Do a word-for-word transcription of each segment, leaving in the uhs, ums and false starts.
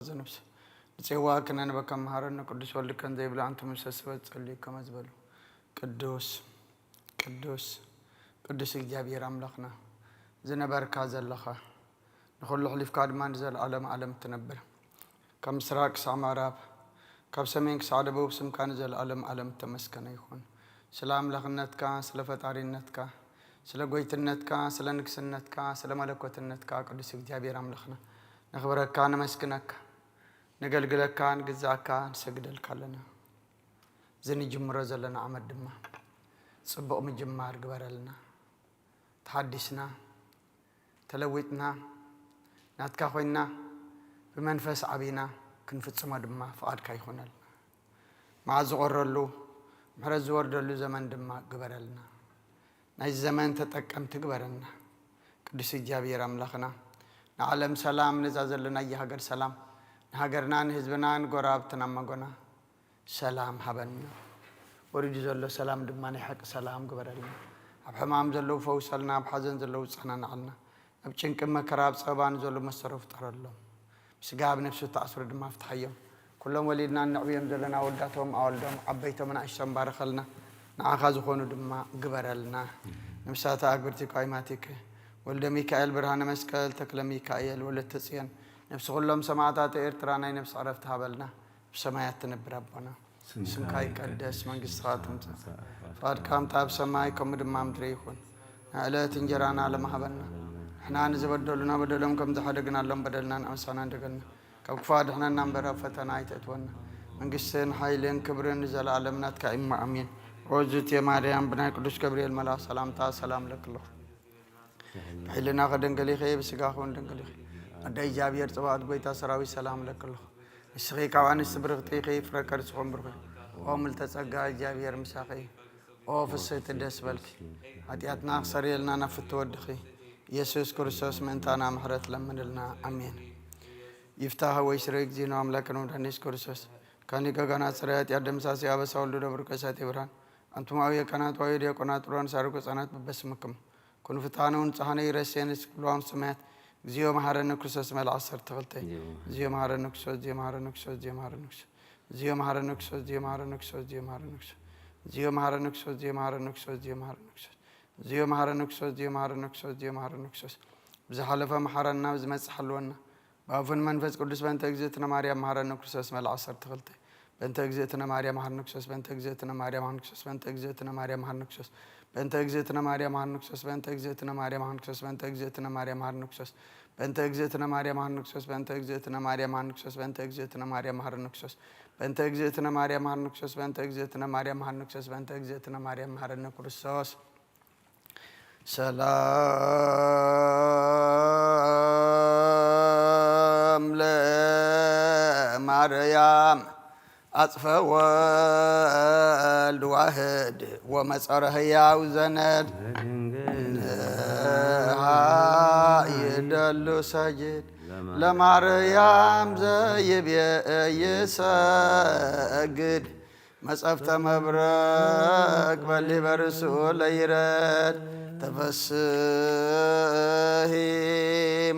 ዘነብስ ንጽዋ ክነንበከ መሃረነ ቅዱስ ወልድከን ዘይብላ አንቱም ሰስበት ጸልዩ ከመ ዝበሉ ቅዱስ ቅዱስ ቅዱስ እግዚኣብሔር ኣምላኽና ዝነበርካ ዘለኻ ንኹሉ ኣሕሊፍካ ድማ ንዘለዓለም ዓለም እትነብር ካብ ምስራቅ ክሳዕ ምዕራብ ካብ ሰሜን ክሳዕ ደቡብ ስምካ ንዘለዓለም ዓለም እተመስገነ ይኹን። ስለ ኣምላኽነትካ፣ ስለ ፈጣሪነትካ፣ ስለ ጎይትነትካ፣ ስለ ንግስነትካ፣ ስለ መለኮትነትካ ቅዱስ እግዚኣብሔር ኣምላኽና ነኽብረካ፣ ነመስግነካ፣ ነገልግለካ፣ ንግዛእካ፣ ንሰግደልካ ኣለና። እዚ ንጅምሮ ዘለና ዓመት ድማ ጽቡቕ ምጅማር ግበረልና። ተሓዲስና፣ ተለዊጥና፣ ናትካ ኮይንና፣ ብመንፈስ ዓቢና ክንፍጽሞ ድማ ፍቓድካ ይኹነልና። መዓት ዝቖረሉ፣ ምሕረት ዝወርደሉ ዘመን ድማ ግበረልና። ናይዚ ዘመን ተጠቀምቲ ግበረና። ቅዱስ እግዚኣብሔር ኣምላኽና፣ ንዓለም ሰላም፣ ነዛ ዘለናያ ሃገር ሰላም፣ ንሃገርና፣ ንህዝብና፣ ንጎረባብትና እመጎና ሰላም ሃበና። ወሪዱ ዘሎ ሰላም ድማ ናይ ሓቂ ሰላም ግበረልና። ኣብ ሕማም ዘለዉ ፈውሰልና፣ ኣብ ሓዘን ዘለዉ ጽናናዓልና። ኣብ ጭንቂ መከራ ኣብ ጸበባ ንዘለዉ መሰሮ ፍጠረሎም። ብስጋ ኣብ ነፍሲ ተኣስሩ ድማ ፍትሓዮም። ኩሎም ወሊድና እነዕብዮም ዘለና ኣወዳቶም ኣዋልዶም ዓበይቶም ኣናእሽቶም ባርኸልና። ንዓኻ ዝኾኑ ድማ ግበረልና። ነፍሳት ኣግብርቲ ቋይማቲከ ወልደ ሚካኤል ብርሃነ መስቀል ተክለ ሚካኤል ወለተ ጽዮን ነፍሲ ኩሎም ሰማዕታት ኤርትራ ናይ ነፍሲ ዕረፍቲ ሃበልና። ብሰማያት ትነብር ኣቦና፣ ስምካ ይቀደስ፣ መንግስትኻ ትምጻእ፣ ፍቃድካ ምጻእ ኣብ ሰማይ ከምኡ ድማ ምድሪ ይኹን። ንዕለት እንጀራና ሎም ሃበና፣ ንሕና ንዝበደሉና በደሎም ከም ዝሓደግናሎም በደልና ንኣምሳና እንደገልና፣ ካብ ክፉእ ኣድሕነና እምበር ኣብ ፈተና ኣይተእትወና፣ መንግስትን ሓይልን ክብርን ንዘለኣለም ናትካ እሞ ኣሜን። ኦዝቴ ማርያም ብናይ ቅዱስ ገብርኤል መልኣኽ ሰላምታ ሰላም ለኪ ኣለኹ። ብሕልናኺ ድንግል ኢኺ፣ ብስጋኺ እውን ድንግል ኢኺ። ኣደ እግዚኣብሔር ጽባኦት ጐይታ ሰራዊት ሰላም እብለኪ ኣለኹ። ንስኺ ካብ ኣንስቲ ብርኽቲ ኢኺ፣ ፍረ ከርስኺ እውን ብሩኽ እዩ። ኦ ምልዕተ ጸጋ እግዚኣብሔር ምሳኺ እዩ። ኦ ፍስሕቲ ደስ በልኪ። ኃጢኣትና ክሰርየልና ናብ ፍትው ወድኺ ኢየሱስ ክርስቶስ ምእንታና ምሕረት ለምንልና። ኣሜን። ይፍታህ ወይ ስረይ እግዚእነ አምላክነ ወመድኃኒነ ኢየሱስ ክርስቶስ ካኒ ገጋና ጽረ ኃጢአት ደምሳሲ አበሳ ወልዱ ደብር ከሳቴ ብርሃን አንቱም አብየ ካህናት ወአብየ ዲያቆናት ጥሩያን ሳርጎ ሕፃናት በበስምክሙ ኩኑ ፍትሐነ ወንጽሐነ ይረሴነ እስክ ብለዋን ሰማያት። እግዚኦ መሐረነ ክርስቶስ መልአ ዐሰርተ ክልተ። እግዚኦ መሐረነ ክርስቶስ፣ እግዚኦ መሐረነ ክርስቶስ፣ እግዚኦ መሐረነ ክርስቶስ፣ እግዚኦ መሐረነ ክርስቶስ፣ እግዚኦ መሐረነ ክርስቶስ፣ እግዚኦ መሐረነ ክርስቶስ፣ እግዚኦ መሐረነ ክርስቶስ፣ እግዚኦ መሐረነ ክርስቶስ፣ እግዚኦ መሐረነ ክርስቶስ፣ እግዚኦ መሐረነ ክርስቶስ፣ እግዚኦ መሐረነ ክርስቶስ። ብዝሓለፈ መሐረና፣ ብዝመጽእ ሓልወና። በአቡነ መንፈስ ቅዱስ በእንተ እግዝእትነ ማርያም መሐረነ ክርስቶስ መልአ ዐሰርተ ክልተ። በእንተ እግዝእትነ ማርያም መሐረነ ክርስቶስ፣ በእንተ እግዝእትነ ማርያም መሐረነ ክርስቶስ፣ በእንተ እግዝእትነ ማርያም መሐረነ ክርስቶስ፣ በእንተ እግዝእትነ ማርያም መሐረነ ክርስቶስ፣ በእንተ እግዝእትነ ማርያም መሐረነ ክርስቶስ፣ በእንተ እግዝእትነ ማርያም መሐረነ ክርስቶስ፣ በእንተ እግዝእትነ ማርያም መሐረነ ክርስቶስ፣ በእንተ እግዝእትነ ማርያም መሐረነ ክርስቶስ፣ በእንተ እግዝእትነ ማርያም መሐረነ ክርስቶስ፣ በእንተ እግዝእትነ ማርያም መሐረነ ክርስቶስ፣ በእንተ እግዝእትነ ማርያም መሐረነ ክርስቶስ፣ በእንተ እግዝእትነ ማርያም መሐረነ ክርስቶስ። ሰላም ለማርያም አጽፈ ወልድ ዋህድ ወመጸረ ህያው ዘነድ። ንሃ ይደሉ ሰጅድ ለማርያም ዘይቤ ይሰግድ። መጸፍተ መብረቅ በሊ በርሱ ለይረድ። ተፈስሂ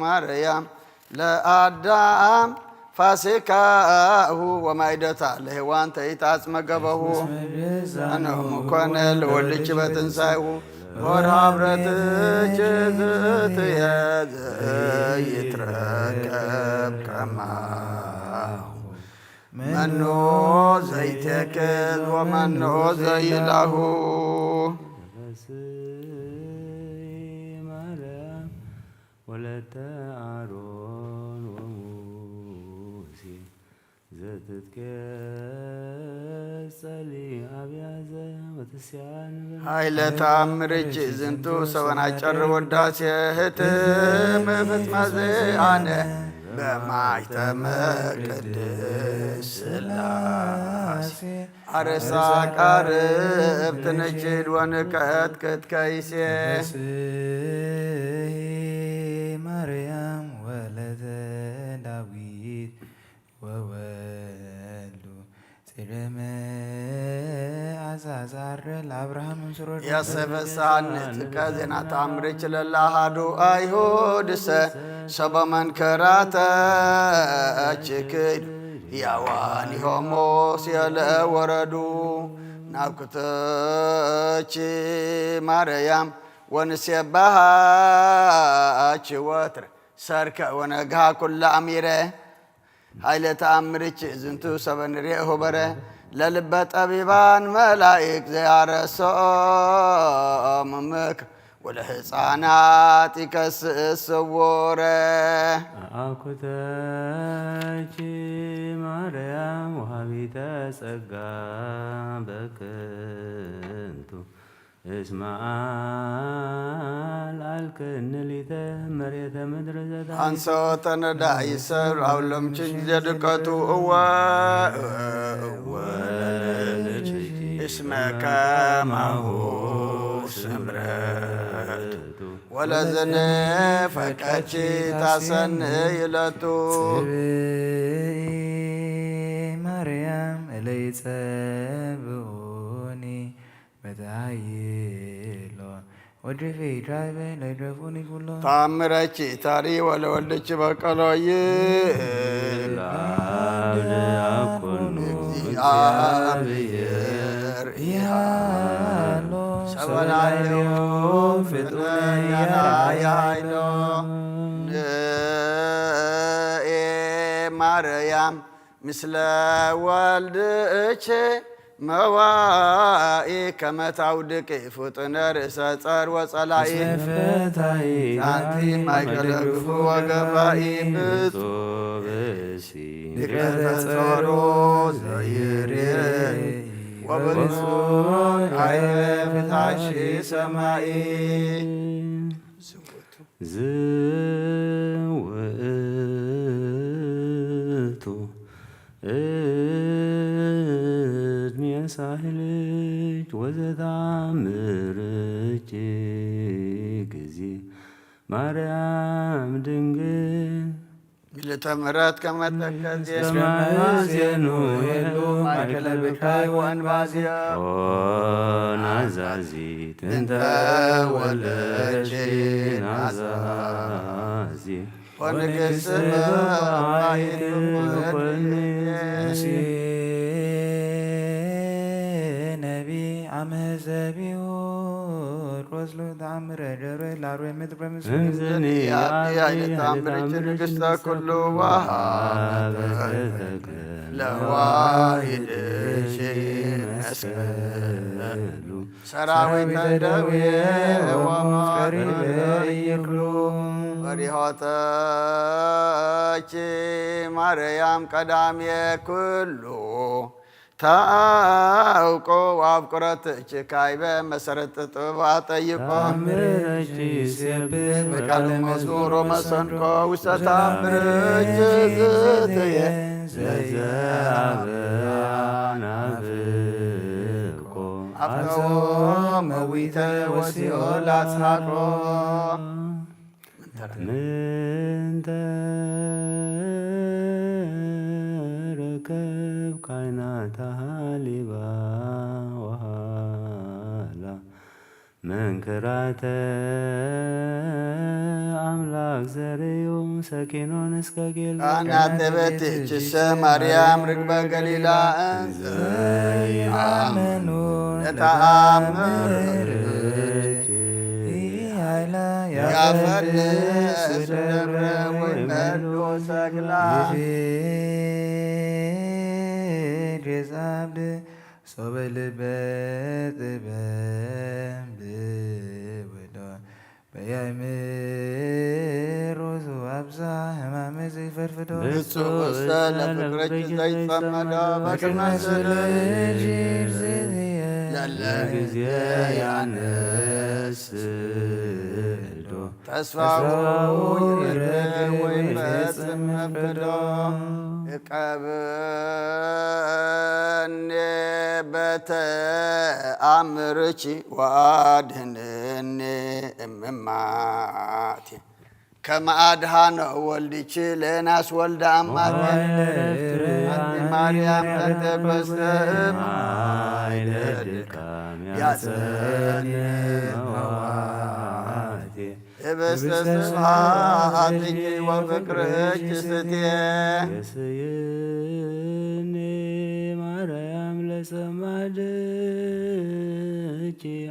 ማርያም ለአዳም ፋሲካሁ ወማይደታ ለሔዋን ተይት አጽመ ገበሁ። አነሁ ኮነ ለወልድኪ በትንሳኤሁ። ወርሃ ብረትኪ ዝእትየ ዘይትረከብ ከማሁ። መኑ ዘይቴክዝ ወመኑ ዘይላሁ። ተፈስሂ ማርያም ወለተ አሮን ወሙሴ ዘትትኬጸሊ አብያዘ ወትስያን በ- ኃይለ ተአምርኪ ዝንቱ ሰበን አጨር ወዳሴ ህትም ፍጽመ ዚአነ በማይተመ ቅድስ ስላሴ። አርሳ ቃርብ ትንችድ ወንቀጥቅጥ ከይሴ። ተፈስሂ ማርያም ወለተ ዳዊት ወወልዱ ጽርመ ዛዛር ለአብርሃም እንስሮድ ያሰፈሳን ጥቀ ዜና ተአምርች ለላሃዱ አይሁድሰ ሰበ መንከራተች ክዱ ያዋን ሆሞስ የለ ወረዱ ናኩተች ማርያም ወንሴባሃች ወትር ሰርክ ወነግሃ ኩለ አሚረ ሀይለ ተአምርች ዝንቱ ሰበ ንሬ ሆበረ ለልበ ጠቢባን መላኢክ ዘያረሶም ምክር ወለህፃናት ይከስእ ስውረ። አኩተች ማርያም ወሃቢተ ጸጋ በክንቱ እስመ አልአልክን ሊተ መሬተ ምድር ዘታ አንሶ ተነዳ ይሰር አውሎም ችንጀ ድቀቱ እወ እወ እስመ ከማሁ ስምረቱ ወለዝን ፈቀች ታሰን ይለቱ። ጽብኢ ማርያም እለ ይጸብኡኒ መታይሎ ወድፊ ጃይበ ለይድረፉኒ ኩሎ። ተአምረች ታሪ ወለወልድች በቀሎይ ለአብ አኮኑ እግዚአብሔር ይሃሎ ሰበናዮ ፍጡነ ያያይሎ። ንኤ ማርያም ምስለ ወልድች መዋኢ ከመ ታውድቂ ፍጡነ ርእሰ ጸር ወጸላኢ። ፈታይት አንቲ ማእከለ ግፉ ወገፋኢ። ብፁዕ ብእሲ ድቀተ ጸሮ ዘይሬ ወብፁዕ ካይበ ፍታሽ ሰማኢ። ዝውእቱ እድሜ ሳህልች ወዘታምርች ጊዜ ማርያም ድንግል ምልዕተ ምሕረት ከመ ተከዜ እስመ ማዜኑ ሄሉ ማእከለ ብካይ ወእንባዜ። ኦ ናዛዚ ጥንተ ወለድኪ ናዛዚ ወንግስት በማይክል ኮኒ። ነቢ አመ ዘቢሁ ሮስሉ ተአምረ ጀረ ላሩ የምትብረ ምስሉ። እንዝኒ አብዲ ኃይለ ተአምርኪ ንግስተ ኩሉ ወሃበ ለዋሂድኪ መስቀሉ። ሰራዊተ ደዌ ወሞት ቀሪበ ይክሉ። ወሪሆተኪ ማርያም ቀዳሜ ኩሉ ታውቆ ወአፍቅሮትኪ ካይበ መሰረት ጥበብ አጠይቆ። ተአምርኪ ሲብል በቃለ መዝሙር ወመሰንቆ ውስተ ተአምርኪ ዝትየ ለዘአበ ናፍቆ። አፍቶ መዊተ ወሲኦል አጽናቆ። ምንተ ረከብ ካይናታ ሀሊባ ወሃላ መንክራተ አምላክ ዘርዩ ሰኪኖን እስከ ጌልገላ። አናተ በትችሰ ማርያም ርግበ ገሊላ እንዘ ይአምኑ ለተአምር ኃይላ ያፈርስ ደብረ ወይመሉ ሰግላ። ሶበ ልበ ጥበብ ብወዶ በያእምር ሮሱ አብዛ ህማመ ዘይፈርፍዶ። ብፁዕ ውስተ ለፍቅርኪ ዘይጸመዶ በቅድመ ስእልኪ ለለ ጊዜ ያነስዶ። ተስፋሁ ይረከብ ወይፈጽም መፍቅዶ። እቀብኒ በተአምርኪ ወአድህንኒ እምማቴ ከመ አድኃነ ወልድኪ ለዮናስ ወልደ አማቴ። ማርያም ርኩስት ማይ ለድካም ያጸንዕ መዋቲ ህብስተ ስብሐትኪ ወፍቅርኪ ስትየ። የስየኒ ማርያም ለጸማድኪ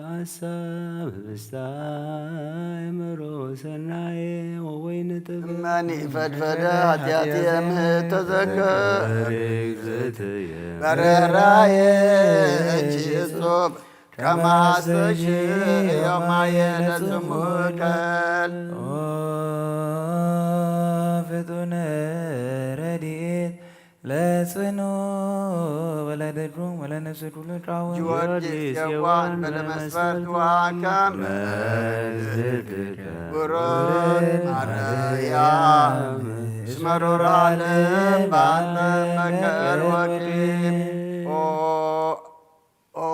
አሳብ ህብስተ አእምሮ ሰናየ ወወይን ጥበብ። እመኒ ፈድፈደ ኃጢአትየ እምህድ ተዘከር እግዝእትየ በርህራሄኪ እጹብ ከማስተሽዮ ማየ ለጽሙእ ከል። ኦ ፍጡነ ረድኤት ለጽኑ ወለደድሩም ወለነፍስ ኩሉ ጫወት። ጊዮርጊስ የዋህ በለመስፈርት ወአካም ብሩክ ማርያም እስመ ሩራ ልብ ባንተ መከር ወቂም። ኦ ኦ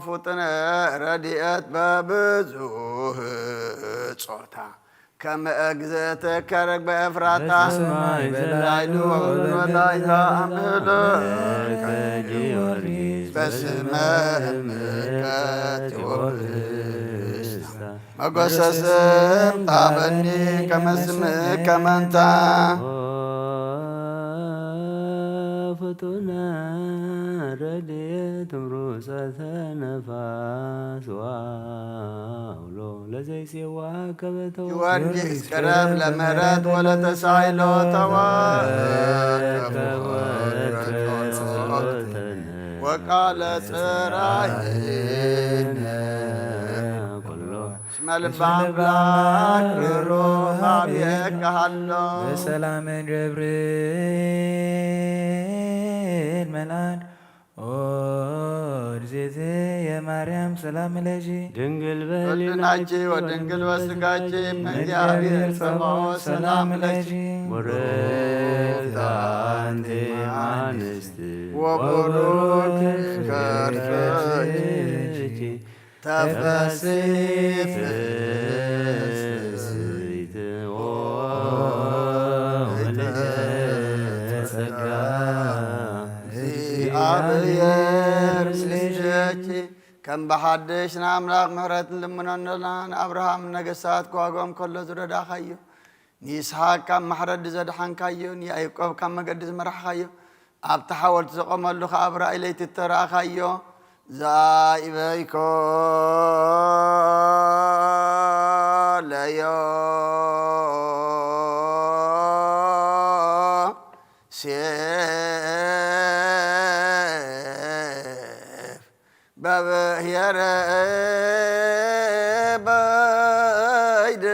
ፍጡነ ረድኤት በብዙህ ጾታ ከመ እግዝእትከ ርግበ ኤፍራታ በሰማይ ዘላይሉ ወበምድር ወታሕተ አምልከ ጊዮርጊስ በስመ እምከ ትወብስታ መጎሰስም ታበኒ ከመ ስምከ መንታ። ኦ ፍጡነ ረድኤት ምሩጸተ ነፋስ ወአውሎ ለዘይሴዋከ በተወ። ጊዮርጊስ ቅረብ ለምህረት ወለተሳይሎ ተወከብ ወትረ ጸሎትነ ወቃለ ጽራይነ ኩሎ። እስመ ልበ አምላክ ርሩህ ሀቤከ ሀሎ። በሰላመ ገብርኤል መልአክ ኦ እግዝእትየ ማርያም ሰላም ለኪ። ድንግል በህሊናኪ ወድንግል በስጋኪ እመ እግዚአብሔር ጸባኦት ሰላም ለኪ። ቡርክት አንቲ እምአንስት ወቡሩክ ከርሰኪ ተፈሲ ፍስሕት ኦ ምልዕተ ጸጋ እግዚአብሔር ምስሌኪ። ከም በሐድሽ ንአምላክ ምሕረት ንልምኖ እነላን አብርሃም ነገሳት ክዋጎም ከሎ ዝረዳኻዮ፣ ንይስሐቅ ካብ ማሕረድ ዘድሓንካዮ፣ ንያዕቆብ ካብ መገዲ ዝመራሕኻዮ፣ ኣብቲ ሓወልቲ ዘቆመሉ ከኣ ብራእይ ለይቲ እተራእኻዮ፣ ዛኢበይኮ ለዮሴፍ በብሔረ በይድ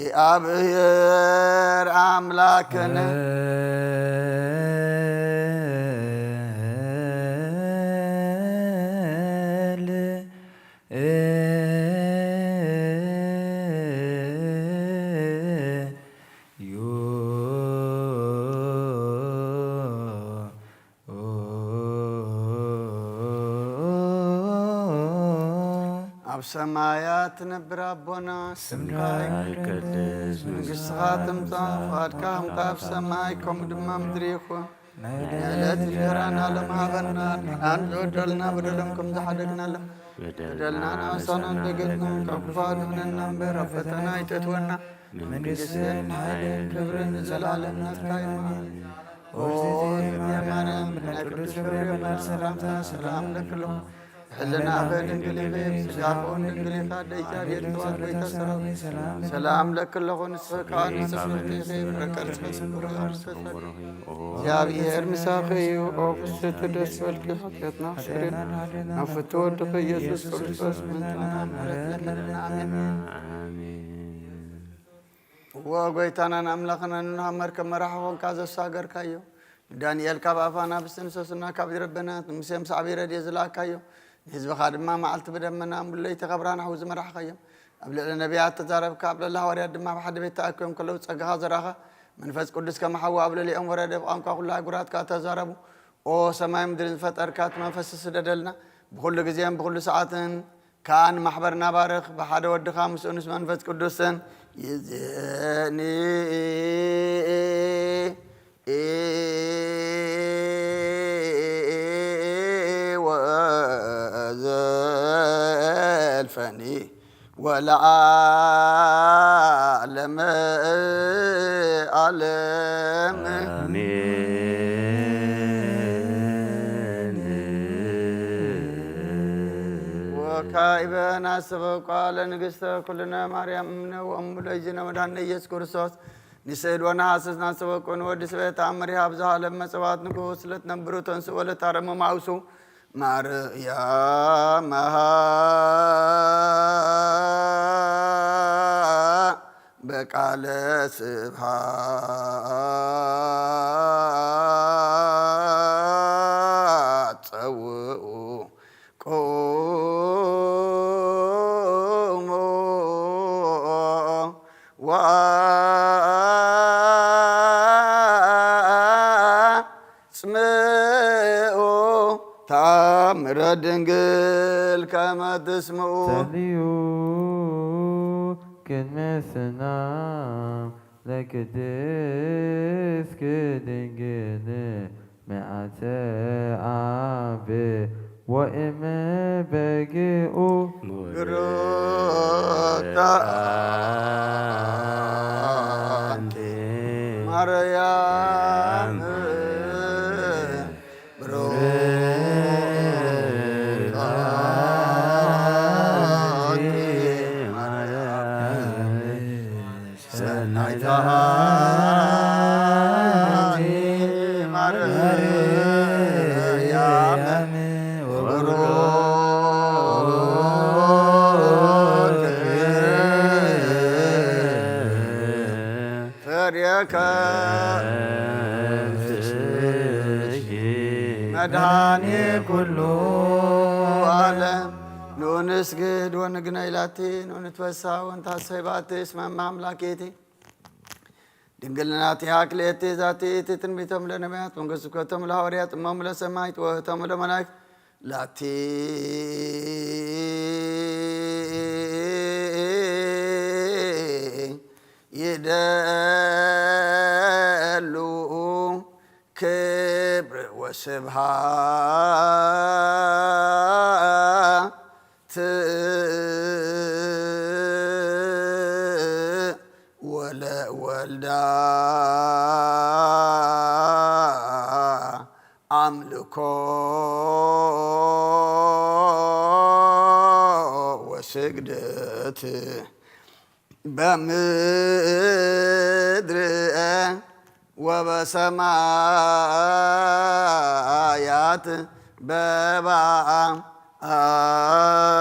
እግዚአብሔር አምላክነ። አብ ሰማያት ትነብር አቦና፣ ስምካ ይቀደስ፣ መንግስትኻ ትምጻእ፣ ፍቓድካ ከምታ ኣብ ሰማይ ከምኡ ድማ ምድሪ ይኹን። ናይ ዕለት እንጀራና ሎም ሃበና፣ ንዓና በደልና በደሎም ከም ዝሓደግናሎም በደልና ንኣሳና እንደገና ካብ ክፉእ ኣድሕነና እምበር ኣብ ፈተና ኣይተእትወና። መንግስትን ሓይልን ክብርን ንዘለዓለም ናትካ እዩ። ኦ እግዝእትየ ማርያም፣ ብናይ ቅዱስ ገብርኤል መልአክ ሰላምታ ሰላም እብለኪ ኣለኹ። ሕልናኺ ድንግል ኢኺ፣ ስጋኺ እውን ድንግል ኢኻ። ኣደ እግዚኣብሔር፣ ተዋሕዶ ቤተ ሰራዊት፣ ሰላም እብለኪ ኣለኹ። ንስኺ ከኣ ንጽብእቲ ኢኺ፣ ፍረ ከርስኺ ስቡሕ እዩ። እግዚኣብሔር ምሳኺ እዩ። ኦ ፍስሕቲ ደስ ይበልኪ፣ ኃጢአትና ኣስተሰርየልና፣ ናብ ፍትው ወድኺ ኢየሱስ ክርስቶስ ምእንታና ምሕረት ለምንልና። ኣሜን። ኣሜን። እወ ጎይታናን ኣምላኽናን፣ ንኖህ መርከብ መራሒ ኾንካ ዘሳገርካዮ፣ ንዳንኤል ካብ ኣፍ ኣናብስቲ፣ ንሶስና ካብ ዲረበናት፣ ንሙሴ ምስ ዓቢ ረድኤት ዝለኣካዮ፣ ንህዝብኻ ድማ መዓልቲ ብደመና እምብለይቲ ካብ ብርሃን ሓዊ ዝመራሕኻዮም፣ ኣብ ልዕሊ ነቢያት ተዛረብካ፣ ኣብ ልዕሊ ሃዋርያት ድማ ኣብ ሓደ ቤት ተኣኪቦም ከለዉ ጸጋኻ ዘራኻ መንፈስ ቅዱስ ከም ሓዊ ኣብ ልዕሊኦም ወረደ፣ ብቋንቋ ኩሉ ኣህጉራት ከኣ ተዛረቡ። ኦ ሰማይን ምድርን ዝፈጠርካ እቲ መንፈስ ስደደልና፣ ብኹሉ ግዜን ብኹሉ ሰዓትን ከኣ ንማሕበርና ባርኽ፣ ብሓደ ወድኻ ምስኡን ምስ መንፈስ ቅዱስን ይዜኒ። ወለዓለመ ዓለም። አሜን። ወካዕበ ነአስተብቅዋ ለንግሥተ ኩልነ ማርያም እምነ ወእሙ ለእግዚእነ መድኃኒነ ኢየሱስ ክርስቶስ ንስእል ወነሐስስ። ነአስተብቅዎ ወንወድስ በተአምር ሀብዘ ሀለብ መጸዋት ንጉሥ ለትነብሩ ተንሱ ወለታረሙ ማውሱ ማርያም መሃ በቃለ ስብሐት ጸውዑ ቁሙ ወአጽምዑ ተአምረ ድንግል ከመ ትስምዑ። ጸልዩ ቅድመ ስና ለቅድስት ድንግል መዓተ አብ ወእም በግኡ። ብሩክተ አንቲ ማርያም፣ ብሩክተ አንቲ ማርያም፣ ሰናይተ አንቲ ማርያም፣ ወቡሩክ ፍሬ ከርሥኪ መድኃኔ ኩሉ ዓለም። ኑ ንስግድ ወንግነይ ላቲ፣ ኑ ንትፈሳ ወንትሐሰይ ባቲ፣ እስመ እመ አምላክ ይእቲ። ድንግል ናቲሃ ክልኤቲ ዛቲ ይእቲ ትንቢቶም ለነቢያት፣ መንገድ ስብከቶም ለሐዋርያት፣ እሞም ለሰማይት፣ ወውህቶም ለመላእክት፣ ላቲ ይደሉ ክብር ወስብሐት ወለወልዳ አምልኮ ወስግደት በምድር ወበሰማያት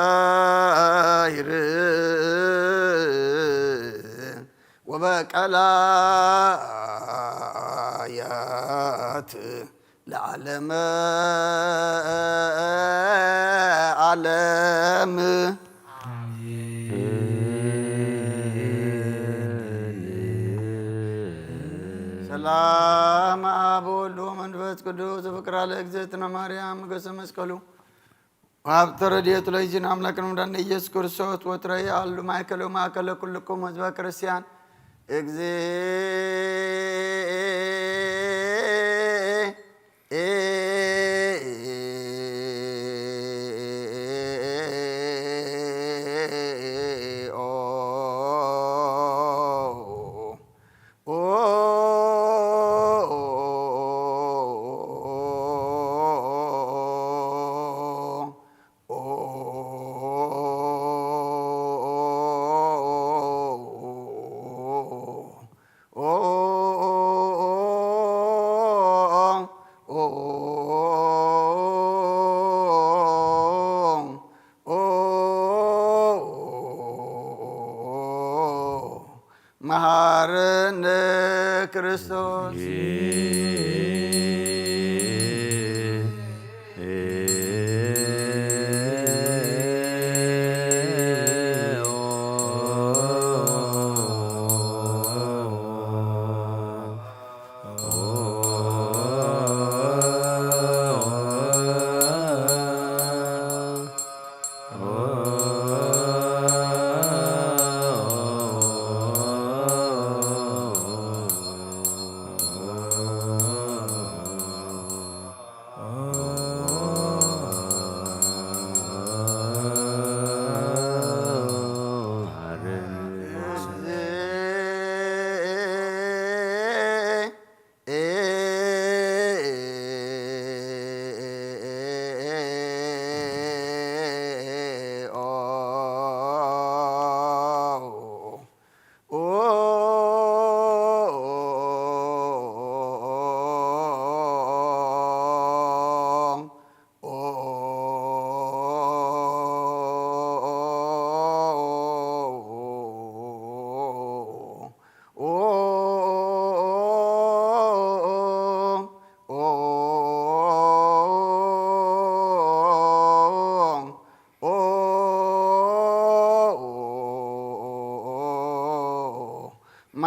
በባሕር ወበቀላያት ለዓለመ ዓለም። ሰላም አብ ወወልድ ወመንፈስ ቅዱስ። ፍቅራ ለእግዝእትነ ማርያም ሞገሰ መስቀሉ ወሀብተ ረድኤቱ ለእግዚእነ አምላክነ ወመድኃኒነ ኢየሱስ ክርስቶስ ወትረ ይሃሉ ማእከለ ወማእከለ ኩልክሙ ህዝበ ክርስቲያን። እግዚእ መሐረነ ክርስቶስ።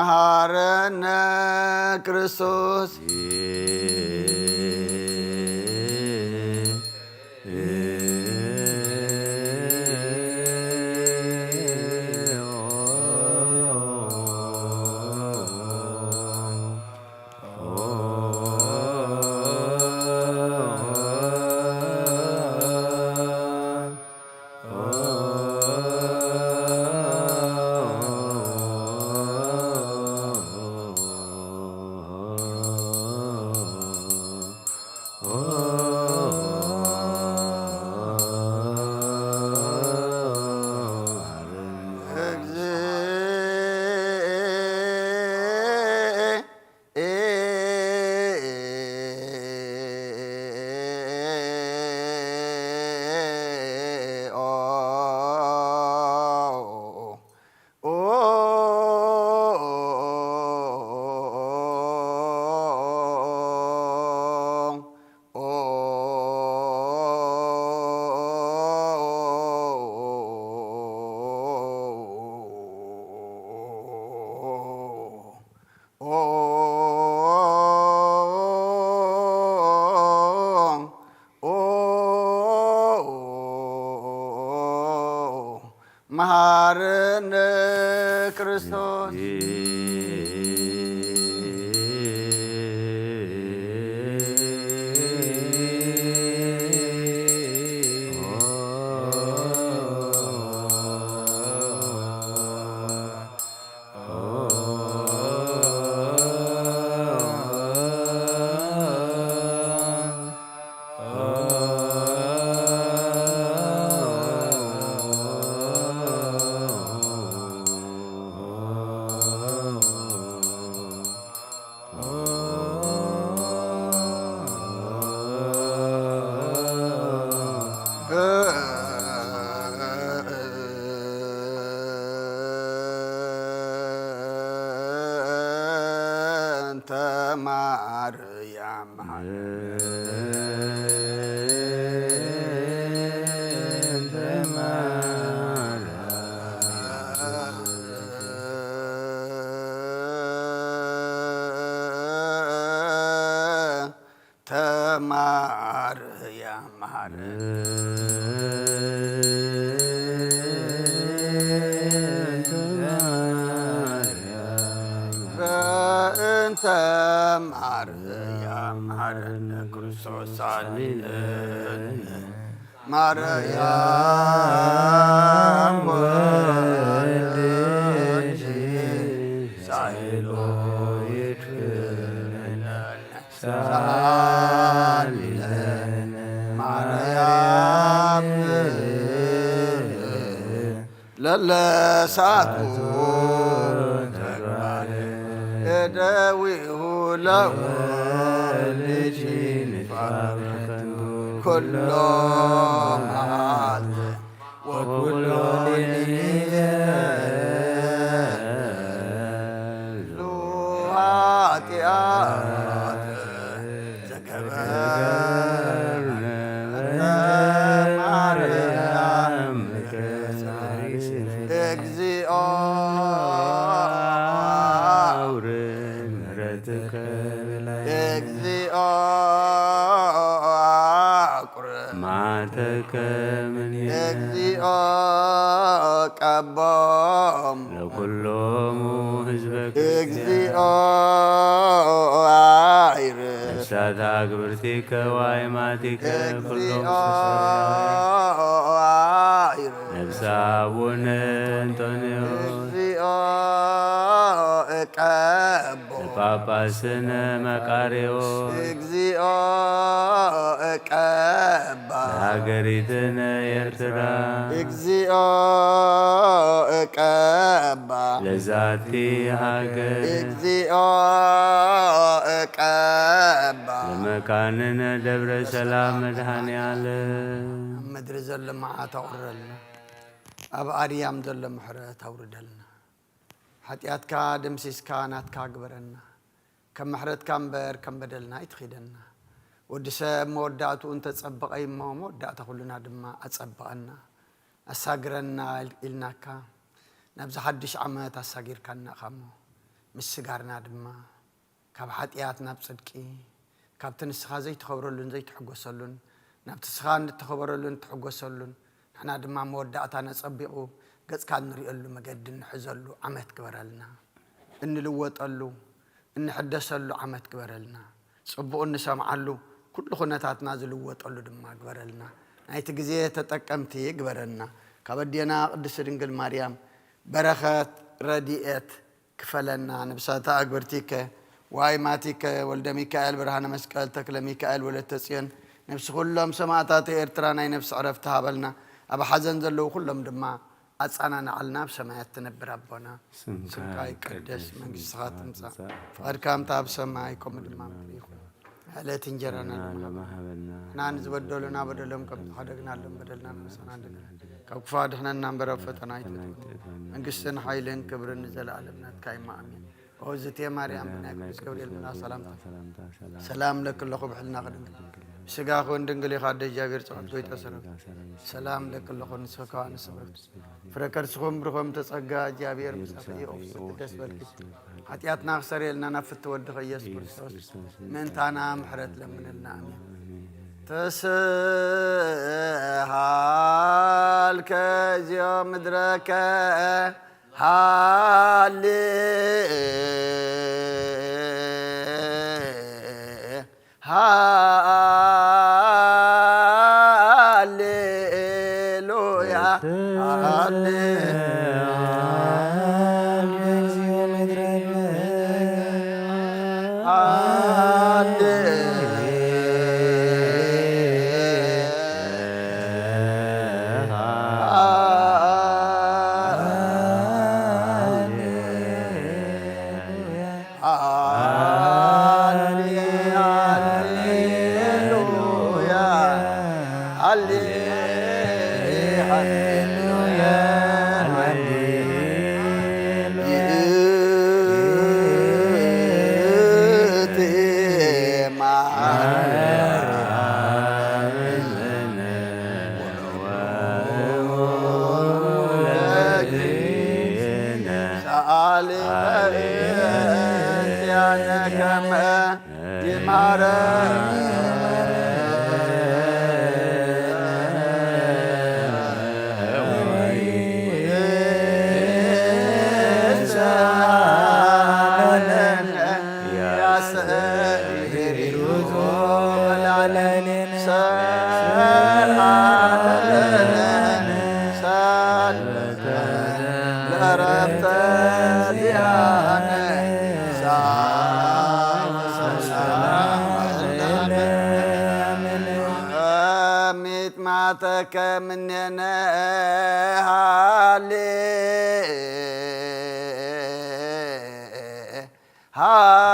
መሐረነ ክርስቶስ። መሐረነ ክርስቶስ። በእንተ ማርያም ተማርያም መሐረነ። በእንተ ማርያም መሐረነ ክርስቶስ ሳሊለነ። ማርያም ወልድኪ ሳይሎ ይትክልነ ሳሊለነ ማርያም ለለሳቱ ተግባር እደዊሁ ለወልድኪ ንትባረክ ኩሎ መዓልት ወኩሎ ሌሊት ኃጢአት ዘከበርነ ማርያም እግዚኦ አውርድ ምሕረትከ እግዚኦ አቁርብ ማተከ እምኔነ እግዚኦ ቀቦም ለኩሎሙ ህዝበከ እግዚኦ አይርፍ ነፍሳተ አግብርቲከ ወአይማቲከ ኩሎም እግዚኦ አይርፍ ነፍሰ አቡነ እንጦንዮስ እግዚኦ እቀቦ ለጳጳስነ መቃርዮስ እግዚኦ እቀባ ለሀገሪትነ ኤርትራ እግዚኦ እቀባ ለዛቲ ሀገር እግዚኦ እቀባ ለመካንነ ደብረ ሰላም መድኃኔ ዓለም። ምድር ዘሎ መዓት አውርደልና፣ አብ አድያም ዘሎ ምሕረት አውርደልና። ሐጢኣትካ ደምሲስካ ናትካ ግበረና። ከም ምሕረትካ እምበር ከም በደልና ኣይትኺደና። ወዲ ሰብ መወዳእትኡ እንተጸበቐ እሞ፣ መወዳእታ ኩልና ድማ ኣጸብቐና። ኣሳግረና ኢል-፣ ኢልናካ፣ ናብዚ ሓድሽ ዓመት ኣሳጊርካና ኢኻሞ፣ ምስጋርና ድማ ካብ ሓጥያት ናብ ጽድቂ፣ ካብቲ ንስኻ ዘይትኸብረሉን ዘይትሕጎሰሉን፣ ናብቲ ንስኻ እንተኸበረሉን ትሕጎሰሉን፣ ንሕና ድማ መወዳእታና ጸቢቑ ገጽካ እንርእየሉ መገዲ እንሕዘሉ ዓመት ግበረልና። እንልወጠሉ፣ እንሕደሰሉ ዓመት ግበረልና። ጽቡቕ እንሰምዓሉ፣ ኩሉ ኩነታትና ዝልወጠሉ ድማ ግበረልና። ናይቲ ግዜ ተጠቀምቲ ግበረልና። ካብ ኣዴና ቅድስት ድንግል ማርያም በረኸት ረድኤት ክፈለና። ነብሳታ ኣግብርቲከ ዋይ ማቲከ ወልደ ሚካኤል ብርሃነ መስቀል ተክለ ሚካኤል ወለተ ጽዮን ነብሲ ኩሎም ሰማእታት ኤርትራ ናይ ነብሲ ዕረፍቲ ሃበልና። ኣብ ሓዘን ዘለዉ ኩሎም ድማ ኣጻናንዓልና። ኣብ ሰማያት ትነብር ኣቦና፣ ስምካ ይቀደስ፣ መንግስትኻ ትምጻእ፣ ፍቓድካ ከምታ ኣብ ሰማይ ከምኡ ድማ ኣብ ምድሪ ይኹን። ዕለት እንጀራና ንሕና ንዝበደሉና በደሎም ከም ዝሓደግናሎም በደልና ንኽሕሰና እንድግር። ካብ ክፉእ ኣድሕነና እምበር ኣብ ፈተና ኣይተእትወና። መንግስትን ሓይልን ክብርን ንዘለኣለም ናትካ እዩ። ኣሜን። ኦ ዝቴ ማርያም፣ ብናይ ቅዱስ ገብርኤል ምልኣኽ ሰላምታ፣ ሰላም ለኪ ኣለኹ፣ ብሕልናኺ ድንግል፣ ብስጋኺ እውን ድንግል ኢኺ፣ ኣደ እግዚኣብሔር ጸባኦት፣ ጐይታ ሰራዊት፣ ሰላም ለኪ ኣለኹ፣ ንስኺ ከኣ ንስብርት ፍረ ከርስኹም ብሩኽ እም ተጸጋ፣ እግዚኣብሔር ምሳኺ እዩ። ኦ ፍስሕቲ ደስ በልኪ፣ ሓጢኣትና ክሰረየልና ናብ ፍትው ወድኺ ኢየሱስ ክርስቶስ ምእንታና ምሕረት ለምንልና። ኣሜን። ተስሃልከ እግዚኦ ምድረከ ሃሌ ሃሌሉያ፣ ሃሌ፣ ሃሌ፣ ሃሌ፣ ሃሌሉያ፣ ሃሌ፣ ሃሌሉያ፣ ሃሌ፣ ይእቲ ማርያም ሰአሊ በእንቲአነ ከመ ይማረ ሚጥማተከ ምኔነ ሃሌ ሃሌ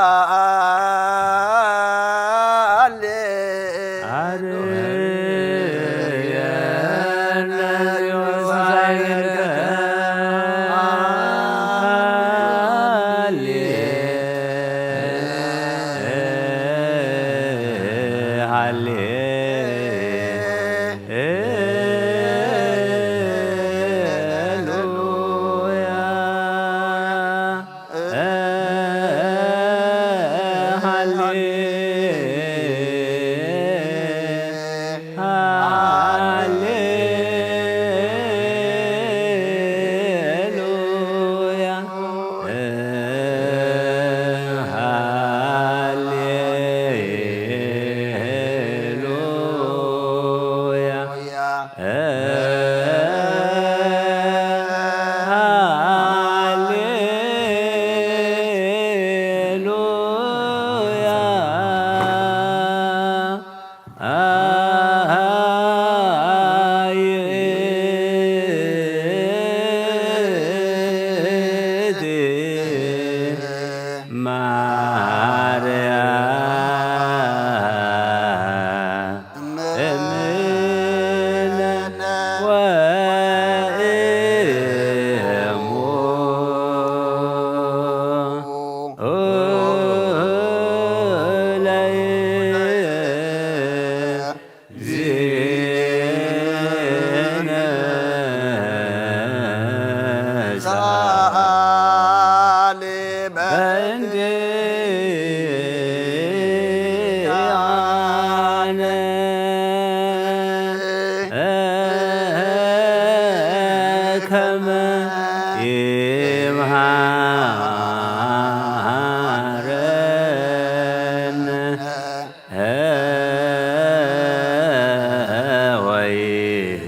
ܗܐ ܘܝ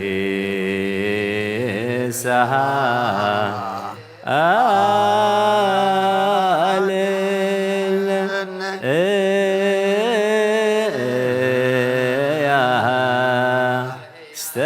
ܣܗܐ ܐܠܢ ܐܝܐ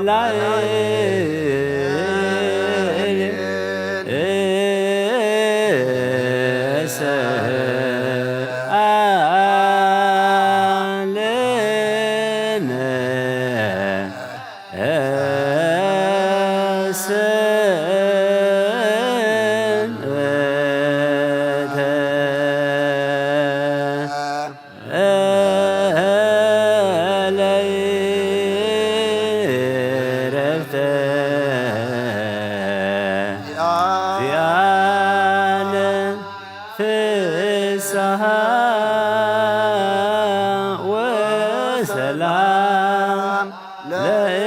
ܣܬܪܝ ܗܝܪܬܐ ܒܠܥܠ ܐܣܐ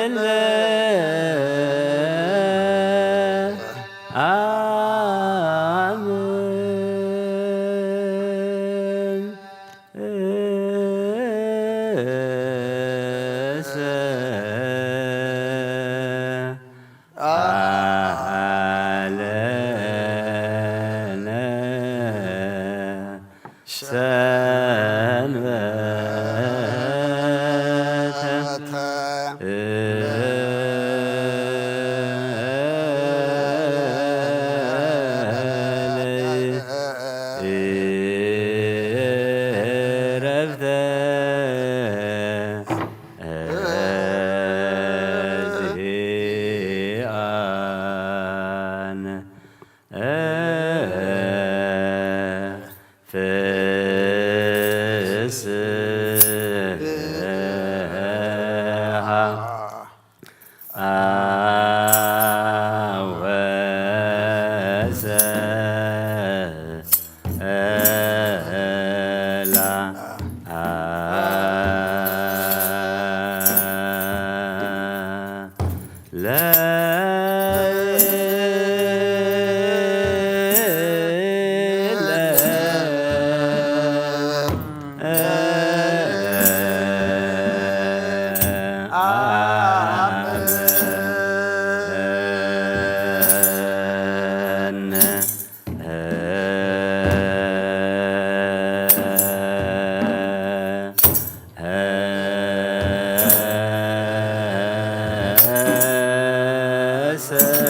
ܐܠܢ ܐܣܐ ܐܠܝ ܪܒܬܐ ܕܝܢ ܦܣܗܐ ܘܣܠܡ ܠܐܠܗ. ܐܡܝܢ. ܐܣܐ ܐܠܢ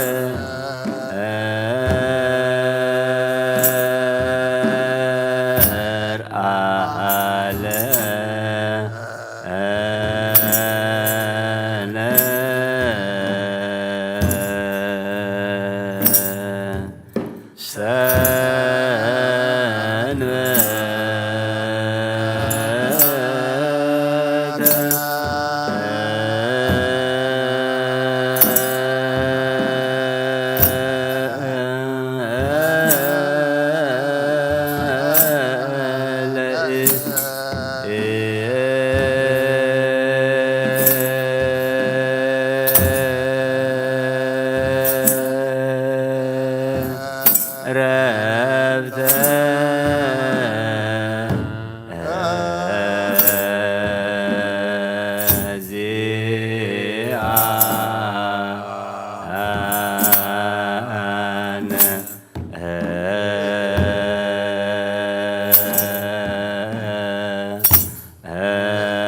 ܣܢܘܬܐ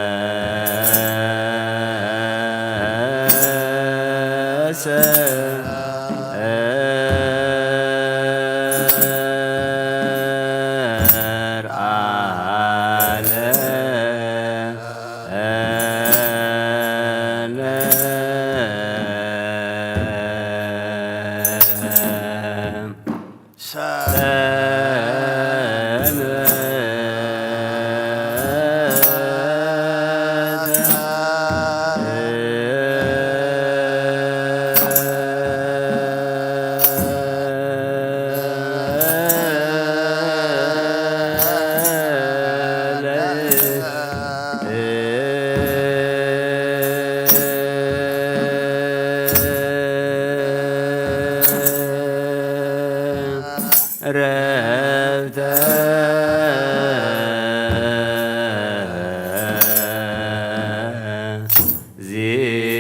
ܐܠܝ ܪܒܬܐ ܕܝܢ ܐܣܐ ܐܘܐ ܣܐܠܐ ܐܠܐ رفته زیان.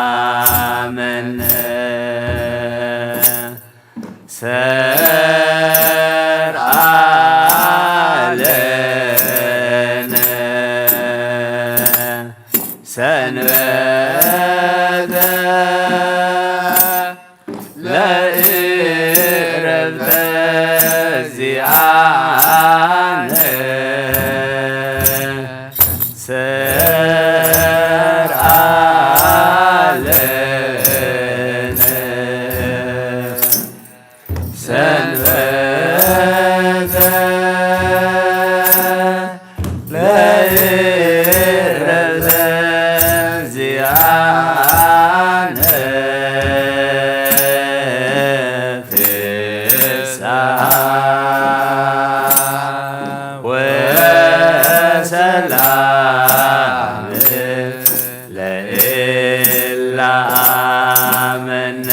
አምን ሰርዐ ለነ ሰንበተ ለእረፍተ ዚአነ ሰርዐ ለነ ሰንበተ ለእረፍተ ዚአነ ፍስሐ ወሰላም ለእለ አመነ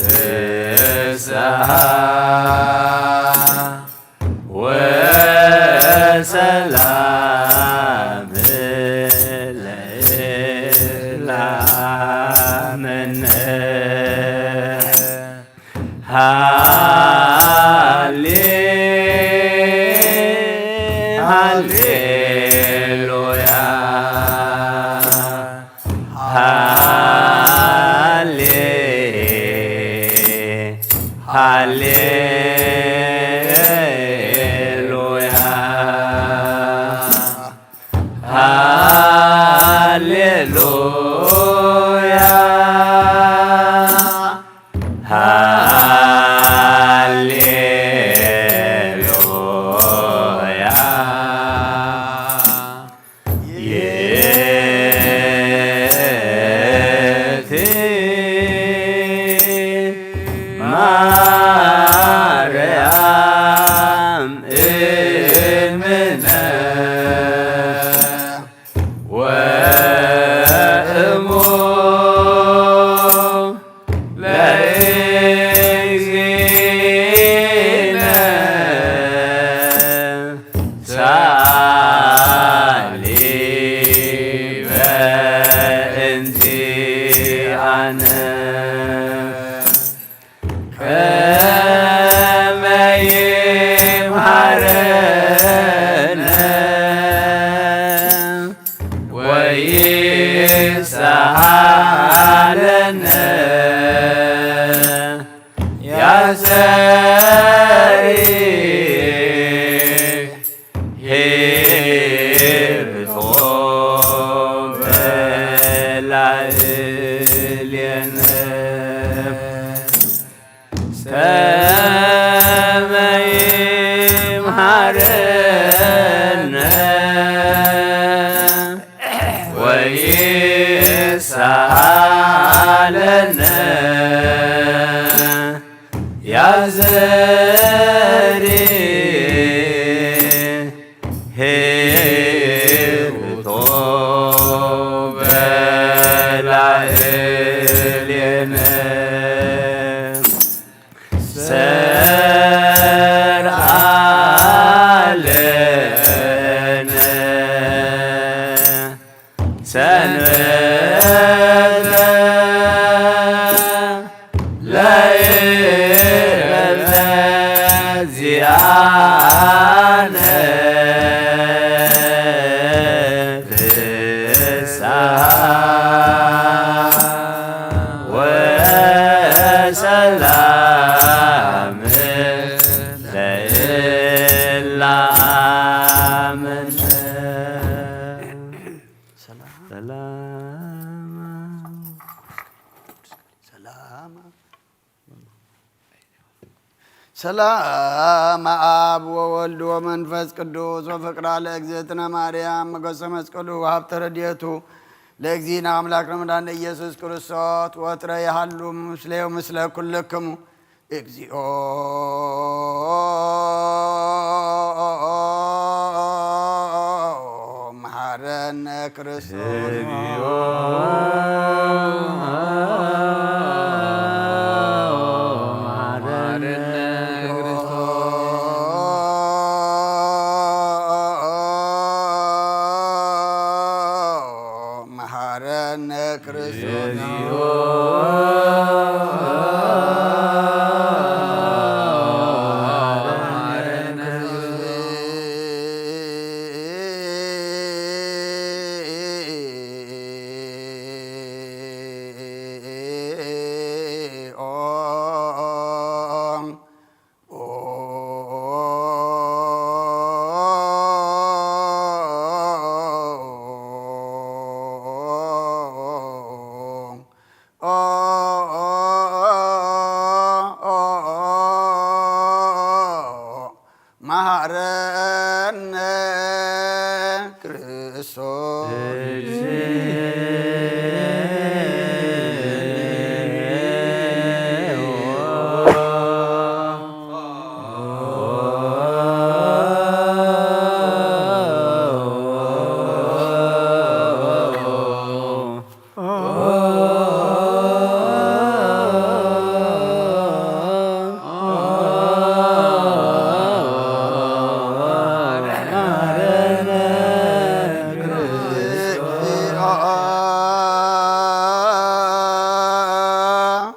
ፍስሐ ወሰላም ለእለ አመነ ሃሌ ሃሌሉያ ሃሌ ሃሌሉያ ሃሌሉያ ሃሌሉያ ይእቲ ማርያም እምነ ወእሙ ለእግዚእነ ሰአሊ በእንቲአነ ከመ ይምሃረነ ወይሳሃለነ ያሰሪ ሄብቶ በላዕሌነ ከመ ይምሃረነ ወይሳሃለነ ያዘሪ ሄብቶ በላዕሌነ ሰርዐ ለነ ሰንበተ ለእረፍተ ዚአነ ፍስሐ ወሰላም ለእለ አመነ። ሰላም። ሰላም። ሰላም። ሰላም አብ ወወልድ ወመንፈስ ቅዱስ ወፍቅራ ለእግዝእትነ ማርያም ሞገሰ መስቀሉ ወሀብተ ረድኤቱ ለእግዚእነ አምላክ ለመድኃኒነ ኢየሱስ ክርስቶስ ወትረ ይሃሉ ምስሌሁ ምስለ ኩልክሙ። እግዚኦ መሐረነ ክርስቶስ። እግዚኦ መሐረነ ክርስቶስ። መሐረነ ክርስቶስ። መሐረነ ክርስቶስ።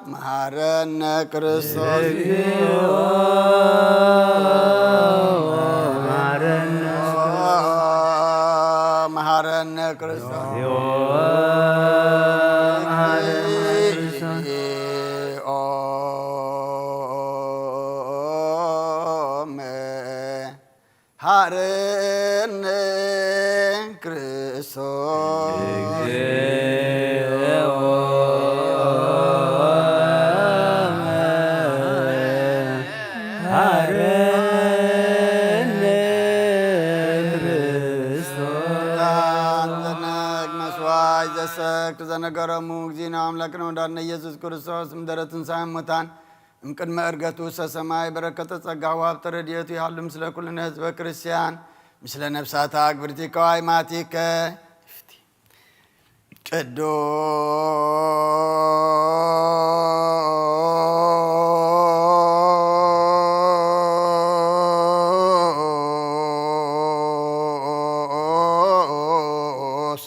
መሐረነ ክርስቶስ። መሐረነ ክርስቶስ። መሐረነ ክርስቶስ። መሐረነ ክርስቶስ። አንተ ነህ መስዋዕት ዘሰክር ዘነገረሙ እግዚእነ አምላክነ ወመድኃኒነ ኢየሱስ ክርስቶስ እምድረ ትንሳኤ እሙታን እምቅድመ ዕርገቱ ውስተ ሰማይ በረከተ ጸጋሁ ወሀብተ ረድኤቱ ይሃሉ ምስለ ኩልነ ህዝበ ክርስቲያን ምስለ ነፍሳተ አግብርቲከ ወአይማቲከ። ቅዱስ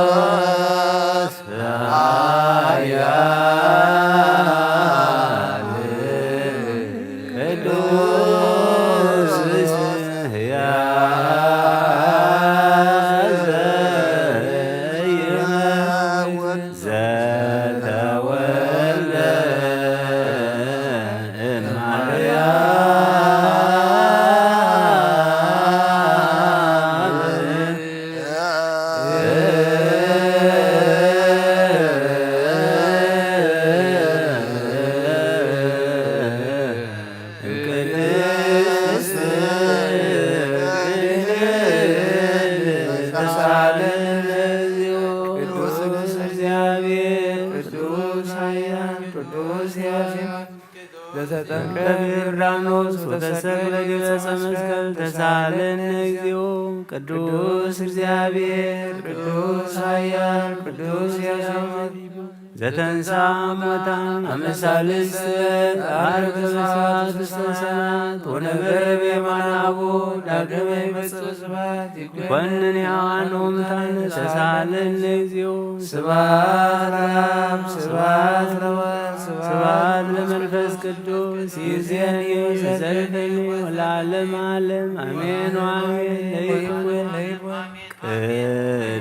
ቅዱስ ኃያል ቅዱስ ሕያው ዘኢይመውት ዘተወልደ እምማርያም። ቅድስት ድንግል ተሳለን ለእግዚኦ። ቅዱስ እግዚአብሔር፣ ቅዱስ ኃያል፣ ቅዱስ ሕያው ዘተጠምቀ በዮርዳኖስ ወተሰቅለ ገጸ መስቀል ተሳለን ለእግዚኦ። ቅዱስ እግዚአብሔር፣ ቅዱስ ኃያል፣ ቅዱስ ሕያው ዘተንሳ እሙታን አመ ሠላሳ ዓርብ በሰማያት ውስተ ሰማያት ወነበረ በየማነ አቡሁ ዳግመ ይመጽእ በስብሐት ይኮንን ሕያዋን ወሙታን ተሳለን ለእግዚኦ። ስብሐት ለአብ ስብሐት ለወልድ ስብሐት ለመንፈስ ቅዱስ ይእዜኒ ወዘልፈኒ ወለዓለመ ዓለም አሜን ወአሜን። ለይኩን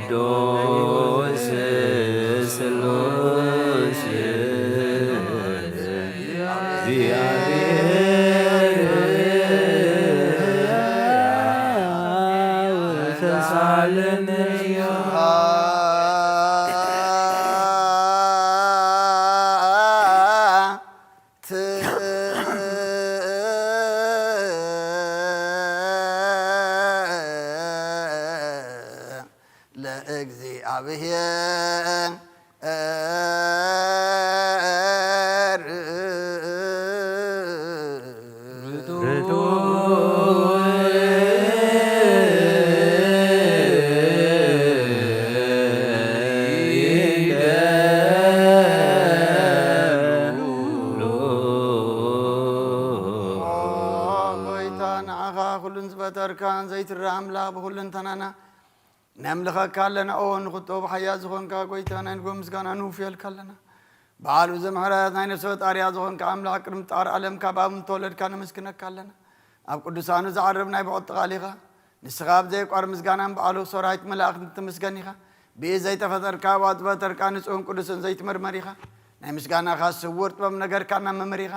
ቅዱስ ስሉስ እግዚአብሔር ተሳለን። ለእግዚኣብሔር ርቱዕ። ኦ ጎይታ፣ ንዓኻ ኩሉን ዝፈጠርካን ዘይትረኣ ኣምላኽ ብኹልንተናና ነምልኸካ ኣለና። ኦ ንቁጥብ ሓያል ዝኾንካ ጎይታ፣ ናይ ንግሆ ምስጋና ንውፍየልካ ኣለና። በዓል ብዙሕ ምሕረት፣ ናይ ነፍሲ ፈጣሪያ ዝኾንካ ኣምላኽ፣ ቅድሚ ምፍጣር ዓለም ካብ ኣብ ምተወለድካ ነመስግነካ ኣለና። ኣብ ቅዱሳኑ ዝዓርብ ናይ ብቕዕቲ ቃል ኢኻ። ንስኻ ኣብ ዘየቋርጽ ምስጋናን በዓል ሰራዊት መላእኽትን ትምስገን ኢኻ። ብኢድ ዘይተፈጠርካ፣ ብኣፍ ዝፈጠርካ፣ ንጹህን ቅዱስን ዘይትምርመር ኢኻ። ናይ ምስጋናኻ ስውር ጥበብ ነገርካና መምህር ኢኻ።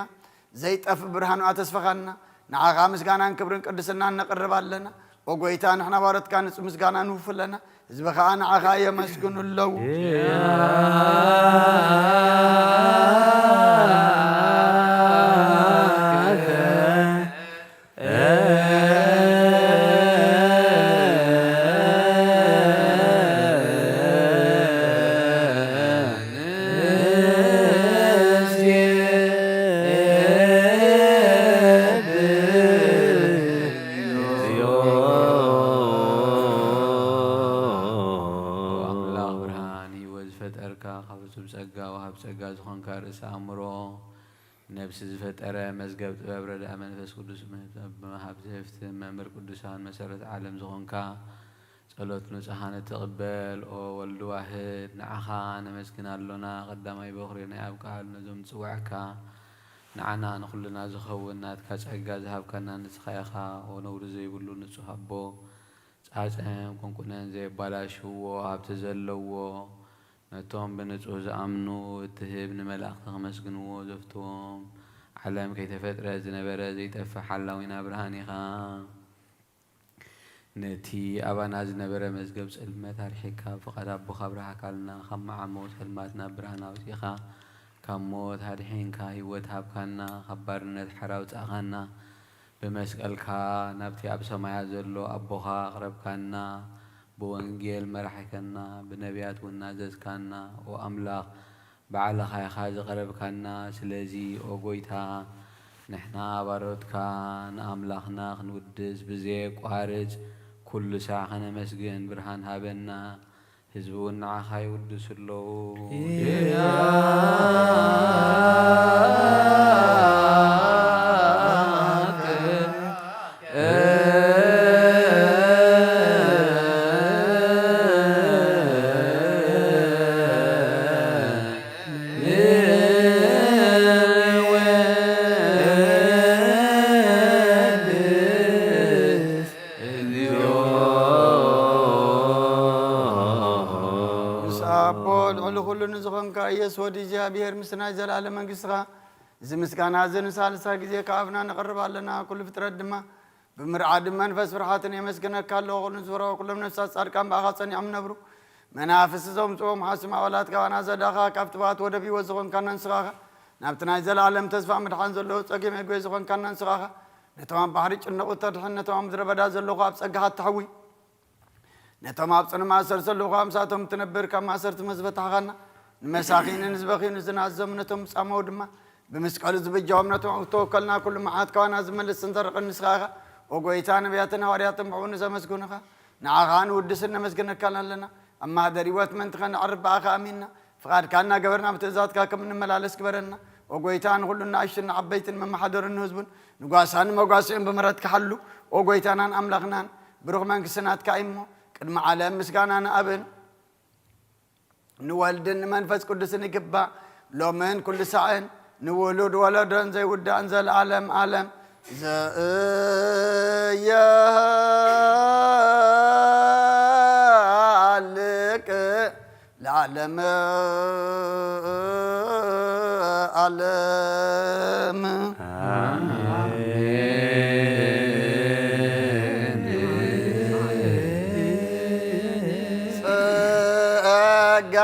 ዘይጠፍእ ብርሃን ኣተስፈኻና። ንዓኻ ምስጋናን ክብርን ቅድስናን ነቕርብ ኣለና። ኦ ጎይታ፣ ንሕና ባሮትካ ንጹህ ምስጋና ንውፍ ኣለና። ህዝቢ ኸኣ ንዓኻ የመስግኑ ኣለዉ። ኣምላኽ ብርሃን ህይወት ዝፈጠርካ፣ ካብ ፍጹም ጸጋ ወሃብ ጸጋ ዝኾንካ ርእሰ ኣእምሮ ነፍሲ ዝፈጠረ መዝገብ ጥበብ ረዳኢ መንፈስ ቅዱስ ምህብ-፣ ብምሃብ ዘህፍትም መምህር ቅዱሳን መሰረት ዓለም ዝኾንካ ጸሎት ንጹሃን እትቕበል ኦ ወልድ ዋህድ ንዓኻ ነመስግን ኣሎና። ቀዳማይ በኹሪ ናይ ኣብ ቃል ነዞም ዝጽዋዕካ ንዓና ንኹልና ዝኸውን ናትካ ጸጋ ዝሃብካና ንስኻ ኢኻ። ኦ ነውሪ ዘይብሉ ንጹህ ኣቦ ጻጸም ቁንቁነን ዘየባላሽዎ ሃብቲ ዘለዎ ነቶም ብንጹህ ዝኣምኑ እትህብ ንመላእኽቲ ከመስግንዎ ዘፍትዎም ዓለም ከይተፈጥረ ዝነበረ ዘይጠፍእ ሓላዊና ብርሃን ኢኻ። ነቲ ኣባና ዝነበረ መዝገብ ጸልመት ኣርሒቅካ፣ ፍቓድ ኣቦኻ ኣብራህካልና። ካብ መዓሞ ጸልማት ናብ ብርሃን ኣውጺእኻ፣ ካብ ሞት ኣድሒንካ፣ ህይወት ሃብካና፣ ካብ ባርነት ሓራ ኣውጻእኻና። ብመስቀልካ ናብቲ ኣብ ሰማያት ዘሎ ኣቦኻ ኣቕረብካና፣ ብወንጌል መራሕካና፣ ብነብያት እውን ኣዘዝካና። ኦ ኣምላኽ፣ ባዕልኻ ኢኻ ዘቕረብካና። ስለዚ ኦ ጎይታ፣ ንሕና ባሮትካ ንኣምላኽና ክንውድስ ብዘየቋርጽ ኩሉ ሳዕ ከነመስግን ብርሃን ሃበና። ህዝቢ እውን ንዓኻ ይውድሱ ኣለዉ። ምስ ኣቦ ልዕሊ ኩሉ ንዝኾንካ ኢየሱስ ወዲ እግዚኣብሔር፣ ምስ ናይ ዘለኣለም መንግስትኻ፣ እዚ ምስጋና እዚ ንሳልሳይ ግዜ ካብ ኣፍና ነቕርብ ኣለና። ኩሉ ፍጥረት ድማ ብምርዓድ መንፈስ ፍርሓትን የመስግነካ ኣሎ። ኩሉ ዝፈርሆ ኩሎም ነፍሳት ጻድቃን ብኣኻ ጸኒዖም ነብሩ። መናፍስቲ ዘምጽዎም ሓሱም ኣዋላት ካባና ዘዳኻ፣ ካብ ጥፍኣት ወደብ ህይወት ዝኾንካና ንስኻ ኢኻ። ናብቲ ናይ ዘለኣለም ተስፋ ምድሓን ዘለዎ ጸገም መግቢ ዝኾንካና ንስኻ ኢኻ። ነቶም ኣብ ባሕሪ ጭነቑ እተድሕን፣ ነቶም ኣብ ምድረ በዳ ዘለኹ ኣብ ጸጋኻ እተሕዊ፣ ነቶም ኣብ ጽኑዕ ማእሰርቲ ዘለዉ ኸኣ ምሳቶም እትነብር፣ ካብ ማእሰርቲ መዝበ ኣሕሊፍካና፣ ንመሳኪንን ዝበኽዩን ዝናዘዙ ነቶም ዝጻመዉ ድማ ብመስቀሉ ዝብጃዎም፣ ነቶም ኣብ እተወከልና ኩሉ መዓት ካባና ዝመልስን ዘርቕን ንስኻ ኢኻ። ኦ ጎይታ፣ ነብያትን ሃዋርያትን ብሕቡእ ንዘመስግኑኻ፣ ንዓኻ ንውድስን ነመስግነካን ኣለና። ኣብ ማህደር ህይወት ምእንቲ ኸነዕርፍ ብኣኻ ኣሚንና፣ ፍቓድካ እናገበርና ብትእዛዝካ ከም እንመላለስ ግበረና። ኦ ጎይታ፣ ንኹሉ ንኣሽቱን ንዓበይትን መመሓደሩን ንህዝቡን ንጓሳን መጓስዑን ብምሕረትካ ሓሉ። ኦ ጎይታናን ኣምላኽናን፣ ብሩኽ መንግስቲ ናትካ እሞ፣ ቅድሚ ዓለም ምስጋና ንኣብን ንወልድን ንመንፈስ ቅዱስን ይግባእ፣ ሎምን ኩሉ ሳዕን ንውሉድ ወለዶን ዘይውዳእን ዘለዓለም ዓለም ዘያልቅ ለዓለመ ዓለም። ጸጋ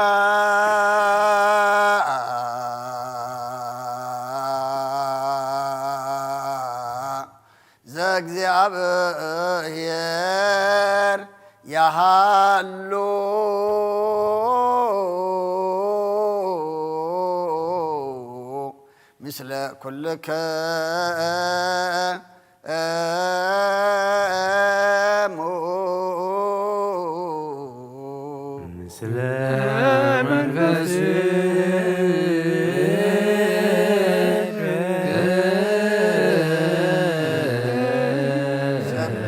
ዘእግዚኣብሔር ሀሎ ምስለ ኩልክሙ ምስለ መንፈስክ። ሰብሖ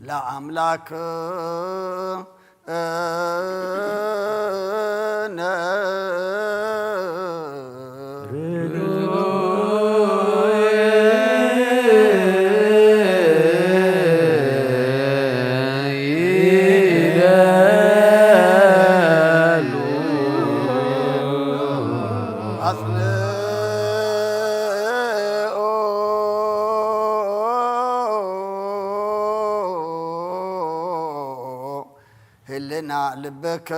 ለአምላክ እነ አጽንኦ ህልና ልብክ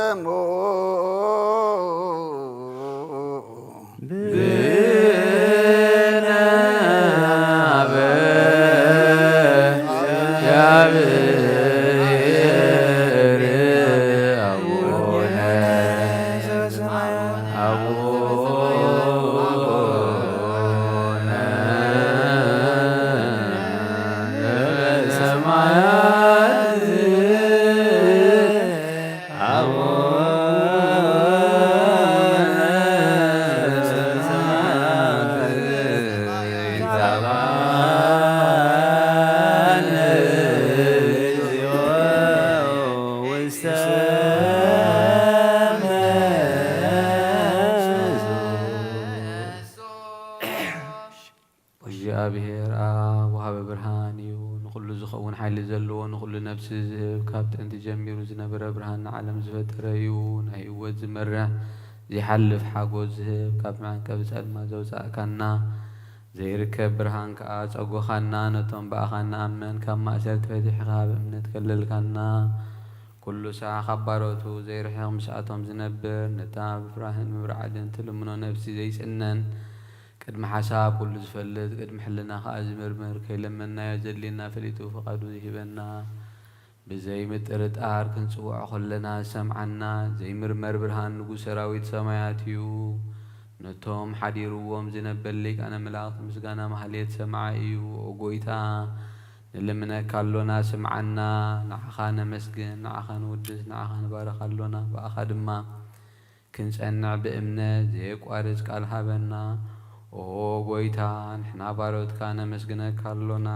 እሞ ብነ በእግዚአብሔር አቡነ አቡነ ዘበሰማያት። አቡነ ዘበሰማያት። ይትባረክ ስምከ ወይትቀደስ ስምከ። ወእግዚአብሔር አብ ወሀበ ብርሃን እዩ፣ ንኹሉ ዝኸውን ሐይሊ ዘለዎ፣ ንኹሉ ነፍስ ዝህብ፣ ካብ ጥንቲ ጀሚሩ ዝነበረ ብርሃን ንዓለም ዝፈጠረ እዩ። ናይ ህይወት ዝመርሕ ዘይሓልፍ ሓጎስ ዝህብ፣ ካብ መዐንቀቢ ጸልማት ዘውጻእካና፣ ዘይርከብ ብርሃን ከኣ ጸጎኻና፣ ነቶም ብኣኻ እንኣምን ካብ ማእሰርቲ ፈቲሕኻ ብእምነት ከለልካና። ኩሉ ሳዕ ካብ ባሮቱ ዘይርሕቕ ምስኣቶም ዝነብር፣ ነታ ብፍራህን ምብርዓድን ትልምኖ ነፍሲ ዘይጽነን፣ ቅድሚ ሓሳብ ኩሉ ዝፈልጥ፣ ቅድሚ ሕልና ከኣ ዝምርምር፣ ከይለመንናዮ ዘድልየና ፈሊጡ ፍቓዱ ዝህበና፣ ብዘይ ምጥርጣር ክንጽውዖ ከለና ዝሰምዓና፣ ዘይምርመር ብርሃን ንጉስ ሰራዊት ሰማያት እዩ። ነቶም ሓዲርዎም ዝነበር ሊቃነ መላእክት ምስጋና ማህሌት ሰማዒ እዩ። ኦ ጎይታ፣ ንልምነካ ኣሎና፣ ስምዓና። ንዓኻ ነመስግን፣ ንዓኻ ንውድስ፣ ንዓኻ ንባርኽ ኣሎና። ብኣኻ ድማ ክንጸንዕ ብእምነት ዘየቋርጽ ቃል ሃበና። ኦ ጎይታ፣ ንሕና ባሮትካ ነመስግነካ ኣሎና።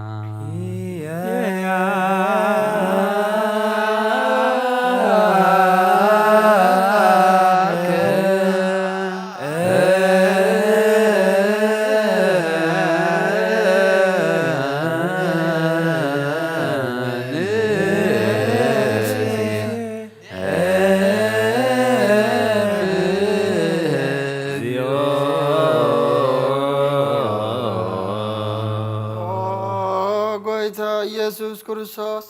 ኦ ጎይታ ኢየሱስ ክርስቶስ፣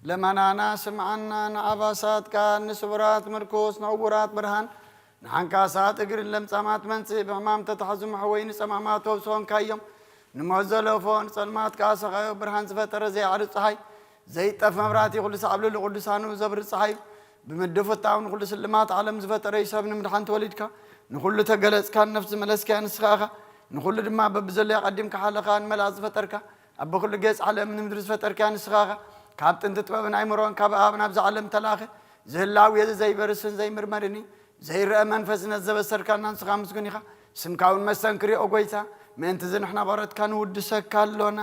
ልመናና ስምዓና። ንኣባሳት ቃል፣ ንስውራት ምርኩስ፣ ንዕውራት ብርሃን፣ ንዓንካሳት እግርን ለምጻማት መንጽእ፣ ብሕማም ተታሕዙ መሕወይ፣ ንጸማማት ፈውስ ሆንካዮም። ንሞት ዘለፎ፣ ንጸልማት ከኣ ሰኻዮ፣ ብርሃን ዝፈጠረ ዘይዓርብ ጸሓይ፣ ዘይጠፍ መብራህቲ፣ ኩሉ ሳዕ ኣብ ልዕሊ ቅዱሳኑ ዘብርህ ጸሓይ እዩ። ብምድፉታው ንኹሉ ስልማት ዓለም ዝፈጠረ እዩ። ሰብ ንምድሓን ተወሊድካ፣ ንኹሉ ተገለጽካ፣ ንነፍስ ዝመለስካያ ንስኻ ኢኻ። ንኹሉ ድማ በብዘሎዎ ኣቐዲምካ ሓለኻ፣ ንመላእኽት ዝፈጠርካ፣ ኣቦ ኩሉ ገጽ ዓለም ንምድሪ ዝፈጠርካያ ንስኻ ኢኻ። ካብ ጥንቲ ጥበብን ኣይምሮን ካብ ኣብ ናብዛ ዓለም ተላእኸ፣ ዝህላው የዚ ዘይበርስን ዘይምርመርን እዩ። ዘይረኣ መንፈስነት ዘበሰርካና ንስኻ ምስጉን ኢኻ። ስምካ እውን መስተንክር እዩ ኦ ጎይታ። ምእንትዚ ንሕና ባሮትካ ንውድሰካ ኣሎና።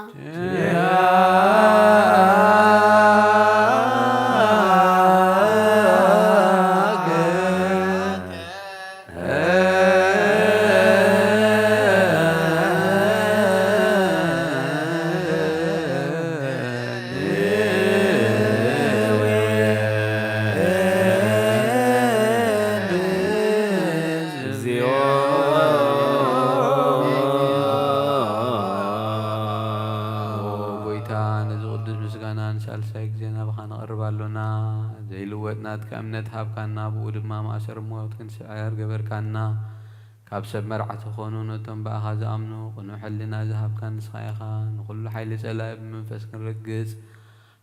ኦ ጎይታ፣ ነዚ ቅዱስ ምስጋና ንሳልሳይ ግዜ ናትካ እምነት ሀብካና፣ ብኡ ድማ ማእሰር ሞት ክንስዕር ገበርካና። ካብ ሰብ መርዓ ተኾኑ ነቶም ብኣኻ ዝኣምኑ፣ ቅኑዕ ሕልና ዝሃብካ ንስኻ ኢኻ። ንኹሉ ሓይሊ ጸላኢ ብመንፈስ ክንርግጽ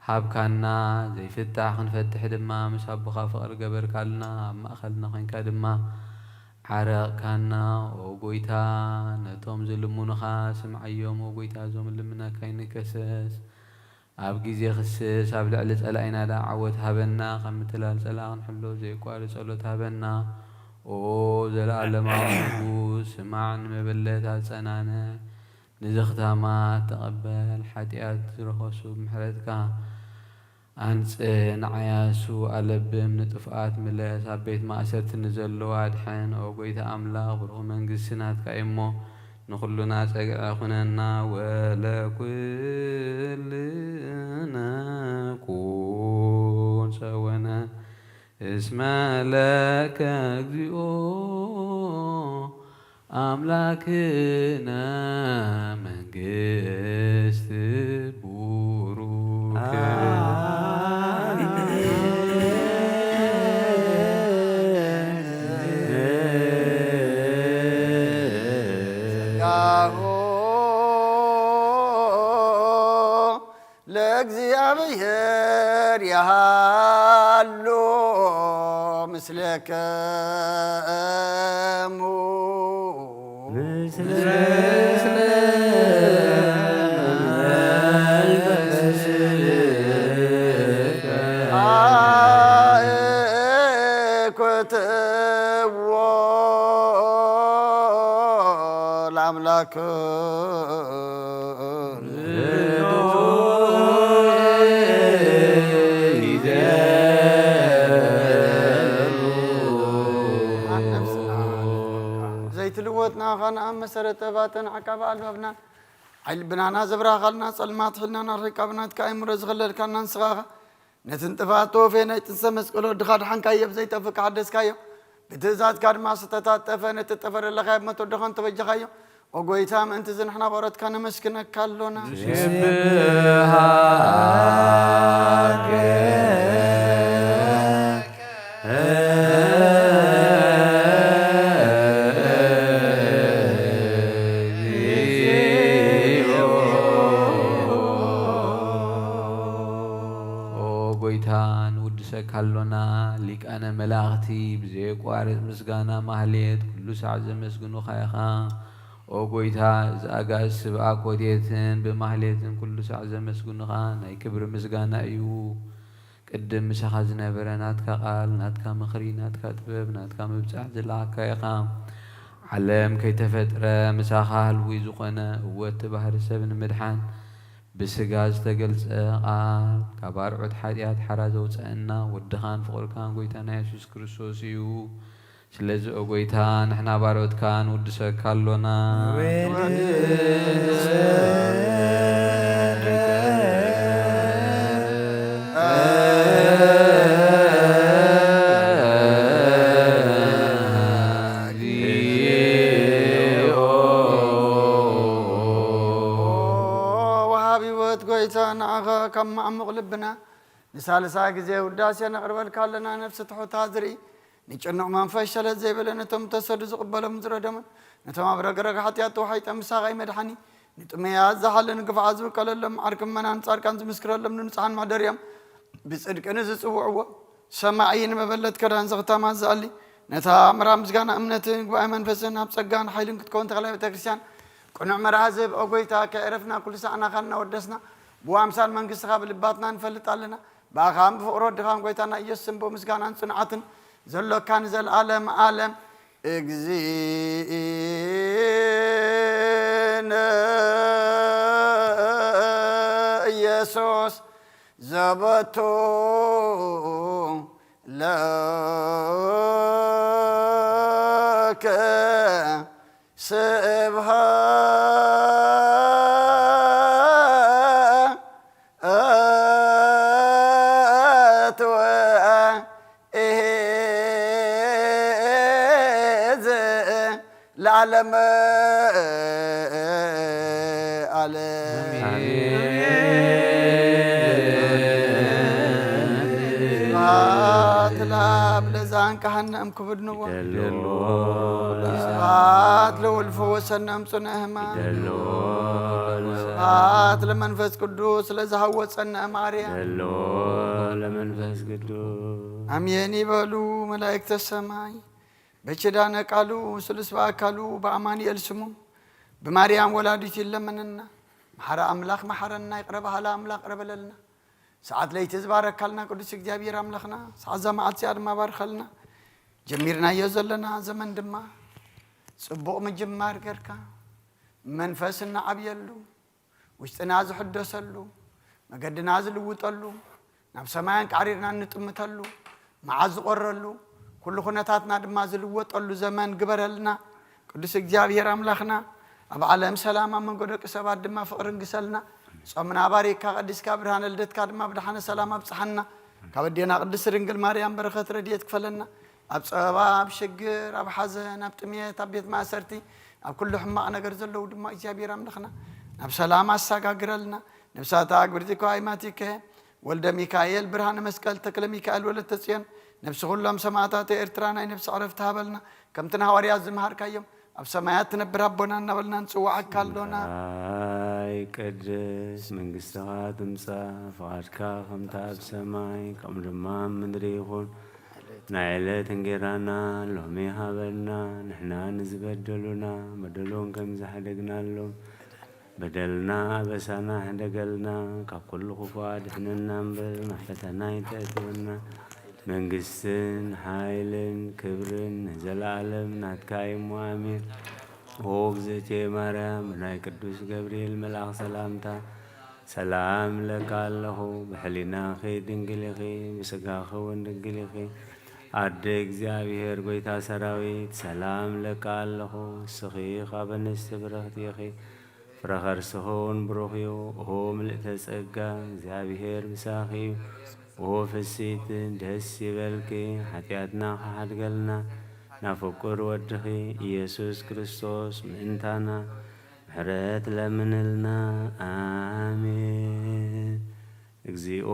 ሃብካና። ዘይፍታሕ ክንፈትሕ ድማ ምስ ኣቦኻ ፍቕሪ ገበርካልና። ኣብ ማእከልና ኮይንካ ድማ ዓረቕካና። ኦ ጎይታ፣ ነቶም ዝልምኑኻ ስምዓዮም። ኦ ጎይታ፣ እዞም ልምናካ ይንከሰስ። ኣብ ግዜ ክስስ ኣብ ልዕሊ ጸላኢና ደኣ ዓወት ሃበና። ካብ ምትላል ጸላኢ ክንሕሎ ዘየቋርጽ ጸሎት ሃበና። ኦ ዘለኣለማዊ ንጉስ፣ ስማዕ፣ ንመበለት ኣጸናንዕ፣ ንዘኽታማት ተቐበል። ሓጢኣት ዝረኸሱ ብምሕረትካ ኣንጽህ፣ ንዓያሱ ኣለብም፣ ንጥፍኣት ምለስ፣ ኣብ ቤት ማእሰርቲ ንዘለዉ ኣድሕን። ኦ ጎይታ ኣምላኽ፣ ብሩኽ መንግስቲ ናትካ እዩሞ፣ ንኹሉና ጸግዒ ኩነና። ወለኩልነ ኩን ጸወነ እስመ ለከ እግዚኦ ኣምላክነ መንግስት ቡሩክ። ጸጋሁ ለእግዚኣብሔር የሃሉ ምስሌክሙ። ምስለ መንፈስከ። አእኩትዎ ለአምላክ። ዘይትልወጥ ንኣኻ ንኣብ መሰረት እባተን ዓቃቢ ኣልባብናን፣ ዓይኒ ልብናና ዘብራኻልና፣ ጸልማት ሕልናና ኣርሒቅካ ብናትካ ኣእምሮ ዝኸለልካና ንስኻ ኢኻ። ነቲ ንጥፍኣት ተወፍየ ናይ ጥንሰ መስቀል ወድኻ ኣድሓንካዮ፣ ብዘይጠፍእ ከሓደስካዮ። ብትእዛዝካ ድማ ዝተታጠፈ ነቲ ጠፈር ለለኻዮ ብሞት ወድኻ እንተበጀኻዮ። ኦ ጎይታ፣ ምእንቲ እዚ ንሕና ባሮትካ ነመስግነካ ኣሎና። ስብሃት ኦ ጎይታ፣ ንውድሰካ ኣሎና። ሊቃነ መላእኽቲ ብዘየቋርጽ ምስጋና ማህሌት ኩሉ ሳዕ ዘመስግኑኻ ኢኻ። ኦ ጎይታ፣ እዚ ኣጋእዝቲ ብኣኮቴትን ብማህሌትን ኩሉ ሳዕ ዘመስግኑኻ ናይ ክብሪ ምስጋና እዩ። ቅድም ምሳኻ ዝነበረ ናትካ ቃል፣ ናትካ ምኽሪ፣ ናትካ ጥበብ፣ ናትካ ምብጻሕ ዝለኣኽካ ኢኻ። ዓለም ከይተፈጥረ ምሳኻ ህልዊ ዝኾነ፣ እወ እቲ ባህሪ ሰብ ንምድሓን ብስጋ ዝተገልጸ ቃል፣ ካብ ኣርዑት ሓጢኣት ሓራ ዘውጸአና ወድኻን ፍቕርካን ጎይታና የሱስ ክርስቶስ እዩ። ስለዚ ኦ ጎይታ፣ ንሕና ባሮትካ ንውድሰካ ኣሎና። ወሃቢ ሕይወት ጎይታ፣ ንዓኻ ካብ መዓሙቕ ልብና ንሳልሳይ ግዜ ውዳሴ ነቕርበልካ ኣለና። ነፍሲ ትሑት ዝርኢ፣ ንጭኑቕ መንፈስ ሸለል ዘይበለ፣ ነቶም ተሰዱ ዝቕበሎምን ዝረደሞን፣ ነቶም ኣብ ረግረግ ሓጢኣት ተዋሒጦም ምሳኻ መድሓኒ፣ ንጥሙያት ዝሓልን ግፉዓት ዝብቀለሎም፣ ዓርኪ ምእመናን ጻድቃን ዝምስክረሎም፣ ንንጹሓን መሕደሪኦም ብጽድቂ ንዝጽውዕዎ ሰማዒ፣ ንመበለት ከዳን ዘኽታማት ዝኣሊ፣ ነታ መርሃ ምስጋና እምነትን ጉባኤ መንፈስን ኣብ ጸጋን ሓይልን ክትከውን ተኽለ ቤተክርስትያን ቅኑዕ መርሃ ዝህብ ኦ ጎይታ፣ ከየዕረፍና ኩሉ ሳዕ ናኻ እናወደስና ብኡ ኣምሳል መንግስትኻ ብልባትና ንፈልጥ ኣለና። ብኣኻን ብፍቕሪ ወድኻን ጎይታና ኢየሱስን ብኡ ምስጋናን ጽንዓትን ዘሎካ ንዘለኣለም ኣለም። እግዚእነ ኢየሱስ ዘበቱ ለከ ስብሐት ወ- ኢሂ ዘላለም አለ። አሜን። ስብሐት ካህነ እም ክቡድ ንዋ። ይደሎ። ስብሐት ለወልድ ፈወሰነ እም ጽኑዕ ሕማም። ይደሎ። ስብሐት ለመንፈስ ቅዱስ ለዘሐወጸነ እም አርያም። ይደሎ ለመንፈስ ቅዱስ። አሜን ይበሉ መላእክተ ሰማይ። በኪዳነ ቃሉ ስሉስ በአካሉ በአማኑኤል ስሙ በማርያም ወላዲት ይለመነና። መሐሪ አምላክ መሐረና፣ ይቅረ በሀሊ አምላክ ይቅረ በለልና። ሰዓት ለይቲ ዝባረካልና ቅዱስ እግዚኣብሔር አምላክና፣ ሰዓት ዛመዓት ዚያ ድማ ባርካልና። ጀሚርናዮ ዘለና ዘመን ድማ ጽቡቅ ምጅማር ገርካ፣ መንፈስና አብየሉ፣ ውሽጥና ዝሕደሰሉ፣ መገድና ዝልውጠሉ፣ ናብ ሰማይ አንቃዕሪርና እንጥምተሉ፣ መዓት ዝቆረሉ፣ ኩሉ ኩነታትና ድማ ዝልወጠሉ ዘመን ግበረልና። ቅዱስ እግዚኣብሔር አምላክና፣ ኣብ ዓለም ሰላም፣ ኣብ መንጎ ደቂ ሰባት ድማ ፍቅሪ ንግሰልና። ጾምና ባሪክካ ቀዲስካ፣ ብርሃነ ልደትካ ድማ ብደሓነ ሰላም ኣብጽሓና። ካብ ኣዴና ቅድስት ድንግል ማርያም በረኸት ረድኤት ክፈለና። ኣብ ጸበባ፣ ኣብ ሽግር፣ ኣብ ሓዘን፣ ኣብ ጥሜት፣ ኣብ ቤት ማእሰርቲ፣ ኣብ ኩሉ ሕማቕ ነገር ዘለዉ ድማ እግዚኣብሔር ኣምላኽና ናብ ሰላም ኣሳጋግረልና። ነፍሳታ ኣግብርቲ እኳ ኣይማቲከ፣ ወልደ ሚካኤል፣ ብርሃነ መስቀል፣ ተክለ ሚካኤል፣ ወለተ ጽዮን፣ ነፍሲ ኩሎም ሰማእታት ኤርትራ ናይ ነፍሲ ዕረፍቲ ሃበልና። ከምቲ ንሃዋርያት ዝመሃርካዮም፣ ኣብ ሰማያት ትነብር ኣቦና እናበልና ንጽውዓካ ኣሎና። ይትቀደስ መንግስትኻ ትምጻእ፣ ፍቓድካ ከምቲ ኣብ ሰማይ ከምኡ ድማ ኣብ ምድሪ ይኹን። ናይ ዕለት እንጌራና ሎሚ ሃበና፣ ንሕና ንዝበደሉና በደሎም ከም ዝሓደግናሎም፣ በደልና ኣበሳና ሕደገልና፣ ካብ ኩሉ ክፉእ ኣድሕነና እምበር፣ ናብ ፈተና ኣይተእትወና። መንግስትን ሓይልን ክብርን ንዘለኣለም ናትካ እዩ እሞ፣ ኣሜን። ኦ እግዝእትየ ማርያም፣ ብናይ ቅዱስ ገብርኤል መልኣኽ ሰላምታ ሰላም እብለኪ ኣለኹ። ብሕሊናኺ ድንግል ኢኺ፣ ብስጋኺ እውን ድንግል ኢኺ። ኣደ እግዚኣብሔር፣ ጎይታ ሰራዊት፣ ሰላም እብለኪ ኣለኹ። ንስኺ ካብ ኣንስቲ ብርኽቲ ኢኺ፣ ፍረ ኸርስኺ እውን ብሩኽ እዩ። ኦ ምልእተ ጸጋ፣ እግዚኣብሔር ምሳኺ እዩ። ኦ ፍስይቲ፣ ደስ ይበልኪ፣ ሓጢኣትና ኽሓድገልና፣ ናብ ፍቁር ወድኺ ኢየሱስ ክርስቶስ ምእንታና ምሕረት ለምንልና። ኣሜን። እግዚኦ።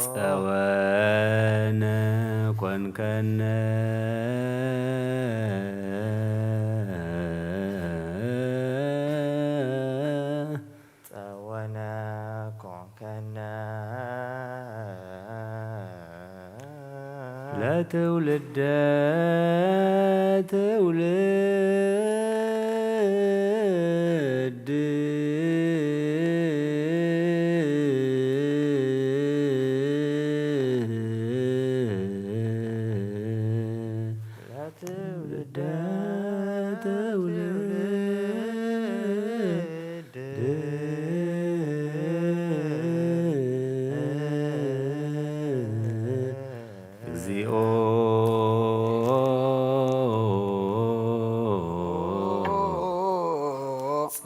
ጸወነ ኮንከነ። ጸወነ ኮንከነ። ለትውልደ ትውልድ። ለትውልደ ትውልድ። እግዚኦ።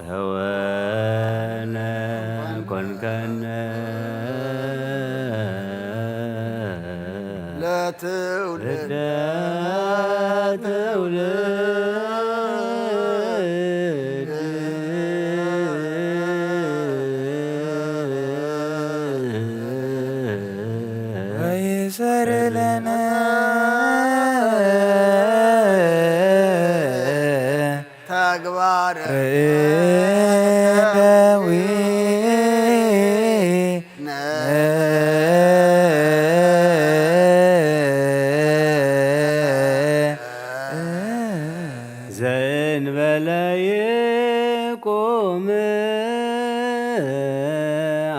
ጸወነ ኮንከነ። ለትውልደ ትውልድ። ወይሰር ለነ ተግባረ እደዊነ ዘእንበለ ይቁም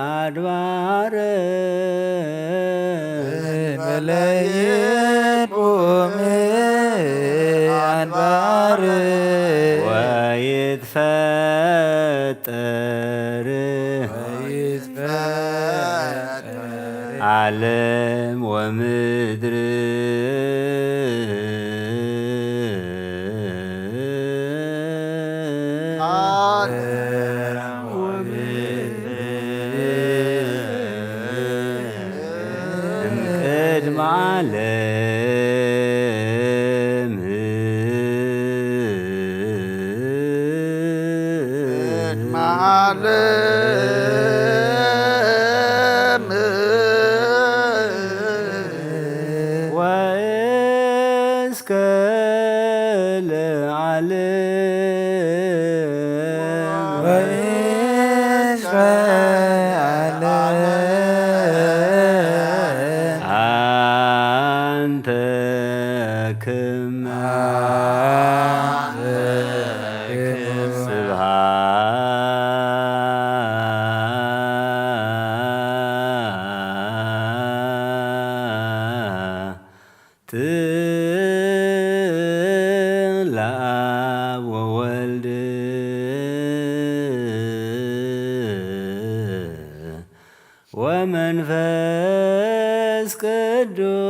አድባር። ዘእንበለ ይቁም አድባር። ወይትፈጠር። ወይትፈጠር። ዓለም ወምድር። ዓለም ወምድር። ዓለም። ቅድመ ዓለም ወእስከ ለዓለም። ወእስከ ለዓለም። አንተ ክም። አንተ ክም። ስብሐት ለአብ ወወልድ ወመንፈስ ቅዱስ።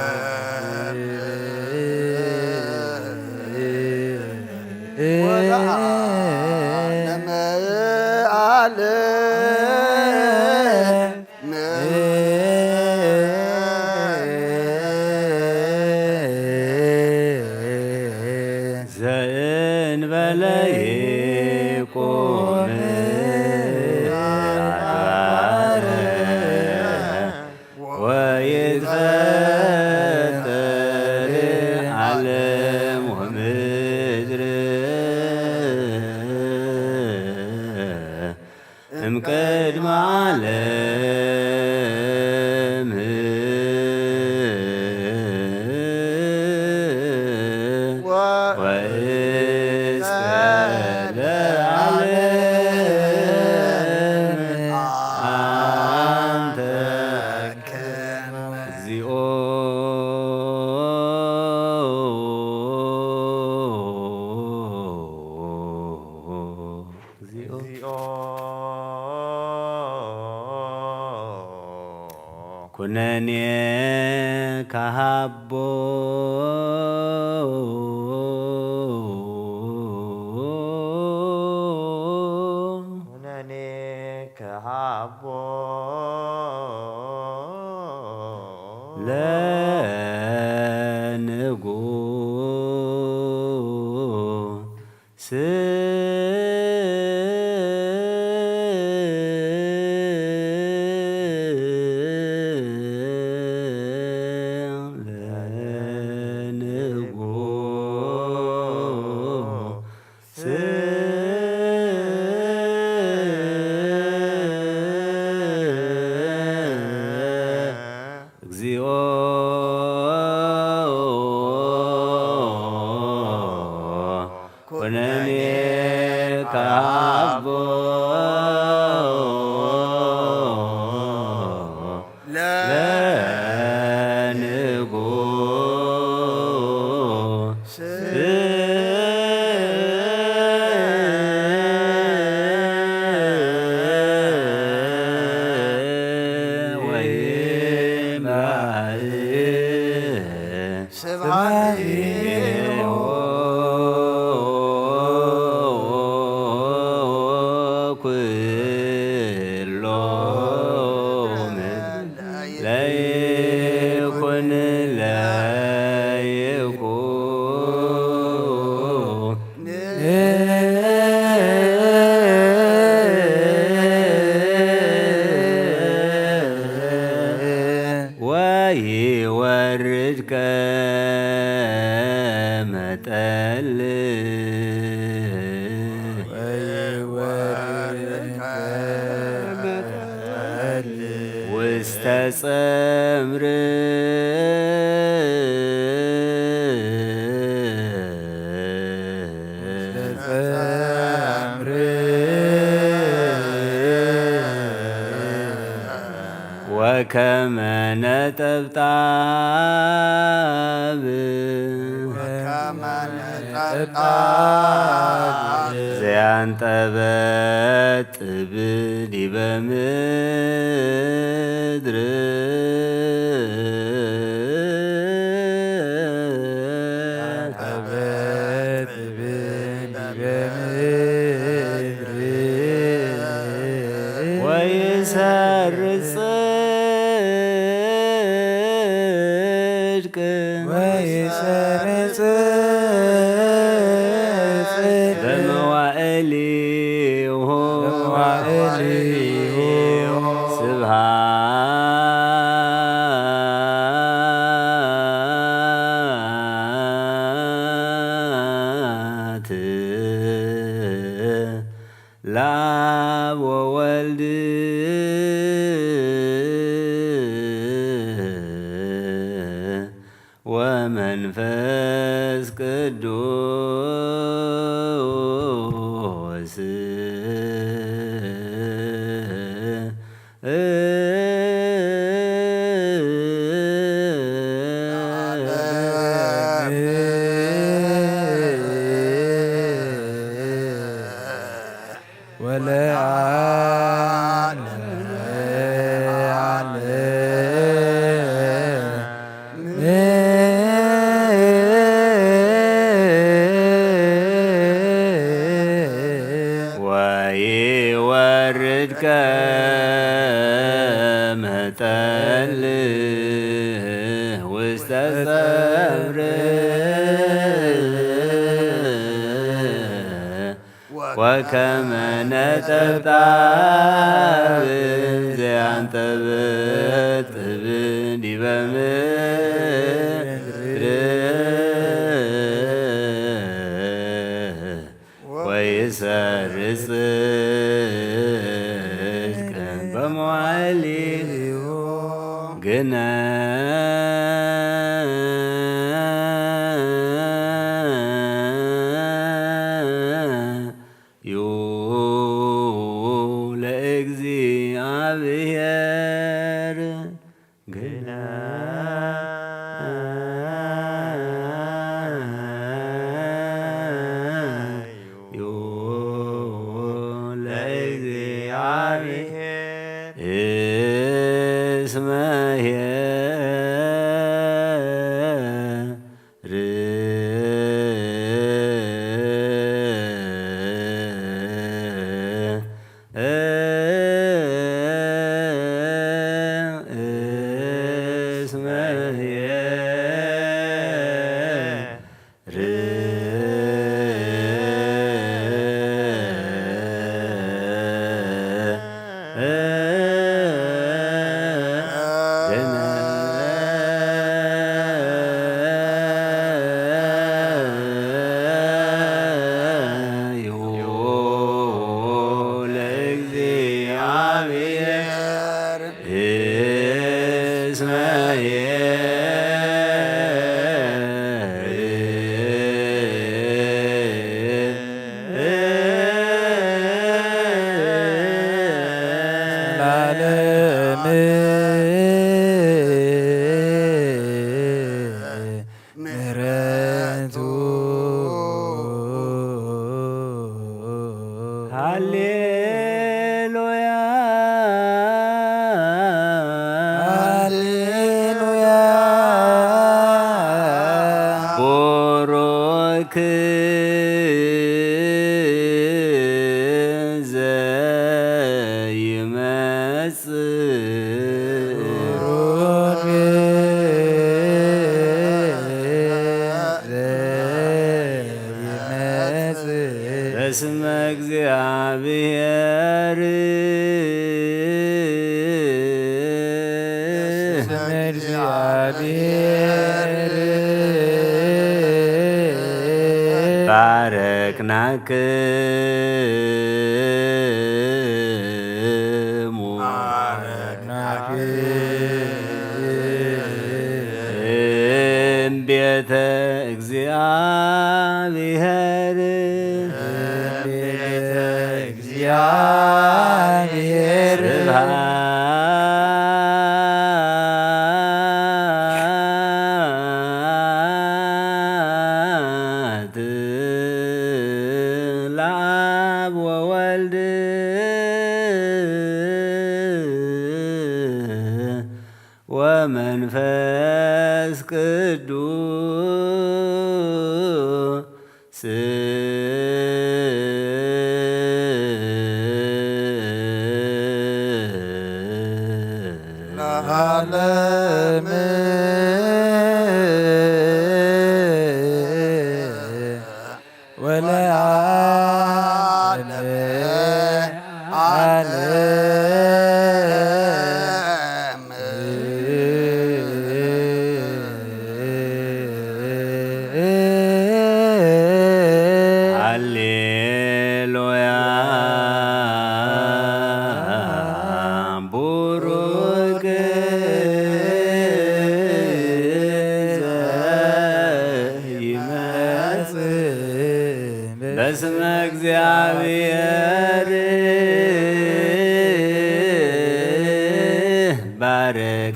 ለዓለም ወለዓለመ ዓለም። ዘእንበለ ይቁም አድባር ወይትፈጠር ዓለም ወምድር። እምቅድመ ዓለም ወእስከ ለዓለም አንተ ክም። እግዚኦ። እግዚኦ። ኩነኔ ከሃቦ። ኩነኔ ከሃቦ። ለንጉ ስ ለንጉስ እግዚኦ ኩነኔ ከሃቦ ለንጉስ ወይምራእ ስብሐቲሁ ኩሎ ምድር ለይኩን ለይኩን ወይወርድ ከመ ጠል ውስተ ጸምር ወከመ ነጠብጣብ ዘያንጠበጥብ ዲበ ምድር ይሰርጽ በመዋዕሊሁ በመዋዕሊሁ ስብሐት ለአብ ወወልድ ወመንፈስ ቅዱስ። ወለዓለመ ዓለምን። ወይወርድ ከመ ጠል ውስተ ጸፍር ወከመ ነጠብጣብ ዘያንጠበጥብ ዲበ ምድር። ወይሰርጽ ጽድቅ በመዋዕሊሁ ግነ ዩ ለእግዚአብሔር ግነ ዩ ለእግዚአብሔር እስመ ኄር እስመ ኄር ለእግዚአብሔር እስመ ኄር ለዓለመ ዓለምን። ምሕረቱ። ሃሌሉያ። ሃሌሉያ። ቡሩክ ዘይመጽእ። ቡሩክ ዘይመጽእ። በስመ እግዚአብሔር። በስመ እግዚአብሔር። ባረክናክ ክሙ። ባረክናክ። እምቤተ እግዚአብሔር። እምቤተ እግዚአብሔር። ስብሐት ለአብ ወወልድ ወመንፈስ ቅዱስ። ለዓለም።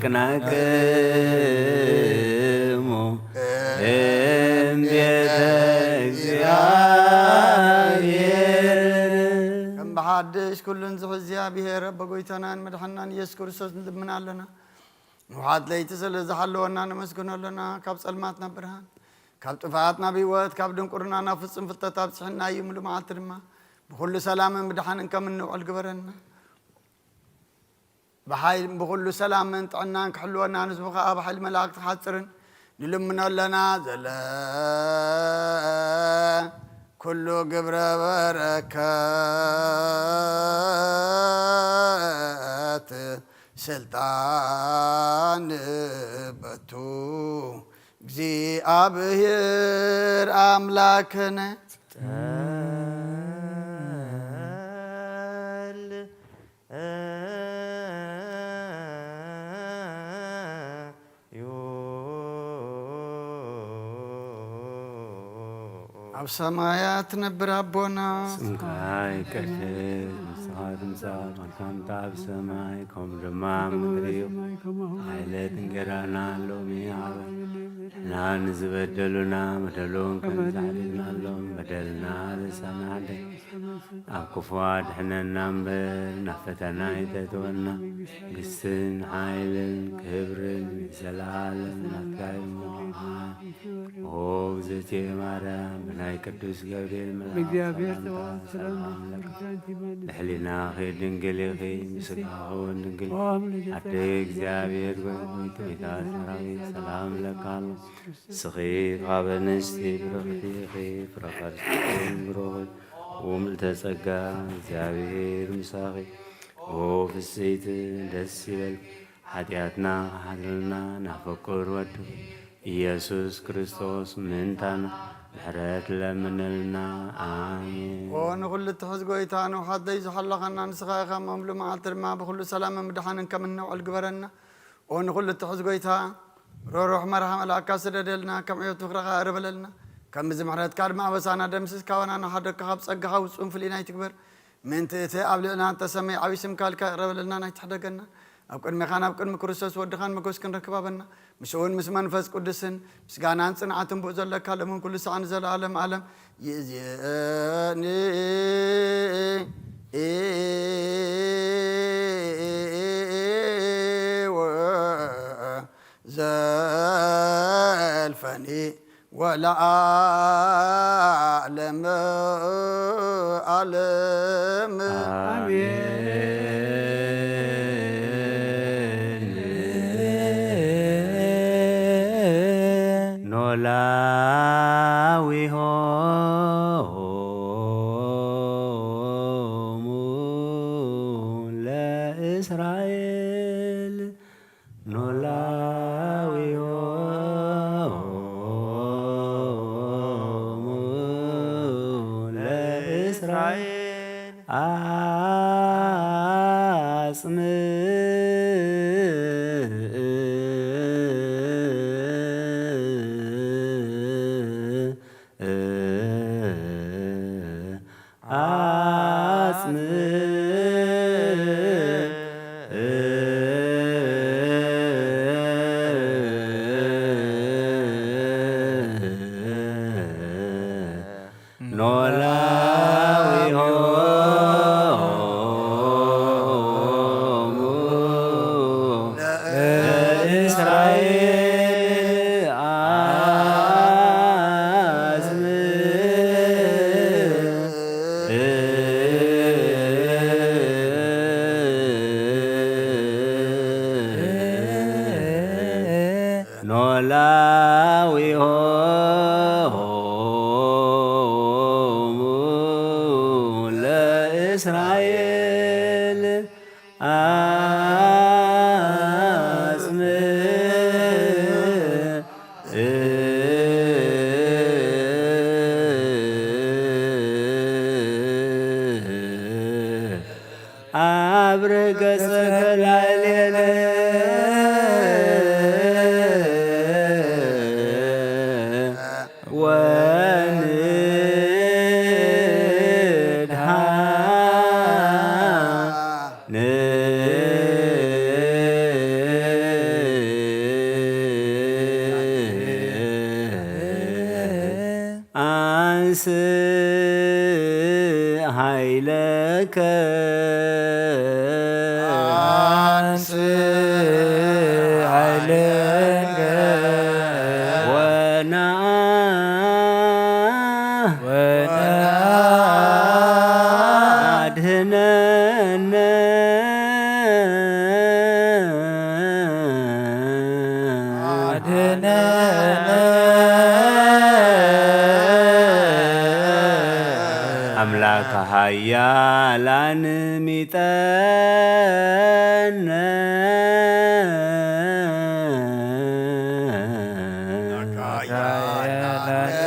ቅናክሙ እምቤተ እግዚኣብሔር። ከም ብሓድሽ ኩሉን ዝሕዝ እግዚኣብሔር፣ ኣቦ ጎይታናን መድሓናን ኢየሱስ ክርስቶስ ንልምን ኣለና። ንውሓት ለይቲ ስለ ዝሓለወና ነመስግኖ ኣለና። ካብ ጸልማት ናብ ብርሃን፣ ካብ ጥፍኣት ናብ ህይወት፣ ካብ ድንቁርና ናብ ፍጹም ፍልጠት ኣብጽሐና እዩ። ምሉእ መዓልቲ ድማ ብኹሉ ሰላምን ብድሓንን ከም እንውዕል ግበረና። ብሓይል-፣ ብኹሉ ሰላምን ጥዕናን ክሕልወና፣ ንሱ ኸኣ ብሓይሊ መላእክት ክሓጽርን ንልምኖ ኣለና። ዘለ ኩሉ ግብረ በረከት ስልጣን በቱ እግዚኣብሔር ኣምላክነ። ጠል ኣብ ሰማያት ትነብር ኣቦና፣ ስምካ ይቀደስ፣ መንግስትካ ትምጻእ፣ ፍቃድካ ትምጻእ ኣብ ሰማይ ከም ድማ ኣብ ምድሪ። ሃይለት እንጌራና ሎሚ ሃበ፣ ንሕና ንዝበደሉና በደሎም ከም ዝሓደግናሎም በደልና ዘሳናህደ፣ ኣብ ክፉ ኣድሕነና እምበር፣ ናብ ፈተና ኣይተእትወና። መንግስትን ሓይልን ክብርን ንዘለኣለም ናትካ እዩ። እሞ ኣሜን። ኦ እግዝእትየ ማርያም፣ ብናይ ቅዱስ ገብርኤል መልኣክ ብእግዚኣብሔር ሰላምታ ጸዋም ሰላም ሰላም ለኪ። ብሕሊናኺ ድንግል ኢኺ፣ ብስጋኺ እውን ድንግል። ኣደ እግዚኣብሔር ጎይታ፣ ሰራዊት ሰላም እለኪ። ንስኺ ካብ ኣንስቲ ብርኽቲ ኢኺ፣ ፍረ ከርስኺ እውን ብሩኽ እዩ። ኦ ምልዕተ ጸጋ፣ እግዚኣብሔር ምሳኺ። ኦ ፍስሕቲ፣ ደስ ይበልኪ። ሓጢኣትና ክሓድረልና ናፍቅር ወዱ ኢየሱስ ክርስቶስ ምእንታና ምሕረት ለምንልና። ኣሜን። ኦ ንኹሉ እትሕዝ ጎይታ፣ ንውሓት ዘይዝሓለኻና ንስኻ ኢኻ። መምሉ መዓልቲ ድማ ብኹሉ ሰላምን ብድሓንን ከም እንውዕል ግበረና። ኦ ንኹሉ እትሕዝ ጎይታ፣ ሮሮሕ መርሓ መልኣካ ስደደልና፣ ከም ዕዮት ፍቕርኻ እረበለልና። ከም ብዚ ምሕረትካ ድማ ኣበሳና ደምስስ፣ ካባና ንሓደግካ ካብ ጸጋኻ ውጹን ፍልይና ኣይትግበር። ምእንቲ እቲ ኣብ ልዕልና እተሰመየ ዓቢ ስምካ ኢልካ ይቕረ በለልናን ኣይትሕደገናን። ኣብ ቅድሜኻን ኣብ ቅድሚ ክርስቶስ ወድኻን መጎስ ክንረክብ ሃበና። ምስኡን ምስ መንፈስ ቅዱስን ምስጋናን ጽንዓትን ብኡ ዘለካ ሎምን ኩሉ ሳዕ ንዘለኣለም ዓለም። ይእዜኒ ወዘልፈኒ ወለዓለመ ዓለም። ኣሜን። ኖላዊሆሙ ለእስራኤል፣ ኖላዊሆሙ ለእስራኤል፣ አጽምዕ አጽምዕ ኖላዊሆሙ ለእስራኤል አጽምዕ ኖላዊሆሙ ለእስራኤል አጽምዕ አብርህ ገጸከ ላዕሌነ አንስ ኃይለከ፣ አንስ ኃይለከ፣ ወነአ፣ ወነአ፣ አድህነነ፣ አድነነ። አምላከ ኃያላን ሚጠነ። አምላከ ኃያላን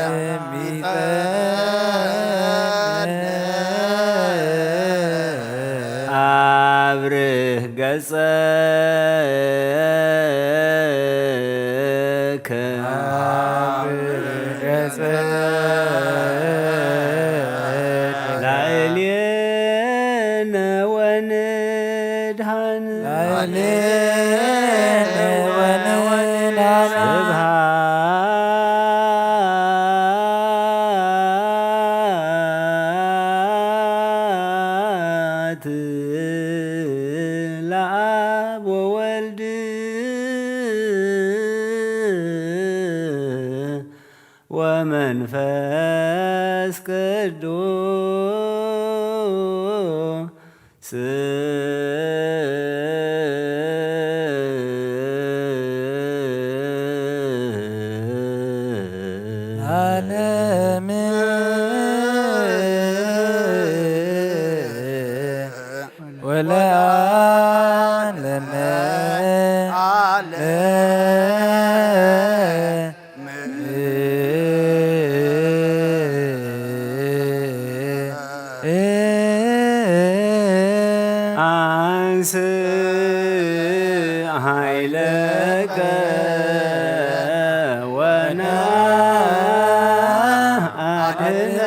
ሚጠነ። አብርህ ገጸ ገጸከ፣ አብርህ ገጸከ ላዕሌነ ወንድኃን፣ ላዕሌነ ወንድኃን። ስብሐት ለአብ ወወልድ ወመንፈስ ቅዱስ። ዓለም ወለዓለመ ዓለም። አንስ ኃይለከ ወነአድህነ።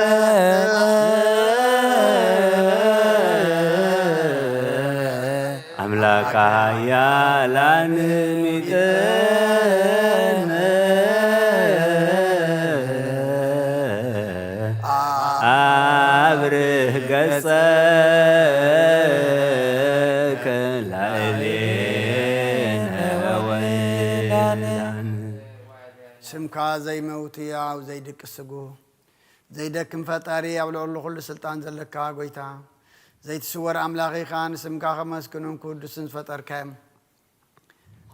አምላከ ኃያላን ሚጠነ። አብርህ ገጸከ ላዕሌነ ወወልድ። ስምካ ዘይመውት ሕያው ዘይድቅስ ስጉ ዘይደክም ፈጣሪ፣ ኣብ ልዕሊ ኩሉ ስልጣን ዘለካ ጎይታ፣ ዘይትስወር ኣምላኽ ኢኻ። ንስምካ ከመስግኑን ክውድሱን ዝፈጠርካዮም፣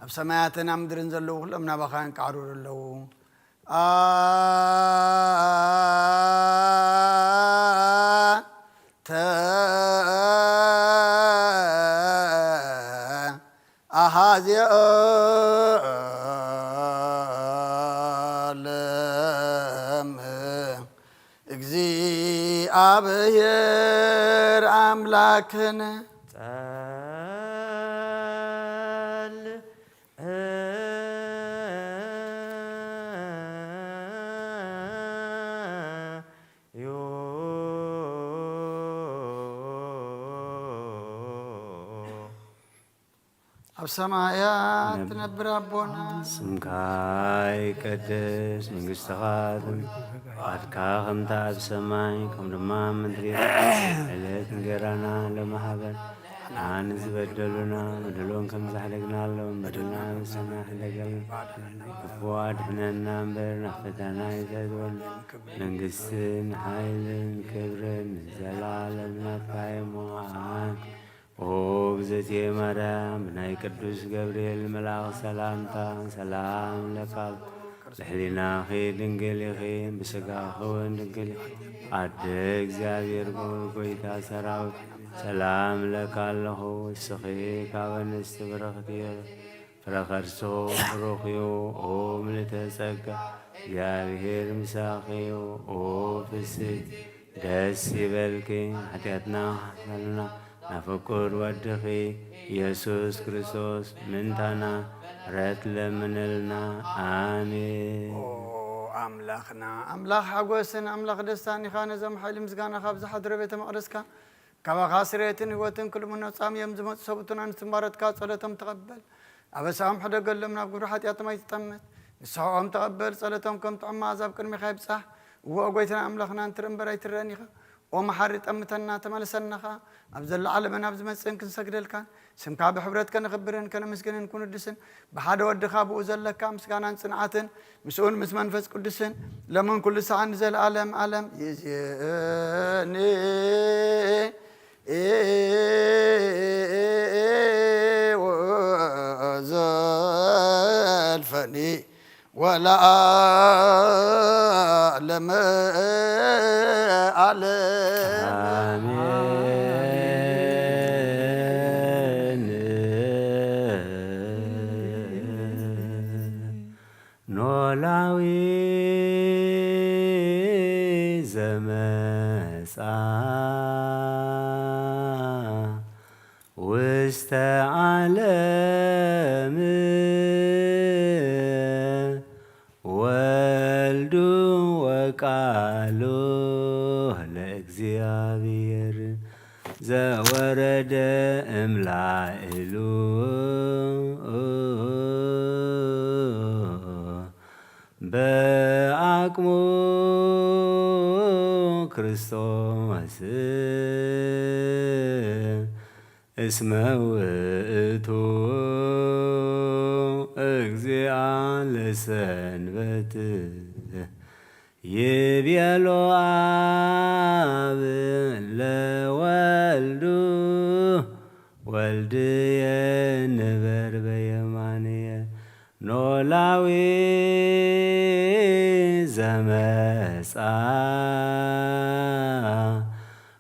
ኣብ ሰማያትን ኣብ ምድርን ዘለዉ ኩሎም ናባኻ የንቃዕሩሩ ኣለዉ። ኣንተ ኣሃዜ ዓለም፣ እግዚኣብሔር ኣምላክነ። ጸል ዩ። ኣብ ሰማያት ትነብር ኣቦና፣ ስምካ ይቀደስ፣ መንግስትኻ ትምጻእ፣ ፍቃድካ ከምታ ኣብ ሰማይ ከም ድማ ኣብ ምድሪ። ዕለት እንጌራና ሎሚ ሃበና፣ ንዓኒ ዝበደሉና በደሎም ከም ዝሓለግናሎም በደልና ምሳና ይሓለገልና፣ ክፉእ ኣድሕነና እምበር ናብ ፈተና ኣይተእትወና፣ መንግስትን ሓይልን ክብርን ንዘለዓለም ናትካ እዩሞ፣ ኣሜን። ኦ እግዝእትየ ማርያም፣ ብናይ ቅዱስ ገብርኤል መልኣኽ ሰላምታ ሰላም እብለኪ፣ ብሕሊናኺ ድንግል ኢኺ፣ ብስጋኺ እውን ድንግል ኢኺ፣ ኣደ እግዚኣብሔር፣ ጎይታ ሰራዊት፣ ሰላም እብለኪ ኣለኹ። ንስኺ ካብ ኣንስቲ ብርኽቲ ኢኺ፣ ፍረ ከርስኺ ብሩኽ እዩ። ኦ ምልእተ ጸጋ፣ እግዚኣብሔር ምሳኺ እዩ። ኦ ፍስሕቲ፣ ደስ ይበልኪ፣ ሓጢኣትና ከሕፍረልና፣ ናብ ፍቁር ወድኺ ኢየሱስ ክርስቶስ ምእንታና ምሕረት ለምንልና። ኣሜን። ኦ ኣምላኽና፣ ኣምላኽ ሓጎስን ኣምላኽ ደስታን ኢኻ። ነዞም ሓይሊ ምስጋና ካብ ዝሓድሮ ቤተ መቕደስካ ካባኻ ስርየትን ህይወትን ክልምኑ ነጻም እዮም ዝመጹ ሰብኡትን ኣንስትን ባሮትካ ጸሎቶም ተቐበል። ኣበሳኦም ሕደገሎም፣ ናብ ግብሪ ሓጢኣቶም ኣይትጠምት። ንስሐኦም ተቐበል፣ ጸሎቶም ከም ጥዑም መኣዛ ኣብ ቅድሜኻ ይብጻሕ። እወ ጎይታና ኣምላኽና፣ እንትርእ እምበር ኣይትረእን ኢኻ። ኦ መሓሪ፣ ጠምተና፣ ተመለሰና ኸኣ። ኣብ ዘለዓለምን ኣብ ዝመጽእን ክንሰግደልካን፣ ስምካ ብሕብረት ከነኽብርን ከነመስግንን ክንውድስን፣ ብሓደ ወድኻ ብኡ ዘለካ ምስጋናን ጽንዓትን፣ ምስኡን ምስ መንፈስ ቅዱስን፣ ሎምን ኩሉ ሰዓን ንዘለዓለም ዓለም ይእዜኒ። ወዘልፈኒ ወለዓለመ ዓለም። አሜን። ኖላዊ ዘመጻ ውስተ ዓለም ወልዱ ወቃሉ ለእግዚአብሔር ዘወረደ እምላእሉ በአቅሙ ክርስቶስ እስመ ውእቱ እግዚአ ለሰንበት። ይቤሎ አብ ለወልዱ ወልድየ ንበር በየማንየ። ኖላዊ ዘመጻ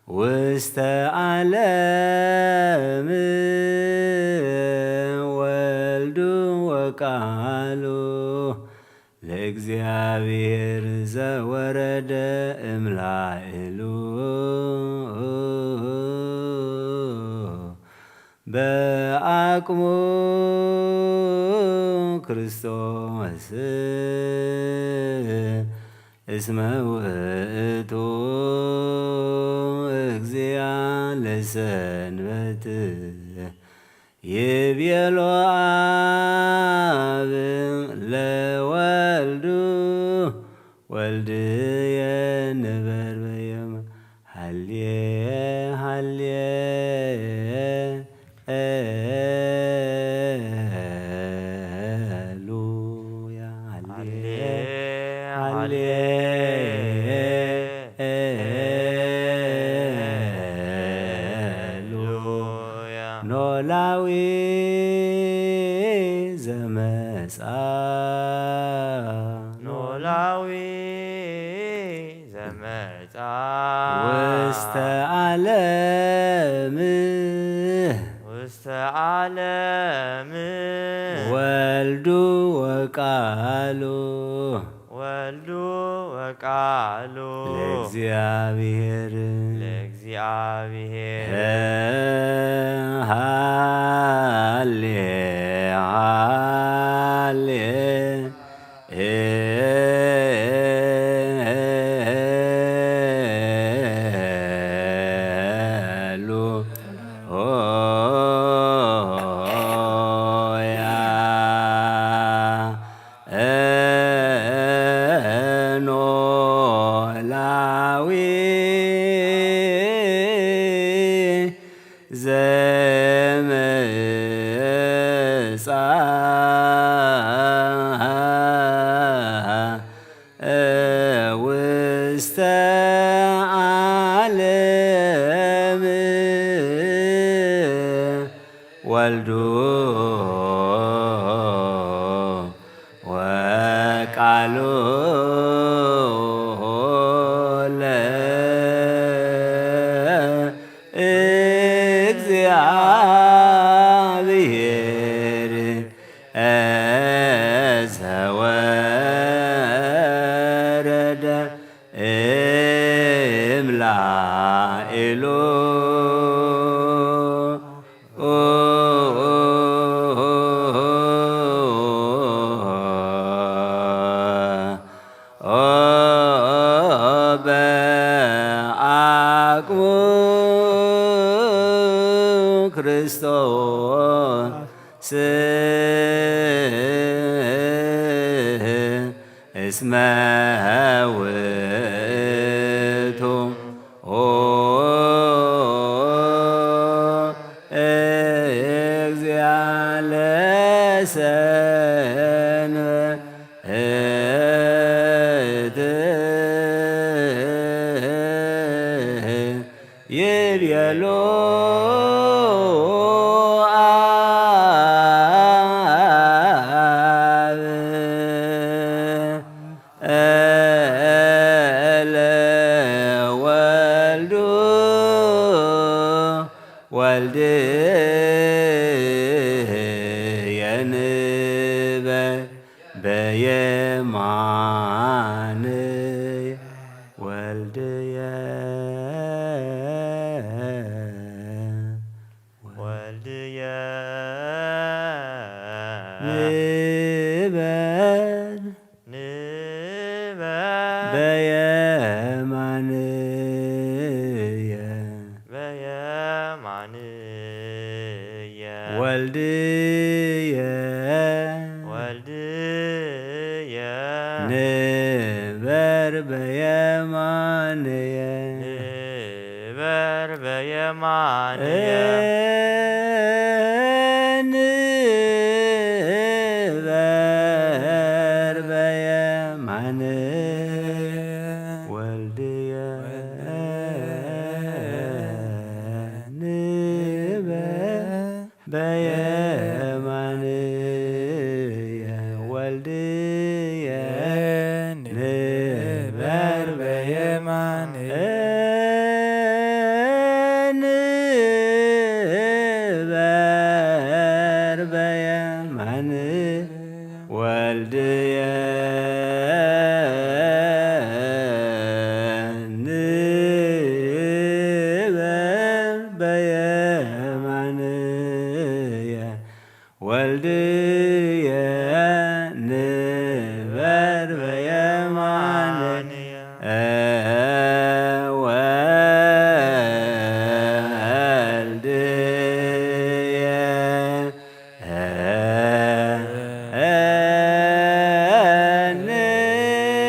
ውስተ ዓለም ወልዱ ወቃሉ ለእግዚአብሔር ዘወረደ እምላእሉ በአቅሙ ክርስቶስ እስመ ውእቱ እግዚአ ለሰንበት። ይቤሎ አብ ለወልዱ ወልድየ ንበር በየማ-፣ ሃሌ ሃሌ ሉያ፣ ሃሌ ሃሌ ሉያ። ኖላዊ ዘመጻ፣ ኖላዊ ዘመጻ ውስተ ዓለም፣ ውስተ ዓለም ወልዱ ወቃሉ፣ ወልዱ ወቃሉ ለእግዚአብሔር፣ ለእግዚአብሔር ሃሌ ሃሌ ሉያ። ኖላዊ ዘመጻ ውስተ ዓለም ወልዱ ወቃሉ ለእግዚአብሔር ዘወረደ እምላእሉ። እስመ ውእቱ እግዚአ ለሰንበት ይቤሎ አብ። እለ ወልዱ ወልድየ ንበር በየማንየ ወልድየ ወልድየ ንበር ንበር በየማንየ በየማንየ ወልድየ ወልድየ ንበር በየማንየ ንበር በየማንየ ንበር በየማንየ ወልድየ ንበር በየማንየ ወልድየ ንበር በየማንየ ንበር በየማንየ ወልድየ ንበር በየማንየ ወልድየ ንበር በየማንየ ወልድየ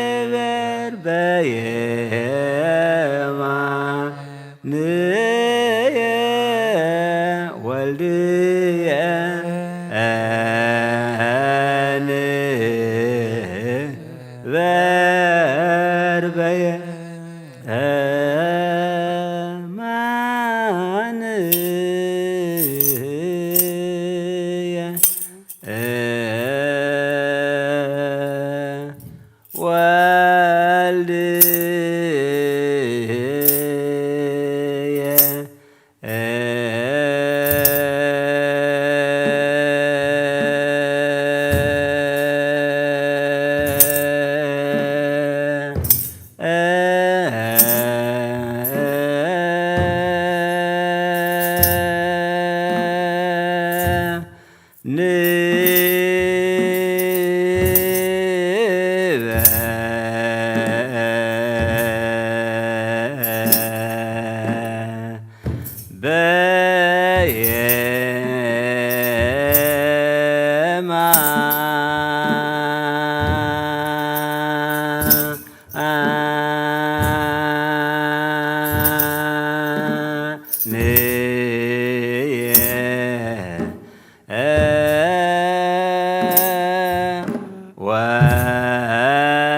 ንበር በየማንየ ወልድየ ንበር በየማንየ ወልድየ ንበር በየማንየ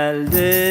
ወልድየ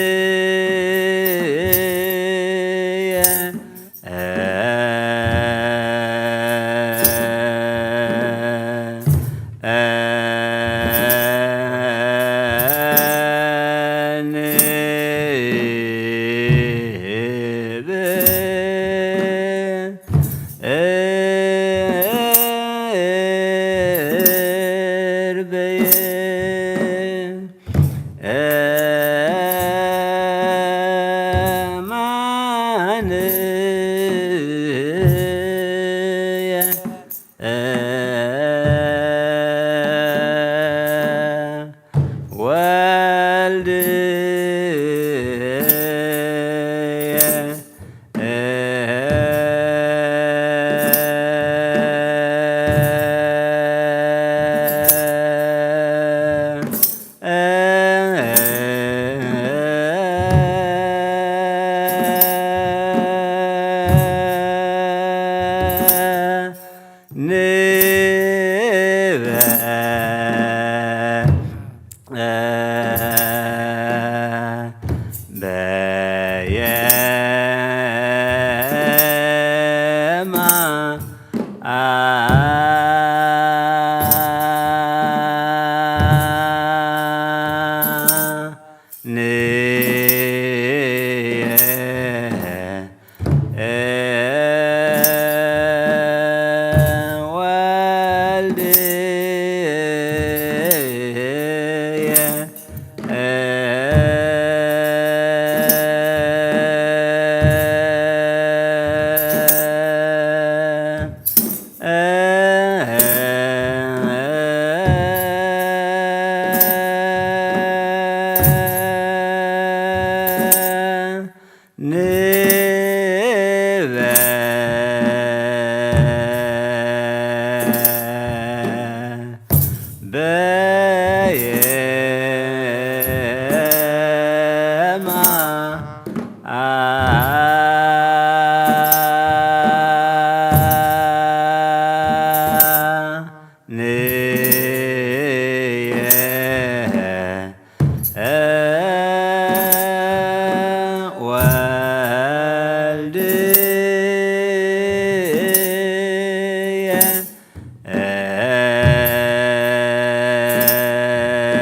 Beye ma a ni e e wal di e e e ni ve beye ma a ni e e wal di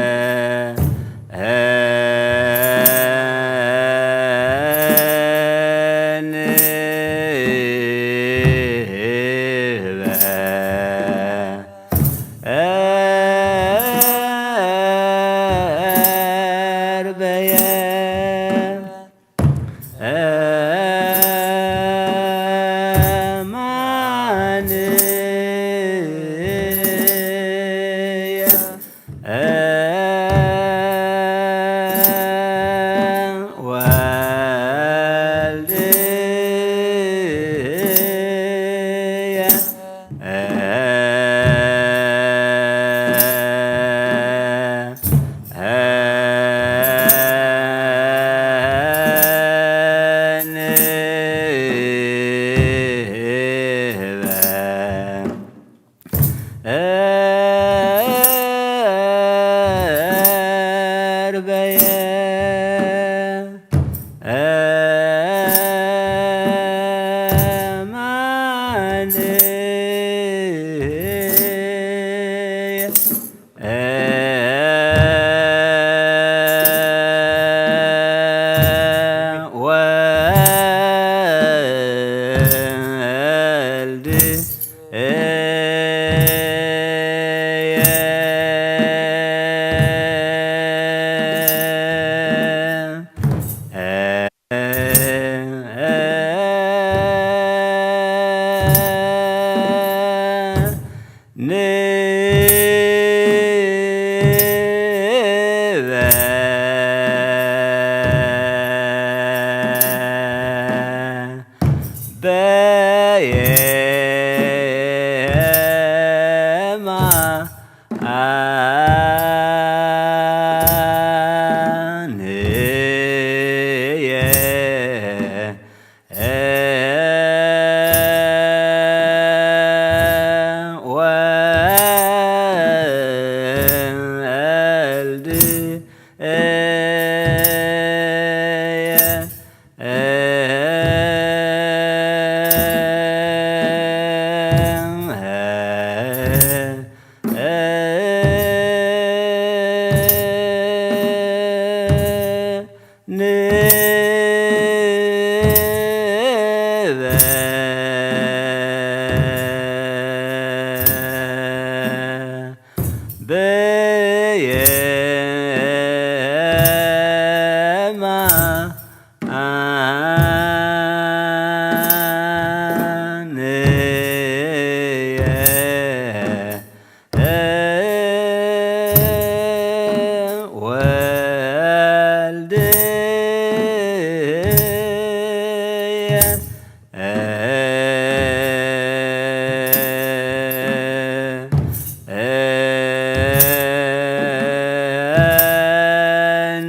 e e e ni ve e er beye e ma ni e wal di e e e ni ve e er beye e ma ni e e wal di e e e e ni ve beye ma a ni e e wal di e e e e ni ve beye ma a ni e e wal di e e e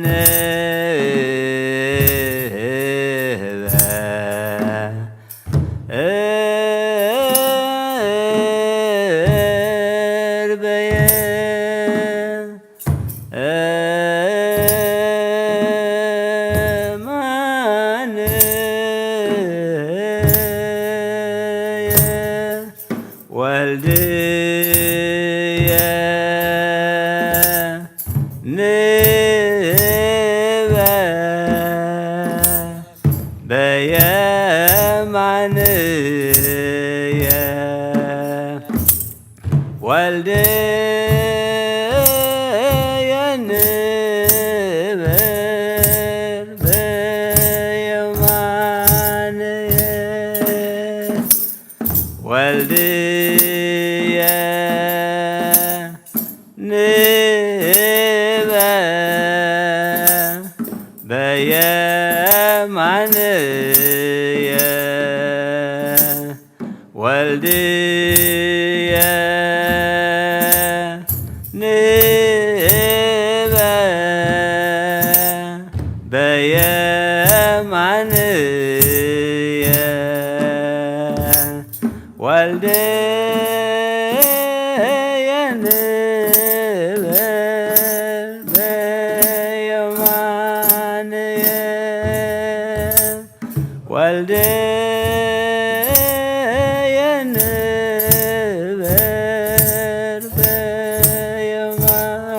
ni ve er beye e Беяманыя валдея ниве беяманыя. Валдея нивер беяманыя. Валдея нивер беяманыя. Валдея нивер беяманыя. Валдея нивер беяманыя. Валдея нивер беяманыя. Валдея нивер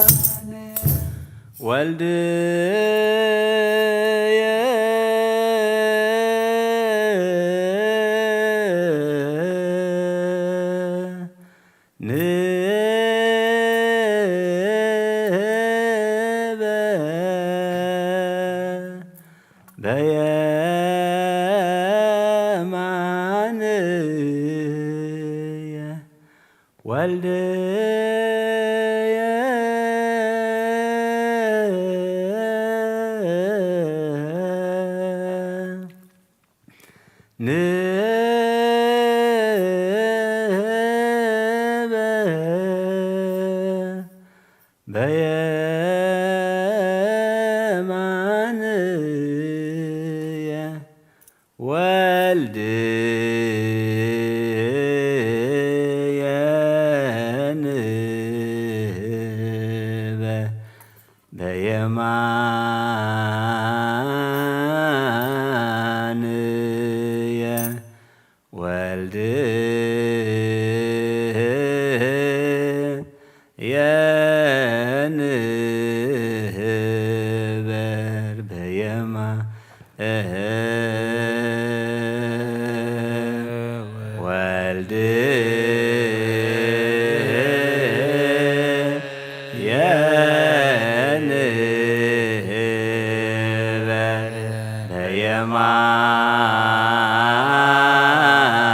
беяманыя. Валдея нивер беяманыя. Валдея нивер беяманыя. Валдея нивер беяма- Валдея нивер беяманыя. Валдея нивер беяма- Валдея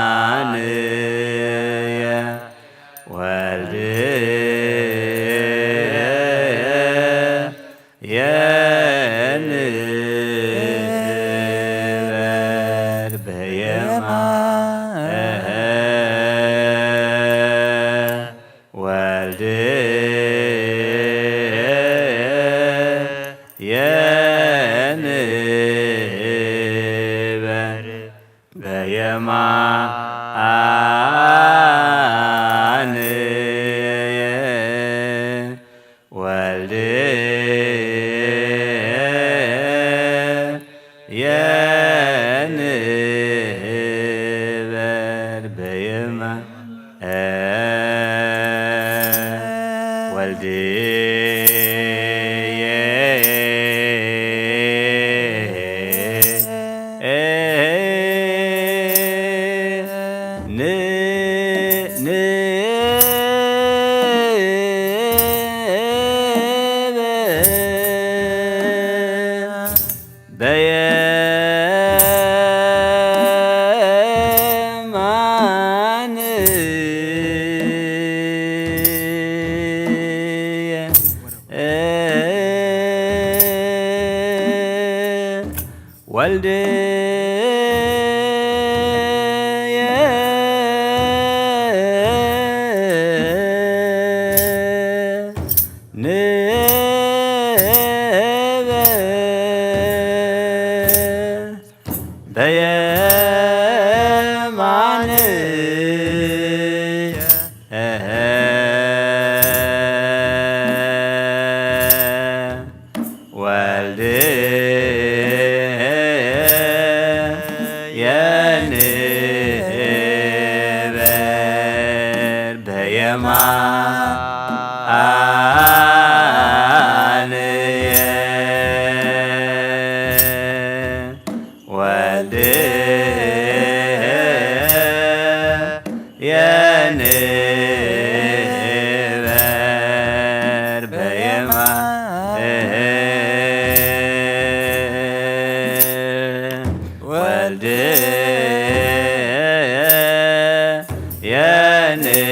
нивер беяманыя. Валдея нивер беяма- Валдея ни- нивер беяманыя. Валдея нивер беяманыя. Валде ени вер бейим аниен. Валде ени вер бейим а- Валде ени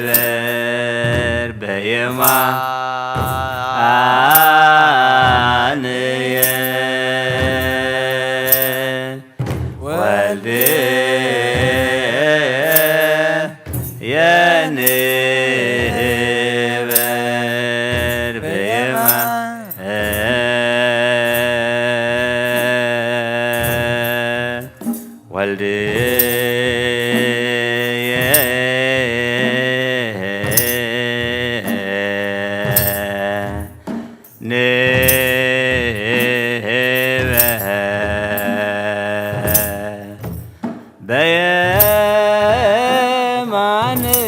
вер бейим аниен. Валде ени вер бейим а- Валде ени вер бейим аниен.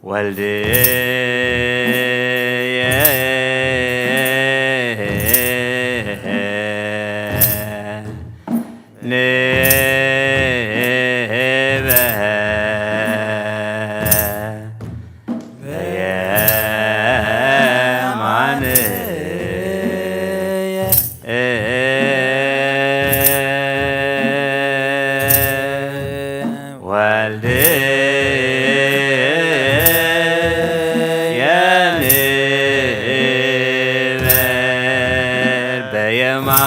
Валде ени вер бейим аниен.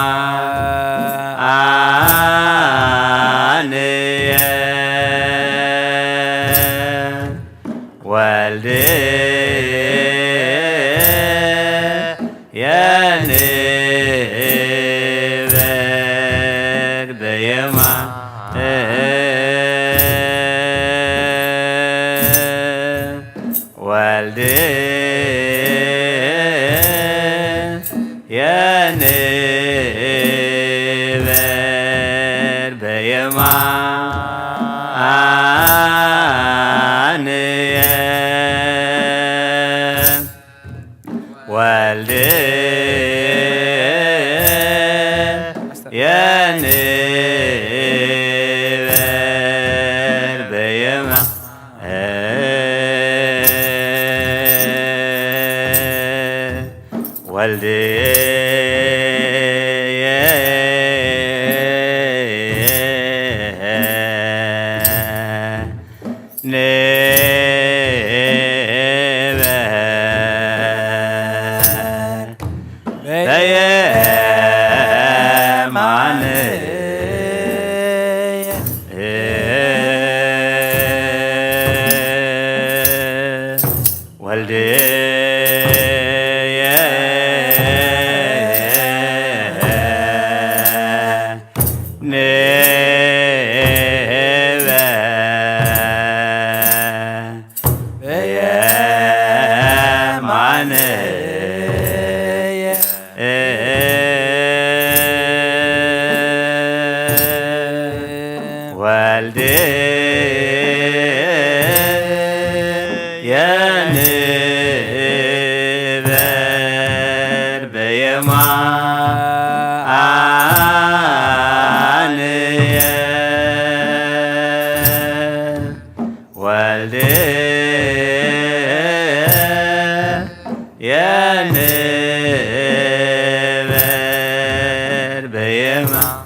Валде ени вер бейим аниен. Валде ени вер бейим а- Валде ени вер бейим аниен. Валде ени вер бейим а- Валде ени вер бейим аниен. Валде ени вер бейим аниен. Валде ени вер бейим аниен. Валде ени вер бейим а-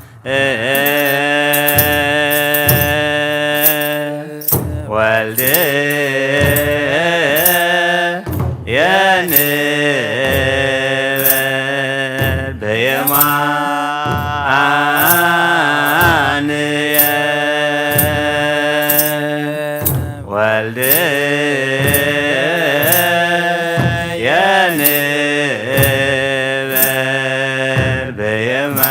Валде ени вер бейим аниен. Валде ени вер бейим а-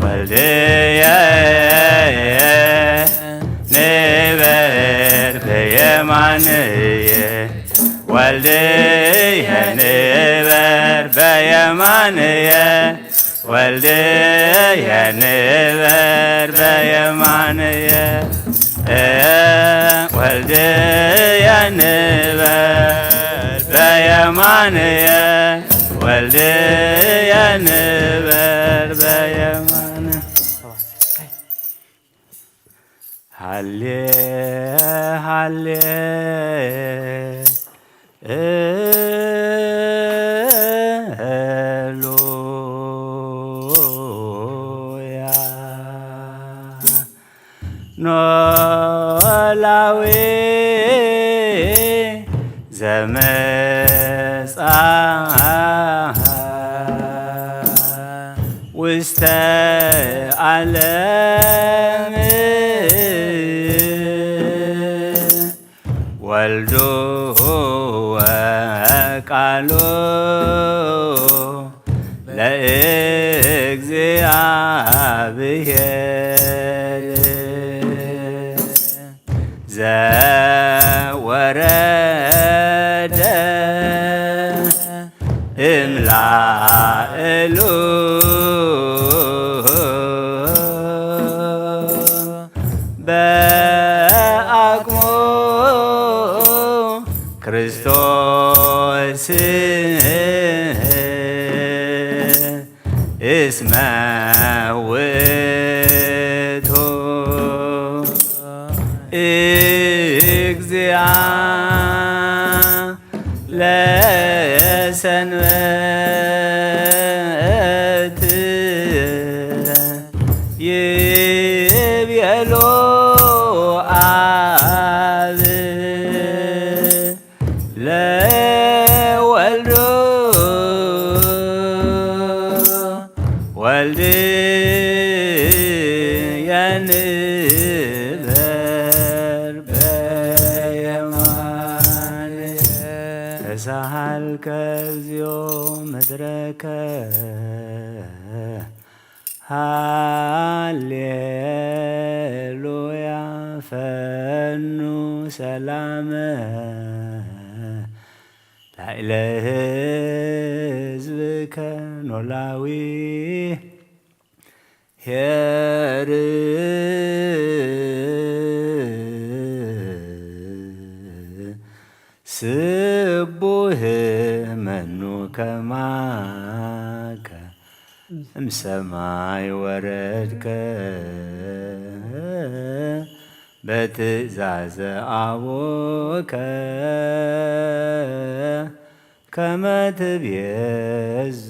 ወልድየ ንበር በየማንየ፣ ወልድየ ንበር በየማንየ፣ ወልድየ ንበር በየማንየ፣ ወልድየ ንበር በየማንየ፣ ወልድየ ንበር በየማንየ። ሃሌ ሃሌ ሉያ ኖላዊ ዘመጻ ውስተ ዓለም ወልዱ ወቃሉ ለእግዚአብሔር ዘወረደ እምላእሉ በአቅሙ ክርስቶስ እስመ ውእቱ እግዚአ ለሰንበት ይቤሎ አብ ለወልዱ ወልድየ ንበር በየማንየ። ተሳሃልከ እግዚኦ ምድረከ ሃሌሉያ ፈኑ ሰላመ ላዕለ ህዝብከ ኖላዊ ኄር ስቡህ መኑ ከማከ እምሰማይ ወረድከ በትእዛዘ አቡከ ከመ ትቤዙ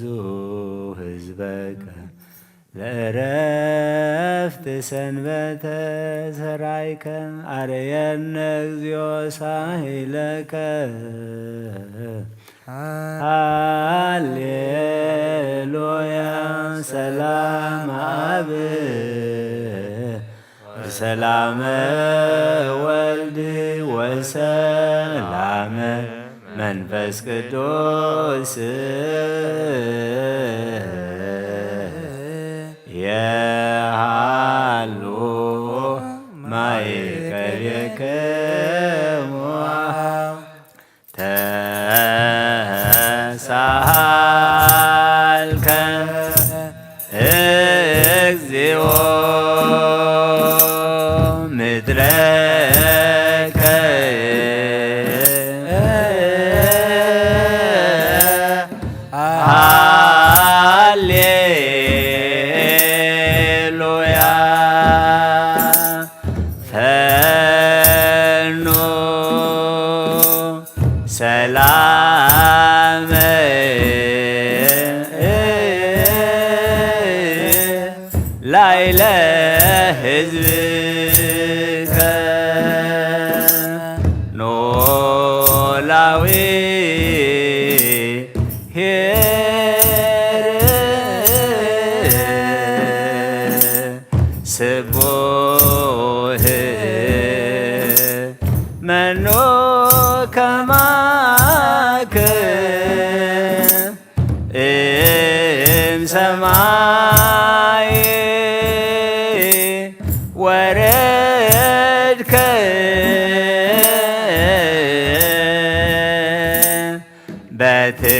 ህዝበከ ለእረፍት ሰንበተ ሰራይከ አርየነ እግዚኦ ሳህለከ። ሃሌሉያ ሰላም አብ ወሰላመ ወልድ ወሰላመ መንፈስ ቅዱስ የሃሉ ማእከሌክሙ። ተሳሃልከ እግዚኦ ምድረከ ሃሌሉያ ፈኑ ሰላመ ላዕለ ህዝብከ ኖላዊ ኄር ስቡህ መኑ ከማከ እምሰ ሰማይ ወረድከ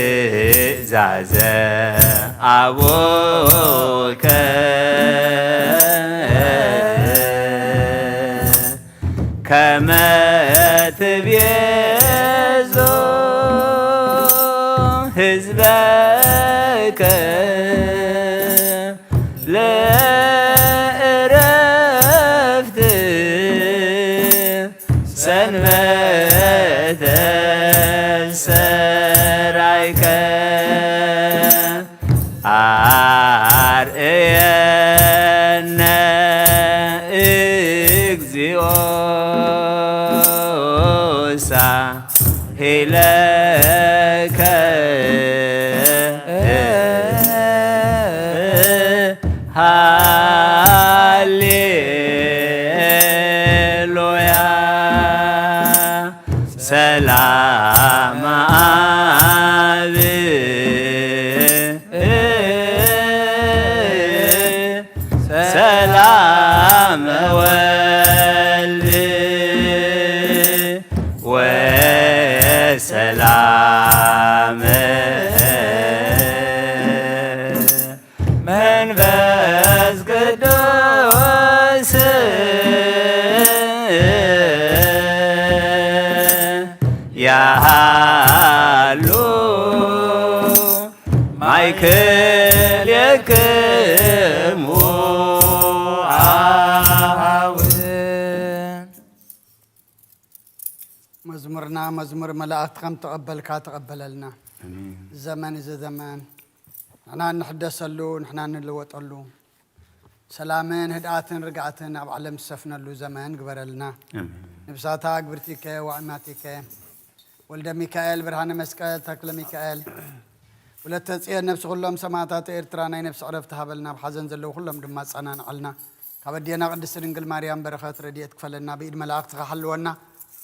በትእዛዘ አቡከ ከመ ትቤዞ ህዝበከ ለእረፍት ሰንበተ ሰራይከ አርእየነ እግዚኦ ሳሄለከ ሃሌሉያ። ሰላም አብ ሰላም ወልድ ወሰላም መንፈስ ቅዱስ ያሃሉ ማእከሌክሙ አብ። መዝሙርና መዝሙር መላእክት ከም ተቀበልካ ተቀበለልና። አሜን። ዘመን እዚ ዘመን ንሕና እንሕደሰሉ፣ ንሕና እንልወጠሉ፣ ሰላምን ህድኣትን ርግኣትን ኣብ ዓለም ዝሰፍነሉ ዘመን ግበረልና። ኣሜን። ንብሳታ ግብርቲከ ዋእማቲከ ወልደ ሚካኤል፣ ብርሃነ መስቀል፣ ተክለ ሚካኤል፣ ወለተ ጽዮን፣ ነብሲ ኩሎም ሰማእታት ኤርትራ ናይ ነብሲ ዕረፍቲ ሃበልና። ኣብ ሓዘን ዘለዉ ኩሎም ድማ ኣጸናንዓልና። ካብ ኣዴና ቅድስቲ ድንግል ማርያም በረኸት ረድኤት ክፈለና፣ ብኢድ መላእኽትኻ ሓልወና።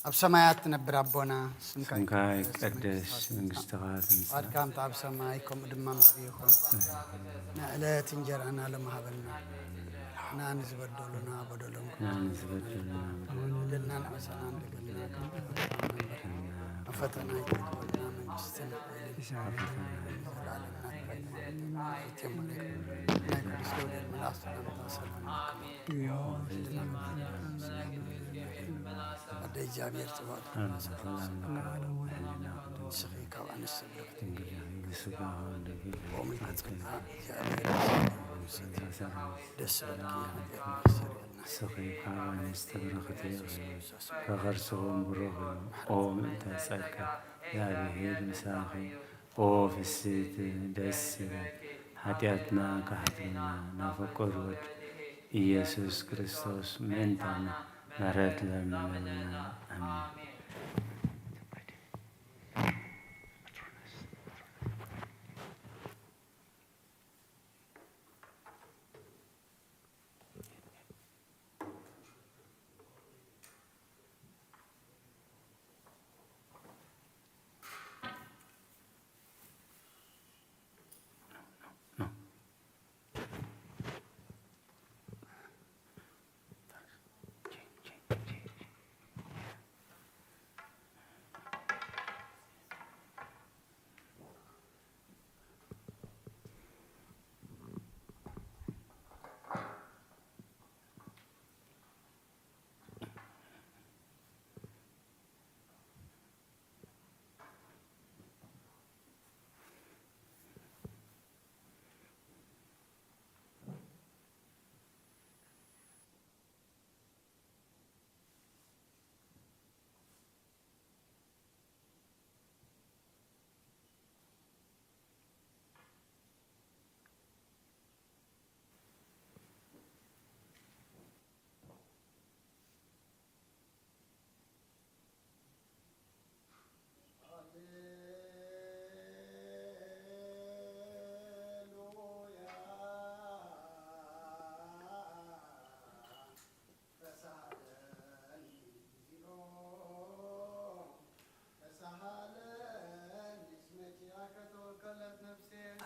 ኣብ ሰማያት ትነብር ኣቦና፣ ስምካ ስምካ ይትቀደስ፣ ይትቀደስ፣ መንግስትኻ ትምጻእ። ፍቃድካ ከምቲ ኣብ ሰማይ፣ ከምኡ ድማ ምድሪ ይኹን። ንዕለት እንጀራና ሎሚ ሃበና። ንሕና ንዝበደሉና በደሎም ንሕና ንዝበደሉና በደሎም ንበደልና ንዕሰና ንደገልና፣ ከም ፈተና መንግስትን ሓይልን ዘለዓለምና ትረክብ። ናይ ቅዱስ ገብርኤል መልኣክ ሰላምታ ሰላም ይብዛልካ። ኣደ እግዚኣብሔር ጽባኦት ሰላም ንስኺ ካብ ኣንስቲ ብርኽቲ ኢኺ። ኦም ኢተጸጋ እግዚኣብሔር ደስ ይበልኪ። ስኺ ካብ ኣንስቲ ብርኽቲ ኢኺ፣ ከኸርስኹም ብሩኽ እዩ። ኦ ምእንተ ጸጋ እግዚኣብሔር ምሳኺ፣ ኦ ፍስሕቲ ደስ ይበል። ኃጢአትና ካሕትልና ናፈቀር ወድ ኢየሱስ ክርስቶስ ምእንታና ምሕረት ለምነልና። አሜን።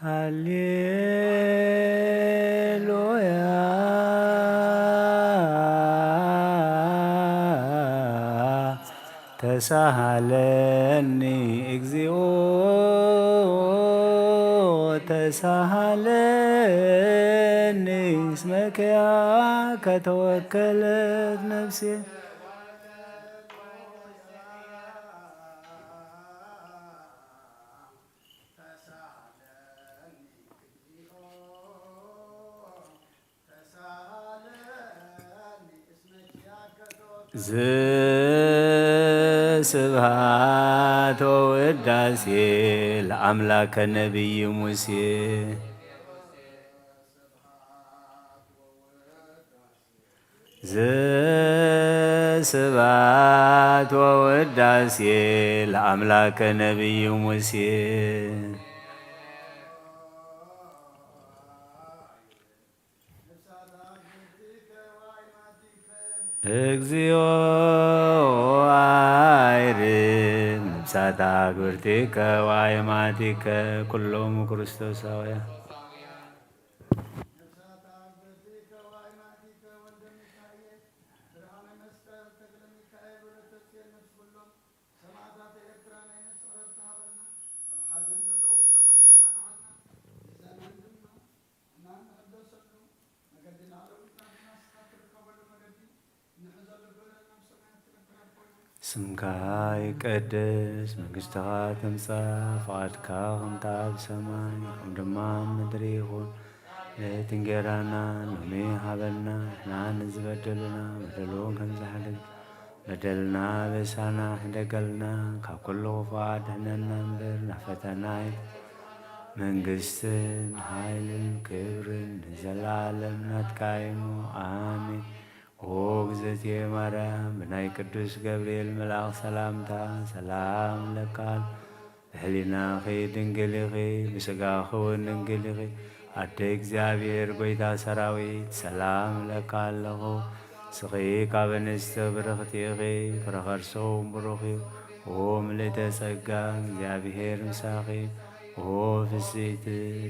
ሃሌ ተሳሃለኒ እግዚኦ ተሳሃለኒ እስመ ኪያከ ተወከለት ነፍሴ። ዘስብሐት ወውዳሴ ለአምላከ ነቢይ ሙሴ። ዘስብሐት ወውዳሴ ለአምላከ ነቢይ ሙሴ። እግዚኦ አይርም ነፍሳተ አግብርቲከ ወአይማቲከ ኩሎሙ ክርስቶሳውያን። ስምካ ይቀደስ፣ መንግስትኻ ትምጻእ፣ ፍቓድካ ከምታ ኣብ ሰማይ ከም ድማ ኣብ ምድሪ ይኹን። ዕለት እንጌራና ሎሚ ሃበና፣ ንሕና ንዝበደሉና በደሎም ከም ዝሓለፍና፣ በደልና ኣበሳና ሕደገልና፣ ካብ ኩሉ ክፉእ ኣድሕነና እምበር፣ ናብ ፈተና ኣይት-፣ መንግስትን ሓይልን ክብርን ንዘለዓለም ናትካ እዩ እሞ፣ ኣሜን። ኦ እግዝእትየ ማርያም፣ ብናይ ቅዱስ ገብርኤል መልኣኽ ሰላምታ ሰላም እብለኪ፣ ብሕሊናኺ ድንግል ኢኺ፣ ብስጋኺ እውን ድንግል ኢኺ፣ ኣደ እግዚኣብሔር ጐይታ ሰራዊት፣ ሰላም እብለኪ ኣለኹ። ንስኺ ካብ ኣንስቲ ብርኽቲ ኢኺ፣ ፍረ ኸርስኺ እውን ብሩኽ እዩ። ኦ ምልእተ ጸጋ፣ እግዚኣብሔር ምሳኺ፣ ኦ ፍስሕቲ፣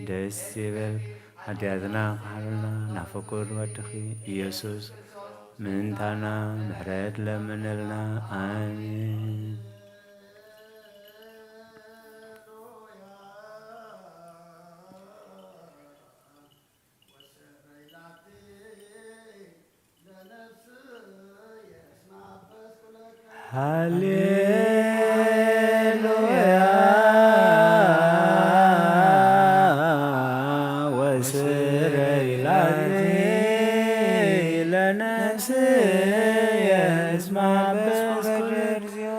ደስ ይበልኪ። ሓጢኣትና ክሓርልና ናብ ፍቁር ወድኺ ኢየሱስ ምእንታና ምሕረት ለምንልና። ኣሜን። ሃሌሉያ ወስረይ ላቲ ለነፍስየ እስመ አበስኩ ለእግዚኦ።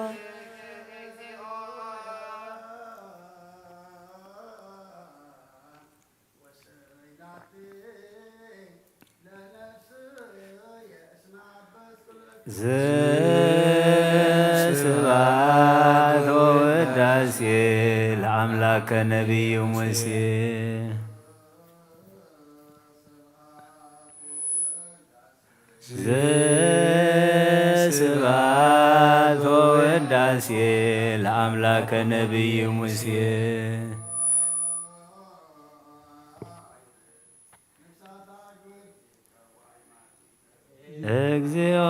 ዘስብሐት ወውዳሴ ለአምላከ ነቢይ ሙሴ። ዘስብሐት ወውዳሴ ለአምላከ ነቢይ ሙሴ። እግዚኦ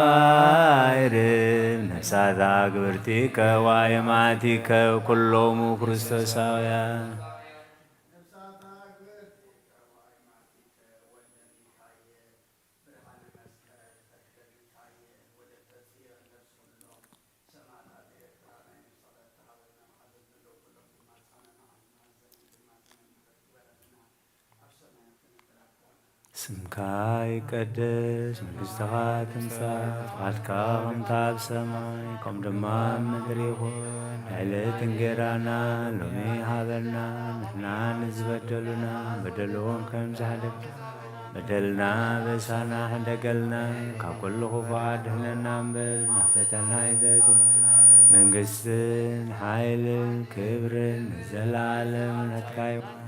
አይርም ነፍሳተ አግብርቲከ ወአይማቲከ ኩሎሙ ክርስቶሳውያን። ስምካ ይቀደስ፣ መንግስትኻ ትምጻእ፣ ፍቓድካ ከምታ ኣብ ሰማይ ከም ድማ ኣብ ምድሪ ይኹን። ዕለት እንጌራና ሎሚ ሃበና፣ ንሕና ንዝበደሉና በደሎም ከም ዝሓለፍና በደልና ኣበሳና ሕደገልና፣ ካብ ኩሉ ክፉእ ኣድሕነና እምበር፣ ናብ ፈተና ኣይተእትወና። መንግስትን ሓይልን ክብርን ንዘለዓለም ናትካ ይኹን።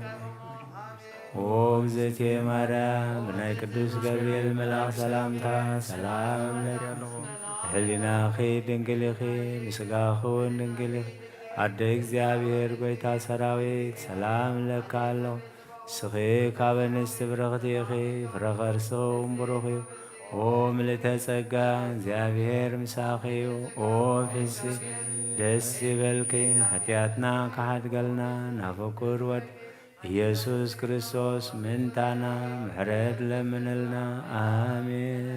ኦ እግዝእትየ ማርያም፣ ብናይ ቅዱስ ገብርኤል መልኣኽ ሰላምታ ሰላም እብለኪ ኣለኹ። ብሕሊናኺ ድንግል ኢኺ፣ ብስጋኺ እውን ድንግል ኢኺ። ኣደ እግዚኣብሔር ጐይታ ሰራዊት ሰላም እብለኪ ኣለኹ። ንስኺ ካብ ኣንስቲ ብርኽቲ ኢኺ፣ ፍረ ኸርስኺ እውን ብሩኽ እዩ። ኦ ምልእተ ጸጋ፣ እግዚኣብሔር ምሳኺ እዩ። ኦ ፍስሕቲ፣ ደስ ይበልኪ፣ ኃጢኣትና ከሓድገልና፣ ናብ ፍቁር ወድ ኢየሱስ ክርስቶስ ምእንታና ምሕረት ለምንልና። ኣሜን።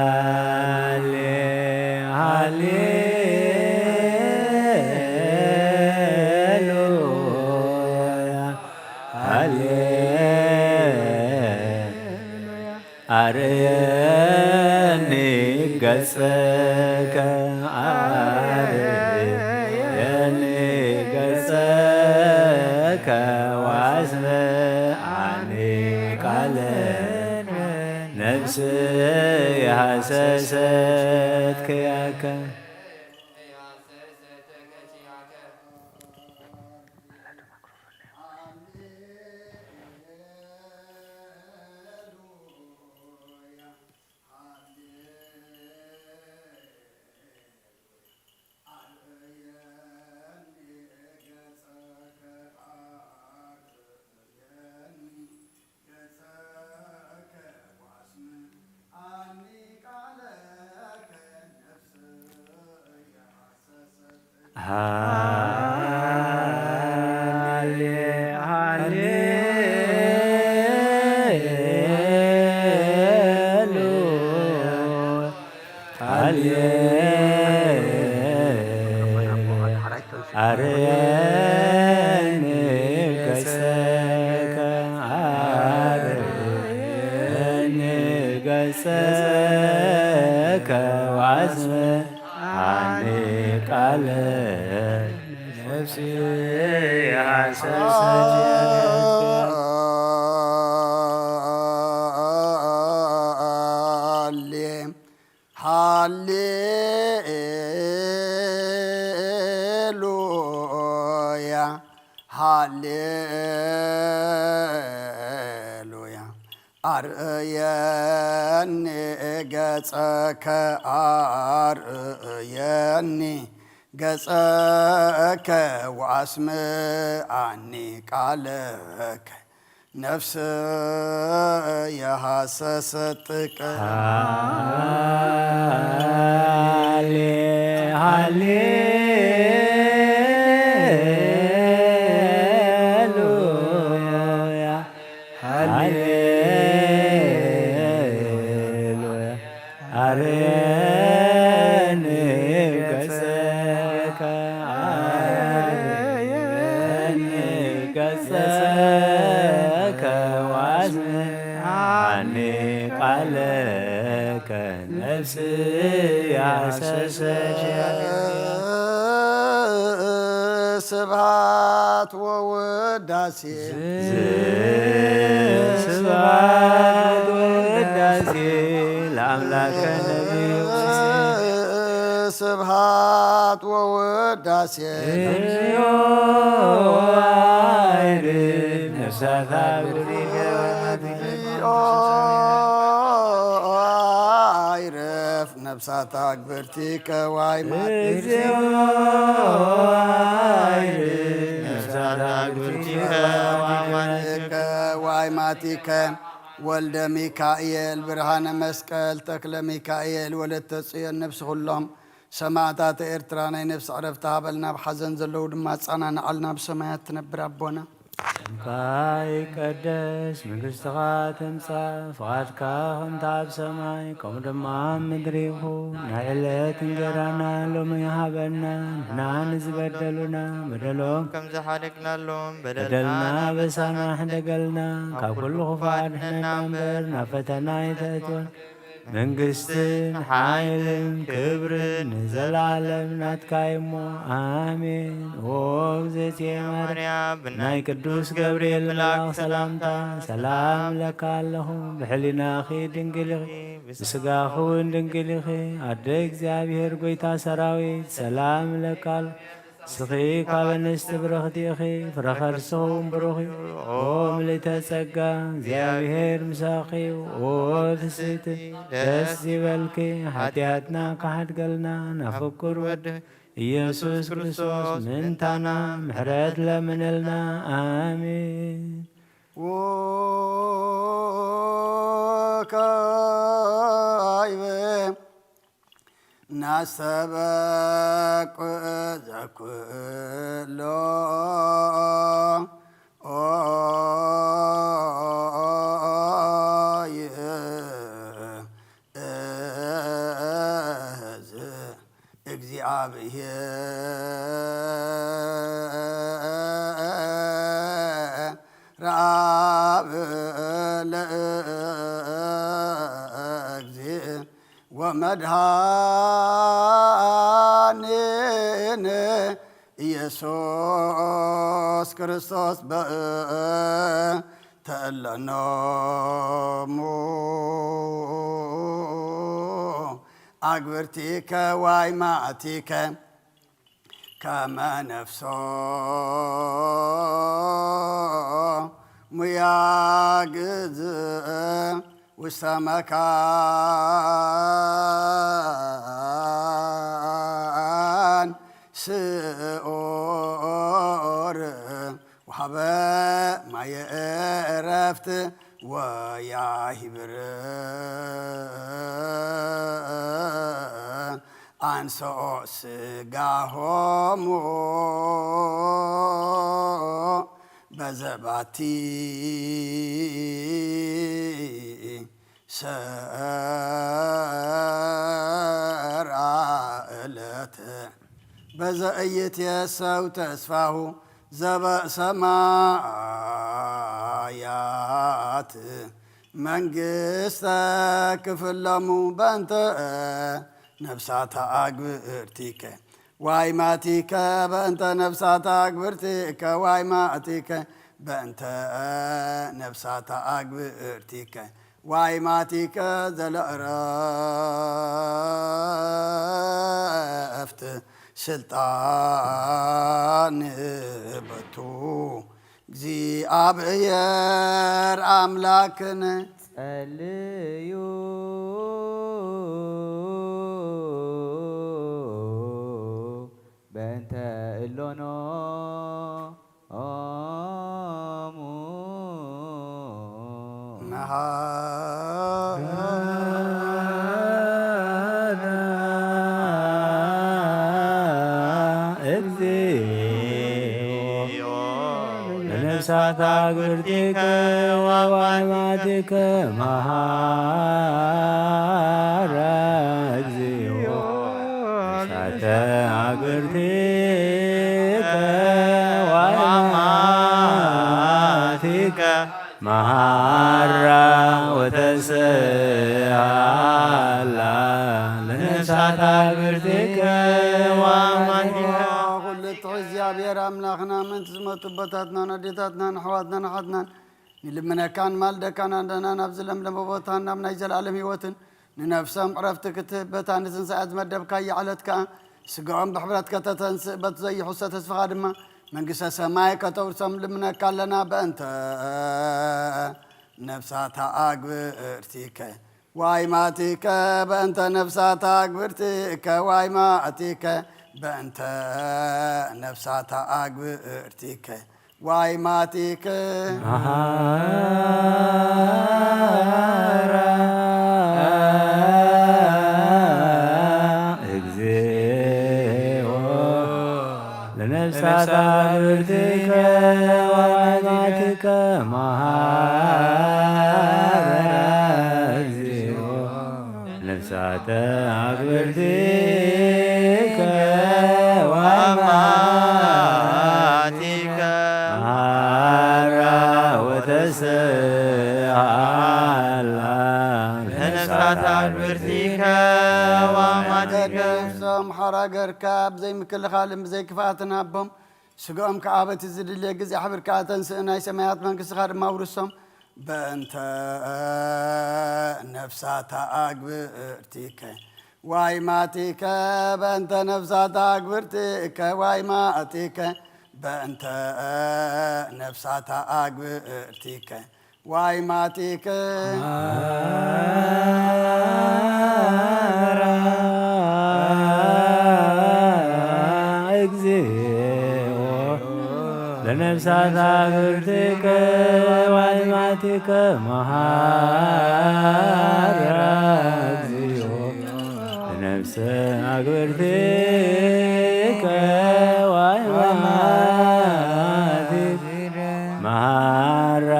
ሃሌ፣ ሃሌሉያ፣ ሃሌ፣ ኣርየኒ ገጸከ፣ ኣርየኒ ገጸከ ወኣስምዓኒ ቃለ ነፍስየ ሃሰሰት ኪያከ። ሃሌ፣ ሃሌሉያ፣ ሃሌ፣ ኣርየኒ ገጸከ፣ ኣርየኒ ገጸከ ወኣስምዓኒ ቃለ ነፍስየ ሃሰሰት። ሃሌ፣ ሃሌሉያ፣ ሃሌሉያ። ኣርእየኒ ገጸከ፣ ኣርእየኒ ገጸከ ወኣስምዓኒ ቃለከ ነፍስየ ሃሰሰት ጥቀ። ሃሌ፣ ሃሌሉያ፣ ሃሌሉያ። ኣርየኒ ገጸከ፣ ኣርየኒ ገጸከ ወኣስምዓኒ ቃለከ ነፍስየ ሃሰሰት። ስብሐት ወውዳሴ። ስብሐት ወውዳሴ ለአምላከ ነቢዩ። ስብሐት ወውዳሴ ለእግዚኦ አይርፍ ነፍሳታ ግብርቲከ። እግዚኦ አይርፍ ነፍሳታ ግብርቲከ ወአይማቲከ። እግዚኦ አይርፍ ነፍሳታ ግብርቲከ ወአይማቲከ። ወልደ ሚካኤል፣ ብርሃነ መስቀል፣ ተክለ ሚካኤል፣ ወለተ ጽዮን፣ ነፍስ ኩሎም ሰማእታት ኤርትራ ናይ ነፍስ ዕረፍቲ ሃበልና፣ ኣብ ሓዘን ዘለዉ ድማ ኣጸናንዓልና፣ ኣብ ሰማያት ትነብር ኣቦና። ስምካ ይቀደስ፣ መንግስትኻ ትምጻእ፣ ፍቓድካ ከምቲ ኣብ ሰማይ ከምኡ ድማ ኣብ ምድሪ ይኹን። ናይ ዕለት እንጀራና ሎሚ ሃበና፣ ንሕና ንዝበደሉና በደሎም ከም ዝሓደግናሎም በደልና በደልና ኣበሳና ሕደገልና፣ ካብ ኩሉ ክፉእ ኣድሕነና እምበር፣ ናብ ፈተና ኣይተእትወና፣ መንግስትን ሐይልን ክብርን ንዘላለም ናትካ እሞ፣ አሜን። ኦ እግዝእትየ ማርያም፣ ብናይ ቅዱስ ገብርኤል መልአክ ሰላምታ ሰላም እብለኪ ኣለኹ። ብሕሊናኺ ድንግል ኢኺ፣ ብስጋኺ እውን ድንግል ኢኺ። አደ እግዚኣብሔር ጐይታ ሰራዊት ሰላም እብለኪ ኣለኹ። ንስኺ ካብ ኣንስቲ ብርኽቲ ኢኺ፣ ፍረ ኸርስኺ እውን ብሩኽ እዩ። ኦ ምልእተ ጸጋ፣ እግዚኣብሔር ምሳኺ እዩ። ኦ ፍስሕቲ፣ ደስ ይበልኪ፣ ሓጢኣትና ክሓድገልና ናብ ፍቁር ወድኺ ኢየሱስ ክርስቶስ ምእንታና ምሕረት ለምነልና። አሜን። ወካዕበ ናስተበቁ ዘኩሎ ይእዝ እግዚአብሔር አብ ለእግዚእ ወመድኃኒነ ኢየሱስ ክርስቶስ በእንተ እለ እሙ አግብርቲከ ወአይማእቲከ ከመ ነፍሶሙ ያግዝ ውስተ መካን ስዑር ወሀበ ማየ ዕረፍት ወያሂብር አንስኦ ስጋሆሙ በዘባቲ ሰርአ ዕለት። በዘኢይትየሰው ተስፋሁ ዘበሰማያት መንግስተ ክፍሎሙ በእንተ ነፍሳተ አግብርቲከ ወአይማእቲከ በእንተ ነፍሳተ አግብርቲከ ወአይማእቲከ በእንተ ነፍሳተ አግብርቲከ ወአይማእቲከ ዘለእረፍት ስልጣን በቱ። እግዚአብሔር አምላክነ ጸልዩ በእንተ እሎኖ ኦሙ መሐረነ እግዚኦ ለነፍሳተ አግብርቲከ ወአይማእቲከ መሐረ እግዚኦ። ነፍሳተ አግብርቲከ ወአይማእቲከ መሐረ ወተስአላ ለነፍሳተ አግብርቲከ ወአይማእቲከ። ኩሉ ትሑት እግዚኣብሔር አምላኽና፣ ምእንቲ ዝሞቱ ኣቦታትናን ኣዴታትናን ኣሕዋትናን ኣሓትናን ንልምነካን ንማልደካን ኣንደና ናብዚ ለምለም ቦታን ናብ ናይ ዘለኣለም ህይወትን ንነፍሶም ዕረፍቲ ክትህብ በታ ንትንሳኤ ዝመደብካያ ዕለት ከኣ ስጋኦም ብሕብረት ከተተንስእ በቲ ዘይሕሰ ተስፋኻ ድማ መንግስተ ሰማይ ከተውርሶም ንልምነካ ኣለና። በእንተ ነፍሳታ ኣግብእርቲከ ዋይማቲከ በእንተ ነፍሳታ አግብርቲከ ዋይማቲከ በእንተ ነፍሳታ አግብርቲከ ዋይማቲከ መሐረ እግዚኦ ለነፍሳታ አግብርቲከ ዋይማቲከ መሐረ እግዚኦ ነፍሳተ አግብርቲከ ዋይማቲከ መሐረ ወተስአላ። ዛታ ግብርቲከ ዋይማቲከ። ነፍሶም ሐራ ገርካ ብዘይ ምክልኻልን ብዘይ ክፍኣትን ሀቦም። ስጋኦም ከኣ በቲ ዝድለ ግዜ ሐብርካ ተንስእ፣ ናይ ሰማያት መንግስትኻ ድማ ኣውርሶም። በእንተ ነፍሳታ አግብርቲከ ዋይማቲከ፣ በእንተ ነፍሳታ አግብርቲከ ዋይማቲከ፣ በእንተ ነፍሳታ አግብርቲከ ዋይማቲከ። መሐራ እግዚኦ ለነፍሳት አግብርቲከ ዋይማቲከ። መሐራ እግዚኦ ለነፍስ አግብርቲከ ዋይማቲከ። መሐራ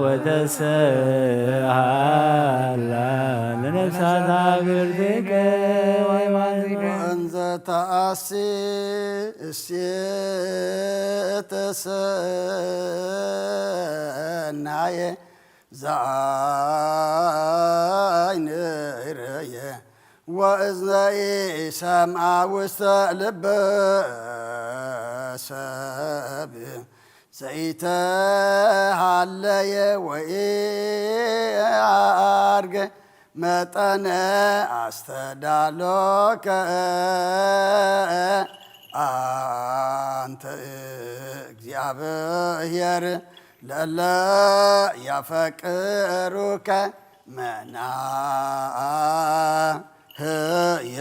ወተስሃላ ለነፍሳት አግብርቲከ ዋይማቲከ። እንዘ ተአሲ እሴተ ሰናየ ዘአይን ርእየ ወእዝነ ኢሰምዐ ውስተ ልበ ሰብ ዘኢተሃለየ ወኢዐርገ መጠነ አስተዳሎከ አንተ እግዚአብሔር ለእለ ያፈቅሩከ መናህየ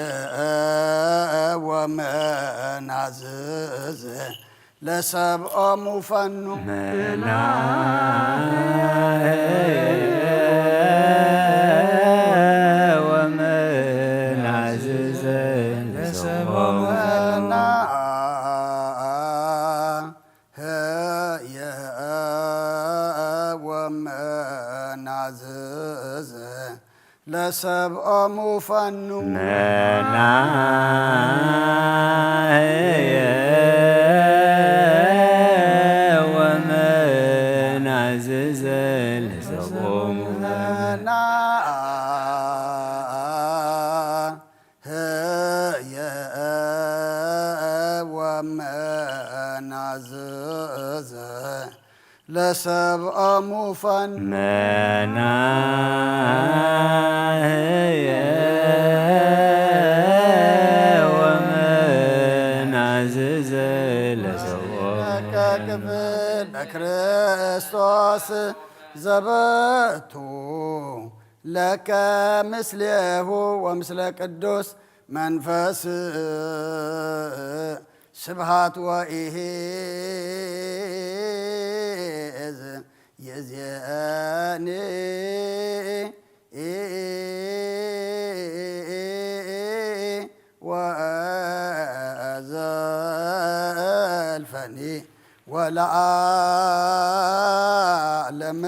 ወመናዝዘ ለሰብኦሙ ፈኑ። መናህየ ወመናዝዘ ለሰብኦሙ ፈኑ። መናህየ ወመናዝዘ ለሰብኦሙ ፈኑ። መናህየ ወመናዝዘ ለሰብኦሙ ፈኑ። መናህየ ወመናዝዘ ለሰብኦሙ ፈኑ። መናህየ ወመናዝዘ ለሰብኦሙ ፈኑ። ለከ ክብር ለክርስቶስ ዘበቱ ለከ ምስሌሁ ወምስለ ቅዱስ መንፈስ ስብሐት ወኢሕዝ ይእዜኒ ወዘልፈኒ ወለዓለመ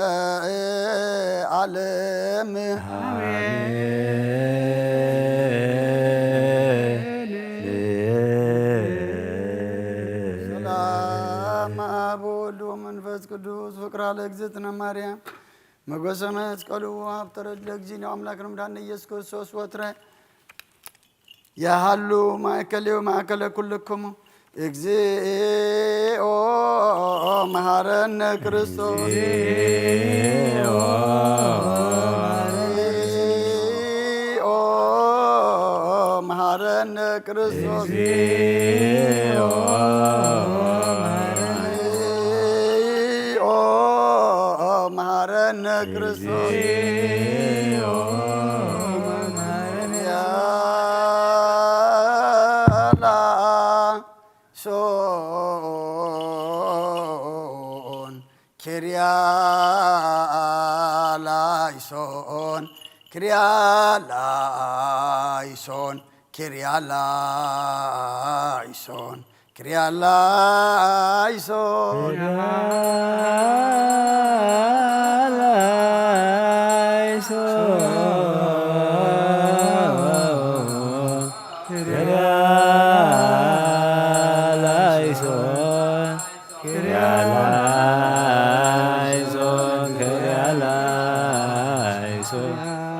ዓለም። አሜን። ሰላም አብ ወወልድ ወመንፈስ ቅዱስ ፍቅራ ለእግዝእትነ ማርያም ሞገሰ መስቀሉ ሀብተ ረድእ ለእግዚእነ አምላክነ መድኃኒነ ኢየሱስ ክርስቶስ ወትረ ያሃሉ ማእከሌሁ ማእከለ ኩልክሙ። እግዚኦ መሐረነ ክርስቶስ። እግዚኦ መሐረነ ክርስቶስ። እግዚኦ መሐረነ ክርስቶስ። እግዚኦ መሐረነ ሶን ኪርያላይሶን ኪርያላይሶን ኪርያላይሶን ኪርያላይሶን። ኪርያላይሶን ኪርያላይሶን ኪርያላይሶን ኪርያላይሶን።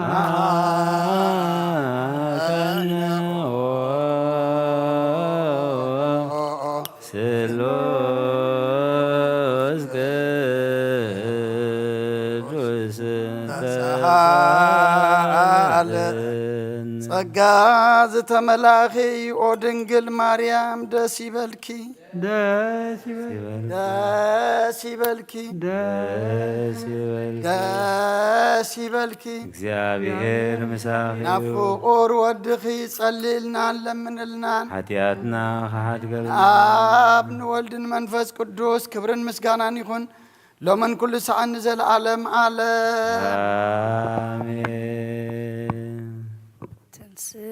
መሃከነ ወስሉስ ቅዱስ ተሳሃለን። ጸጋ ዝተመላኺ ኦ ድንግል ማርያም ደስ ይበልኪ። ደስ ይበል-፣ ደስ ይበልኪ። ደስ ይበልኪ። ደስ ይበልኪ። እግዚኣብሔር ምሳኺ እዩ። ናብ ፍቁር ወድኺ ጸልይልናን ለምንልናን። ሓጢኣትና ክሓድገልና። ንኣብ ንወልድን መንፈስ ቅዱስ ክብርን ምስጋናን ይኹን፣ ሎምን ኩሉ ሰዓን ንዘለዓለም ዓለም። ኣሜን። ተንሥእ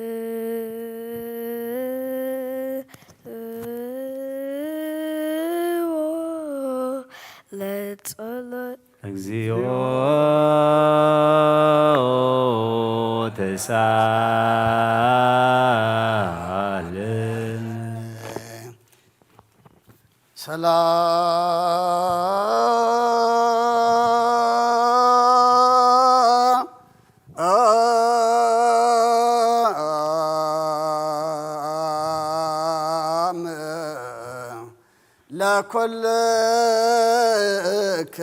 ለጸሎት። እግዚኦ ተሳሃለን። ሰላም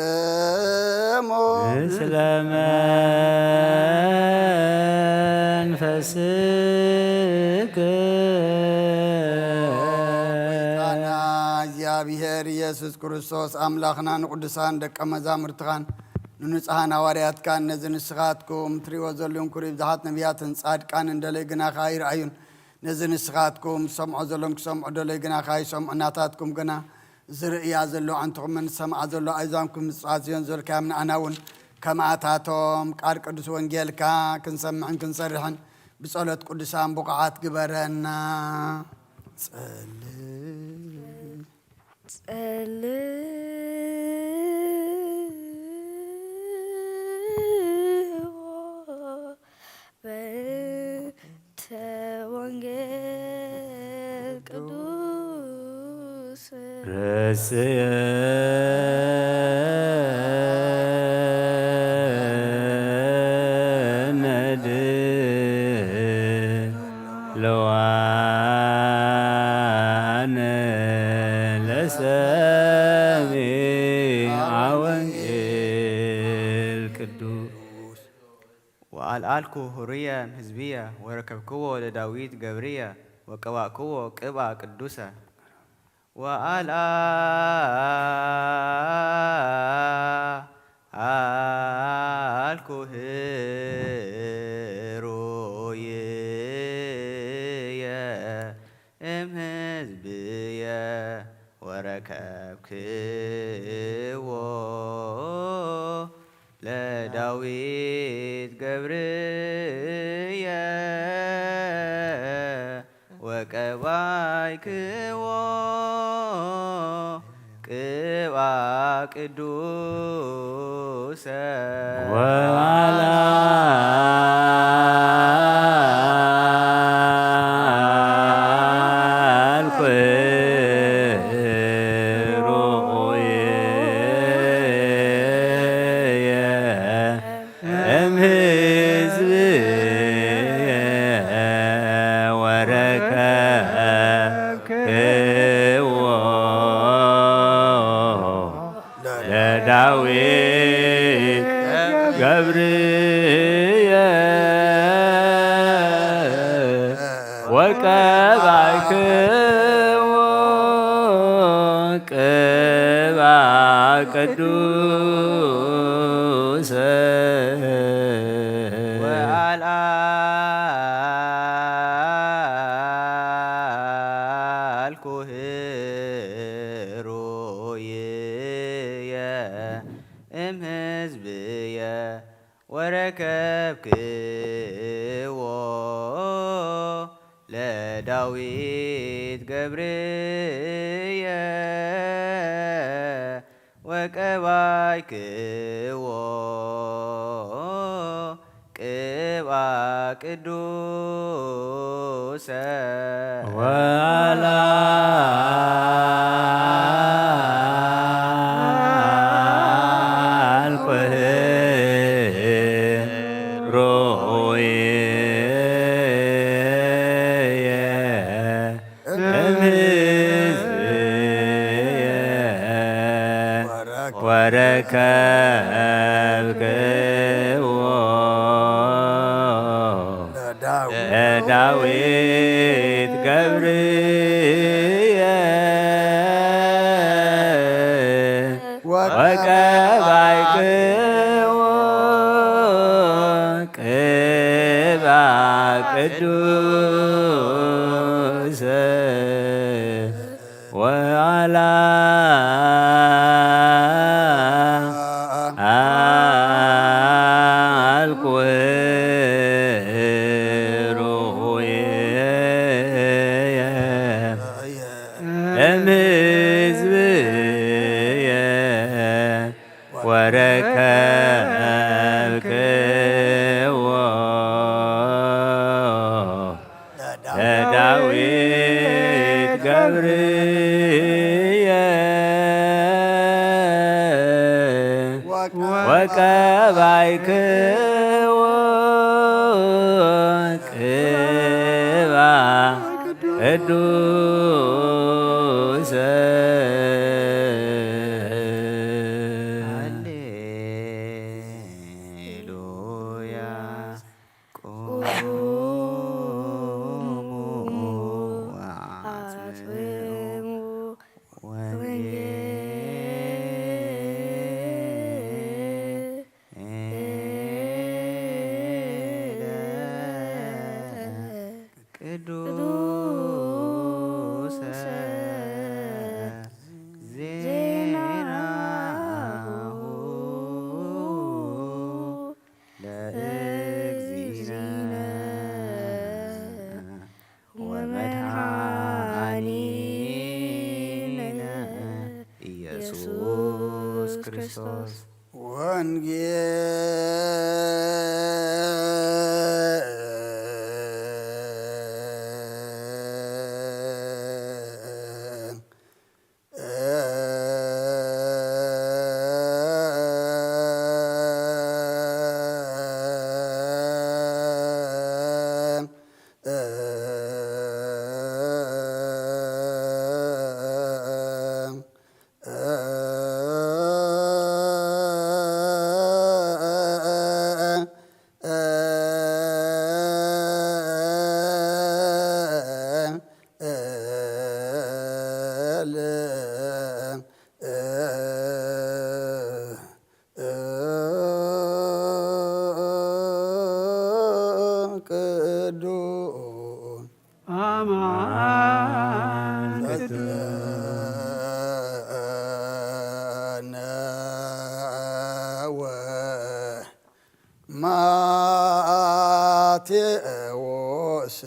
ለኩልክሙ። ምስለ መንፈስክ። ጌታና እግዚኣብሔር ኢየሱስ ክርስቶስ ኣምላኽና ንቅዱሳን ደቀ መዛሙርትኻን ንንጹሃን ሃዋርያትካን ነዚ ንስኻትኩም ትርእይዎ ዘለኹም ኩሩ ብዙሓት ነቢያትን ጻድቃንን ደለዩ ግናኻ ኣይረኣዩን። ነዚ ንስኻትኩም ዝሰምዖ ዘሎን ክሰምዑ ደለዩ ግናኻ ኣይሰምዑን፣ ናታትኩም ግና ዝርእያ ዘሎ ኣዕንትኹምን ዝሰምዓ ዘሎ ኣእዛንኩም ዝጻዝዮን ዘልካዮም ንኣና እውን ከምኣታቶም ቃል ቅዱስ ወንጌልካ ክንሰምዕን ክንሰርሕን ብጸሎት ቅዱሳን ብቑዓት ግበረና። ጸልእ። ጸልዎ በእንተ ወንጌል ርእስየነ ድሉዋነ ለሰሚዐ ወንጌል ቅዱስ። ወአልአልኩ ᕼሩየ እምሕዝብየ ወረከብክዎ ለዳዊት ገብርየ ወቀባእክዎ ቅብአ ቅዱሰ። ወአልአልኩ ᕼሩየ እምሕዝብየ ወረከብክዎ ለዳዊት ገብርየ ወቀባእክዎ ቅብአ ቅዱሰ። ወአልአልኩ ᕼሩየ እምሕዝብየ ወረከብክዎ ለዳዊት ገብርየ ወቀባእክዎ ቅብአ ቅዱሰ። ወአልአልኩ ᕼሩየ እምሕዝብየ ወረከብክዎ ለዳዊት ገብርየ ወቀባእክዎ ቅብአ ቅዱሰ። ወአልአልኩ ᕼሩየ እምሕዝብየ ወረከብክዎ ለዳዊት ገብርየ ወቀባእክዎ ቅብአ ቅዱሰ። ወአልአልኩ ᕼሩየ እምሕዝብየ ወረከብክዎ ለዳዊት ገብርየ ወቀባእክዎ ቅብአ ቅዱሰ። ሃሌሉያ። ቁሙ ወአጽምዑ ወንጌለ ቅዱሰ ዜናሁ ለእግዚእነ ወመድኃኒነ ኢየሱስ ክርስቶስ። ወንጌል አማን ቅዱስ ማቴዎስ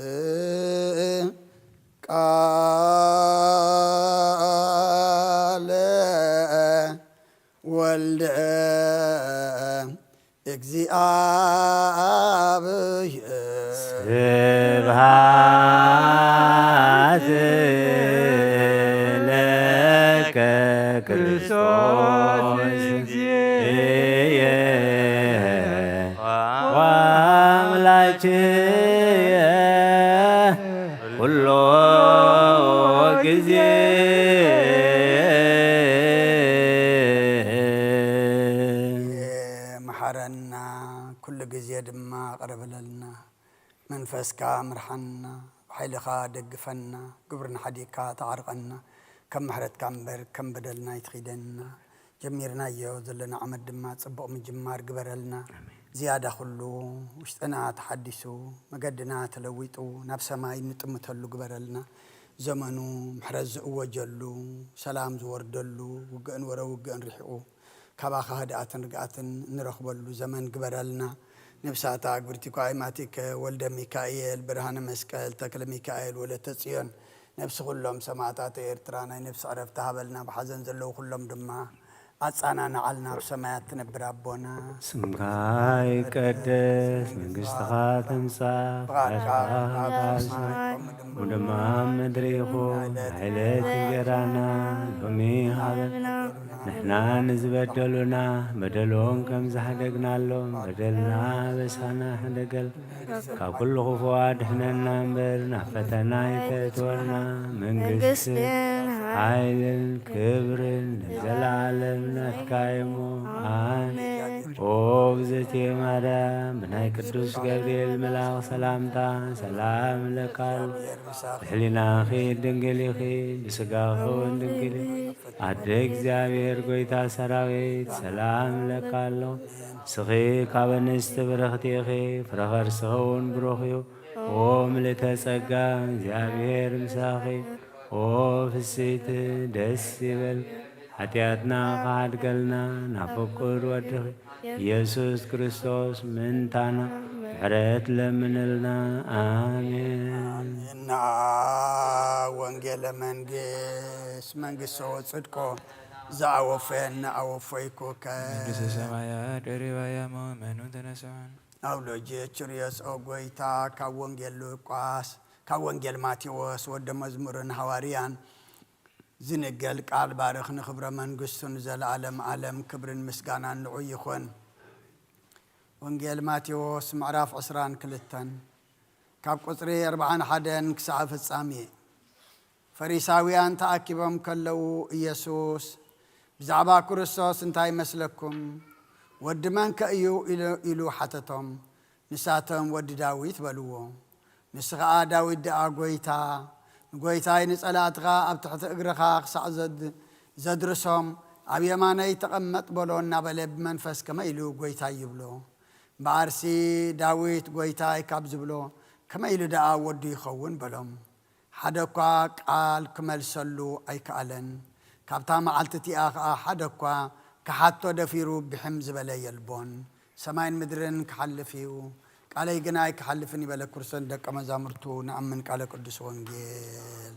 ቃለ ወልደ እግዚአብሔር። ስብሐት ለከ ክርስቶስ እግዚእየ ወአምላክየ ኩሎ ጊዜ። መሐረና፣ ኩሉ ጊዜ ድማ ቅርብ ለልና። መንፈስካ ምርሐና፣ ብሓይልኻ ደግፈና፣ ግብርና ሓዲግካ ተዓርቀና፣ ከም ምሕረትካ እምበር ከም በደልና ኣይትኺደና። ጀሚርናዮ ዘለና ዓመት ድማ ጽቡቕ ምጅማር ግበረልና። ኣሜን። ዝያዳ ኩሉ ውሽጥና ተሓዲሱ፣ መገድና ተለዊጡ፣ ናብ ሰማይ እንጥምተሉ ግበረልና። ዘመኑ ምሕረት ዝእወጀሉ፣ ሰላም ዝወርደሉ፣ ውግእን ወረ ውግእን ርሒቑ፣ ካባኻ ህድኣትን ርግኣትን እንረኽበሉ ዘመን ግበረልና። ነብሳታ ግብርቲ ኳይማቲከ ወልደ ሚካኤል፣ ብርሃነ መስቀል፣ ተክለ ሚካኤል፣ ወለተ ጽዮን፣ ነብሲ ኩሎም ሰማእታት ኤርትራ ናይ ነብሲ ዕረፍቲ ሃበልና። ብሓዘን ዘለዉ ኩሎም ድማ ኣጻናናዓልና። ኣብ ሰማያት ትነብር ኣቦና፣ ስምካ ይቀደስ፣ መንግስትኻ ትምጻእ፣ ፍቃድካ ፍቃድካ ኣብ ሰማይ ከም ብደማ ምድሪ ይኹን። ዕለት እንጀራና ሎሚ ሃበና፣ ንሕና ንዝበደሉና በደሎም ከም ዝሓደግናሎም በደልና ኣበሳና ሕደገል፣ ካብ ኩሉ ክፉእ ኣድሕነና እምበር ናብ ፈተና ኣይተእትወና። መንግስትን መንግስትን ሓይልን ክብርን ንዘለዓለም ናትካ እዩሞ። ኣሜን። ኣሜን። ኦ እግዝእትየ ማርያም፣ ብናይ ቅዱስ ገብርኤል መልኣኽ ሰላምታ ሰላም እብለኪ፣ ብሕሊናኺ ድንግል ኢኺ፣ ብስጋኺ እውን ድንግል ኢኺ። ኣደ እግዚኣብሔር ጐይታ ሰራዊት ሰላም እብለኪ ኣለኹ። ንስኺ ካብ ኣንስቲ ብርኽቲ ኢኺ፣ ፍረ ኸርስኺ እውን ብሩኽ እዩ። ኦ ምልእተ ጸጋ፣ እግዚኣብሔር ምሳኺ። ኦ ፍስሕቲ፣ ደስ ይበልኪ፣ ሓጢኣትና ክሓድገልና ናብ ፍቁር ወድኺ ኢየሱስ ክርስቶስ ምእንታና ምሕረት ለምንልና። ኣሜን። እና ወንጌለ መንግስት መንግስቶ ወጽድቆ ዘአወፈየነ አወፈይኩከ። መንግስተ ሰማያት ቀሪባያሞ መኑ ተነስኦን። አውሎጂ ችርዮስ ኦ ጎይታ፣ ካብ ወንጌል ሉቃስ፣ ካብ ወንጌል ማቴዎስ ወደ መዝሙርን ሃዋርያን ዝንገል ቃል ባርኽ፣ ንኽብረ መንግስቱ ንዘለዓለም ዓለም ክብርን ምስጋናን ንዑ ይኹን። ወንጌል ማቴዎስ ምዕራፍ ዕስራን ክልተን ካብ ቁጽሪ ኣርብዓን ሓደን ክሳዕ ፍጻሜ። ፈሪሳውያን ተኣኪቦም ከለዉ፣ ኢየሱስ ብዛዕባ ክርስቶስ እንታይ ይመስለኩም? ወዲ መንከ እዩ? ኢሉ፣ ኢሉ ሓተቶም። ንሳቶም፣ ወዲ ዳዊት በልዎ። ንሱ ኸኣ፣ ዳዊት ደኣ፣ ጐይታ፣ ንጐይታይ ንጸላእትኻ ኣብ ትሕቲ እግርኻ ክሳዕ ዘድ-፣ ዘድርሶም ኣብ የማነይ ተቐመጥ በሎ እናበለ ብመንፈስ ከመይ ኢሉ ጐይታይ ይብሎ? እምበኣርሲ ዳዊት ጐይታይ ካብ ዝብሎ ከመይ ኢሉ ደኣ ወዱ ይኸውን? በሎም። ሓደ እኳ ቃል ክመልሰሉ ኣይከኣለን። ካብታ መዓልቲ እቲኣ ኸኣ ሓደ እኳ ክሓቶ ደፊሩ ብሕም ዝበለ የልቦን። ሰማይን ምድርን ክሓልፍ እዩ፣ ቃለይ ግና ኣይክሓልፍን እዩ በለ። ክርስቶስ ንደቀ መዛሙርቱ፣ ንኣምን ቃለ ቅዱስ ወንጌል።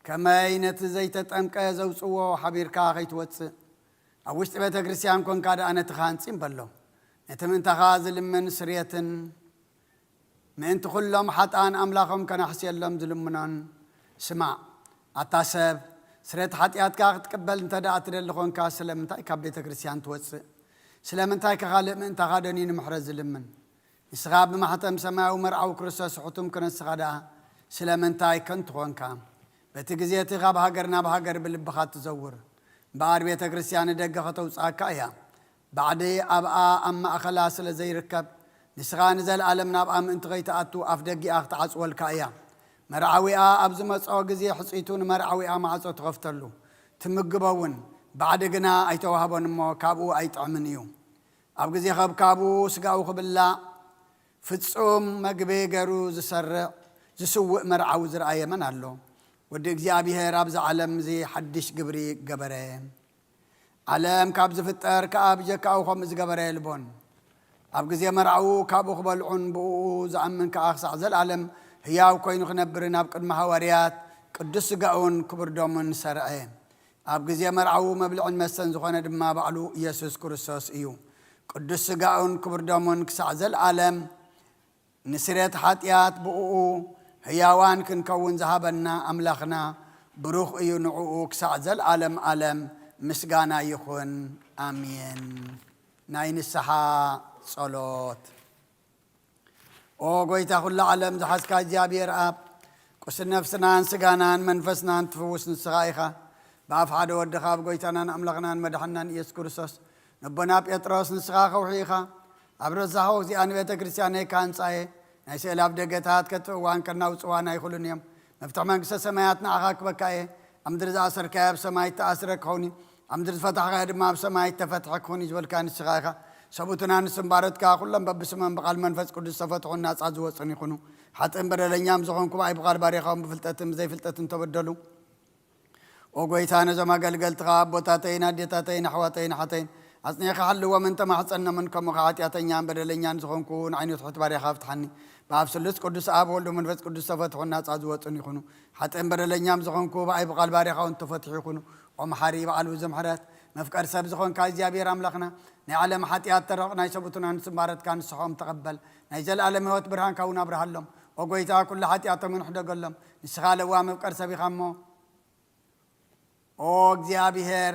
ከመይ ነቲ ዘይተጠምቀ ዘውጽዎ ሐቢርካ ከይትወጽእ፣ ኣብ ውሽጢ ቤተክርስቲያን ኮንካ ደኣ ነቲ ካህን ጽን በሎ። ነቲ ምእንታኻ ዝልምን ስርየትን ምእንቲ ኩሎም ሓጥኣን ኣምላኾም ከነሕስየሎም ዝልምኖን ስማዕ። ኣታ ሰብ፣ ስርየት ሓጢኣትካ ክትቅበል እንተ ደኣ ትደሊ ኾንካ፣ ስለምንታይ ካብ ቤተክርስቲያን ትወጽእ? ስለምንታይ ከ ካልእ ምእንታኻ ደንዩ ንምሕረት ዝልምን? ንስኻ ብማሕተም ሰማያዊ መርዓዊ ክርስቶስ ሕቱም ክነስኻ ደኣ፣ ስለምንታይ ከንቱ ኾንካ? በቲ ግዜ እቲ ካብ ሃገር ናብ ሃገር ብልብኻ ትዘውር። እምበኣር ቤተክርስቲያን ንደገ ከተውጽኣካ እያ። ባዕዲ ኣብኣ ኣብ ማእከላ ስለ ዘይርከብ፣ ንስኻ ንዘልኣለም ናብኣ ምእንቲ ከይትኣቱ ኣፍ ደጊኣ ክትዓጽወልካ እያ። መርዓዊኣ ኣብ ዝመጽኦ ግዜ ሕጽይቱ ንመርዓዊኣ ማዕጾ ትኸፍተሉ፣ ትምግቦ እውን። ባዕዲ ግና ኣይተዋህቦን እሞ ካብኡ ኣይጥዕምን እዩ። ኣብ ግዜ ከብካቡ ስጋኡ ክብላዕ ፍጹም መግቢ ገሩ ዝሰርዕ ዝስውእ መርዓዊ ዝረኣየ መን ኣሎ? ወዲ እግዚኣብሔር ኣብዚ ዓለም እዚ ሓድሽ ግብሪ ገበረ። ዓለም ካብ ዝፍጠር ከኣ ብጀካኡ ከምኡ ዝገበረ የልቦን። ኣብ ግዜ መርዓኡ ካብኡ ክበልዑን ብእኡ ዝኣምን ከኣ ክሳዕ ዘልኣለም ህያው ኮይኑ ክነብርን ኣብ ቅድሚ ሃዋርያት ቅዱስ ስጋኡን ክቡር ደሙን ሰርዐ። ኣብ ግዜ መርዓኡ መብልዕን መስተን ዝኾነ ድማ ባዕሉ ኢየሱስ ክርስቶስ እዩ። ቅዱስ ስጋኡን ክቡር ደሙን ክሳዕ ዘልኣለም ንስርየት ሓጢኣት ብእኡ ህያዋን ክንከውን ዝሃበና ኣምላኽና ብሩኽ እዩ። ንዕኡ ክሳዕ ዘልኣለም ኣለም ምስጋና ይኹን። ኣሜን። ናይ ንስሓ ጸሎት። ኦ ጎይታ ኩሉ ዓለም ዝሓዝካ እግዚኣብሔር ኣብ፣ ቁስል ነፍስናን ስጋናን መንፈስናን ትፍውስ ንስኻ ኢኻ። ብኣፍ ሓደ ወድኻ፣ ኣብ ጎይታናን ኣምላኽናን መድሓናን ኢየሱስ ክርስቶስ፣ ነቦና ጴጥሮስ ንስኻ ከውሒ ኢኻ። ኣብ ረዛሖ እዚኣ ንቤተ ክርስቲያነይ ካንጻ እየ። ናይ ስእለ ኣፍደገታት ከጥፍእዋን ከናውጽዋን ኣይኽእሉን እዮም። መፍትሕ መንግስተ ሰማያት ንዓኻ ክበካ እየ። ኣብ ምድሪ ዝኣሰርካዮ ኣብ ሰማይ እተኣስረ ክኸውን እዩ። ኣብ ምድሪ ዝፈታሕካዮ ድማ ኣብ ሰማይ እተፈትሐ ክኹን እዩ ዝበልካ ንስኻ ኢኻ። ሰብኡትና ንስም ባሮትካ ኩሎም በብስሞም ብቓል መንፈስ ቅዱስ ዝተፈትሑን ናጻ ዝወጹን ይኹኑ። ሓጥእን በደለኛም ዝኾንኩ ብኣይ ብቓል ባሪኻውን ብፍልጠትን ብዘይፍልጠትን ተበደሉ። ኦ ጎይታ፣ ነዞም ኣገልገልትኻ ኣቦታተይን ኣዴታተይን ኣሕዋተይን ኣሓተይን ኣጽኒዕካ ሓልዎም እንተ ማሕጸኖምን፣ ከምኡ ኸዓ ሓጢኣተኛን በደለኛን ዝኾንኩ ንዓይኑ ትሑት ባሪያኻ ፍትሓኒ። ብኣብ ስሉስ ቅዱስ ኣብ ወልድ መንፈስ ቅዱስ ዝተፈትሑን ናጻ ዝወጹን ይኹኑ። ሓጥእን በደለኛም ዝኾንኩ ብኣይ ብቓል ባሪያኻ እውን ተፈትሑ ይኹኑ። ኦ መሓሪ በዓል ብዙ ምሕረት፣ መፍቀር ሰብ ዝኾንካ እግዚኣብሔር ኣምላኽና፣ ናይ ዓለም ሓጢኣት ተረቕ፣ ናይ ሰብኡትና ንስም ባሮትካ ንስሖም ተቐበል። ናይ ዘለኣለም ህይወት ብርሃንካ እውን ኣብርሃሎም። ኦ ጎይታ፣ ኩሉ ሓጢኣቶም እውን ሕደገሎም። ንስኻ ለዋህ መፍቀር ሰብ ኢኻ እሞ፣ ኦ እግዚኣብሔር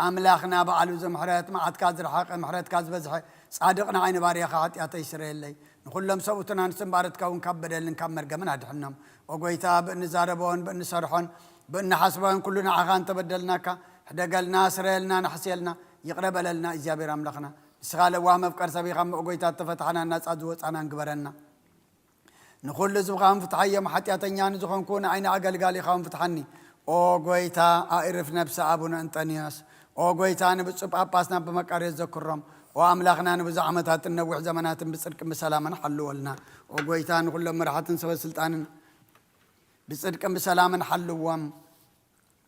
ኣምላኽና በዓል ብዙ ምሕረት፣ መዓትካ ዝረሓቐ ምሕረትካ ዝበዝሐ፣ ጻድቕ ንዓይ ንባርያኻ ሓጢኣተይ ስረየለይ። ንኹሎም ሰብኡትና ንስም ባሮትካ እውን ካብ በደልን ካብ መርገምን ኣድሕኖም። ኦ ጎይታ፣ ብእንዛረቦን ብእንሰርሖን ብእንሓስቦን ኩሉ ንዓኻ እንተበደልናካ፣ ሕደገልና፣ ስረየልና፣ ንሕስየልና፣ ይቕረ በለልና እግዚኣብሔር ኣምላኽና። ንስኻ ለዋህ መፍቀር ሰብ ኢኻ እሞ፣ ኦ ጎይታ፣ እተፈታሕናን ናጻ ዝወጻናን ግበረና። ንኹሉ ህዝብኻ እውን ፍትሓዮም፣ ሓጢኣተኛ ንዝኾንኩ ንዓይ ንኣገልጋሊኻ እውን ፍትሓኒ። ኦ ጎይታ፣ ኣእርፍ ነብሰ ኣቡነ እንጠንዮስ። ኦ ጎይታ፣ ንብፁዕ ጳጳስና ኣባ መቃርዮስ ዘክሮም። ኦ ኣምላኽና፣ ንብዙሕ ዓመታትን ነዊሕ ዘመናትን ብጽድቅን ብሰላምን ሓልወልና። ኦ ጎይታ፣ ንኹሎም መራሕትን ሰበ ስልጣንን ብጽድቅን ብሰላምን ሓልዎም።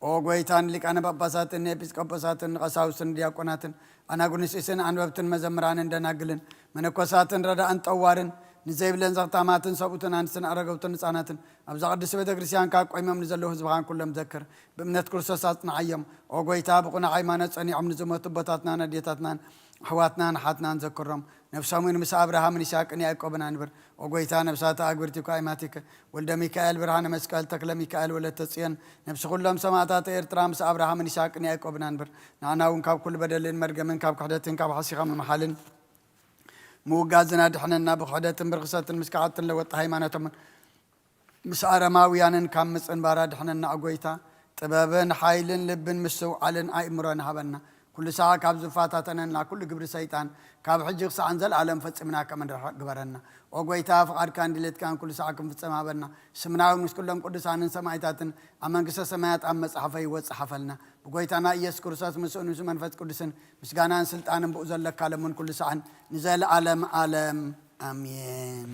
ኦ ጎይታ፣ ንሊቃነ ጳጳሳትን ንኤጲስቆጶሳትን ንቀሳውስትን ንዲያቆናትን ኣናጉንስጢስን ኣንበብትን መዘምራንን ደናግልን መነኮሳትን ረዳእን ጠዋርን ንዘይብለን ዘኽታማትን ሰብኡትን ኣንስትን ኣረገውትን ህጻናትን ኣብዛ ቅድስቲ ቤተ ክርስቲያንካ ቆይሞም ንዘለዉ ህዝብኻን ኩሎም ዘክር። ብእምነት ክርስቶስ ኣጽንዓዮም። ኦ ጎይታ፣ ብቕኑዕ ሃይማኖት ጸኒዖም ንዝሞቱ ኣቦታትናን ኣዴታትናን ኣሕዋትናን ኣሓትናን ዘክሮም። ነፍሶምን ምስ ኣብርሃምን ይስሐቅን ያዕቆብን ኣንብር። ኦ ጎይታ፣ ነፍሳት ኣግብርቲከ ኣይማቲከ ወልደ ሚካኤል፣ ብርሃነ መስቀል፣ ተክለ ሚካኤል፣ ወለተ ጽዮን፣ ነፍሲ ኩሎም ሰማእታት ኤርትራ ምስ ኣብርሃምን ይስሐቅን ያዕቆብን ኣንብር። ንዓና እውን ካብ ኩሉ በደልን መርገምን ካብ ክሕደትን ካብ ሓሲኻ ምምሓልን ምውጋዝን ኣድሕነና። ብክሕደትን ብርኽሰትን ምስ ከሓድትን ለወጢ ሃይማኖቶምን ምስ ኣረማውያንን ካብ ምጽንባር ኣድሕነና። ኦ ጎይታ፣ ጥበብን ሓይልን ልብን ምስትውዓልን ኣእምሮን ሃበና። ኩሉ ሳዕ ካብ ዝፈታተነና ኩሉ ግብሪ ሰይጣን ካብ ሕጂ ክሳዕ ንዘለኣለም ፈጺምና ከም እንርሕቕ ግበረና። ኦ ጎይታ፣ ፍቓድካን ድሌትካን ኩሉ ሳዕ ክንፍጽም ሃበና። ስምና እውን ምስ ኩሎም ቅዱሳንን ሰማእታትን ኣብ መንግስተ ሰማያት ኣብ መጽሓፈይ ይወጽእ ሓፈልና። ብጎይታና ኢየሱስ ክርስቶስ ምስኡን ምስ መንፈስ ቅዱስን ምስጋናን ስልጣንን ብኡ ዘለካ ለምን ኩሉ ሳዕን ንዘለኣለም ኣለም ኣሜን።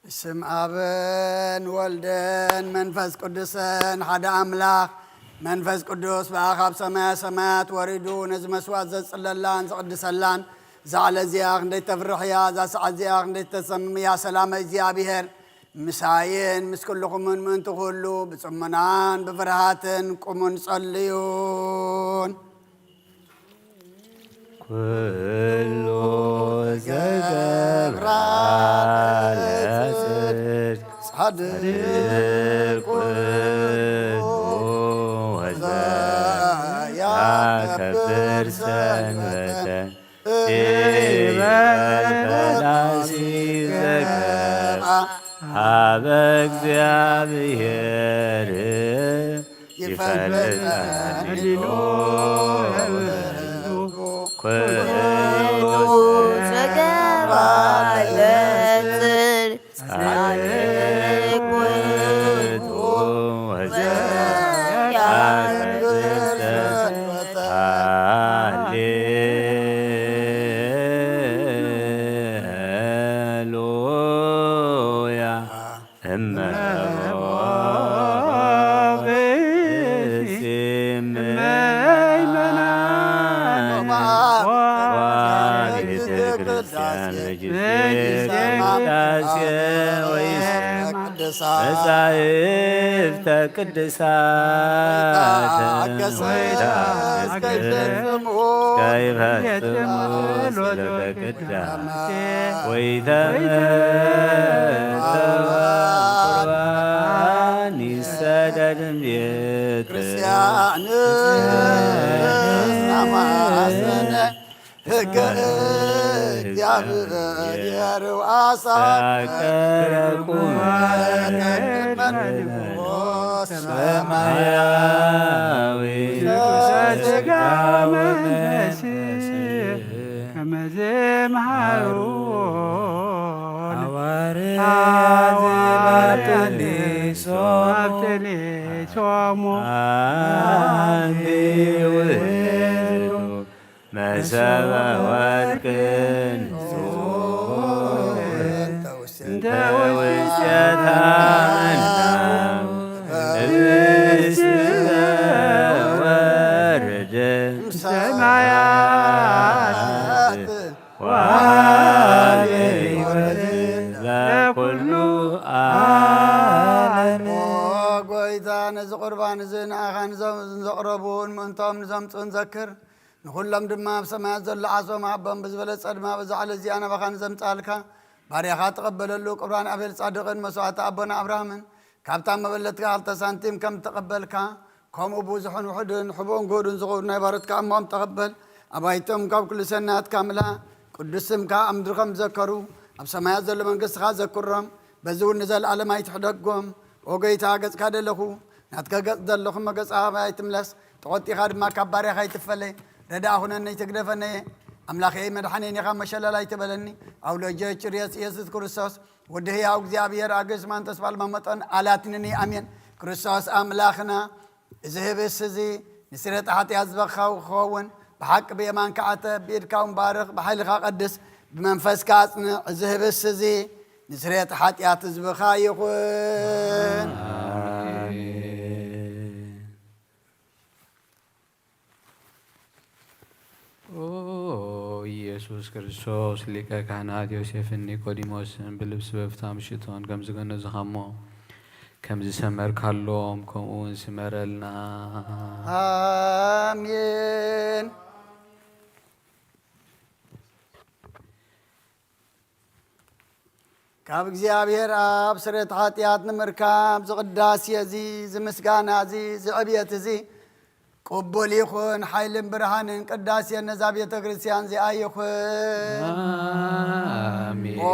ብስም ኣብን ወልድን መንፈስ ቅዱስን ሓደ ኣምላኽ። መንፈስ ቅዱስ ብኣኻ ኣብ ሰማያ ሰማያት ወሪዱ ነዚ መስዋዕት ዘጽለላን ዘቕድሰላን፣ እዛ ዕለት እዚኣ ክንደይ ተፍርሕ እያ፣ እዛ ሰዓት እዚኣ ክንደይ ተሰምም እያ። ሰላመ እግዚኣብሔር ምሳይን ምስ ኩልኹምን ምእንቲ ኩሉ ብጽሞናን ብፍርሃትን ቁሙን ጸልዩን። ኩሉ ዘገብራ ለጽድቅ ጻድቅ ውእቱ ወዘያከብር ሰንበተ ኢበላሲ ዘገብራ ሀበ እግዚአብሔር ይፈልጥ ዲኖ ኩሉ ዘገባ ለጽድቅ ጻድቅ ውእቱ ወዘያከብር ሰንበተ። ሃሌሉያ። እመ ብእሲ እመ መይመናን ወቤተ ክርስቲያን በጊዜ ቅዳሴ ወይስ መጻሕፍተ ቅዱሳት ወይታገስ እስከ ይፈጽሙ ስለ ቅዳሴ ወይተመተው ቁርባን ይሰደድ ቤት ክርስቲያን ናማስነ ህገ እግዚአብሔር ወአሳቀቁ ሰማያዊ ስጋ መንፈስ ከመዘ መሃሩ ሐዋርያት ሐዋርያት አብጥሊሶሙ አብጥሊሶሙ አንቲ ውእቱ መሰበ ወርቅ እንተ ውስቴታ መና ህብስተ ወርድ ሰማያት ወአብ ሕይወት ለኩሉ ዓለም። ኦ ጎይታ፣ ነዚ ቁርባን እዚ ንኣኻ ንዞም ዘቕረቡን ምእንቶም ንዘምጽኡን ዘክር። ንኹሎም ድማ ኣብ ሰማያት ዘሎ ዓሶም ሃቦም። ብዝበለጸ ድማ በዛ ዕለት እዚኣ ናባኻ ንዘምጽኣልካ ባርያኻ ተቐበለሉ። ቁርባን ኣቤል ጻድቕን መስዋዕቲ ኣቦና ኣብርሃምን ካብታ መበለትካ ክልተ ሳንቲም ከም እተቐበልካ፣ ከምኡ ብዙሕን ውሑድን ሕቡእን ግሁድን ዝኾኑ ናይ ባሮትካ እሞኦም ተቐበል። ኣባይቶም ካብ ኩሉ ሰናያትካ ምልኣ። ቅዱስ ስምካ ኣብ ምድሪ ከም ዝዘከሩ ኣብ ሰማያት ዘሎ መንግስትኻ ዘክሮም። በዚ እውን ንዘለኣለም ኣይትሕደጎም። ኦ ጎይታ፣ ገጽካ ደለኹ፣ ናትከ ገጽ ደለኹ፣ እሞ ገጽካ ካባይ ኣይትምለስ። ተቖጢኻ ድማ ካብ ባርያኻ ኣይትፈለ። ረዳእ ኩነኒ፣ ኣይትግደፈኒ። ኣምላኸይ መድሓኒየይ ኢኻ፣ እሞ ሸለል ኣይትበለኒ። ኣውሎጀ ችርየስ ኢየሱስ ክርስቶስ፣ ወዲ ህያው እግዚኣብሔር፣ ኣገስማን ተስፋ ለማመጠን ኣላትንኒ። ኣሜን። ክርስቶስ ኣምላኽና፣ እዚ ህብስት እዚ ንስርየት ኃጢአት ዝበኻ ክኸውን፣ ብሓቂ ብየማንካ ዓተ፣ ብኢድካ እውን ባርኽ፣ ብሓይልኻ ቀድስ፣ ብመንፈስካ ኣጽንዕ። እዚ ህብስት እዚ ንስርየት ኃጢአት ህዝብኻ ይኹን። ኣሜን። ኦ ኢየሱስ ክርስቶስ፣ ሊቀ ካህናት ዮሴፍን ኒቆዲሞስን ብልብስ በፍታም ሽቶን ከም ዝገነዝኻሞ፣ ከም ዝሰመርካሎም፣ ከምኡ እውን ስመረልና። ኣሜን። ካብ እግዚኣብሔር ኣብ ስርየት ኃጢአት ንምርካብ፣ እዚ ቅዳሴ እዚ፣ እዚ ምስጋና እዚ፣ እዚ ዕብየት እዚ ቅቡል ይኹን። ሓይልን ብርሃንን ቅዳሴን ነዛ ቤተ ክርስቲያን እዚኣ ይኹን። ኣሜን። ኦ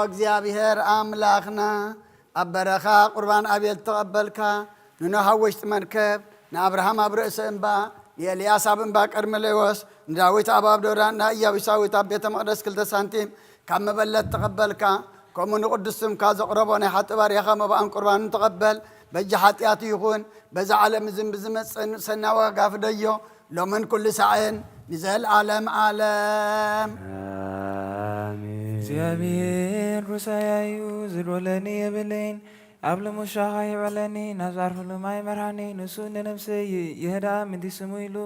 እግዚኣብሔር ኣምላኽና፣ ኣብ በረኻ ቁርባን ኣቤል እተቐበልካ፣ ንኖህ ኣብ ውሽጢ መርከብ፣ ንኣብርሃም ኣብ ርእሲ እምባ፣ ንኤልያስ ኣብ እምባ ቀርሜሌዎስ፣ ንዳዊት ኣብ ኣብዶዳ፣ ንኢያቡሳዊት ኣብ ቤተ መቕደስ ክልተ ሳንቲም ካብ መበለት እተቐበልካ፣ ከምኡ ንቅዱስ ስምካ ዘቕረቦ ናይ ሓጥእ ባርያኻ መባእን ቁርባንን ተቐበል። በጃ ኃጢአቱ ይኹን፣ በዛ ዓለም እዝን ብዝመጽእን ሰናይ ዋጋ ፍደዮ፣ ሎምን ኩሉ ሳዕን ንዘለዓለም ዓለም። ኣሜን። እግዚኣብሔር ሩሳያዩ ዝድወለኒ የብለይን፣ ኣብ ልሙሻኻ ይውዕለኒ፣ ናብ ዝዓርፈሉ ማይ ይመርሓኒ፣ ንሱ ንነፍሰይ ይህድኣ፣ ምንዲ ስሙ ኢሉ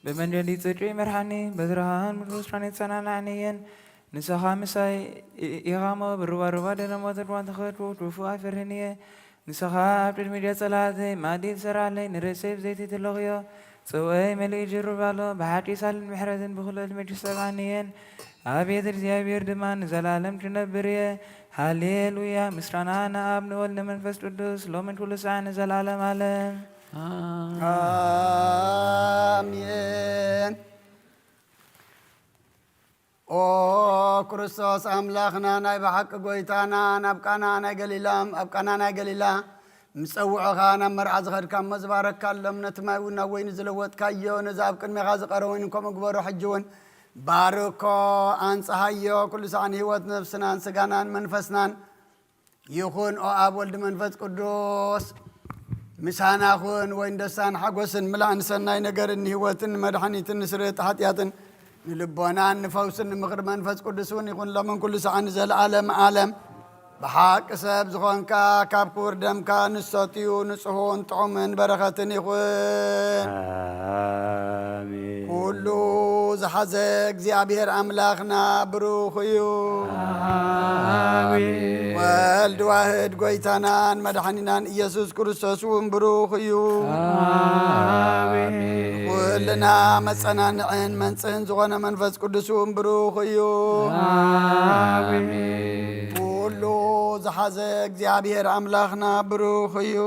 ብመንገዲ ጽድቂ ይመርሓኒ፣ በትርኻን ብርሑስ ብርሃን የጸናንዓኒ እየን። ንስኻ ምሳይ ኢኻሞ፣ ብሩባሩባ ደለሞ ተድዋን ተኸድኩ፣ ክፉእ ኣይፈርህን እየ። ንስኻ ኣብ ቅድሚ ጸላእተይ መኣዲ ትሰርዓለይ፣ ንርእሰይ ብዘይቲ ትለኽዮ፣ ጽውእይ መሊኡ ጅርብ ኣሎ። ብሓቂ ሳልን ምሕረትን ብኹሉ ዕድመ ይሰብኣኒ እየን። ኣቤት እግዚኣብሔር ድማ ንዘለኣለም ክነብር እየ። ሃሌሉያ። ምስጋና ንኣብ ንወልድ ንመንፈስ ቅዱስ ሎምን ኩሉ ሰዓት ንዘለኣለም ኣለም። ኣሜን። ኦ ክርስቶስ ኣምላኽና ናይ ብሓቂ ጎይታና፣ ናብ ቃና ናይ ገሊላ፣ ኣብ ቃና ናይ ገሊላ ምስ ጸውዑኻ ናብ መርዓ ዝኸድካ እሞ ዝባረክካሎም፣ ነቲ ማይ እውን ናብ ወይኒ ዝለወጥካዮ፣ ነዚ ኣብ ቅድሜኻ ዝቐረበ ወይኒ ከምኡ ግበሮ። ሕጂ እውን ባርኮ፣ ኣንጽሃዮ፣ ኩሉ ሳዕ ንህይወት ነፍስናን ስጋናን መንፈስናን ይኹን። ኦ ኣብ፣ ወልድ፣ መንፈስ ቅዱስ ምሳና ኩን። ወይን ደስታን ሓጎስን፣ ምላእን ሰናይ ነገርን፣ ንህይወትን ንመድሓኒትን፣ ንስርየት ሓጢኣትን፣ ንልቦናን ንፈውስን፣ ንምኽሪ መንፈስ ቅዱስ እውን ይኹን፣ ሎምን ኩሉ ሰዓን ንዘለኣለም ኣለም። ብሓቂ ሰብ ዝኾንካ፣ ካብ ክቡር ደምካ ንሰትዩ፣ ንጹሁን ጥዑምን በረኸትን ይኹን። ኣሜን። ኩሉ ዝሓዘ እግዚኣብሔር ኣምላኽና ብሩኽ እዩ። ኣሜን። ወልድ ዋህድ ጎይታናን መድሓኒናን ኢየሱስ ክርስቶስ እውን ብሩኽ እዩ። ኣሜን። ኩልና መጸናንዕን መንጽህን ዝኾነ መንፈስ ቅዱስ እውን ብሩኽ እዩ። ኣሜን። ኩሉ ዝሓዘ እግዚኣብሔር ኣምላኽና ብሩኽ እዩ።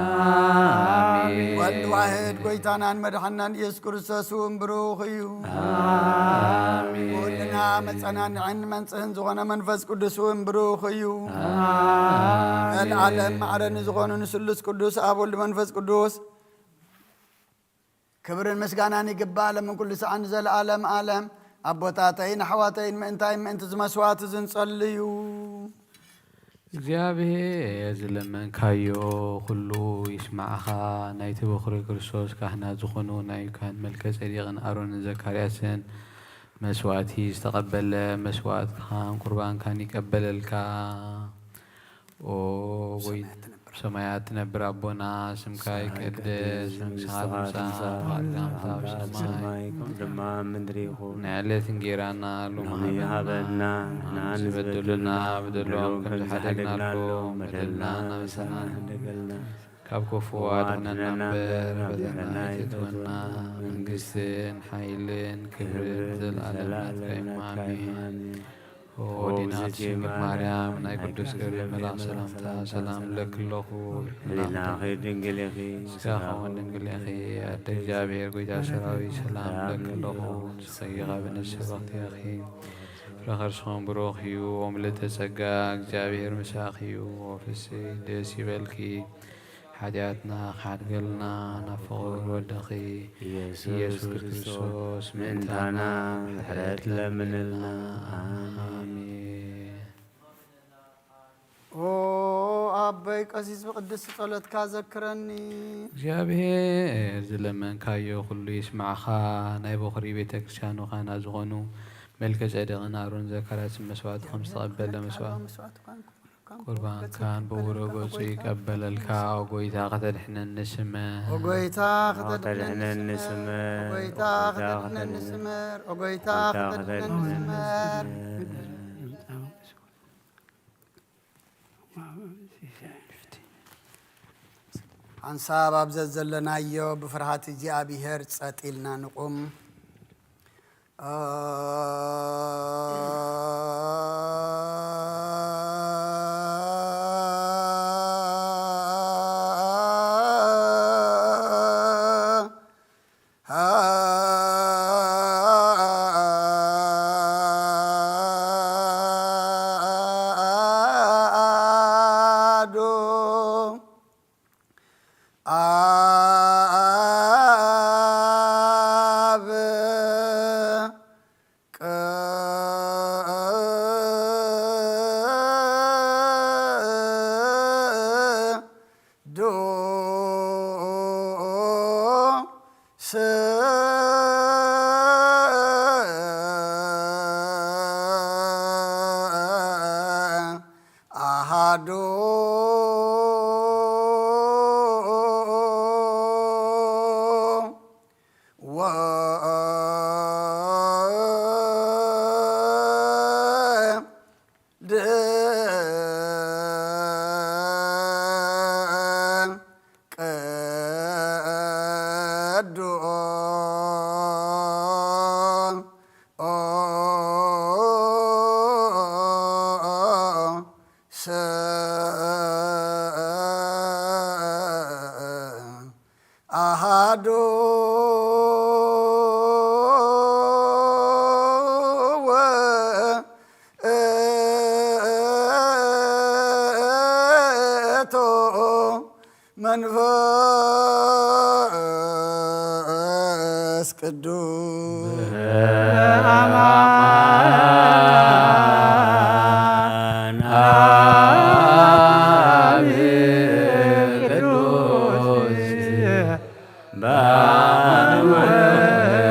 ኣሜን። ወልድ ዋህድ ጎይታናን መድሓኒናን ኢየሱስ ክርስቶስ እውን ብሩኽ እዩ። ኣሜን። ኩልና መጸናንዕን መንጽህን ዝኾነ መንፈስ ቅዱስ እውን ብሩኽ እዩ። ኣሜን። ዘልዓለም ማዕረ ንዝኾኑ ንስሉስ ቅዱስ ኣብ፣ ወልድ፣ መንፈስ ቅዱስ ክብርን ምስጋናን ይግባእ፣ ሎምን ኩሉ ሰዓን ንዘለኣለም ኣለም። ኣቦታተይን ኣሕዋተይን፣ ምእንታይ ምእንቲ እዚ መስዋዕት እዚ ንጸልዩ። እግዚኣብሔር ዝለመንካዮ ኩሉ ይስማዕኻ። ናይቲ በኹሪ ክርስቶስ ካህናት ዝኾኑ ናይ ካህን መልከ ጼዴቅን ኣሮንን ዘካርያስን መስዋዕቲ ዝተቐበለ፣ መስዋዕትካን ቁርባንካን ይቀበለልካ። ኦ ጎይ-፣ ሰማያት ትነብር ኣቦና፣ ስምካ ይቀደስ፣ መንግስትኻ ትምጻእ፣ ፈቃድካ ኣብ ሰማይ ከም ድማ ኣብ ምድሪ ይኹን። ናይ ዕለት እንጌራና ሎሚ ሃበና፣ ንሕና ንዝበደሉና በደሎም ከም ዝሓደግናሎም በደልና እናነሳእና ንሕደግ በለና፣ ካብ ክፉእ ኣድሕነና እምበር፣ ኣድሕነና እምበር፣ ኣበሳና ኣይተእትወና። መንግስትን ሓይልን ክብርን ንዘለኣለም ናትካ እዩ። ኣሜን። ኦ ዲናት ድንግል ማርያም፣ ናይ ቅዱስ ገብርኤል መልኣክ ሰላምታ ሰላም እብለኪ ኣለኹ። ህሊናኺ ድንግል ኢኺ፣ ስጋኺ እውን ድንግል ኢኺ። ኣደ እግዚኣብሔር፣ ጎይታ ሰራዊት፣ ሰላም እብለኪ ኣለኹ። ንስኺ ኸኣ ብንስቲ ብርኽቲ ኢኺ፣ ፍረ ከርስኺ እውን ብሩኽ እዩ። ኦ ምልእተ ጸጋ፣ እግዚኣብሔር ምሳኺ እዩ። ኦ ፍስሕቲ፣ ደስ ይበልኪ፣ ሓጢኣትና ክሓድገልና ናብ ፍቑር ወድኺ ኢየሱስ ክርስቶስ ምእንታና ምሕረት ለምንልና። ኣሜን። ኦ ኣቦይ ቀሲስ፣ ብቅድስቲ ጸሎትካ ዘክረኒ። እግዚኣብሔር ዝለመንካዮ ኩሉ ይስማዕኻ። ናይ በኹሪ ቤተ ክርስቲያኑ ካህናት ዝኾኑ መልከ ጼዴቅን ኣሮን ዘካርያስን መስዋዕቲ ከም ዝተቐበለ መስዋዕቲ ቁርባንካን ብውረ ገጹ ይቀበለልካ። ኦ ጎይታ ከተድሕነኒ ስመር። ኦ ጎይታ ከተድሕነኒ ስመር። ኦ ጎይታ ከተድሕነኒ ስመር። ኦ ጎይታ ከተድሕነኒ ስመር። ሓንሳብ ኣብ ዘዘለናዮ ብፍርሃት እግዚኣብሔር ጸጥ ኢልና ንቁም። አሐዱ ወወልድ ቅዱስ አሐዱ ውእቱ መንፈስ ቅዱስ። በአማን አብ ቅዱስ፣ በአብ ወልድ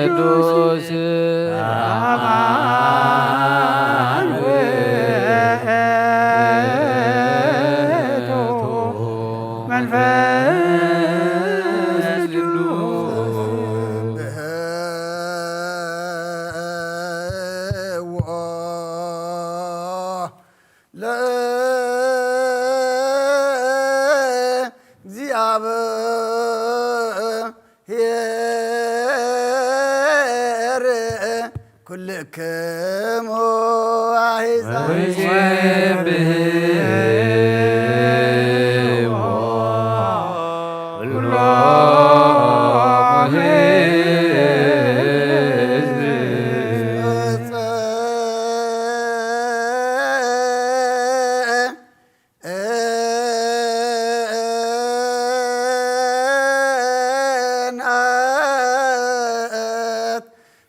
ቅዱስ፣ በአማን ውእቱ መንፈስ ቅዱስ። ለእግዚአብሔር ኩልክሙ አሕዛብ።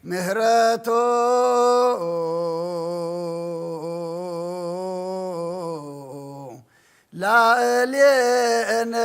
ምህረቱ ላዕሌነ።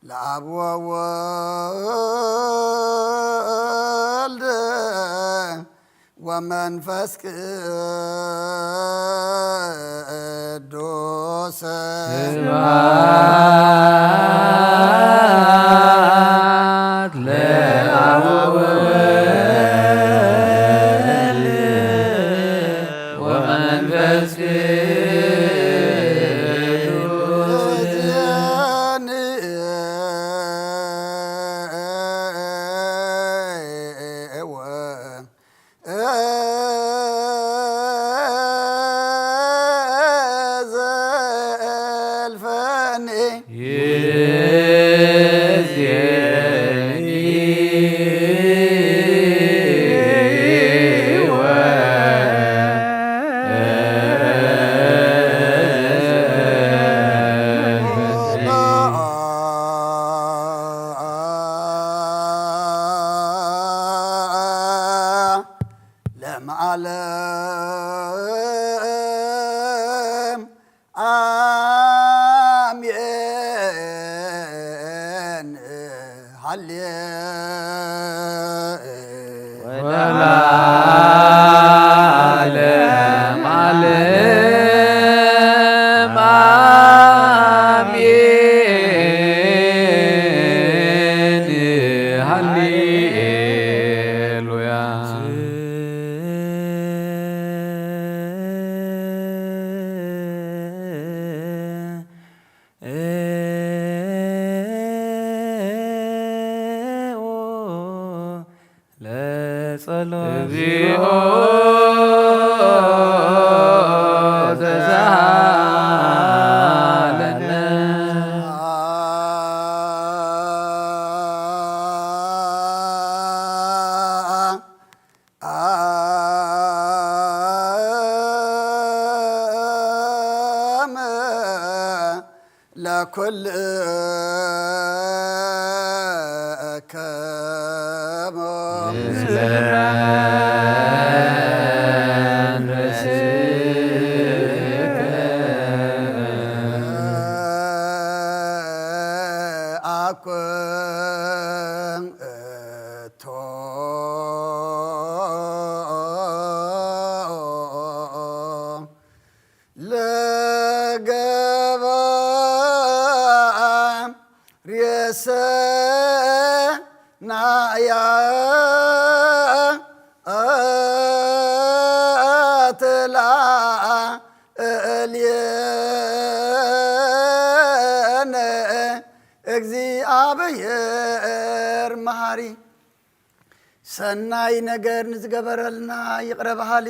ለአብ ወወልድ ወመንፈስ ቅዱስ። ስብሐት ለአብ ወወልድ ወመንፈስ ቅዱስ። ለዓለም አሜን። ሀሌ ወለዓለም ዓለም አሜን። ሃሌሉያ። ለጸሎት እግዚኦ ተሳሃለነ። ለኩልክሙ አኩ እቶ ለገባ ሬሰናያ አትላ እልየነ እግዚአብሔር መሐሪ። ሰናይ ነገር ንዝገበረልና ይቅረ በሃሊ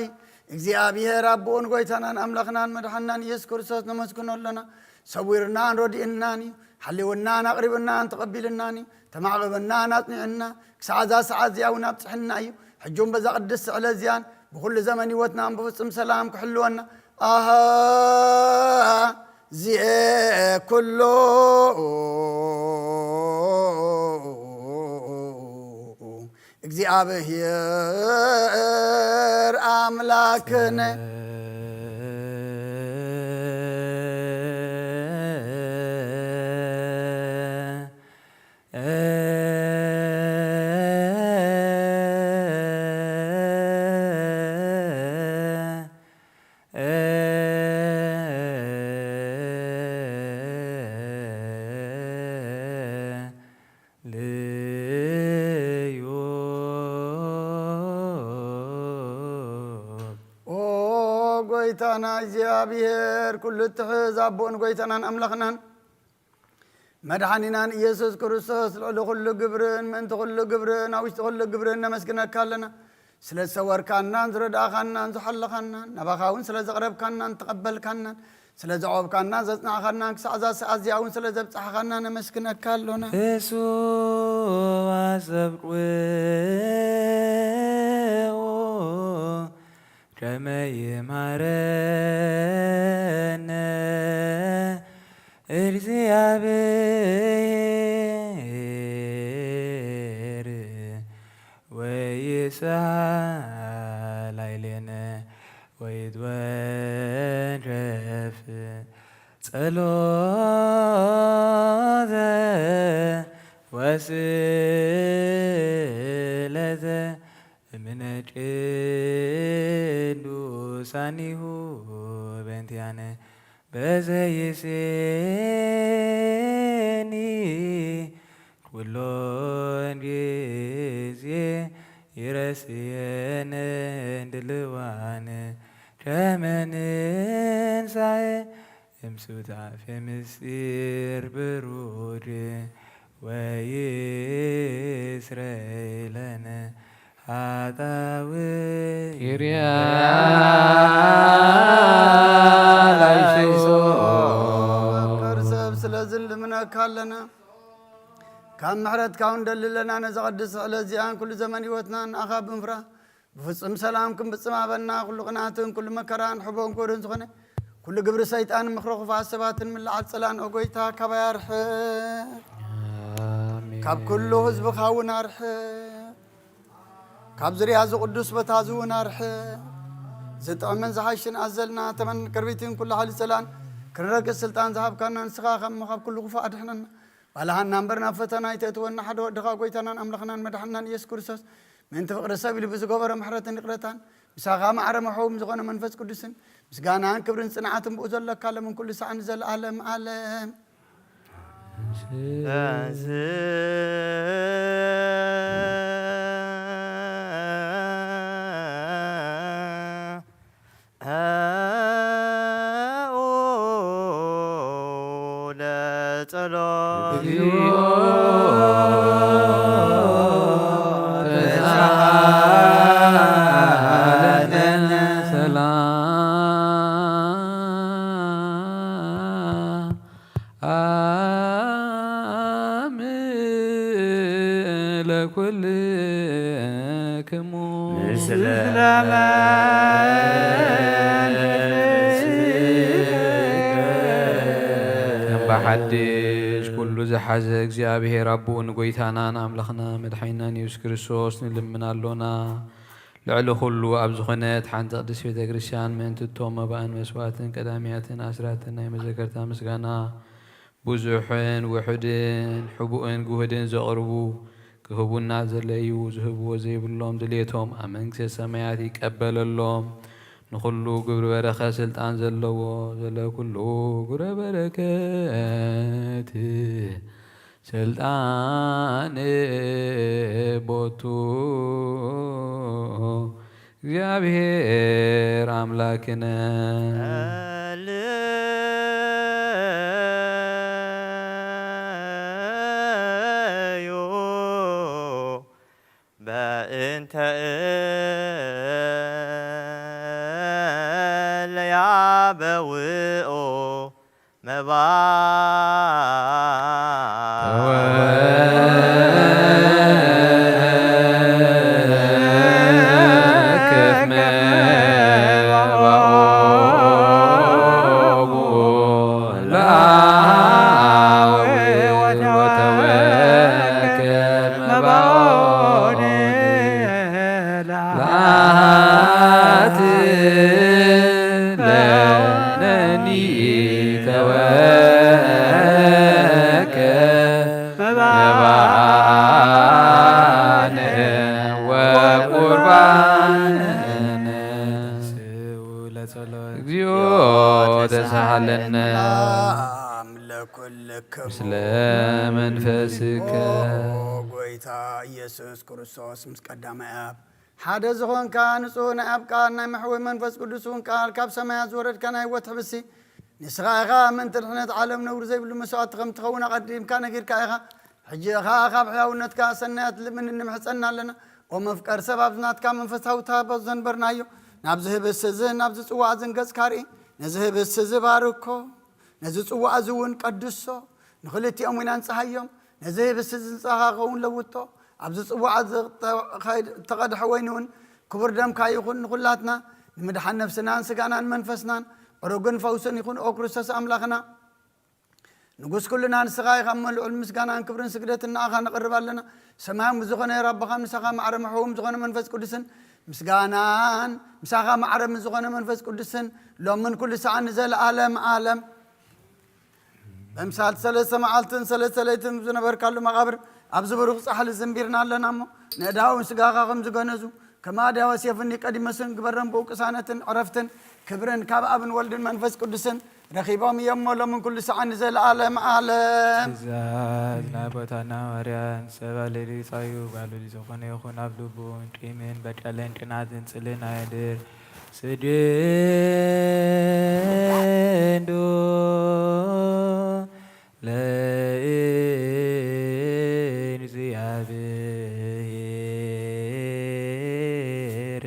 እግዚአብሔር አቦን ጎይታናን አምላኽናን መድሓናን ኢየሱስ ክርስቶስ ነመስግኖ አሎና። ሰዊርናን ረዲእናን እዩ። ሓልውናን ኣቅሪብናን ተቀቢልናን እዩ። ተማዕቅብናን ኣጽኒዕና ክሳዕ እዛ ሰዓት እዚኣ እውን ኣብጽሕና እዩ። ሕጂ እውን በዛ ቅድስቲ ዕለት እዚኣን ብኩሉ ዘመን ህይወትናን ብፍጹም ሰላም ክሕልወና ኣሃ ዚኤ ኩሉ እግዚኣብሔር ኣምላክነ። ልዩ። ኦ ጎይታና እግዚኣብሔር፣ ኩሉ እትሕዝ ኣቦን ጎይታናን ኣምላኽናን መድሓኒናን ኢየሱስ ክርስቶስ፣ ልዕሊ ኩሉ ግብርን ምእንቲ ኩሉ ግብርን ኣብ ውሽጢ ኩሉ ግብርን ነመስግነካ ኣለና። ስለ ዝሰወርካናን ዝረዳእኻናን ዝሓለኻናን፣ ናባኻ እውን ስለ ዘቕረብካናን ዝተቐበልካናን፣ ስለ ዘዕቆብካናን ዘጽናዕኻናን፣ ክሳዕ እዛ ሰዓት እዚኣ እውን ስለ ዘብጻሕኻና ነመስግነካ ኣሎና። እሱ ኣጸብቁ ከመ ይምሃረነ እግዚአብሔር ወይስሐ ላዕሌነ ወይትወረፍ ጸሎተ ወስእለተ እምነ ቅዱሳኒሁ በእንቲአነ በዘ ይሴኒ ኩሎን ጊዜ ይረስየነ ድልዋነ ከመ ንንሳኤ እምሱታፌ ምስጢር ብሩክ ወይስረይ ለነ ኃጣውእ። ኪርያ ላይሶ። መፍቀር ሰብ፣ ስለዚ ልምነካ ኣለና። ካብ ምሕረትካ እውን ደልለና ነዛ ቅድስቲ ዕለት እዚኣን ኩሉ ዘመን ህይወትናን ንኣኻ ብምፍራህ ብፍጹም ሰላም ክንፍጽም ሃበና። ኩሉ ቅንኣትን ኩሉ መከራን ሕቦን ጎርን ዝኾነ ኩሉ ግብሪ ሰይጣን ምኽሪ ክፉኣት ሰባትን ምልዓል ጸላእን ኦ ጎይታ ካባይ ኣርሕቕ። ኣሜን። ካብ ኩሉ ህዝብኻ እውን ኣርሕቕ። ካብ ዙርያ እዚ ቅዱስ ቦታ እዚ እውን ኣርሕቕ። ዝጥዕምን ዝሓሽን ኣዘልና ተመን ቅርቢትን ኩሉ ሓይሊ ጸላእን ክንረግጽ ስልጣን ዝሃብካና ንስኻ ከሞ ካብ ኩሉ ክፉእ ኣድሕነና። ባልሃና እምበር ናብ ፈተና ኣይተእትወና፣ ሓደ ወድኻ ጎይታናን ኣምላኽናን መድሓንናን ኢየሱስ ክርስቶስ ምእንቲ ፍቕሪ ሰብ ኢሉ ብዝገበሮ ምሕረትን ይቕረታን፣ ምሳኻ ማዕረ መሐዊ ምስ ዝኾነ መንፈስ ቅዱስን ምስጋናን ክብርን ጽንዓትን ብኡ ዘለካ ሎምን ኩሉ ሳዕን ንዘለኣለም ዓለም። ለጸሎት። እግዚኦ ተሳሃለነ። ሰላም ለኩልክሙ። ምስለ መንፈስከ። ሓድሽ ኩሉ ዝሓዘ እግዚኣብሔር ኣቦኡ ንጎይታናን ኣምላኽና መድሓኒናን ኢየሱስ ክርስቶስ ንልምን ኣሎና። ልዕሊ ኩሉ ኣብ ዝኾነት ሓንቲ ቅድስት ቤተ ክርስቲያን ምእንቲ እቶም መባእን መስዋዕትን ቀዳሚያትን ኣስራትን ናይ መዘከርታ ምስጋና ብዙሕን ውሑድን ሕቡእን ግሁድን ዘቕርቡ ክህቡና ዘለዩ ዝህብዎ ዘይብሎም ድሌቶም ኣብ መንግስተ ሰማያት ይቀበለሎም። ንኹሉ ግብሪ በረኸት ስልጣን ዘለዎ ዘለ ኩሉ ግብረ በረከት ስልጣን ቦቱ እግዚኣብሔር ኣምላክነ። በእንተ እለ ያበውኦ መባ ተወከፍ መባኦሙ ለአብ ወተወከፍ መባኦሙ ለአት ለነኒ ተወከፍ መባነ ወቁርባነ። ስኡ ለጸሎት። እግዚኦ ተሳሃለነ። ለኩልክሙ ምስለ መንፈስከ። ኦ ጎይታ ኢየሱስ ክርስቶስ ምስ ቀዳማይ ኣብ ሓደ ዝኾንካ ንጹህ ናይ ኣብ ቃል ናይ መሕወይ መንፈስ ቅዱስ እውን ቃል ካብ ሰማያት ዝወረድካ ናይ ህይወት ሕብሲ ንስኻ ኢኻ ምእንቲ ድሕነት ዓለም ነውሪ ዘይብሉ መስዋዕቲ ከም ትኸውን ኣቐዲምካ ነጊርካ ኢኻ። ሕጂ ኸኣ ካብ ሕያውነትካ ሰናያት ልምን እንምሕጸና ኣለና። ኦ መፍቀር ሰብ ኣብዚ ናትካ መንፈሳዊ ተሃቦ ዘንበርናዮ ናብዚ ህብስቲ እዝን ናብዚ ጽዋእ እዝን ገጽካ ርኢ። ነዚ ህብስቲ እዚ ባርኮ፣ ነዚ ጽዋእ እዚ እውን ቀድሶ፣ ንኽልቲኦም እውን ኣንጽሃዮም። ነዚ ህብስቲ እዚ ንስኻ ክኸውን ለውጦ። ኣብዚ ጽዋእ እዚ እተቐድሐ ወይኒ እውን ክቡር ደምካ ይኹን። ንኹላትና ንምድሓን ነፍስናን ስጋናን መንፈስናን ዕሩግን ፈውስን ይኹን። ኦ ክርስቶስ ኣምላኽና፣ ንጉስ ኩልና ንስኻ ኢኻ እሞ ልዑል ምስጋናን ክብርን ስግደትን ንኣኻ ነቕርብ ኣለና። ሰማያዊ ምስ ዝኾነ ራብኻ ምሳኻ ማዕረ መሕውም ዝኾነ መንፈስ ቅዱስን ምስጋናን ምሳኻ ማዕረ ምስ ዝኾነ መንፈስ ቅዱስን ሎምን ኩሉ ሰዓን ንዘለዓለም ዓለም። በምሳል ሰለስተ መዓልትን ሰለስተ ለይትን ዝነበርካሉ መቓብር ኣብዚ ብሩኽ ጻሕሊ ዝንቢርና ኣለና እሞ፣ ነዳውን ስጋኻ ከም ዝገነዙ፣ ከማዳ ወሴፍኒ ቀዲመ ስም ግበረን ብኡ ቅሳነትን ዕረፍትን ክብርን ካብ ኣብን ወልድን መንፈስ ቅዱስን ረኺቦም እዮም እሞ፣ ሎምን ኩሉ ሰዓን ንዘለዓለም ዓለም። ትእዛዝ ናይ ኣቦታትና ሃዋርያን ሰብ ኣልዕሊኡ ጻዩ ባልዕሊኡ ዝኾነ ይኹን ኣብ ልቡን ቂምን በቀልን ቅንኣትን ጽልእን ኣየድር። ስግዱ ለእግዚአብሔር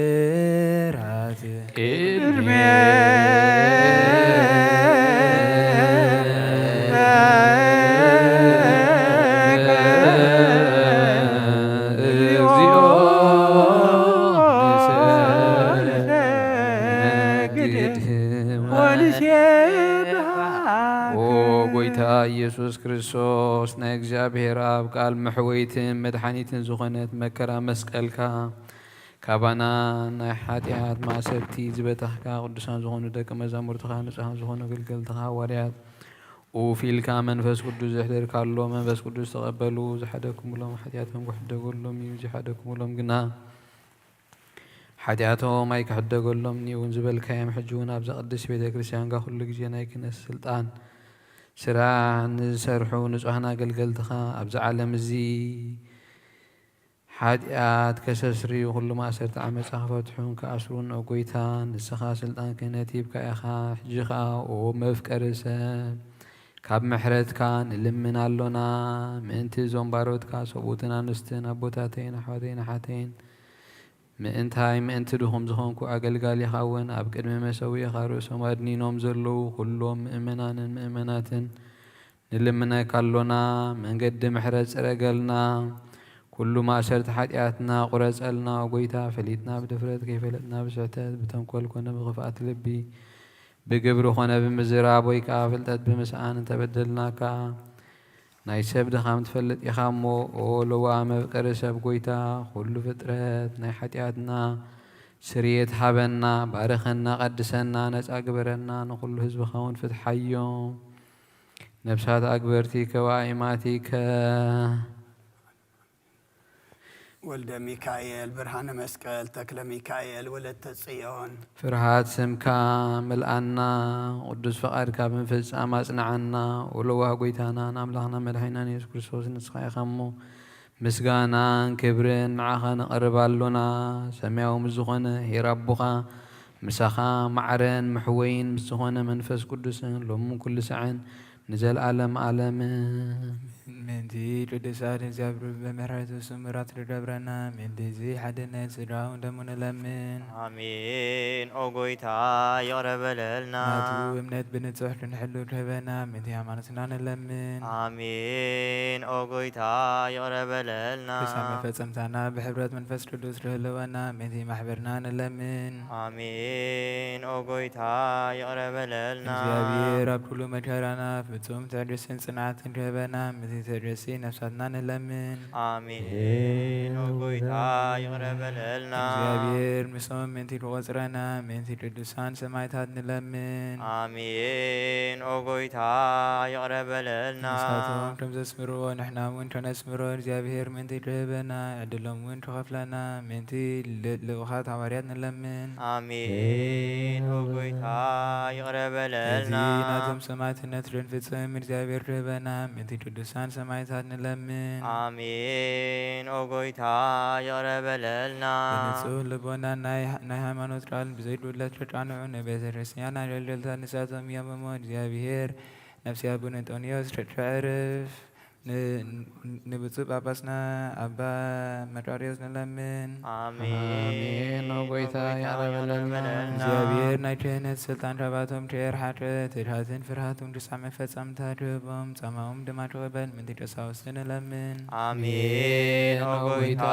በፍርሃት ቅድሜ እግዚኦ ንሰግድ ወንሴብሐክ። ኦ ጎይታ ኢየሱስ ክርስቶስ፣ ናይ እግዚኣብሔር ኣብ ቃል መሕወይትን መድሓኒትን ዝኾነት መከራ መስቀልካ፣ ካባና ናይ ሓጢኣት ማእሰርቲ ዝበተኽካ፣ ቅዱሳን ዝኾኑ ደቂ መዛሙርትኻ፣ ንጹሃን ዝኾኑ ኣገልገልትኻ ሃዋርያት፣ ኡፍ ኢልካ መንፈስ ቅዱስ ዘሕደርካሎም፣ መንፈስ ቅዱስ ተቐበሉ። ዝሓደግኩምሎም ሓጢኣቶም ክሕደገሎም እዩ፣ ዘይሓደግኩምሎም ግና ሓጢኣቶም ኣይክሕደገሎምን እዩ እውን ዝበልካዮም፣ ሕጂ እውን ኣብዛ ቅድስት ቤተ ክርስቲያንካ ኩሉ ግዜ ናይ ክህነት ስልጣን ስራሕ ንዝሰርሑ ንጹሃን ኣገልገልትኻ፣ ኣብዚ ዓለም እዚ ሓጢኣት ከሰስርዩ፣ ኩሉ ማእሰርቲ ዓመጻ ክፈትሑን ክኣስሩን፣ ኦ ጎይታ፣ ንስኻ ስልጣን ክህነት ሂብካ ኢኻ። ሕጂ ኸኣ፣ ኦ መፍቀሪ ሰብ፣ ካብ ምሕረትካ ንልምን ኣሎና። ምእንቲ እዞም ባሮትካ፣ ሰብኡትን ኣንስትን፣ ኣቦታተይን ኣሕዋተይን ኣሓተይን፣ ምእንታይ፣ ምእንቲ ድኹም ዝኾንኩ ኣገልጋሊኻ እውን፣ ኣብ ቅድሚ መሰውኢኻ ርእሶም ኣድኒኖም ዘለዉ ኩሎም ምእመናንን ምእመናትን፣ ንልምነካ ኣሎና፣ መንገዲ ምሕረት ጽረገልና፣ ኩሉ ማእሰርቲ ሓጢኣትና ቁረጸልና። ኦ ጎይታ፣ ፈሊጥና ብድፍረት፣ ከይፈለጥና ብስሕተት፣ ብተንኮል ኮነ ብኽፍኣት ልቢ፣ ብግብሪ ኾነ ብምዝራብ ወይ ከኣ ፍልጠት ብምስኣን እንተበደልናካ፣ ናይ ሰብ ድኻም ትፈልጥ ኢኻ እሞ፣ ኦ ለዋህ መፍቀሪ ሰብ ጎይታ፣ ኩሉ ፍጥረት ናይ ኃጢኣትና ስርየት ሃበና፣ ባርኸና፣ ቀድሰና፣ ነጻ ግበረና፣ ንኹሉ ህዝብኻ እውን ፍትሓዮም። ነፍሳት ኣግበርቲከ ወኣኢማቲከ። ወልደ ሚካኤል፣ ብርሃነ መስቀል፣ ተክለ ሚካኤል፣ ወለተ ጽዮን። ፍርሃት ስምካ ምልኣና፣ ቅዱስ ፍቓድካ ብምፍጻም ኣጽንዓና። ወለዋህ ጐይታናን ኣምላኽናን መድሓኒናን ኢየሱስ ክርስቶስ ንስኻ ኢኻ እሞ፣ ምስጋናን ክብርን ንዓኻ ነቕርብ ኣሎና። ሰማያዊ ምስ ዝኾነ ኄር ኣቦኻ፣ ምሳኻ ማዕረን መሕወይን ምስ ዝኾነ መንፈስ ቅዱስን፣ ሎምን ኩሉ ሳዕን ንዘለዓለም ዓለምን። ምእንቲ ቅዱስ ኣደን እግዚኣብሔር ብምሕረቱ ስሙራት ርደብረና፣ ምእንቲ እዚ ሓድነት ስድራውን ደሙ ንለምን። ኣሜን። ኦ ጐይታ ይቕረ በለልና። ናቱ እምነት ብንጹሕ ክንሕሉ ርህበና፣ ምእንቲ ሃይማኖትና ንለምን። ኣሜን። ኦ ጐይታ ይቕረ በለልና። ክሳብ መፈጸምታና ብሕብረት መንፈስ ቅዱስ ርህልወና፣ ምእንቲ ማሕበርና ንለምን። ኣሜን። ኦ ጐይታ ይቕረ በለልና። እግዚኣብሔር ኣብ ኩሉ መከራና ፍጹም ትዕግስትን ጽንዓትን ርህበና፣ ምእንቲ ትዕግስቲ ነፍሳትና ንለምን። ኣሜን። ኦ ጐይታ ይቕረ በለልና። እግዚኣብሔር ምስኦም ምእንቲ ክቖጽረና፣ ምእንቲ ቅዱሳን ሰማዕታት ንለምን። ኣሜን። ኦ ጐይታ ይቕረ በለልና። ንሳቶም ከም ዘስምርዎ ንሕና እውን ከነስምሮ፣ እግዚኣብሔር ምእንቲ ክህበና፣ ዕድሎም እውን ክኸፍለና፣ ምእንቲ ል-፣ ልኡኻት ሃዋርያት ንለምን። ኣሜን። ኦ ጐይታ ይቕረ በለልና። እቲ ናቶም ሰማዕትነት ክንፍጽም እግዚኣብሔር ክህበና፣ ምእንቲ ቅዱሳን ሰማዕታት ንለምን። ኣሜን። ኦ ጐይታ ይቕረ በለልና። ብንጹህ ልቦና ናይ፣ ናይ ሃይማኖት ቃል ብዘይ ጉድለት ክቃንዑ፣ ንቤተ ክርስቲያን ኣገልገልታት ንሳቶም እዮም እሞ፣ እግዚኣብሔር ነፍሲ ኣቡነ እንጦንዮስ ከዕርፍ፣ ን-፣ ንብፁዕ ጳጳስና ኣባ መቃርዮስ ንለምን። ኣሜን። ኣሜን። ኦ ጐይታ ይቕረ በለልና። እግዚኣብሔር ናይ ክህነት ስልጣን ካባቶም ከየርሓቀ፣ ትግሃትን ፍርሃትን ክሳዕ መፈጸምታ ክህቦም፣ ጻማኦም ድማ ክቕበል ምእንቲ ቀሳውስት ንለምን። ኣሜን። ኦ ጐይታ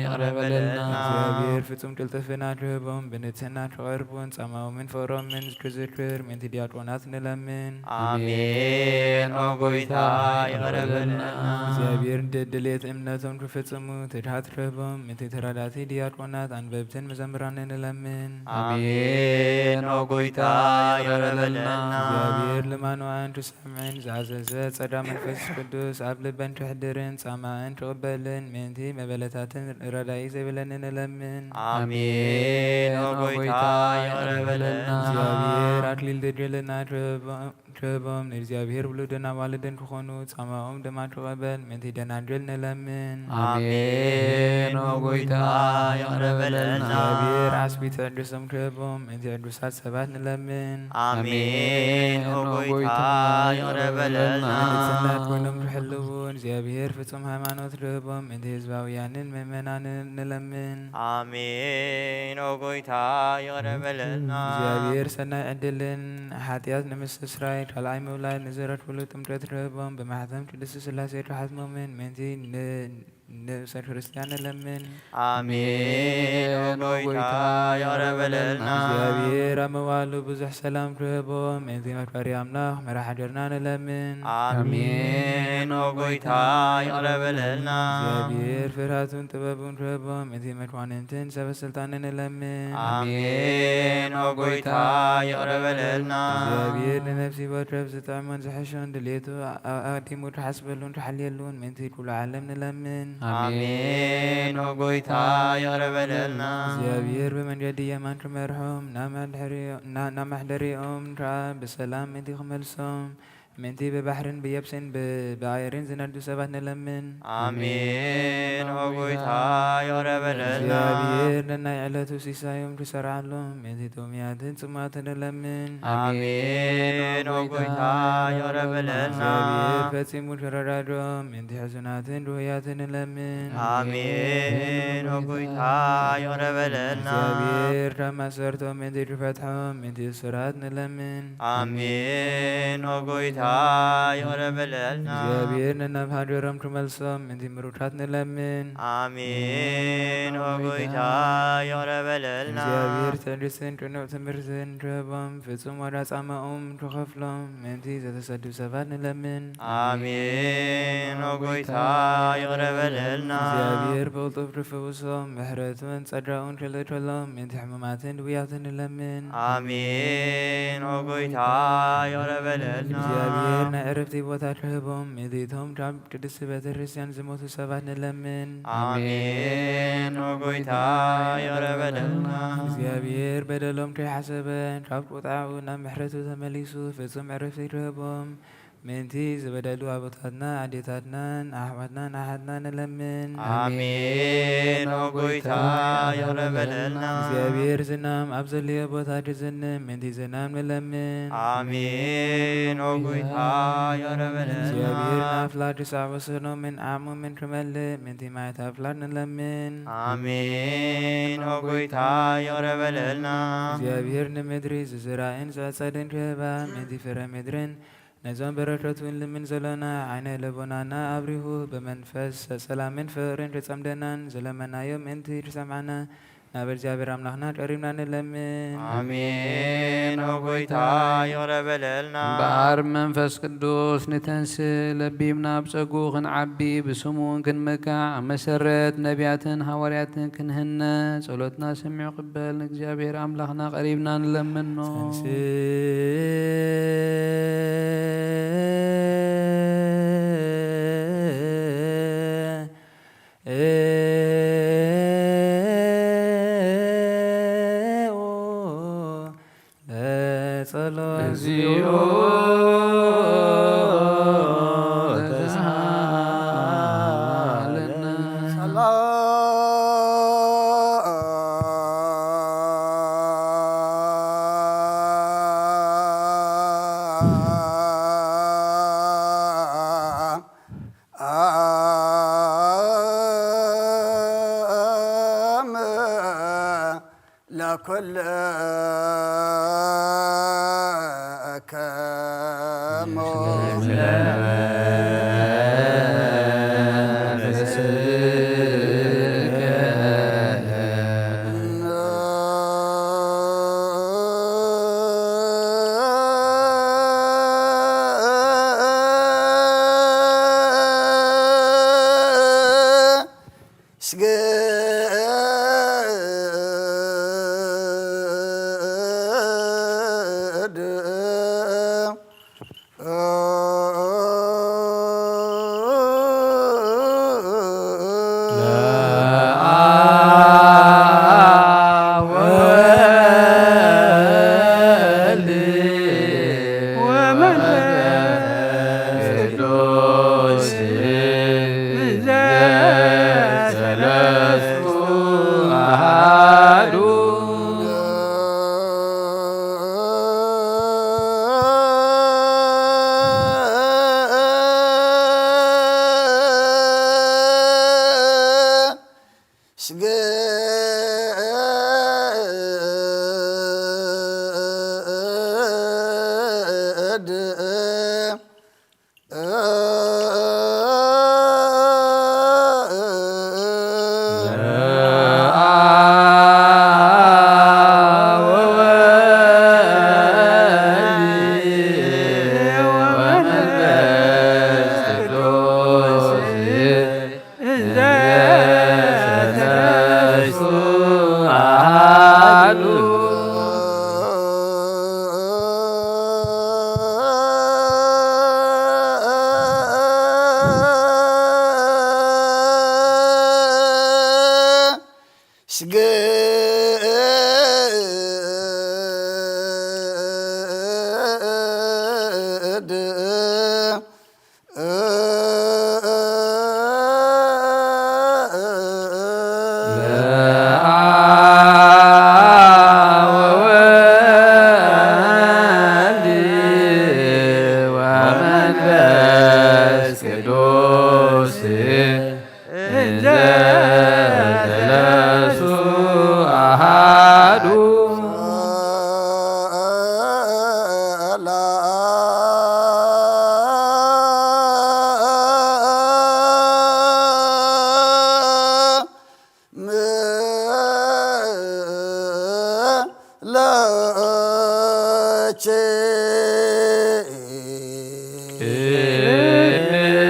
ይቕረ በለልና። እግዚኣብሔር ፍጹም ቅልጥፍና ክህቦም፣ ብንጽህና ክቐርቡን ጻማኦምን ፍቕሮምን ክዝክር ምእንቲ ዲያቆናት ንለምን። ኣሜን። ኦ ጐይታ ይቕረ በለልና። እግዚኣብሔር እንደ ድሌት እምነቶም ክፍጽሙ ትግሃት ክህቦም፣ ምእንቲ ተራዳእቲ ዲያቆናት፣ ኣንበብትን መዘምራንን ንለምን። ኣሜን። ኦ ጐይታ ይቕረ በለልና። እግዚኣብሔር ልማኖኣን ክሰምዕን ዝኣዘዘ ጸጋ መንፈስ ቅዱስ ኣብ ልበን ከሕድርን ጻማኣን ክቕበልን ምእንቲ መበለታትን ረዳኢ ዘይብለንን ንለምን። ኣሜን። ኦ ጐይታ ይቕረ በለልና። እግዚኣብሔር ኣክሊል ድንግልና ክህቦም፣ ንእግዚኣብሔር ውሉድን ኣዋልድን ክኾኑ ጻማኦም ድማ ክቐበል ምእንቲ ደናግል ንለምን። ኣሜን። ኦ ጐይታ ይቕረ በለልና። እግዚኣብሔር ዓስቢ ትዕግስቶም ክህቦም ምእንቲ ዕጉሳት ሰባት ንለምን። ኣሜን። ኦ ጐይታ ይቕረ በለልና። ብንጽህና ኮይኖም ክሕልዉ ንእግዚኣብሔር ፍጹም ሃይማኖት ክህቦም ምእንቲ ህዝባውያንን ምእመናንን ንለምን። ኣሜን። ኦ ጐይታ ይቕረ በለልና። እግዚኣብሔር ሰናይ ዕድልን ሓጢኣት ንምስትስራይ ካልኣይ ምውላድ ንዝረክብሉ ጥምቀት ክህቦም ብማሕተም ቅድስት ሥላሴ ክሓትሞምን ምእንቲ ን-፣ ንእሰር ክርስቲያን ንለምን። ኣሜን። ኦ ጐይታ ይቕረ በለልና። እግዚኣብሔር ኣብ መዋሉ ብዙሕ ሰላም ክህቦም ምእንቲ መፍቀሪ ኣምላኽ መራሒ ሃገርና ንለምን። ኣሜን። ኦ ጐይታ ይቕረ በለልና። እግዚኣብሔር ፍርሃቱን ጥበቡን ክህቦም ምእንቲ መኳንንትን ሰበ ስልጣንን ንለምን። ኣሜን። ኦ ጐይታ ይቕረ በለልና። እግዚኣብሔር ንነፍሲ ወከፍ ዝጥዕሞን ዝሕሾን ድሌቱ ኣ-፣ ኣቐዲሙ ክሓስበሉን ክሓልየሉን ምእንቲ ኩሉ ዓለም ንለምን። ኣሜን። ኦ ጐይታ ይቕረ በለልና። እግዚኣብሔር ብመንገዲ የማን ክመርሖም፣ ናብ መሕደሪኦ-፣ ና-፣ ናብ መሕደሪኦም ከኣ ብሰላም ምእንቲ ክመልሶም፣ ምእንቲ ብባሕርን ብየብስን ብ-፣ ብኣየርን ዝነዱ ሰባት ንለምን። ኣሜን። ኦ ጐይታ ይቕረ በለልና። እግዚኣብሔር ነናይ ዕለቱ ሲሳዮም ክሰርዓሎም ምእንቲ ጥሙያትን ጽሙኣትን ንለምን። ኣሜን። ኦ ጐይታ ይቕረ በለልና። እግዚኣብሔር ፈጺሙ ክረዳድኦም ምእንቲ ሕዙናትን ድውያትን ንለምን። ኣሜን። ኦ ጐይታ ይቕረ በለልና። እግዚኣብሔር ካብ ማእሰርቶም ምእንቲ ክፈትሖም ምእንቲ እሱራት ንለምን። ኣሜን። ኦ ጐይታ ይቅረ በለልና። እግዚአብሔር ነናም ሀገሮም ኪመልሶም ምንቲ ምሩካት ንለምን። አሜን። ኦ ጎይታ ይቅረ በለልና። እግዚአብሔር ትዕግስትን ቅኑዕ ትምህርትን ኪሀቦም ፍጹም ዋጋ ጻማኦም ኪከፍሎም ምንቲ ዘተሰዱ ሰባት ንለምን። አሜን። ኦ ጎይታ ይቅረ በለልና። እግዚአብሔር በቅልጡፍ ኪፈውሶም ምሕረቱን ጸጋኡን ኪልእኮሎም ምንቲ ሕሙማትን ድውያትን ንለምን። አሜን። ኦ ጎይታ ይቅረ በለልና። እግዚአብሔር ናይ ዕረፍቲ ቦታ ኪሀቦም ምንቲቶም ካብ ቅድስት ቤተክርስቲያን ዝሞቱ ሰባት ንለምን። አሜን። ኦ ጎይታ ይቅረ በለልና። እግዚአብሔር በደሎም ከይሐሰበ ካብ ቁጥዓኡ ናብ ምሕረቱ ተመሊሱ ፍጹም ዕረፍቲ ኪሀቦም ምንቲ ዝበደሉ አቦታትና አዴታትናን አሕዋትናን አሓትናን ንለምን። አሜን። ኦ ጎይታ ይቅረ በለልና። እግዚአብሔር ዝናም ኣብ ዘልዮ ቦታ ኪዝንብ ምንቲ ዝናም ንለምን። አሜን። ኦ ጎይታ ይቅረ በለልና። እግዚአብሔር ንኣፍላግ ኪሳዕ ወሰኖምን ዓቕሞምን ኪመልእ ምንቲ ማያት ኣፍላግ ንለምን። አሜን። ኦ ጎይታ ይቅረ በለልና። እግዚአብሔር ንምድሪ ዝዝራእን ዝዕጸድን ኪህባ ምንቲ ፍረ ምድርን ነዞም በረከቱ እንልምን ዘሎና ዓይነ ልቦናና ኣብሪሁ በመንፈስ ሰላምን ፍቅርን ኪጸምደናን ዘለመናዮ ምእንቲ ኪሰምዓና ናብ እግዚኣብሔር ኣምላኽና ቀሪብና ንለምን። አሜን። ኦ ጎይታ ይቅረ በለልና። እምበኣር መንፈስ ቅዱስ ንተንስእ ለቢብና ብጸግኡ ክንዓቢ ብስሙ ክንምካዕ ኣብ መሰረት ነቢያትን ሃዋርያትን ክንህነ ጸሎትና ሰሚዑ ቅበል ንእግዚኣብሔር ኣምላኽና ቀሪብና ንለምኖ። ለጸሎት እግዚኦ ተሳሃለነ።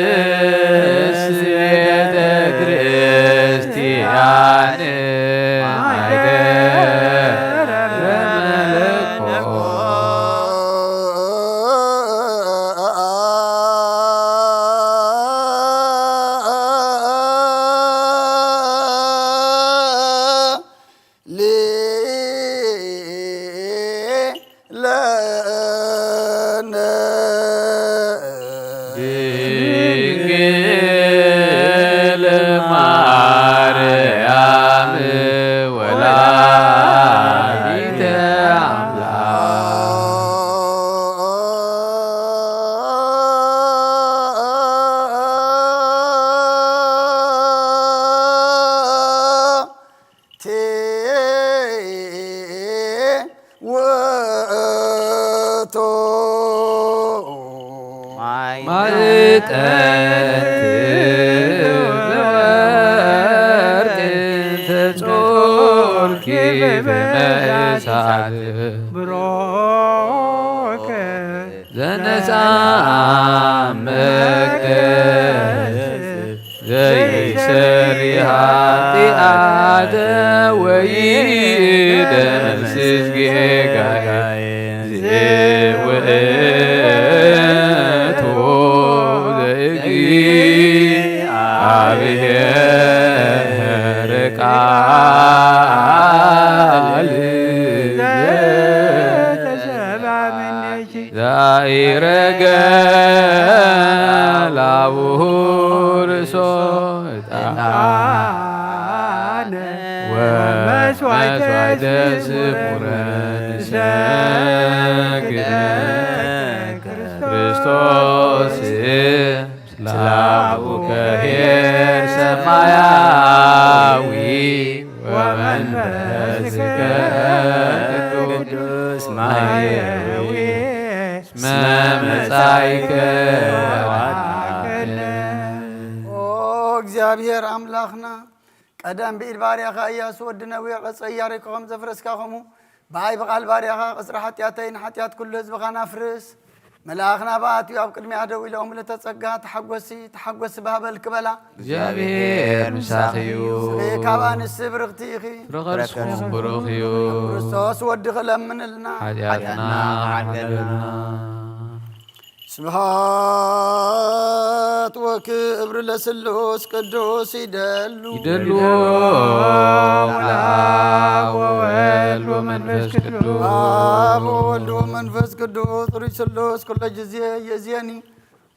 ቅድስት ቤተ ክርስቲያን ማይደረ መለኮት ለነ ድንግል ማርያም ወላዲተ አምላክ ቲ ውእቱ ማዕጠንት ዘወርቅ ተጾርኪ በመሳት ብሩክ ዘነሳ መቅደስ ዘይሰሪ ኃጢአተ ወይደምስስ ጌጋየ። ዘውእቱ ዘእግዚአብሔር ቃል ዘተሰብአ ምኔኪ ዛኢረገ ላቡሁ ርእሶ ዕጣነ ወመስዋዕተ ስሙረ ንሰግድ ለክርስቶስ ስላቡከ ኄር ሰማያዊ ወመንፈስከ ቅዱስ ማሕየዊ እስመ መጻኢከ ወአድኃነነ። ኦ እግዚኣብሔር አምላኽና፣ ቀደም ብኢድ ባርያኻ እያሱ ወዲ ነዌ ቀጸይ ያሪኮ ከም ዘፍረስካ፣ ከምኡ ብአይ ብቃል ባርያኻ ቅጽሪ ኃጢአተይን ኃጢአት ኩሉ ህዝብኻን አፍርስ። መልአኽ ናብኡ አትዩ፣ ኣብ ቅድሚኣ ደው ኢሉ፣ ለተጸጋ ተሓጎሲ፣ ተሓጎሲ ባህ በልኪ በላ። እግዚኣብሔር ምሳኺ እዩ። ንስኺ ካብ ኣንስቲ ብርኽቲ ኢኺ። ፍረ ከርስኹም ብሩኽ እዩ። ክርስቶስ ወድኺ ለምንልና። ኃጢኣትና ሓልገልና። ስብሐት ወክብር ለስሉስ ቅዱስ ይደሉ። ይደሉ ለአብ ወወልድ ወመንፈስ ቅዱስ። አብ ወወልድ ወመንፈስ ቅዱስ ሩይ ስሉስ ኩለ ጊዜ ይእዜኒ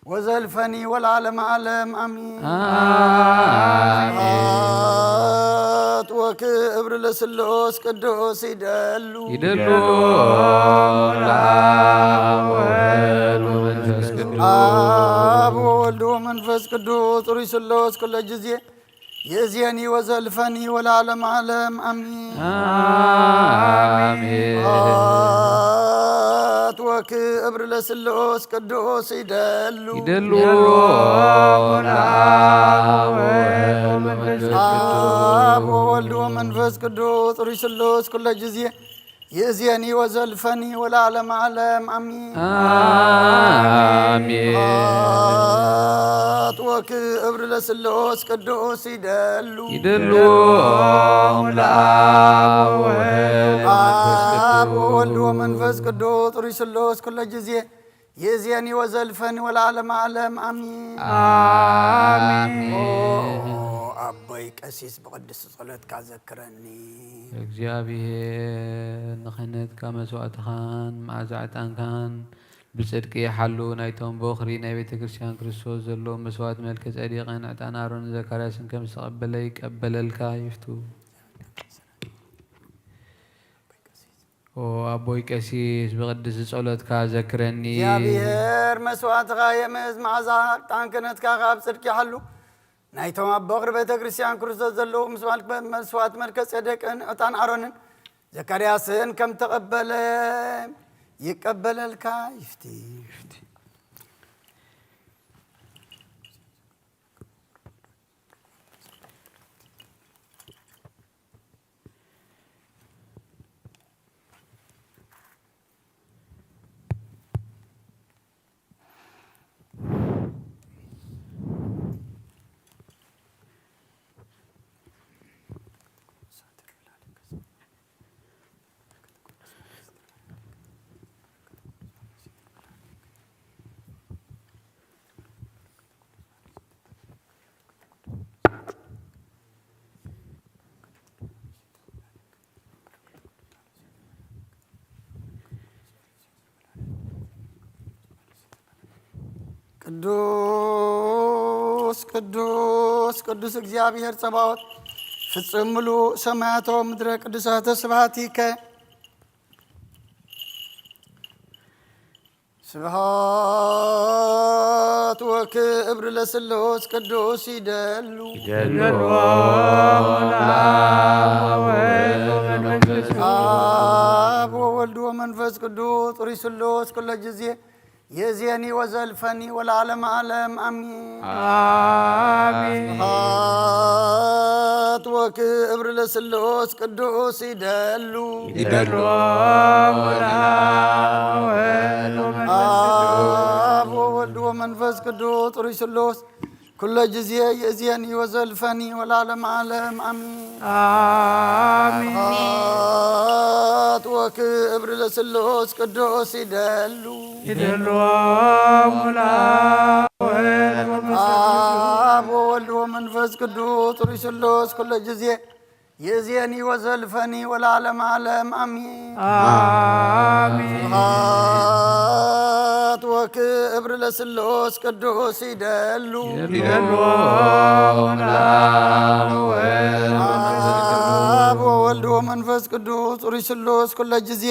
ወዘልፈኒ ወለዓለመ ዓለም አሚን። አሚን። ስብሐት ወክብር ለስሉስ ቅዱስ ይደሉ። ይደሉ ለአብ ወወልድ ወመንፈስ ቅዱስ። አብ ወወልድ ወመንፈስ ቅዱስ ሩይ ስሉስ ኩለ ጊዜ ይእዜኒ ወዘልፈኒ ወለዓለመ ዓለም አሚን። አሚን። ስብሐት ወክብር ለስሉስ ቅዱስ ይደሉ። ይደሉ ለአብ ወወልድ ወመንፈስ ቅዱስ። አብ ወወልድ ወመንፈስ ቅዱስ ሩይ ስሉስ ኩለ ጊዜ ይእዜኒ ወዘልፈኒ ወለዓለመ ዓለም አሚን። አሚን። ስብሐት ወክብር ለስሉስ ቅዱስ ይደሉ። ይደሉ ለአብ ወወልድ ወመንፈስ ቅዱስ። አብ ወወልድ ወመንፈስ ቅዱስ ሩይ ስሉስ ኩለ ጊዜ ይእዜኒ ወዘልፈኒ ወለዓለመ ዓለም አሚን። አሚን። ኦ አቦይ ቀሲስ ብቅድስቲ ጸሎትካ ዘክረኒ። እግዚኣብሔር ንኽህነትካ መስዋዕትኻን መዓዛ ዕጣንካን ብጽድቂ ይሓሉ። ናይቶም ቦኽሪ ናይ ቤተ ክርስቲያን ክርስቶስ ዘለዎም መስዋዕት መልከ ጼዴቅን ዕጣን ኣሮንን ዘካርያስን ከም ዝተቐበለ ይቀበለልካ ይፍቱ። ኦ ኣቦይ ቀሲስ፣ ብቅድስቲ ጸሎትካ ዘክረኒ። እግዚኣብሔር መስዋዕትኻ የምእዝ፣ መዓዛ ዕጣን ክህነትካ ከኣ ብጽድቅ ይሓሉ። ናይቶም ኣብ ቦኽሪ ቤተ ክርስቲያን ክርስቶስ ዘለዉ መስዋዕት፣ መስዋዕት መልከ ጼዴቅን ዕጣን ኣሮንን ዘካርያስን ከም ተቐበለ ይቀበለልካ ይፍቲ። ቅዱስ ቅዱስ ቅዱስ እግዚአብሔር ጸባኦት፣ ፍጽም ምሉእ ሰማያት ወምድር ቅዱሳተ ስብሐቲከ። ስብሐት ወክብር ለስሉስ ቅዱስ ይደሉ። ይደሉ ለአብ ወወልድ ወመንፈስ ቅዱስ። አብ ወወልድ ወመንፈስ ቅዱስ ሩይ ስሉስ ኩለ ጊዜ ይእዜኒ ወዘልፈኒ ወለዓለመ ዓለም አሚን። አሚን። ስብሐት ወክብር ለስሉስ ቅዱስ ይደሉ። ይደሉ ለአብ ወወልድ ወመንፈስ ቅዱስ። አብ ወወልድ ወመንፈስ ቅዱስ ሩይ ስሉስ ኩለ ጊዜ ይእዜኒ ወዘልፈኒ ወለዓለመ ዓለም አሚን። አሚን። ስብሐት ወክብር ለስሉስ ቅዱስ ይደሉ። ይደሉ ለአብ ወወልድ ወመንፈስ ቅዱስ። አብ ወወልድ ወመንፈስ ቅዱስ ሩይ ስሉስ ኩለ ጊዜ ይእዜኒ ወዘልፈኒ ወለዓለመ ዓለም አሚን። አሚን። ስብሐት ወክብር ለስሉስ ቅዱስ ይደሉ። ይደሉ ለአብ ወወልድ ወመንፈስ ቅዱስ። አብ ወወልድ ወመንፈስ ቅዱስ ሩይ ስሉስ ኩለ ጊዜ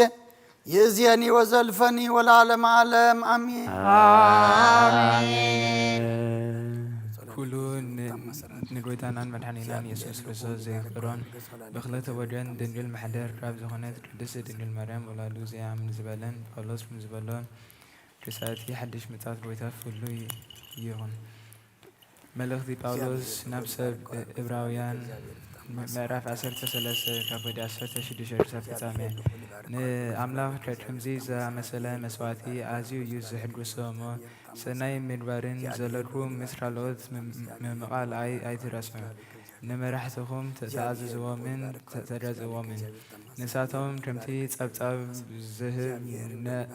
ይእዜኒ ወዘልፈኒ ወለዓለመ ዓለም አሚን። አሚን። ኩሉ ን-፣ ንጎይታናን መድኃኒናን ኢየሱስ ክርስቶስ ዘየፍቅሮን፣ ብክልተ ወደን ድንግል ማሕደር ራብ ዝኾነት ቅድስት ድንግል ማርያም ወላዱ ዘያምን ዝበለን ጳውሎስ ምዝበሎ፣ ርሳቲ ሓድሽ ምጽኣት ጎይታ ፍሉይ ይኹን። መልእኽቲ ጳውሎስ ናብ ሰብ ዕብራውያን፣ ም-፣ ምዕራፍ ዓሰርተ ሰለስተ ካብ ወዲ ዓሰርተ ሽዱሽተ ክሳብ ፍጻሜ። ንኣምላኽ ከ-፣ ከምዚ ዝኣመሰለ መስዋዕቲ ኣዝዩ እዩ ዝሕጉሶ እሞ፣ ሰናይ ምግባርን ዘለኩም ምስ ካልኦት ም-፣ ም-፣ ምምቓል ኣይ-፣ ኣይትረስዑ። ንመራሕትኹም ተ-፣ ተኣዘዝዎምን ተ-፣ ተገዝእዎምን። ንሳቶም ከምቲ ጸብጻብ ዝህብ ነ-፣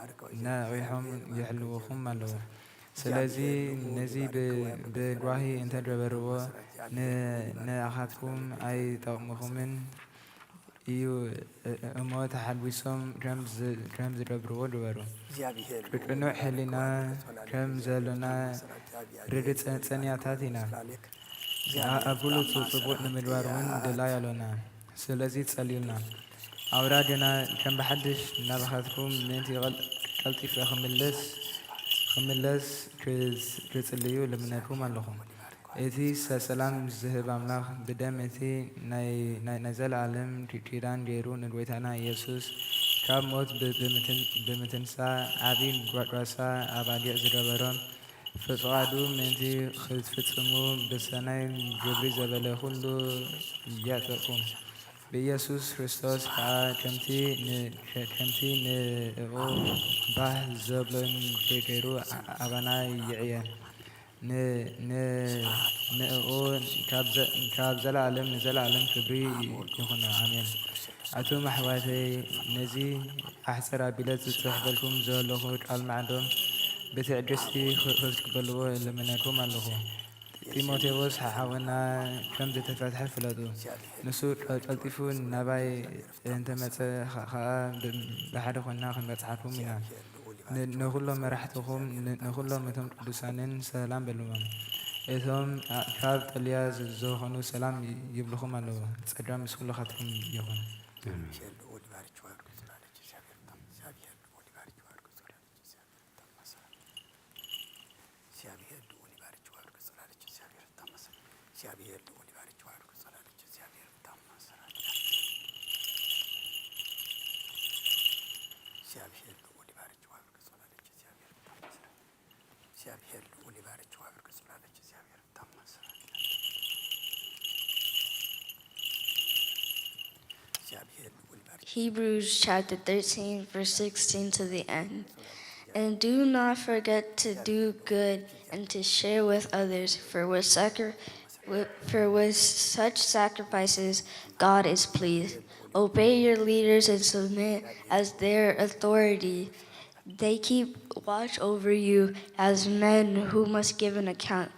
ነቒሖም ይሕልውኹም ኣለዉ። ስለዚ ነዚ ብ-፣ ብጓሂ እንተገበርዎ ን-፣ ንኣኻትኩም ኣይጠቕምኹምን እዩ እ-፣ እሞ ተሓጒሶም ከም ዝ-፣ ከም ዝገብርዎ ግበሩ። ብቅኑዕ ሕሊና ከም ዘሎና ርግጸ-፣ ጸንያታት ኢና። ኣ-፣ ኣብ ኩሉ ጽ-፣ ጽቡቕ ንምግባር እውን ድላይ ኣሎና። ስለዚ ጸልዩልና። ኣውራ ግና ከም ብሓድሽ ናባኻትኩም ምእንቲ ቀል-፣ ቀልጢፈ ክምለስ፣ ክምለስ ክጽ-፣ ክጽልዩ ልምነኩም ኣለኹ። እቲ ሰ-፣ ሰላም ዝህብ ኣምላኽ ብደም እቲ ናይ፣ ናይ፣ ናይ ዘለኣለም ኪ-፣ ኪዳን ገይሩ ንጎይታና ኢየሱስ ካብ ሞት ብ-፣ ብምትን-፣ ብምትንሳእ ዓቢ ጓ-፣ ጓሳ ኣባጊዕ ዝገበሮ ፍቓዱ ምእንቲ ክትፍጽሙ ብሰናይ ግብሪ ዘበለ ኩሉ ያዕጥቕኩም። ብኢየሱስ ክርስቶስ ከኣ ከምቲ ን-፣ ከ-፣ ከምቲ ንእኡ ባህ ዘብሎን ገ-፣ ገይሩ ኣ-፣ ኣባና ይዕየ። ን-፣ ን-፣ ንእኡ ካብ ዘ-፣ ካብ ዘለኣለም ንዘለኣለም ክብሪ ይኹኖ። ኣሜን። ኣቱም ኣሕዋተይ፣ ነዚ ኣሕጽር ኣቢለ ዝጽሕፈልኩም ዘለኹ ቃል ማዕዶ ብትዕግስቲ ክ-፣ ክትቅበልዎ እልምነኩም ኣለኹ። ጢሞቴዎስ ሓውና ከም ዝተፈትሐ ፍለጡ። ንሱ ቀ-፣ ቀልጢፉ ናባይ እንተመጸ ኸ-፣ ኸኣ ብ-፣ ብሓደ ኮይንና ክንበጽሓኩም ኢና። ን-፣ ንኹሎም መራሕትኹም፣ ን-፣ ንኹሎም እቶም ቅዱሳንን ሰላም በልዎም። እቶም ኣ-፣ ካብ ጥልያ ዝ-፣ ዝኾኑ ሰላም ይ-፣ ይብልኹም ኣለዉ። ጸጋ ምስ ኩልኻትኩም ይኹን። ኣሜን። Hebrews chapter thirteen, verse sixteen to the end. And do not forget to do good and to share with others, for with sacri-, wi-, for with such sacrifices God is pleased. Obey your leaders and submit as their authority. They keep watch over you as men who must give an account.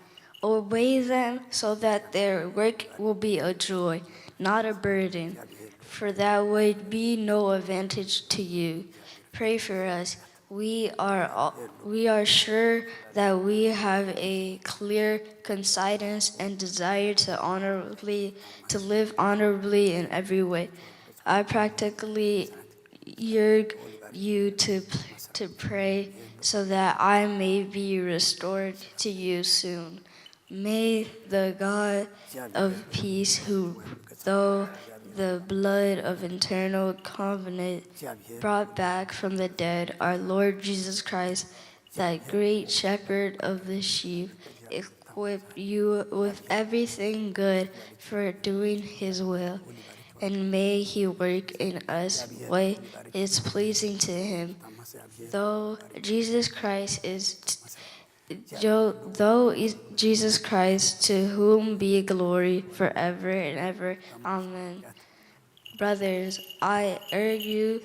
Obey them so that their work will be a joy, not a burden, for that would be no advantage to you. Pray for us. We are all, we are sure that we have a clear conscience and desire to honorably, to live honorably in every way. I practically urge you to, to pray so that I may be restored to you soon. May the God of peace, who through the blood of eternal covenant brought back from the dead our Lord Jesus Christ, that great shepherd of the sheep, equip you with everything good for doing his will. And may he work in us what is pleasing to him. Though Jesus Christ is Jo-, though is Jesus Christ, to whom be glory forever and ever. Amen. Brothers, I urge you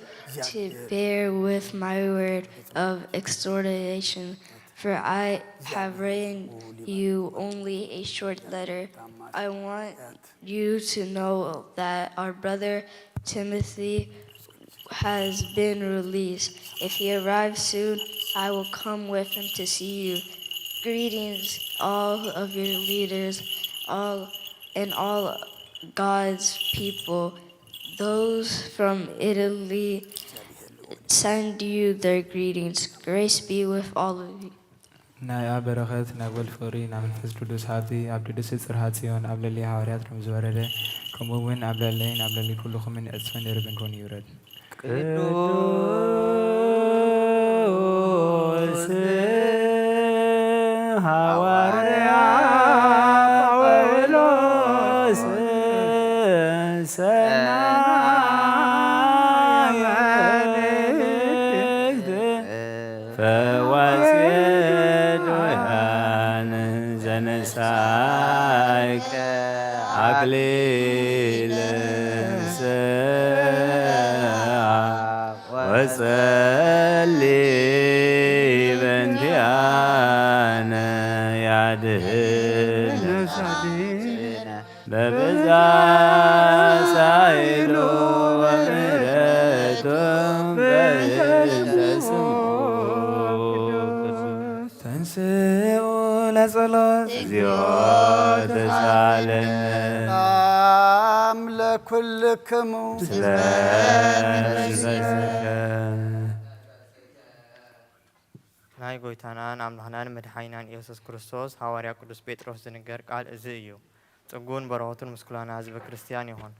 to bear with my word of exhortation, for I have written you only a short letter. I want you to know that our brother Timothy has been released. If he arrives soon, I will come with him to see you. Greetings, all of your leaders, all, and all God's people. Those from Italy send you their greetings. Grace be with all of you. ናይ ኣብ በረኸት፣ ናይ ወልድ ፍቕሪ፣ ናይ መንፈስ ቅዱስ ሃብቲ ኣብ ቅድስቲ ጽርሐ ጽዮን ኣብ ልዕሊ ሃዋርያት ርም ዝወረደ፣ ከምኡ እውን ኣብ ልዕለይን ኣብ ልዕሊ ኩልኹምን ዕጽፍን ድርብን ኮይኑ ይውረድ። ቅዱስ ሃዋርያ ጳውሎስ ሰናይ መልእክት ፈዋሲ ዱያን ዘነሳይከ አክሊለ ሥጋ ወጸሊ በእንቲአነ ያድህን ነፍሳቲነ በብዝኃ ኃይሉ ወምሕረቱ በእንተ ስሙ ቅዱስ። ተንሥኡ ለጸሎት። እግዚኦ ተሳለነ። ሰላም ለኩልክሙ። ስለ መንፈስከ። ናይ ጎይታናን ኣምላኽናን መድሓኒናን ኢየሱስ ክርስቶስ ሃዋርያ ቅዱስ ጴጥሮስ ዝንገር ቃል እዚ እዩ። ጸግኡን በረኸቱን ምስ ኩላና ህዝበ ክርስቲያን ይኹን።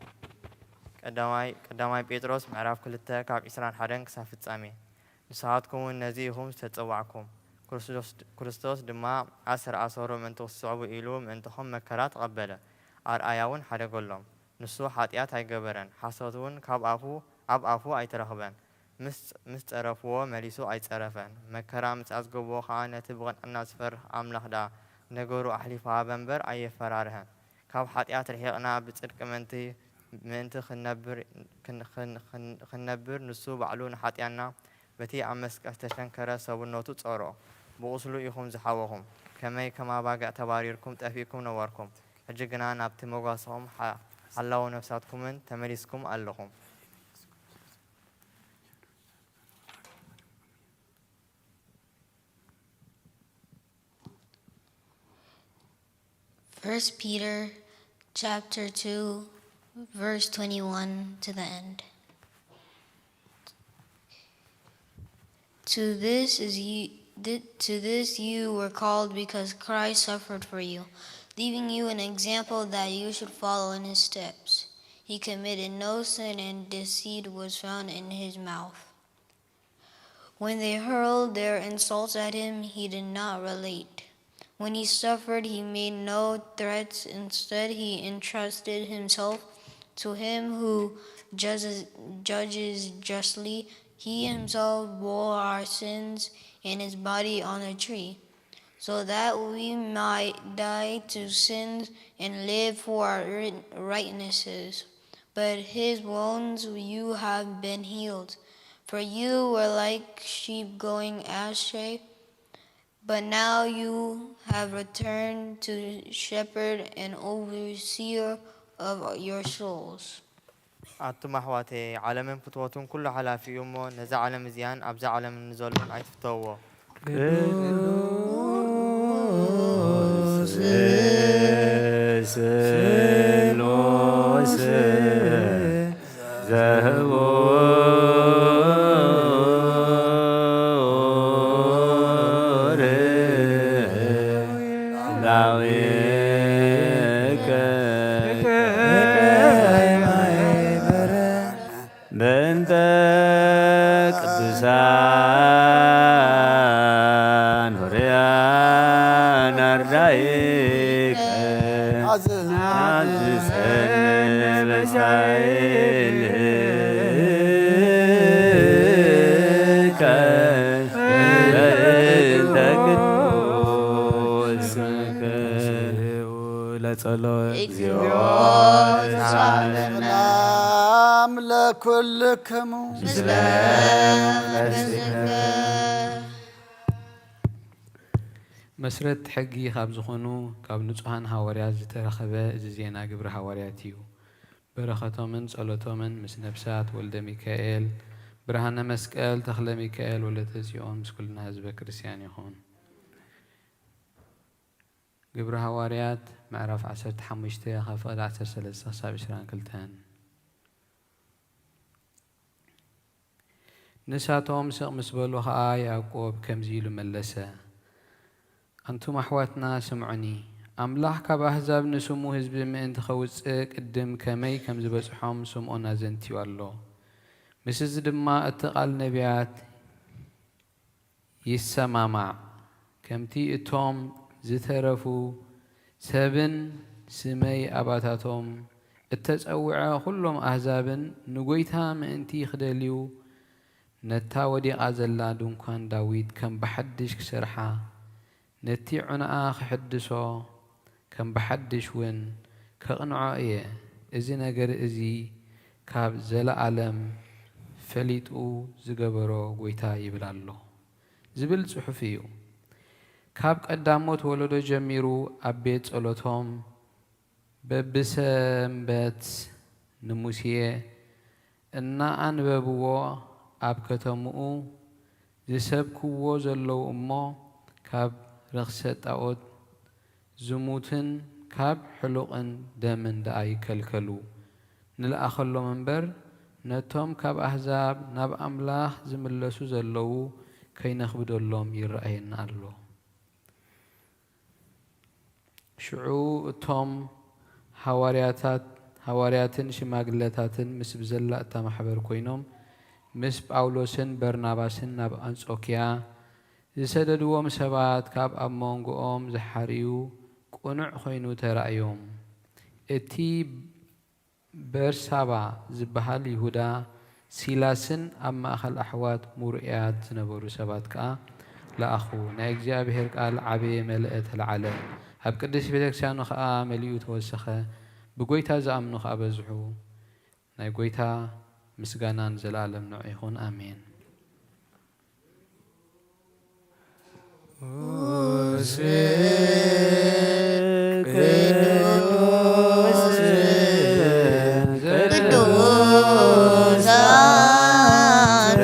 ቀዳማይ፣ ቀዳማይ ጴጥሮስ ምዕራፍ ክልተ ካብ ዒስራን ሓደን ክሳብ ፍጻሜ። ንስኻትኩም እውን ነዚ ኢኹም ዝተጸዋዕኩም። ክርስቶስ፣ ክርስቶስ ድማ ኣሰር ኣሰሩ ምእንቲ ክትስዕቡ ኢሉ ምእንታኹም መከራ ተቐበለ፣ ኣርኣያ እውን ሓደገሎም። ንሱ ሓጢኣት ኣይገበረን፣ ሓሶት እውን ካብ ኣፉ፣ ኣብ ኣፉ ኣይተረኽበን። ምስ፣ ምስ ጸረፍዎ መሊሱ ኣይጸረፈን። መከራ ምስ ኣጽገብዎ ኸኣ ነቲ ብቕንዕና ዝፈርህ ኣምላኽ ደኣ ነገሩ ኣሕሊፉ ሃበ እምበር ኣየፈራርሀን። ካብ ሓጢኣት ርሒቕና ብጽድቂ ምእንቲ፣ ምእንቲ ክንነብር፣ ክን-፣ ክን-፣ ክን-፣ ክንነብር ንሱ ባዕሉ ንሓጢኣትና በቲ ኣብ መስቀል ዝተሸንከረ ሰብነቱ ጾሮ። ብቑስሉ ኢኹም ዝሓወኹም። ከመይ ከም ኣባግዕ ተባሪርኩም ጠፊእኩም ነበርኩም። ሕጂ ግና ናብቲ መጓሰኹም ሓ-፣ ሓላው ነፍሳትኩምን ተመሊስኩም ኣለኹም። First Peter chapter two, verse twenty-one to the end. To this is you, thi-, to this you were called, because Christ suffered for you, leaving you an example that you should follow in his steps. He committed no sin, and deceit was found in his mouth. When they hurled their insults at him, he did not relent. When he suffered, he made no threats. Instead, he entrusted himself to him who judges, judges justly. He himself bore our sins in his body on a tree, so that we might die to sins and live for our ri-, righteousness. But his wounds you have been healed. For you were like sheep going astray, but now you have returned to shepherd and overseer of your souls. ኣቱም ኣሕዋተይ፣ ዓለምን ፍትወቱን ኩሉ ሓላፊ እዩ እሞ፣ ነዚ ዓለም እዚኣን ኣብዛ ዓለም እንዘሎን ኣይትፍተውዎ። ቅዱስ ስሉስ ዘህቡር ዳዊት በእንተ ቅዱሳን ሆርያን አርዳኢከ አዝዘነ በሳይልከ በእንተ ቅዱስ ስምከ። ለጸሎት። እግዚኦ ተሳለነ። ሰላም ለኩልክሙ። ምስለ መንፈስከ። መስረት ሕጊ ካብ ዝኾኑ ካብ ንጹሃን ሃዋርያት ዝተረኸበ እዚ ዜና ግብረ ሃዋርያት እዩ። በረኸቶምን ጸሎቶምን ምስ ነፍሳት ወልደ ሚካኤል፣ ብርሃነ መስቀል፣ ተኽለ ሚካኤል፣ ወለተ ጽዮን ምስ ኩልና ህዝበ ክርስቲያን ይኹን። ግብረ ሃዋርያት ምዕራፍ ዓሰርተ ሓሙሽተ ካብ ፍቕዲ ዓሰርተ ሰለስተ ክሳብ ዕስራን ክልተን። ንሳቶም ስቕ ምስ በሉ ኸኣ ያዕቆብ ከምዚ ኢሉ መለሰ፣ ኣንቱም ኣሕዋትና ስምዑኒ። ኣምላኽ ካብ ኣህዛብ ንስሙ ህዝቢ ምእንቲ ኸውጽእ ቅድም ከመይ ከም ዝበጽሖም ስምኦን ኣዘንትዩ ኣሎ። ምስዚ ድማ እቲ ቃል ነቢያት ይሰማማዕ። ከምቲ እቶም ዝተረፉ ሰብን ስመይ ኣባታቶም እተጸውዐ ኹሎም ኣህዛብን ንጎይታ ምእንቲ ክደልዩ ነታ ወዲቓ ዘላ ድንኳን ዳዊት ከም ብሓድሽ ክሰርሓ ነቲ ዑናኣ ክሕድሶ ከም ብሓድሽ እውን ከቕንዖ እየ፣ እዚ ነገር እዚ ካብ ዘለኣለም ፈሊጡ ዝገበሮ ጐይታ ይብል ኣሎ፣ ዝብል ጽሑፍ እዩ። ካብ ቀዳሞት ወለዶ ጀሚሩ ኣብ ቤት ጸሎቶም በብሰንበት ንሙሴ እናኣንበብዎ፣ ኣብ ከተምኡ ዝሰብክዎ ዘለዉ እሞ፣ ካብ ርኽሰ ጣኦት፣ ዝሙትን ካብ ሕሉቕን ደምን ደኣ ይከልከሉ ንልኣኸሎም እምበር፣ ነቶም ካብ ኣህዛብ ናብ ኣምላኽ ዝምለሱ ዘለዉ ከይነኽብደሎም ይረኣየና ኣሎ። ሽዑ እቶም ሃዋርያታት፣ ሃዋርያትን ሽማግለታትን ምስ ብዘላ እታ ማሕበር ኮይኖም፣ ምስ ጳውሎስን በርናባስን ናብ ኣንጾክያ ዝሰደድዎም ሰባት፣ ካብ ኣብ መንጎኦም ዝሓርዩ ቅኑዕ ኮይኑ ተራእዮም። እቲ በርሳባ ዝበሃል ይሁዳ፣ ሲላስን ኣብ ማእከል ኣሕዋት ምሩያት ዝነበሩ ሰባት ከኣ ለኣኹ። ናይ እግዚኣብሔር ቃል ዓበየ፣ መለአ፣ ተለዓለ። ኣብ ቅድስት ቤተክርስቲያኑ ከኣ መሊኡ ተወሰኸ። ብጎይታ ዝኣምኑ ከኣ በዝሑ። ናይ ጎይታ ምስጋና ንዘለዓለም ንዑ ይኹን። ኣሜን። ቅዱስ ቅዱስ ቅዱስ አንተ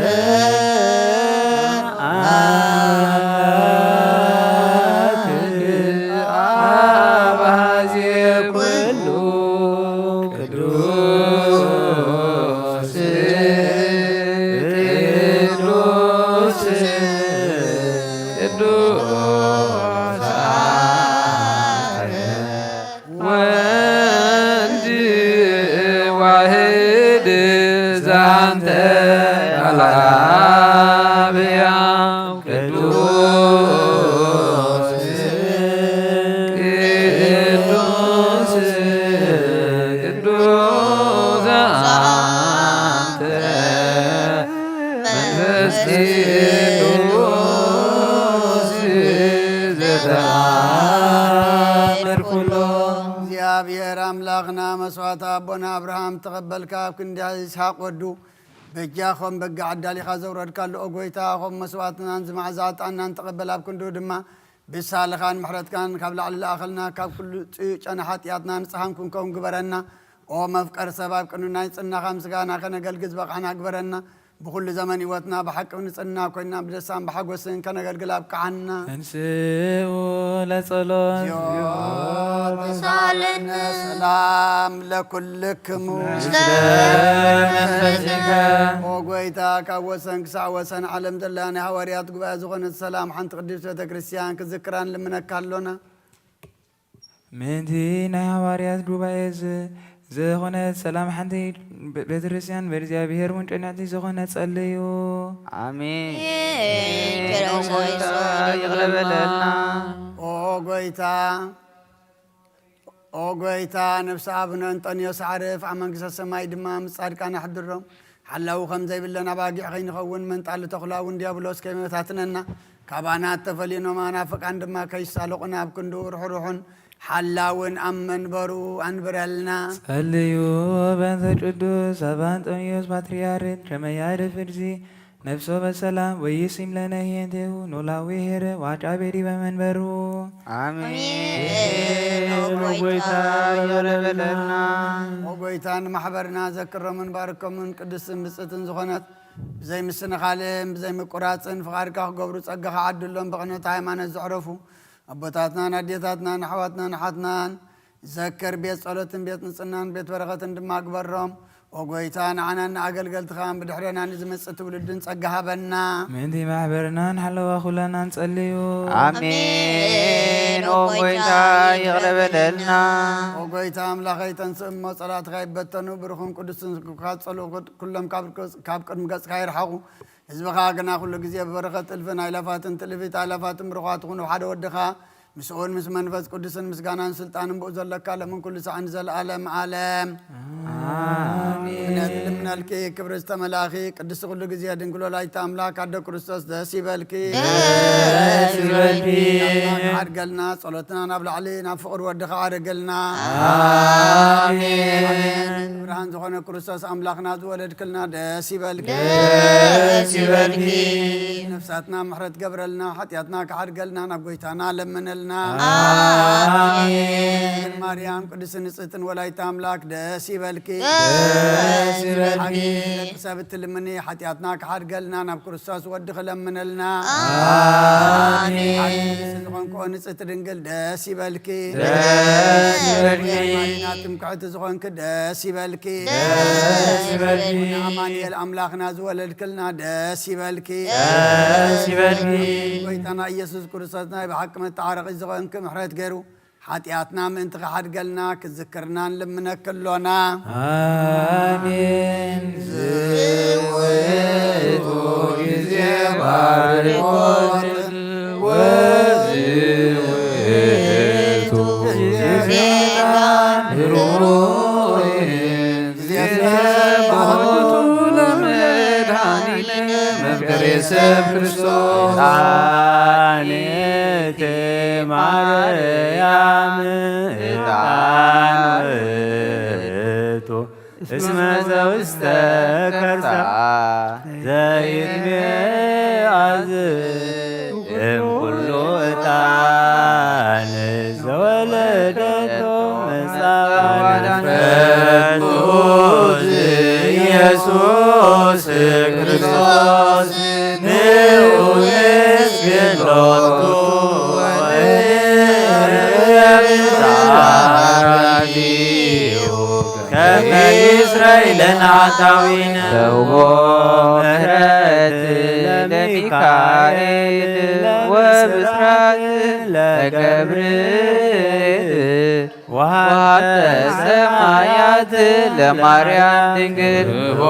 አምላክ አባዜ ኩሉ ቅዱስ ቅዱስ ቅዱስ አንተ ወልድ ዋህድ ዘአንተ ቃል አብ ሕያው ቅዱስ ቅዱስ ቅዱስ አንተ መንፈስ ቅዱስ ዘተአምር ኩሎ። እግዚኣብሔር ኣምላኽና መስዋዕት ኣቦና ኣብርሃም ተቐበልካ ኣብ ክንዲ ይስሓቅ ወዱ በጃ ኸም በጋ ዓዳሊኻ ዘውረድካሉ ኦ ጎይታ፣ ኸም መስዋዕትናን ዝመዓዛ ዕጣንናን ተቐበል። ኣብ ክንድኡ ድማ ብሳልኻን ምሕረትካን ካብ ላዕሊ ለኣኸልና፣ ካብ ኩሉ ጽዩቅ ጨና ሓጢኣትና ንጽሃን ክንከውን ግበረና። ኦ መፍቀር ሰብ፣ አብ ቅንናይ ጽናኻ ምስጋና ከነገልግል ዝበቃዕና ግበረና። ብኹሉ ዘመን ህይወትና ብሐቂ ንጽና ኮይና ብደስታን ብሐጎስን ከነገልግል አብቅዓና። ተንሥኡ ለጸሎት። ተሳለነ። ሰላም ለኩልክሙ። ምስለ መንፈስከ። ኦ ጎይታ፣ ካብ ወሰን ክሳዕ ወሰን ዓለም ዘላ ናይ ሃዋርያት ጉባኤ ዝኾነት ሰላም ሓንቲ ቅድስት ቤተ ክርስቲያን ክዝክራን ልምነካ ኣሎና። ምእንቲ ናይ ሃዋርያት ጉባኤ ዝ-፣ ዝኾነት ሰላም ሓንቲ ቤ-፣ ቤተክርስትያን በእግዚኣብሔር እውን ቅንዕቲ ዝኾነት ጸልዩ። ኣሜን። ይቅረ በለልና። ኦ ጎይታ፣ ኦ ጎይታ፣ ነፍሲ ኣቡነ እንጦንዮስ ኣዕርፍ፣ ኣብ መንግስተ ሰማይ ድማ ምስ ጻድቃን ኣሕድሮም። ሓላዊ ከም ዘይብለን ኣባጊዕ ከይንኸውን፣ መንጣሊ ተኹላ እውን ዲያብሎስ ከይበታትነና፣ ካባና ተፈልዩና መናፍቃን ድማ ከይሳለቑና፣ ኣብ ክንድኡ ርሕሩሕን ሓላውን ኣብ መንበሩ ኣንብረልና። ጸልዩ በእንተ ቅዱስ ኣባ እንጦንዮስ ፓትርያርክ ከመ ያዕርፍ እግዚእ ነፍሶ በሰላም ወይሲም ለነ ህየንቴሁ ኖላዊ ኄረ ወአቃቤ ዲበ መንበሩ። ኣሜን። ኣሜን። ኦ ጎይታ፣ ይቅረ በለልና። ኦ ጎይታ፣ ንማሕበርና ዘክሮምን ባርኮምን ቅድስትን ብጽእትን ዝኾነት ብዘይ ምስንኻልን ብዘይ ምቁራጽን ፍቓድካ ክገብሩ ጸጋኻ ዓድሎም። ብቕንዕቲ ሃይማኖት ዘዕረፉ ኣቦታትናን ኣዴታትናን ኣሕዋትናን ኣሓትናን ዘክር። ቤት ጸሎትን ቤት ንጽህናን ቤት በረኸትን ድማ ግበሮም። ኦ ጎይታ፣ ንዓናን ንኣገልገልትኻን ብድሕሬና ንዝመጽእ ትውልድን ጸጋ ሃበና። ምእንቲ ማሕበርናን ሓለዋ ኩላናን ጸልዩ። ኣሜን። ኦ ጎይታ፣ ይቅረ በለልና። ኦ ጎይታ ኣምላኸይ፣ ተንስእ እሞ ጸላእትኻ ይበተኑ፣ ብሩኽን ቅዱስን ስምካ ዝጸልኡ ኩሎም ካብ፣ ካብ ቅድሚ ገጽካ ይርሓቑ። ህዝብኻ ግና ኩሉ ግዜ ብበረኸት እልፍን ኣእላፋትን ትእልፊት ኣእላፋትን ብሩኻት ይኹኑ። ሓደ ወድኻ ምስኡን ምስ መንፈስ ቅዱስን ምስጋናን ስልጣንን ብኡ ዘለካ ሎምን ኩሉ ሳዕን ንዘለዓለም ዓለም። ኣሜን። እምነት ልምነልኪ ክብሪ ዝተመላእኺ ቅድስቲ ኩሉ ግዜ ድንግል ወላዲተ ኣምላክ ኣደ ክርስቶስ ደስ ይበልኪ። ደስ ይበልኪ። ሓድገልና ጸሎትና ናብ ላዕሊ ናብ ፍቕሪ ወድኻ ዓርግልና። ኣሜን። ብርሃን ዝኾነ ክርስቶስ ኣምላኽና ዝወለድክልና ደስ ይበልኪ። ደስ ይበልኪ። ነፍሳትና ምሕረት ገብረልና፣ ሓጢኣትና ክሓድገልና ናብ ጎይታና ለምንልና። ኣሜን። ድንግል ማርያም ቅድስቲ ንጽህትን ወላዲተ ኣምላክ ደስ ይበልኪ። ደስ ይበልኪ። ደቂ ሰብ እትልምኒ ሓጢኣትና ክሓድገልና ናብ ክርስቶስ ወድኺ ለምንልና። ኣሜን። ሓቂ ንጽህቲ ዝኾንክኦ ንጽህቲ ድንግል ደስ ይበልኪ። ደስ ይበልኪ። ማሪና ትምክሕቲ ዝኾንኪ ደስ ይበልኪ። ደስ ይበልኪ። ኣማኑኤል ኣምላኽና ዝወለድክልና ደስ ይበልኪ። ደስ ይበልኪ። ጎይታና ኢየሱስ ክርስቶስ ናይ ብሓቂ መተዓረቒ ዝኾንኪ ምሕረት ገይሩ ሓጢኣትና ምእንቲ ክሓድገልና ክዝክርና ንልምነኪ ኣሎና። ኣሜን። ዝውእቱ ጊዜ ባርኮት ወዝውእቱ ጊዜ ጣን ሩይ ጊዜ ጸባኦቱ ለመድኃኒነ መፍቀሬ ሰብ ክርስቶስ። ጣኒት ማርያም ዕጣን ውእቱ እስመ ዘውስተ ከርሳ ዘይትሜአዝ እምኩሉ ዕጣን ዘወለደቶ መጻ። መንፈስ ቅዱስ ኢየሱስ ክርስቶስ ንዑ ንስግድ ሎቱ ወንብጻሕ ዲሁ ከመ ይስረይ ለነ ኃጣውኢነ። በውቦ ምህረት ለሚካኤል ወብስራት ለገብርኤል ወሀብተ ሰማያት ለማርያም ድንግል። ውቦ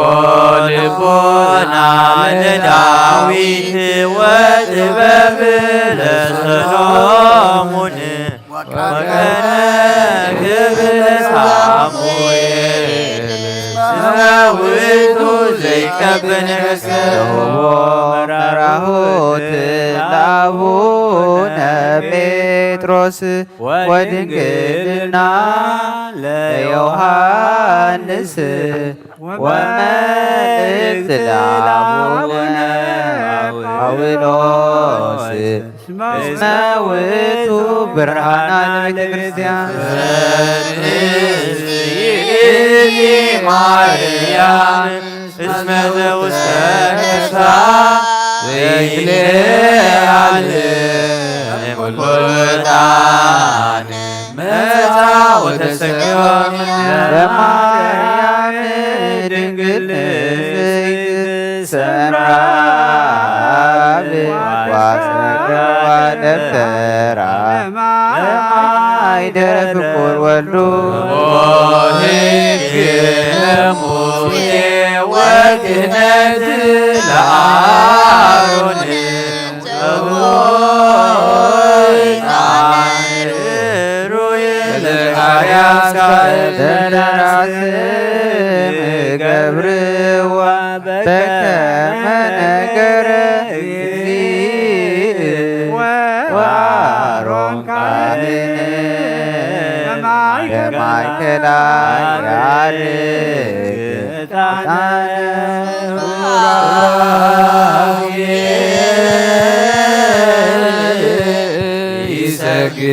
ልቦና ለዳዊት ወጥበብ ለሰሎሞን ወቀነ ክብር ለሳሙኤል እስመ ውእቱ ዘይከብን እስከ። ወመራሁት ለአቡነ ጴጥሮስ ወድንግልና ለዮሐንስ ወመልእክት ለአቡነ ጳውሎስ እስመ ውእቱ ብርሃና ለቤተ ክርስቲያን። ማርያም እስመ ዘውስተ ከርሳ ዘይሌ ዓለም ኩሉ ዕጣን መጻ ወተሰገወ እምነ ለማርያም ድንግል ንጽሕት ሰምራ በዋሰ ደብተራ ለማይደረ ፍቁር ወልዱ ወሕግ ለሙሴ ወክህነት ለአሮን ወዕጣን ሩይ ለዘካርያስ ካህን ለራስ ገብርዋ በከመ ነገረ እግዚእ ወአሮን ካህን በማእከላ ያርግ ዕጣነ ሱራፌል ይሰግድ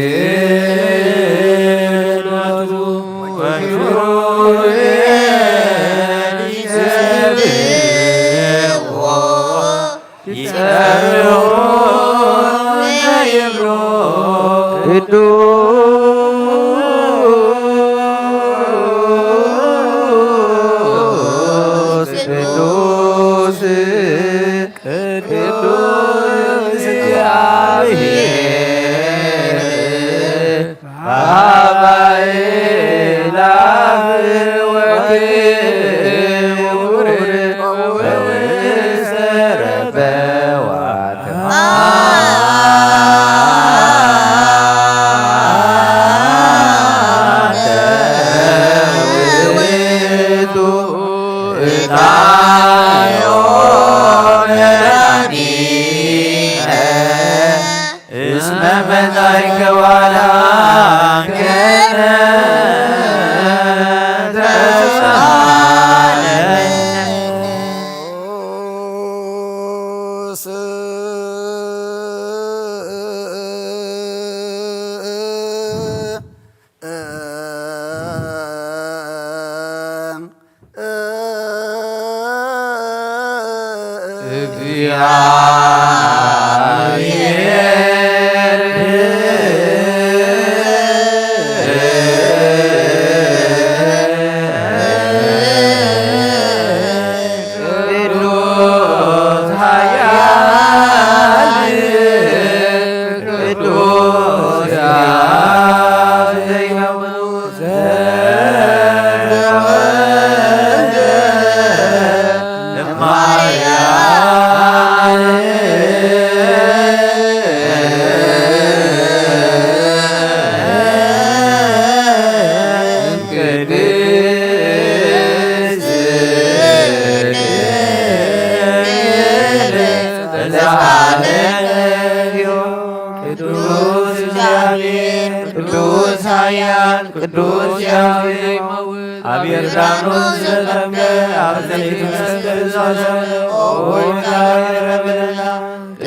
ሎቱ ወኪሩቤል ይሰብሕዎ ይጸውዑ ዘይብሉ ቅዱስ ቅዱስ ቅዱስ እግዚአብሔር አብ አእላፍ ወክቡር ወውስተ ረበዋት ውእቱ ዕጣን ዮመ ዳኒነ እስመ መጻእከ ወአድኃንከነ ተስአለነ። እግዚአብሔር ቅዱስ ኃያል ቅዱስ ያብ ዘይመውት ቅዱስ እግዚአብሔር ቅዱስ ኃያል ቅዱስ ያብ ዘይመውት አብ ዮርዳኖስ ዘጠምቀ አብ ዘይት መስቀል ዘሰለ ኦ እግዚአብሔር በለና።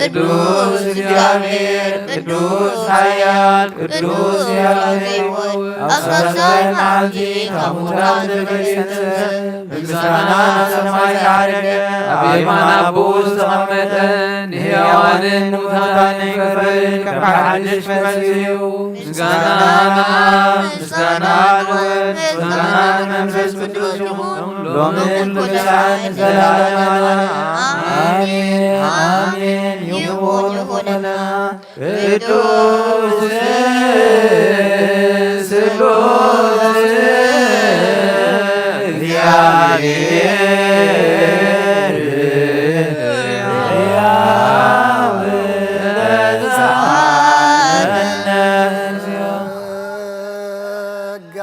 ቅዱስ እግዚአብሔር ቅዱስ ኃያል ቅዱስ ያብ ዘይመውት አብ ሠላሳይ መዓልቲ ከሙታን ዘበነ ይንሰእ በምስጋና ሰማይ ያዕረገ አብ የማነ አቦሁ ዝተቀመጠ ንሕያዋንን ንሙታንን ይፈርድ ከመ ሐድሽ መጺኡ ምስጋና ለአብ ምስጋና ለወልድ ምስጋና ለመንፈስ ቅዱስ ይሁን ሎምን ለዘለዓለምን። አሜን አሜን። ይሁን ይሁንና። ቅዱስ ስሉስ እግዚአብሔር ሕያው ለዘለዓለም። ጸጋ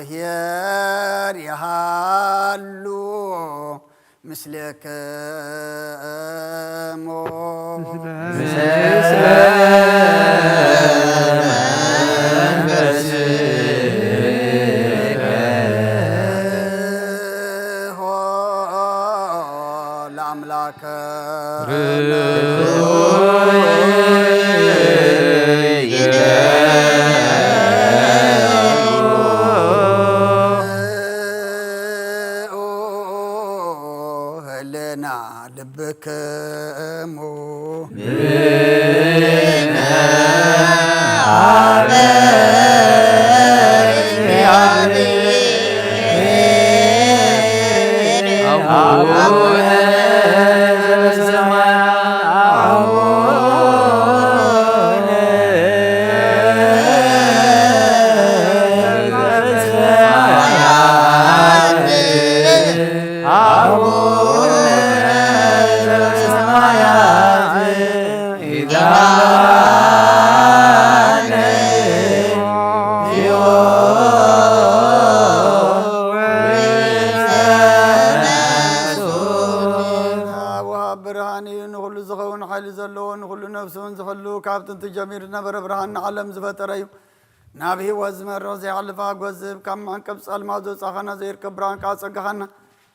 ዘእግዚአብሔር ይሃሉ ምስሌክሙ። ለአምላከ ለና ልብክሙ ወሃብ ብርሃን እዩ፣ ንኹሉ ዝኸውን ሓይሊ ዘለዎ፣ ንኹሉ ነፍሱን ዝሕሉ፣ ካብ ጥንቲ ጀሚሩ ዝነበረ ብርሃን ንዓለም ዝፈጠረ እዩ። ናብ ህይወት ዝመርሕ ዘይሓልፍ ኣጎዝብ፣ ካብ መዕንቀብ ጸልማት ዘውጻኻና፣ ዘይርከብ ብርሃን ከኣ ጸጋኻና፣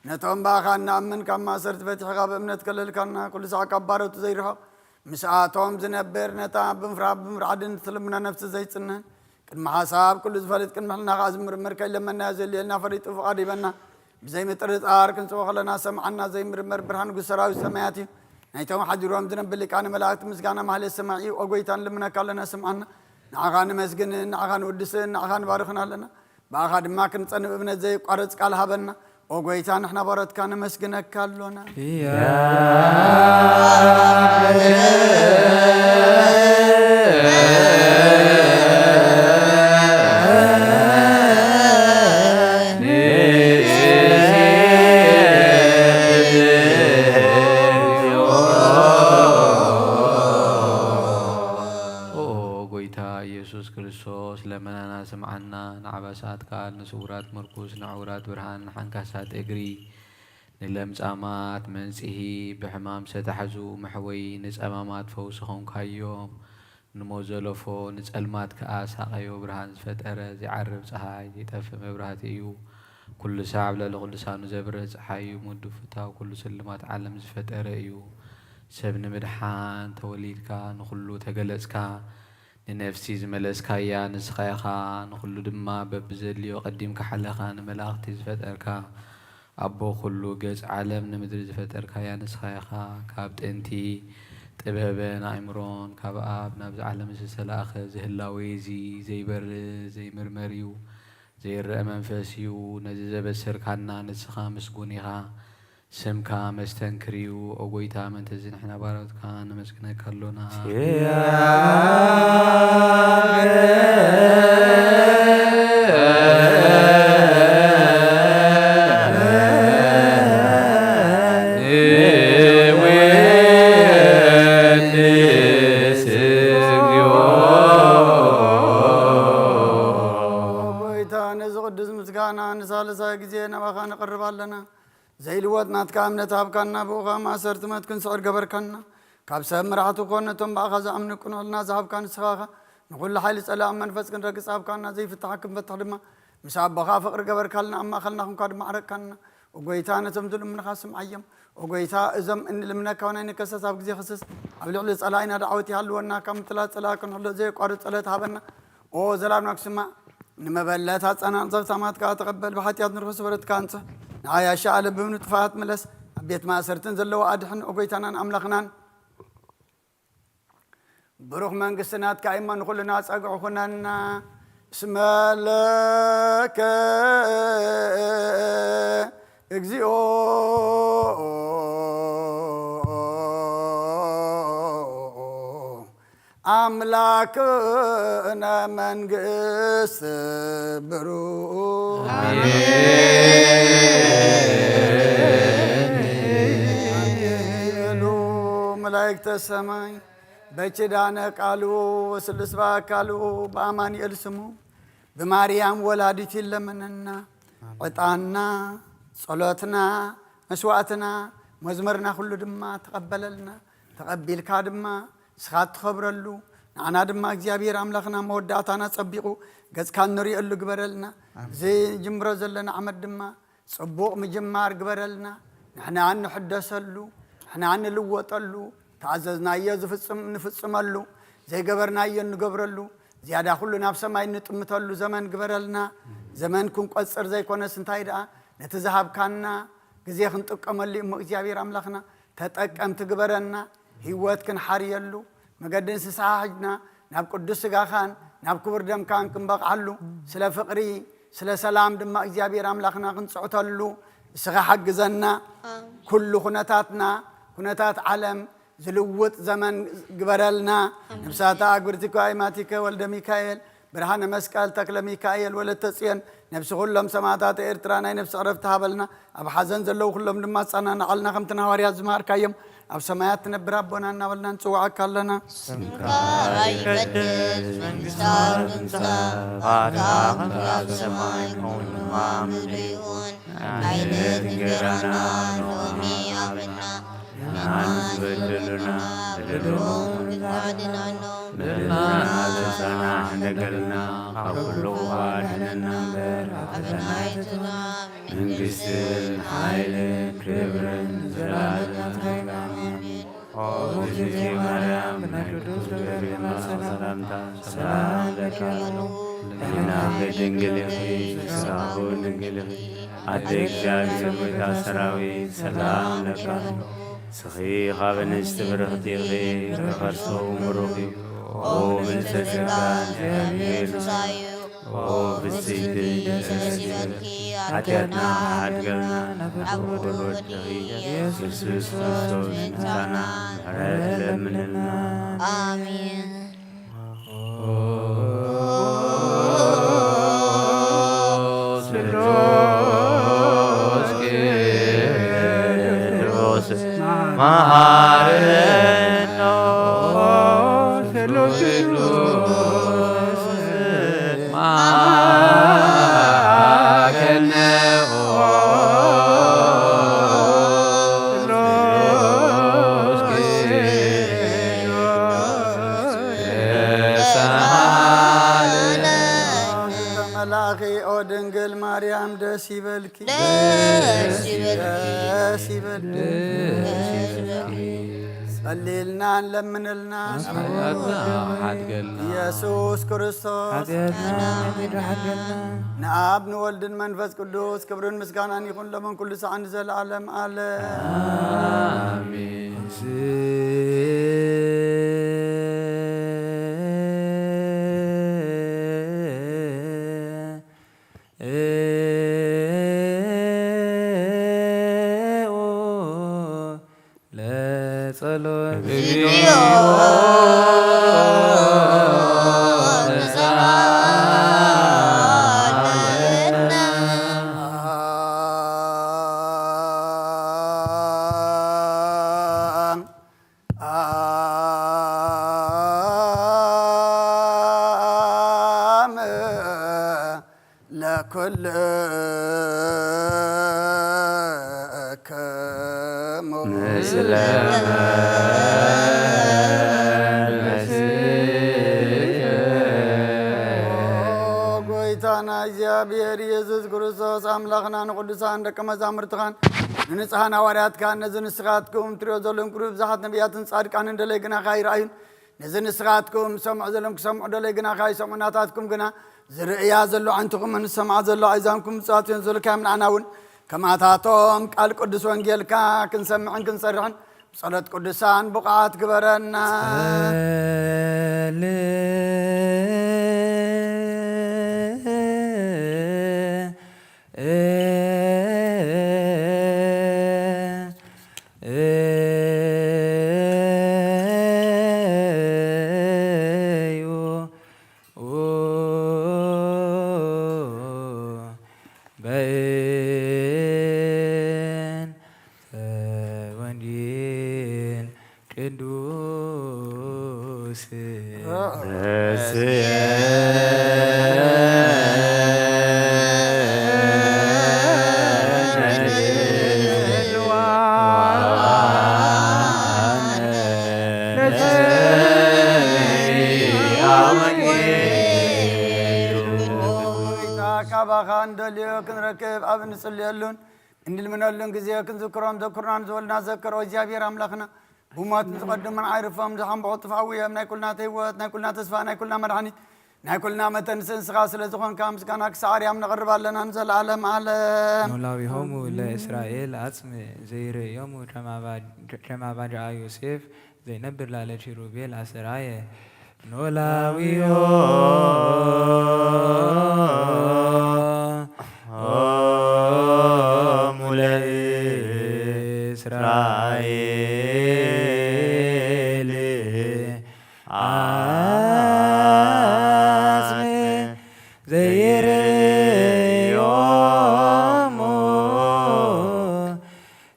ነቶም ብኣኻ እንኣምን ካብ ማእሰርቲ ፈቲሕኻ ብእምነት ከለልካና፣ ኩሉ ሳዕ ካብ ባሮቱ ዘይርሕቕ፣ ምስኣቶም ዝነብር፣ ነታ ብምፍራህ ብምርዓድን እትልምና ነፍሲ ዘይጽነን፣ ቅድሚ ሓሳብ ኩሉ ዝፈልጥ፣ ቅድሚ ሕልና ከኣ ዝምርምር፣ ከይለመንናዮ ዘድልየና ፈሊጡ ፍቓድ ይበና። ብዘይ ምጥርጣር ክንጽዎ ከለና ሰምዓና ዘይምርመር ብርሃን ንጉስ ሰራዊት ሰማያት እዩ። ናይቶም ሓዲሮም ዝነብር ሊቃነ መላእክት ምስጋና ማህሌት ሰማዒ እዩ። ኦ ጎይታ ንልምነካ ኣለና ስምዓና። ንዓኻ ነመስግንን ንዓኻ ንውድስን ንዓኻ ንባርኽን ኣለና። ብኣኻ ድማ ክንጸንዕ እምነት ዘይቋረጽ ቃል ሃበና። ኦ ጎይታ ንሕና ባሮትካ ነመስግነካ ኣሎና። ኦ ጎይታ ኢየሱስ ክርስቶስ፣ ለመናና ስምዓና፣ ንዓባሳት ቃል፣ ንስውራት ምርኩስ፣ ንዕውራት ብርሃን፣ ንሓንካሳት እግሪ፣ ንለምጻማት መንጽሂ፣ ብሕማም ዝተታሕዙ መሕወዪ፣ ንጸማማት ፈውሲ ኾንካዮም፣ ንሞት ዘለፎ፣ ንጸልማት ከኣ ሳቐዮ ብርሃን ዝፈጠረ፣ ዘይዓርብ ጸሃይ፣ ዘይጠፍእ መብራህቲ እዩ። ኩሉ ሳዕ ኣብ ልዕሊ ኩሉ ልሳኑ ዘብርህ ጸሓይ እዩ። ምውዱ ፍታው ኩሉ ስልማት ዓለም ዝፈጠረ እዩ። ሰብ ንምድሓን ተወሊድካ፣ ንኹሉ ተገለጽካ፣ ንነፍሲ ዝመለስካያ ንስኻ ኢኻ። ንኹሉ ድማ በብዘድልዮ ቀዲምካ ሓለኻ፣ ንመላእኽቲ ዝፈጠርካ፣ ኣቦ ኩሉ ገጽ ዓለም ንምድሪ ዝፈጠርካያ ንስኻ ኢኻ። ካብ ጥንቲ ጥበብን ኣእምሮን ካብ ኣብ ናብዚ ዓለም ዝተላእኸ፣ እዚ ህላዌ እዚ ዘይበርህ ዘይምርመር እዩ። ዘይረኣ መንፈስ እዩ። ነዚ ዘበሰርካና ንስኻ ምስጉን ኢኻ። ስምካ መስተንክር እዩ። ኦ ጎይታ፣ ምእንተዚ ንሕና ባሮትካ ነመስግነካ ኣሎና። ጎይታ፣ ነዚ ቅዱስ ምስጋና ንሳልሳይ ግዜ ናባኻ ነቕርብ ኣለና። ዘይልወጥ ናትካ እምነት ሃብካና፣ ብኡ ኸኣ ማእሰርቲ ሞት ክንስዕር ገበርካና። ካብ ሰብ መራሕቲ ኮነ ነቶም ብኣኻ ዝኣምኑ ቅኑዕ ሕልና ዝሃብካ ንስኻ ኢኻ። ንኹሉ ሓይሊ ጸላኢ መንፈስ ክንረግጽ ሃብካና፣ ዘይፍታሕ ክንፈትሕ ድማ ምስ ኣቦኻ ፍቕሪ ገበርካልና፣ ኣብ ማእከልና ኹንካ ድማ ዓረቅካና። ኦ ጎይታ፣ ነቶም ዝልምኑኻ ስምዓዮም። ኦ ጎይታ፣ እዞም እንልምነካ ወናይ ንከሰስ ኣብ ግዜ ክስስ ኣብ ልዕሊ ጸላኢና ዳዕወት ይሃልወና፣ ካብ ምትላል ጸላኢ ክንሕሎ ዘየቋርጽ ጸሎት ሃበና። ኦ ዘላለም ክስማዕ፣ ንመበለት ኣጸናንዕ፣ ዘብታማት ከኣ ተቐበል፣ ብሓጢኣት ንርኹስ በረትካ ኣንጽህ፣ ንዓያሺ ዓለም ብንጥፋት ምለስ፣ ኣብ ቤት ማእሰርትን ዘለዎ ኣድሕን፣ ኦ ጎይታናን ኣምላኽናን። ብሩኽ መንግስቲ ናትካ እሞ ንኹልና ጸግዒ ኩነና። እስመ ለከ እግዚኦ አምላክነ መንግስት ብሩክ። አሜን። አሜን። መላእክተ ሰማይ በኪዳነ ቃሉ ወስሉስ በአካሉ በአማኑኤል ስሙ ብማርያም ወላዲት ይለመነና። ዕጣንና፣ ጸሎትና፣ መስዋዕትና፣ መዝሙርና ኩሉ ድማ ተቐበለልና። ተቐቢልካ ድማ ንስኻ እትኸብረሉ፣ ንዓና ድማ እግዚኣብሔር ኣምላኽና መወዳእታና ጸቢቑ ገጽካ እንርእየሉ ግበረልና። ኣሜን። እዚ ንጅምሮ ዘለና ዓመት ድማ ጽቡቕ ምጅማር ግበረልና። ንሕና እንሕደሰሉ፣ ንሕና እንልወጠሉ፣ ተኣዘዝናዮ ዝፍጽም ንፍጽመሉ፣ ዘይገበርናዮ እንገብረሉ፣ ዝያዳ ኩሉ ናብ ሰማይ እንጥምተሉ ዘመን ግበረልና። ዘመን ክንቆጽር ዘይኮነስ እንታይ ደኣ ነቲ ዝሃብካና ግዜ ክንጥቀመሉ እሞ እግዚኣብሔር ኣምላኽና ተጠቀምቲ ግበረና። ህይወት ክንሓርየሉ፣ መገዲ ንስሓ ሒዝና ናብ ቅዱስ ስጋኻን ናብ ክቡር ደምካን ክንበቕዓሉ፣ ስለ ፍቕሪ፣ ስለ ሰላም ድማ እግዚኣብሔር ኣምላኽና ክንጽዕተሉ እስኻ ሓግዘና። ኣሜን። ኩሉ ኩነታትና፣ ኩነታት ዓለም ዝልውጥ ዘመን ግበረልና። ኣሜን። ነብሳታ ኣግብርቲከ ኣይማቲከ ወልደ ሚካኤል፣ ብርሃነ መስቀል፣ ተክለ ሚካኤል፣ ወለተ ጽዮን፣ ነብሲ ኩሎም ሰማእታት ኤርትራ ናይ ነብሲ ዕረፍቲ ሃበልና። ኣብ ሓዘን ዘለዉ ኩሎም ድማ ኣጸናንዓልና፣ ከምቲ ንሃዋርያት ዝመሃርካዮም፣ ኣብ ሰማያት ትነብር ኣቦና እናበልና ንጽውዓካ ኣለና። ስምካ ይቀደስ፣ መንግስትካ ትምጻእ፣ ፍቃድካ ከምቲ ኣብ ሰማይ ከምኡ ድማ ኣብ ምድሪ ይኹን። ዕለት እንጀራና ሎሚ ሃበና፣ ንኣና ዝበደሉና በደሎም ንዓናም ንበድል፣ በደልና ተሳማሕና በደልና፣ ካብ ኩሉ ክፉእ ኣድሕነና እምበር፣ ኣበና ኣይትንሳእ። መንግስትን ሓይልን ክብርን ዘለዓለምን ናትካ እዩ። ኣሜን። ኦ እግዝእቲ ማርያም፣ ብናይ ቅዱስ ገብርኤል መልኣክ ሰላምታ ሰላም እብለኪ ኣለኹ። ህሊናኺ ድንግል ኢኺ፣ ስጋኺ እውን ድንግል ኢኺ። ኣደ እግዚኣብሔር፣ ጎይታ ሰራዊት፣ ሰላም እብለኪ ኣለኹ። ንስኺ ካብ ኣንስቲ ብርኽቲ ኢኺ፣ ፍሬ ከርስኺ እውን ብሩኽ እዩ። ኦ ምልዕተ ጸጋ፣ እግዚኣብሔር ምሳኺ እዩ። ኦ ብጽይቲ ደስ ይበልኪ፣ ሓጢኣትና ሓድገልና፣ ናብ ፍቁር ወድኺ ኢየሱስ ክርስቶስ ምምጻእና ምሕረት ለምንልና። ኣሜን። ስሉስ ቅዱስ መሐሪ ነው። ስሉስ ቅዱስ መሐሪ ነው። ስሉስ ቅዱስ መልአኪ ኦ ድንግል ማርያም ደስ ይበልኪ። ደስ ይበልኪ። ደስ ይበልኪ። ደስ ይበልኪ። ጸልይልናን ለምንልናን። ሓጢኣትና ሓድገልና። ኢየሱስ ክርስቶስ። ሓጢኣትና ሓድገልና። ንኣብ ንወልድን መንፈስ ቅዱስ ክብርን ምስጋናን ይኹን፣ ሎምን ኩሉ ሰዓትን ንዘለዓለም ዓለም። ኣሜን። ለጸሎት እግዚኦ መሐረነ። ለኩልክሙ ምስለ መንፈስከ። ኦ ጎይታና እግዚኣብሔር ኢየሱስ ክርስቶስ ኣምላኽና፣ ንቅዱሳን ደቀ መዛሙርትኻን ንንጹሃን ሃዋርያትካን፣ ነዚ ንስኻትኩም ትርእዮ ዘለኹም ክብሪ ብዝሓት ነቢያትን ጻድቃንን ደለይ ግናኻ ኣይረኣዩን። ነዚ ንስኻትኩም ትሰምዑ ዘለኹም ክሰምዑ ደለይ ግናኻ ኣይሰምዑን፣ ናታትኩም ግና ዝርእያ ዘሎ ኣዒንትኹምን ዝሰምዓ ዘሎ ኣእዛንኩም ብፁዓት እዮም ዝበልካዮም፣ ንኣና እውን ከማታቶም ቃል ቅዱስ ወንጌልካ ክንሰምዕን ክንሰርሕን ብጸሎት ቅዱሳን ብቑዓት ግበረና። ጸልእ ቅዱስ ካባኻ እንደልዮ ክንረክብ ኣብ እንጽልየሉን እንልምነሉን ግዜ ክንዝክሮን ዘክሩና ንዝበሉና ዘክር። ኦ እግዚኣብሔር ኣምላኽና፣ ብሞት ንዝቐድሙን ኣይርፎም ዝሓንብቑ ጥፍኣዊ እዮም። ናይ ኩልና ህይወት፣ ናይ ኩልና ተስፋ፣ ናይ ኩልና መድሓኒት፣ ናይ ኩልና መተንሲ ንስኻ ስለ ዝኾንካ ምስጋና ክሳዕ ኣርያም ነቕርብ ኣለና ንዘለዓለም ዓለም። ኖላዊሆሙ ለእስራኤል ኣጽም ዘይርእዮሙ ቸማባጅ-፣ ቸማባጅዓ ዮሴፍ ዘይነብር ላለ ኪሩቤል ኣስተርኣየ። ኖላዊሆሙ ለእስራኤል ኣጽም ዘይርእዮሙ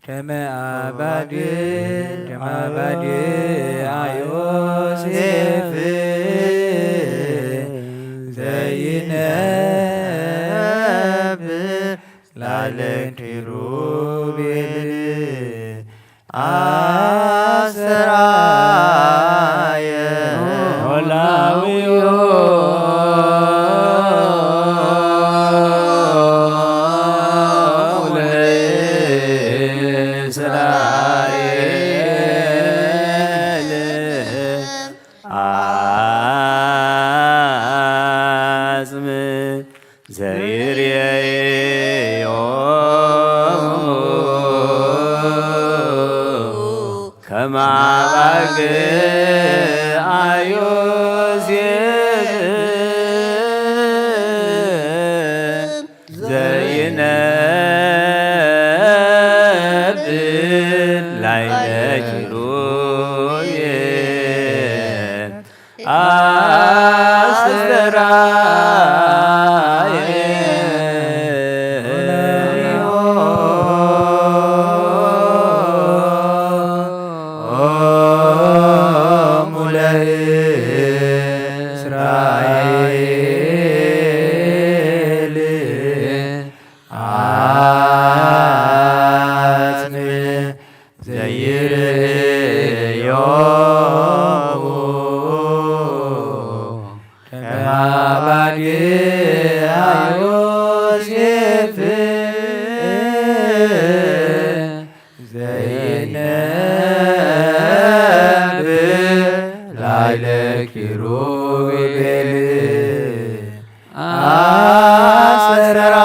ቸማባጅ-፣ ቸማባጅዓ ዮሴፍ ዘይነብር ላለ ኪሩቤል ኣስተርኣየ። ኖላዊሆሙ ለእስራኤል ኣጽም ዘይርእዮሙ ከማባግ ኣዮሴፍ ዘይነብር ላዕለ ኪሩቤል ኣስተርኣየ። ኖላዊሆሙ ለእስራኤል ኣጽም ዘይርእዮሙ ከማባግ ኣዮሴፍ ዘይነብር ላዕለ ኪሩቤል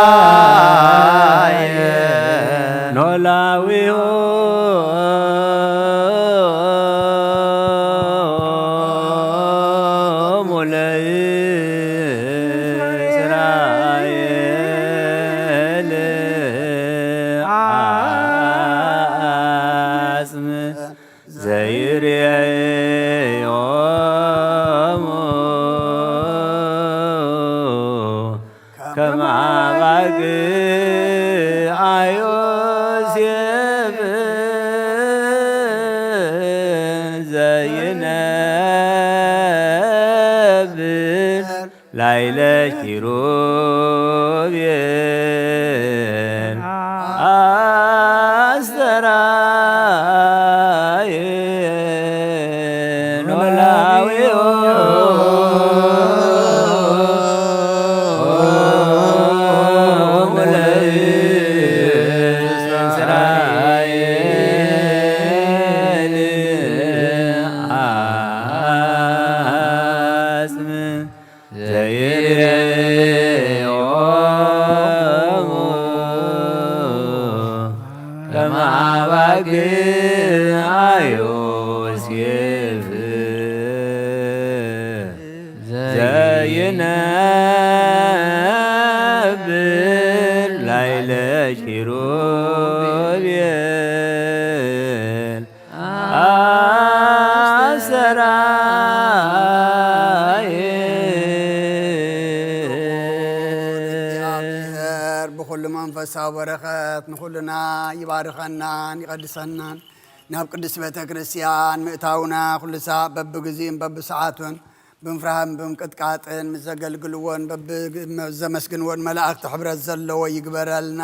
ኣስተርኣየ። ኖላዊሆሙ ለእስራኤል ኣጽም ዘይርእዮሙ ከማባግ ኣዮሴፍ ዘይነብር ላዕለ ኪሩቤል ኣስተርኣየ። ኖላዊሆሙ ለእስራኤል ኣጽም ዘይርእዮሙ ከማባግ ኣዮሴፍ ዘይነብር ላዕለ ኪሩቤል ኣስተርኣየ። እግዚኣብሔር ብኹሉ መንፈሳዊ በረኸት ንኹልና ይባርከናን ይቐድሰናን። ናብ ቅድስት ቤተ ክርስቲያን ምእታውና ኩሉ ሳዕ በብግዚኡን በብሰዓቱን ብምፍራህን ብምንቅጥቃጥን ምስ ዘገልግልዎን በብዘመስግንዎን መላእክት ሕብረት ዘለዎ ይግበረልና።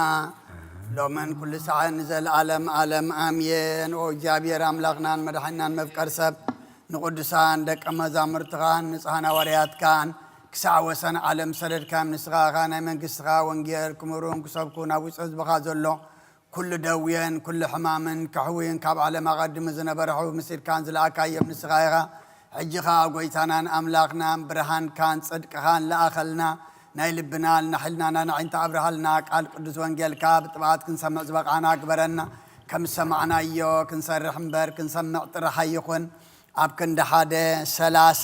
ሎምን ኩሉ ሳዕን ንዘለዓለም ዓለም ኣሜን። ኦ እግዚኣብሔር ኣምላኽናን መድሓኒናን መፍቀር ሰብ፣ ንቅዱሳን ደቀ መዛሙርትኻን ንጹሃን ሃዋርያትካን ክሳዕ ወሰን ዓለም ሰደድካም፣ ንስኻ ኢኻ ናይ መንግስትኻ ወንጌል ክምህሩን ክሰብኩ ናብ ውሽጢ ህዝብኻ ዘሎ ኩሉ ደውየን ኩሉ ሕማምን ከሕውይን ካብ ዓለም ኣቐድሙ ዝነበረ ሕዊ ምስ ኢድካን ዝለኣካዮም ንስኻ ኢኻ። ሕጂ ኸ ጎይታናን ኣምላኽናን ብርሃንካን ጽድቅኻን ለኣኸልና፣ ናይ ልብና ልናሕልና፣ ናይ ኣዒንታ ኣብርሃልና፣ ቃል ቅዱስ ወንጌልካ ብጥብዓት ክንሰምዕ ዝበቕዓና ግበረና። ከም ዝሰማዕናዮ ክንሰርሕ እምበር ክንሰምዕ ጥራሕ ኣይኹን። ኣብ ክንዲ ሓደ ሰላሳ፣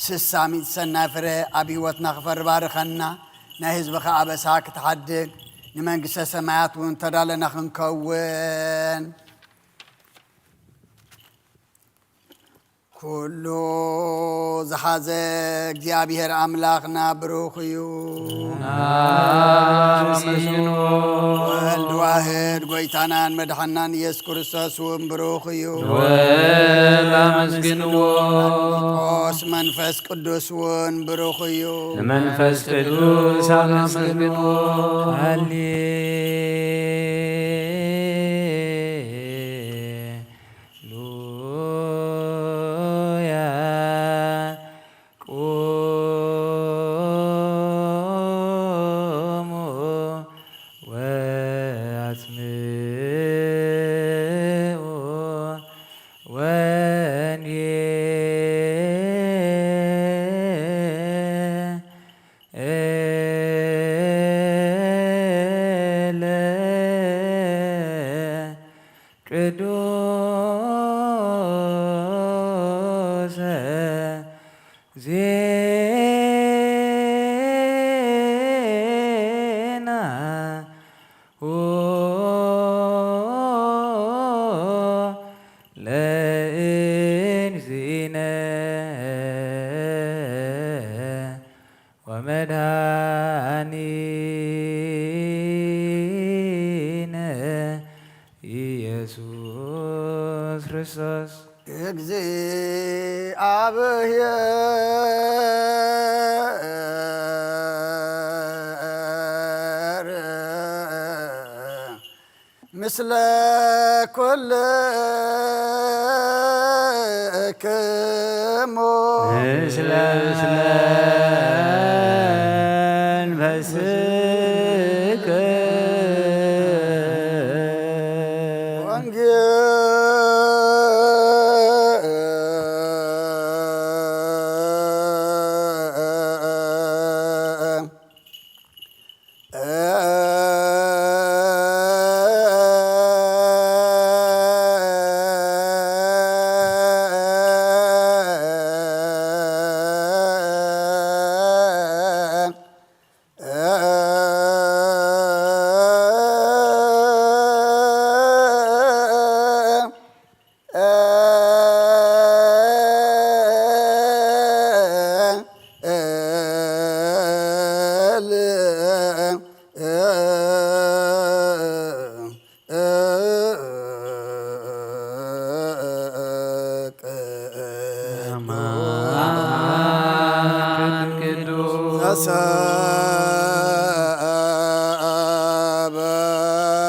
ስሳ፣ ሚእቲ ሰናይ ፍረ ኣብ ህይወትና ክፈሪ ባርኸና። ናይ ህዝብኻ ኣበሳ ክትሓድግ፣ ንመንግስተ ሰማያት እውን ተዳለና ክንከውን። ኩሉ ዝሓዘ እግዚኣብሔር ኣምላኽና ብሩኽ እዩ። ኣመስግንዎ። ወልድ ዋህድ ጎይታናን መድሓናን ኢየሱስ ክርስቶስ እውን ብሩኽ እዩ። ወልድ ኣመስግንዎ። ቂርቆስ መንፈስ ቅዱስ እውን ብሩኽ እዩ። ንመንፈስ ቅዱስ ኣመስግንዎ። ሃሌ ሉያ። ቁሙ ወአስምዑ ወንጌ ኤለ ቅዱሰ ዜና ሁ ለእግዚእነ ወመድኃኒነ ኢየሱስ ክርስቶስ። እግዚአብሔር ምስለ ኩልክሙ። ምስለ መንፈስከ። ወንጌል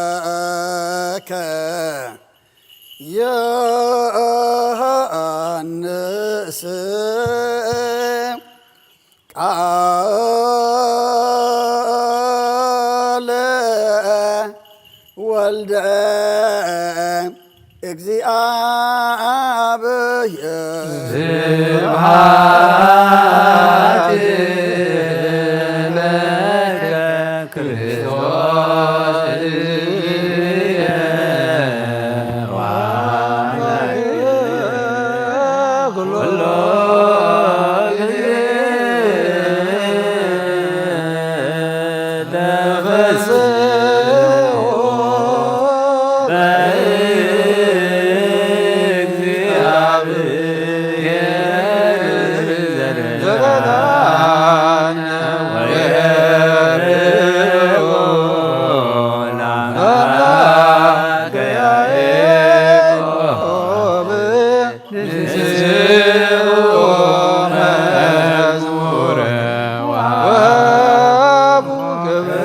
ዘሰበከ ዮሐንስ ቃለ ወልደ እግዚአብሔር። ስብሐት ለከ ክርስቶስ እግዚእነ ወአምላክነ ኩሎ ጊዜ ተፈስሑ በእግዚአብሔር ዘለዓለመ ወየርኡ ለአምላከ ያዕቆብ። ንስኡ መዝሙረ ወሃቡ ክብረ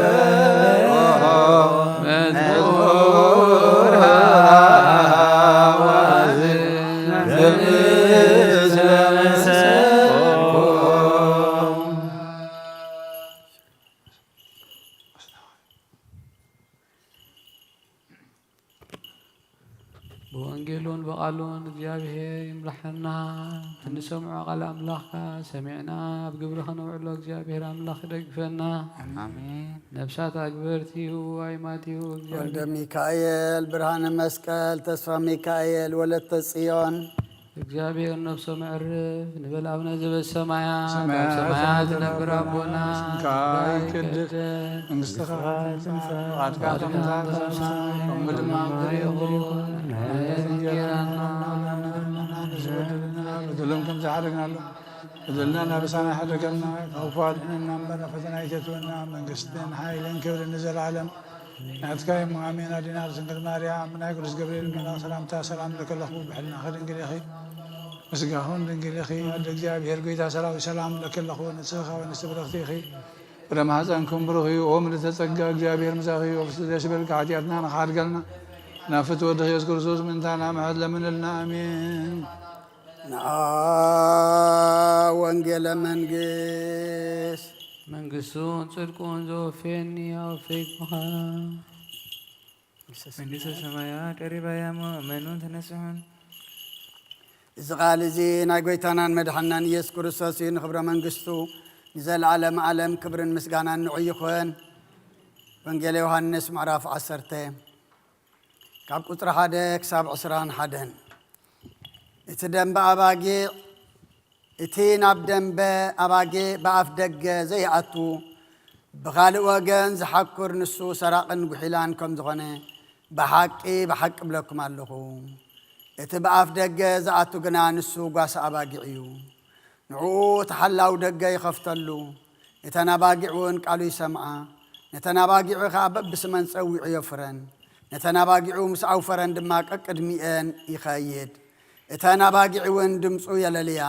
መዝሙረ። በወንጌሉን በቃሉን እግዚኣብሔር ይምርሐና። እንሰምዖ ቃል ኣምላኽካ ሰሚዕና ኣብ ግብሪ ከነውዕሎ እግዚኣብሔር ኣምላኽ ይደግፈና። ኣሜን። ነፍሳት ኣግበርቲሁ ኣይማቲሁ ወልደ እግዚኣብሔር። ሚካኤል ብርሃነ መስቀል ተስፋ ሚካኤል ወለተ ጽዮን። እግዚኣብሔር ነፍሶም ዕርፍ ንበል ኣብነ ዘበሰማያት፣ ኣብ ሰማያት ሰማያት ትነብር ኣቦና፣ ስምካ ይትቀደስ፣ መንግስትካ ትምጻእ፣ ፍቃድካ ከም በሰማይ ከምኡ ድማ ኣብ ምድሪ ይኹን። ናይ ዕለትና እንጀራና ንህበና፣ ንበደልና ከም ዝሓደግናሎም በደልናን ኣበሳናን ሓደገና፣ ካብ ክፉ ኣድሕነና እምበር፣ ናብ ፈተና ኣይተእትወና፣ መንግስትን ሓይልን ክብርን ንዘለኣለም ናትካ እዩ፣ ኣሜን። ኣዴና ርትዕቲ ድንግል ማርያም፣ ብናይ ቅዱስ ገብርኤል መልኣኽ ሰላምታ ሰላም እብለኪ ኣለኹ፣ ብሕልናኺ ድንግል ኢኺ፣ ብስጋኺ እውን ድንግል ኢኺ። ኣደ እግዚኣብሔር ጐይታ ሰራዊት ሰላም እብለኪ ኣለኹ፣ ንስኺ ካብ ኣንስቲ ብርኽቲ ኢኺ፣ ፍረ ማሕፀንኪ እውን ብሩኽ እዩ። ኦ ምልዕተ ጸጋ፣ እግዚኣብሔር ምሳኺ እዩ፣ ደስ ይበልኪ፣ ሓጢኣትና ንኽሓድገልና ናብ ፍትወ ወድኺ ኢየሱስ ክርስቶስ ምእንታና ምሕረት ለምንልና፣ ኣሜን። ንዓ ወንጌለ መንግስት። መንግስቱን ጽድቁን ዘወፈየኒ ኣወፈይኩኻ። መንግስተ ሰማያት ቀሪባ እያ እሞ እመኑን ተነስሑን። እዚ ቃል እዚ ናይ ጐይታናን መድሓናን ኢየሱስ ክርስቶስ እዩ። ንኽብረ መንግስቱ ንዘለዓለመ ዓለም ክብርን ምስጋናን ንዑ ይኹን። ወንጌል ዮሃንስ ምዕራፍ ዓሰርተ ካብ ቁጽሪ ሓደ ክሳብ ዕስራን ሓደን። እቲ ደንበ ኣባጊዕ፣ እቲ ናብ ደንበ ኣባጊዕ ብኣፍ ደገ ዘይኣቱ፣ ብኻልእ ወገን ዝሓኩር ንሱ ሰራቕን ጉሒላን ከም ዝኾነ ብሓቂ ብሓቂ እብለኩም ኣለኹ። እቲ ብኣፍ ደገ ዝኣቱ ግና ንሱ ጓሳ ኣባጊዕ እዩ። ንዕኡ እቲ ሓላው ደገ ይኸፍተሉ፣ ነተን ኣባጊዕ እውን ቃሉ ይሰምዓ። ነተን ኣባጊዑ ኸኣ በብስመን ጸዊዑ የውፍረን። ነተን ኣባጊዑ ምስ ኣውፈረን ድማ ቀቅድሚኤን ይኸይድ። እተን ኣባጊዕ እውን ድምጹ የለልያ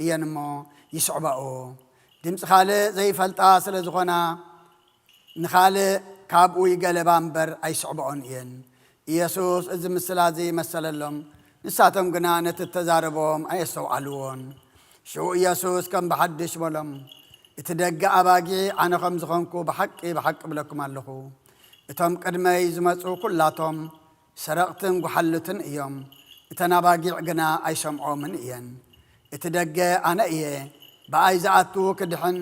እየን እሞ ይስዕባኦ። ድምጺ ካልእ ዘይፈልጣ ስለ ዝኾና፣ ንኻልእ ካብኡ ይገለባ እምበር ኣይስዕብኦን እየን። ኢየሱስ እዚ ምስላ እዚ መሰለሎም፣ ንሳቶም ግና ነቲ እተዛረቦም ኣየስተውዓልዎን። ሽዑ ኢየሱስ ከም ብሓድሽ በሎም፣ እቲ ደገ ኣባጊዕ ኣነ ከም ዝኾንኩ ብሓቂ ብሓቂ እብለኩም ኣለኹ፣ እቶም ቅድመይ ዝመጹ ኩላቶም ሰረቕትን ጓሓሉትን እዮም፣ እተን ኣባጊዕ ግና ኣይሰምዖምን እየን። እቲ ደገ ኣነ እየ፣ ብኣይ ዝኣቱ ክድሕን፣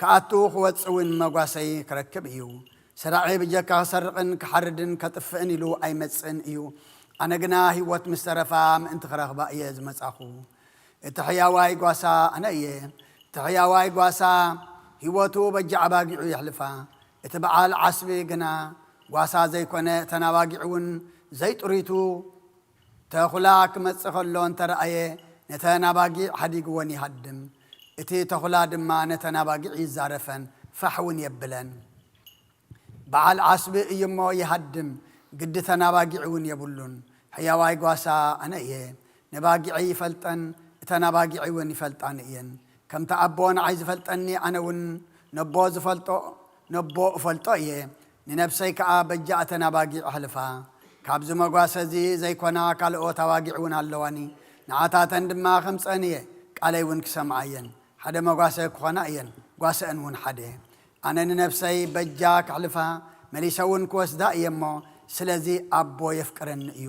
ክኣቱ ክወጽእ እውን መጓሰ ክረክብ እዩ። ሰራቒ ብጀካ ክሰርቕን ክሓርድን ከጥፍእን ኢሉ ኣይመጽእን እዩ። ኣነ ግና ህይወት ምስ ተረፋ ምእንቲ ክረኽባ እየ ዝመጻኹ። እቲ ሕያዋይ ጓሳ ኣነ እየ። እቲ ሕያዋይ ጓሳ ህይወቱ በጃ ኣባጊዑ የሕልፋ። እቲ በዓል ዓስቢ ግና ጓሳ ዘይኮነ፣ እተን ኣባጊዕ እውን ዘይጥሪቱ ተኹላ ክመጽእ ከሎ እንተ ረኣየ፣ ነተን ኣባጊዕ ሓዲግወን ይሃድም። እቲ ተኹላ ድማ ነተን ኣባጊዕ ይዛረፈን ፋሕ እውን የብለን። በዓል ዓስቢ እዩ እሞ ይሃድም፣ ግዲ እተን ኣባጊዕ እውን የብሉን። ሕያዋይ ጓሳ ኣነ እየ። ነባጊዐይ ይፈልጠን፣ እተን ኣባጊዐይ እውን ይፈልጣኒ እየን። ከምቲ ኣቦ ንዓይ ዝፈልጠኒ፣ ኣነ እውን ነቦ ዝፈልጦ፣ ነቦ እፈልጦ እየ። ንነፍሰይ ከኣ በጃ እተን ኣባጊዕ እሕልፋ። ካብዚ መጓሰ እዚ ዘይኮና ካልኦት ኣባጊዕ እውን ኣለዋኒ። ንዓታተን ድማ ከምጸን እየ፣ ቃለይ እውን ክሰምዓ እየን። ሓደ መጓሰ ክኾና እየን፣ ጓሰአን እውን ሓደ። ኣነ ንነፍሰይ በጃ ከሕልፋ፣ መሊሰ እውን ክወስዳ እየ እሞ፣ ስለዚ ኣቦ የፍቅረኒ እዩ።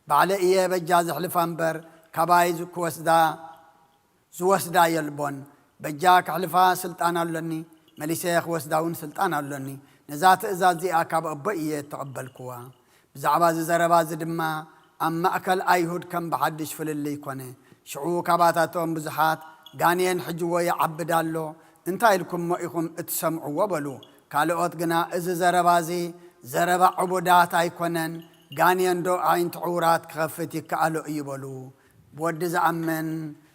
ባዕለ እየ በጃ ዘሕልፋ እምበር፣ ካባይ ዝ-፣ ክወስዳ፣ ዝወስዳ የልቦን። በጃ ከሕልፋ ስልጣን ኣሎኒ፣ መሊሰ ክወስዳ እውን ስልጣን ኣሎኒ። ነዛ ትእዛዝ እዚኣ ካብ ኣቦይ እየ እተቐበልኩዋ። ብዛዕባ እዚ ዘረባ እዚ ድማ ኣብ ማእከል ኣይሁድ ከም ብሓድሽ ፍልልይ ኮነ። ሽዑ ካባታቶም ብዙሓት፣ ጋኔን ሕጂ እወ ይዓብድ ኣሎ፣ እንታይ ኢልኩሞ ኢኹም እትሰምዕዎ? በሉ። ካልኦት ግና፣ እዚ ዘረባ እዚ ዘረባ ዕቡዳት ኣይኮነን፣ ጋኔን ዶ ኣዒንቲ ዕውራት ክኸፍት ይከኣሎ እዩ? በሉ። ብወዲ ዝኣምን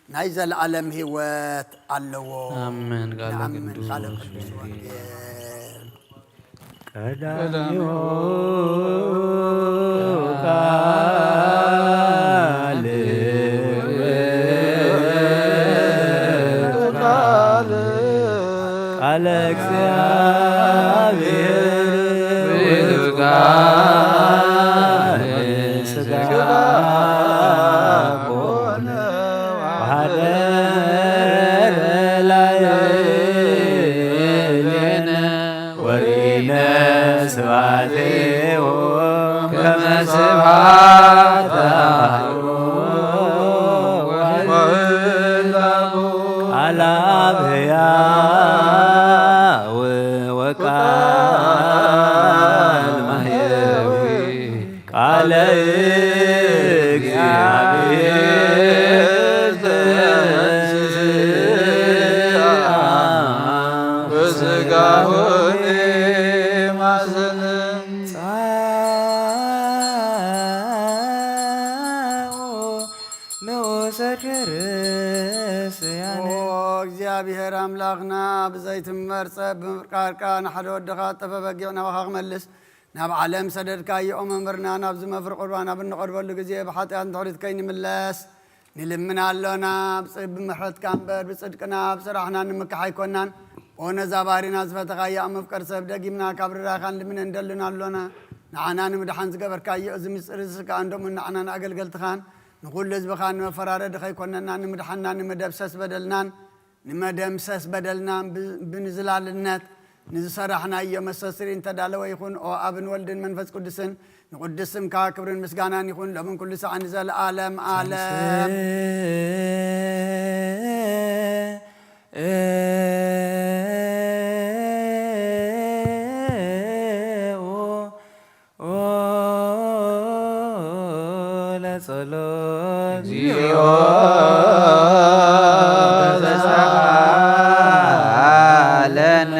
ናይ ዘለኣለም ህይወት ኣለዎ። ኣሜን። ቃለ ንኣምን። ቅዱስ ቃለ ቅዱስ ወንጌል። ወንጌል። ቀዳሚው ቃል ቃል ቃለ እግዚአብሔር ውእቱ ቃል ሥጋ ኮነ ወሐደረ ላዕሌነ ወርኢነ ስብሐቲሁ ከመ ስብሐ ቃል አብ ሕያው ወቃል ማሕየዊ ቃለ እግዚአብሔር ተንሥአ በሥጋሁ ማሰነ። ጻኡ ንኡሰ ክርስቲያን። ኦ እግዚአብሔር አምላኽና፣ ብዘይ ትመርጸ ብምፍቃርካ ንሓደ ወድኻ ጠፈ በጊዕ ናባኻ ክመልስ ናብ ዓለም ሰደድካዮ። ኦ መምህርና፣ ናብዚ መፍሪ ቁርባን ኣብ እንቐርበሉ ግዜ ብሓጥያት ንድሕሪት ከይንምለስ ንልምን ኣሎና። ብጽ-፣ ብምሕረትካ እምበር ብጽድቅና ብስራሕና ንምካሕ ኣይኮናን። ኦ ነዛ ባሪና ዝፈተኻያ መፍቀር ሰብ፣ ደጊምና ካብ ርራኻ ንልምን እንደልን ኣሎና። ንዓና ንምድሓን ዝገበርካዮ እዚ ምስጢር እዚ ከኣ እንደምኡ ንዓናን ኣገልገልትኻን ንኹሉ ህዝብኻን ንመፈራረዲ ከይኮነና፣ ንምድሓንና፣ ንመደምሰስ በደልናን ንመደምሰስ በደልናን ብ-፣ ብንዝላልነት ንዝሰራሕናዮ መስተስሪ እንተዳለወ ይኹን። ኦ ኣብን ወልድን መንፈስ ቅዱስን ንቅዱስ ስምካ ክብርን ምስጋናን ይኹን፣ ሎምን ኩሉ ሰዓት ንዘለዓለም ዓለም። ለጸሎት እግዚኦ ተሳሃለነ።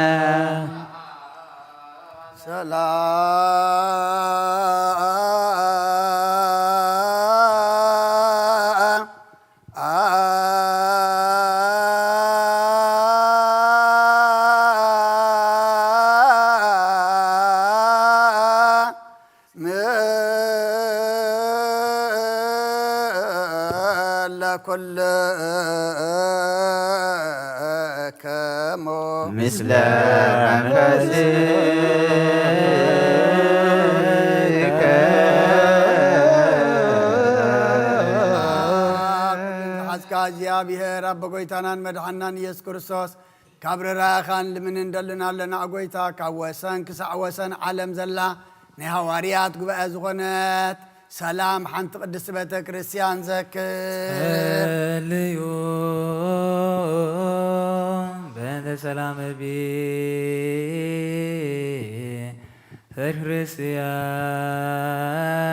ሰላም ለኩልክሙ ምስለ መንፈስከ። ሐዝካ እግዚአብሔር አቦ ጎይታናን መድሓናን ኢየሱስ ክርስቶስ፣ ካብ ርራኻን ልምን እንደልን ኣለና። ጎይታ፣ ካብ ወሰን ክሳዕ ወሰን ዓለም ዘላ ናይ ሃዋርያት ጉባኤ ዝኾነት ሰላም ሓንቲ ቅድስቲ ቤተ ክርስቲያን ዘክር። ጸልዩ በእንተ ሰላም ቤተ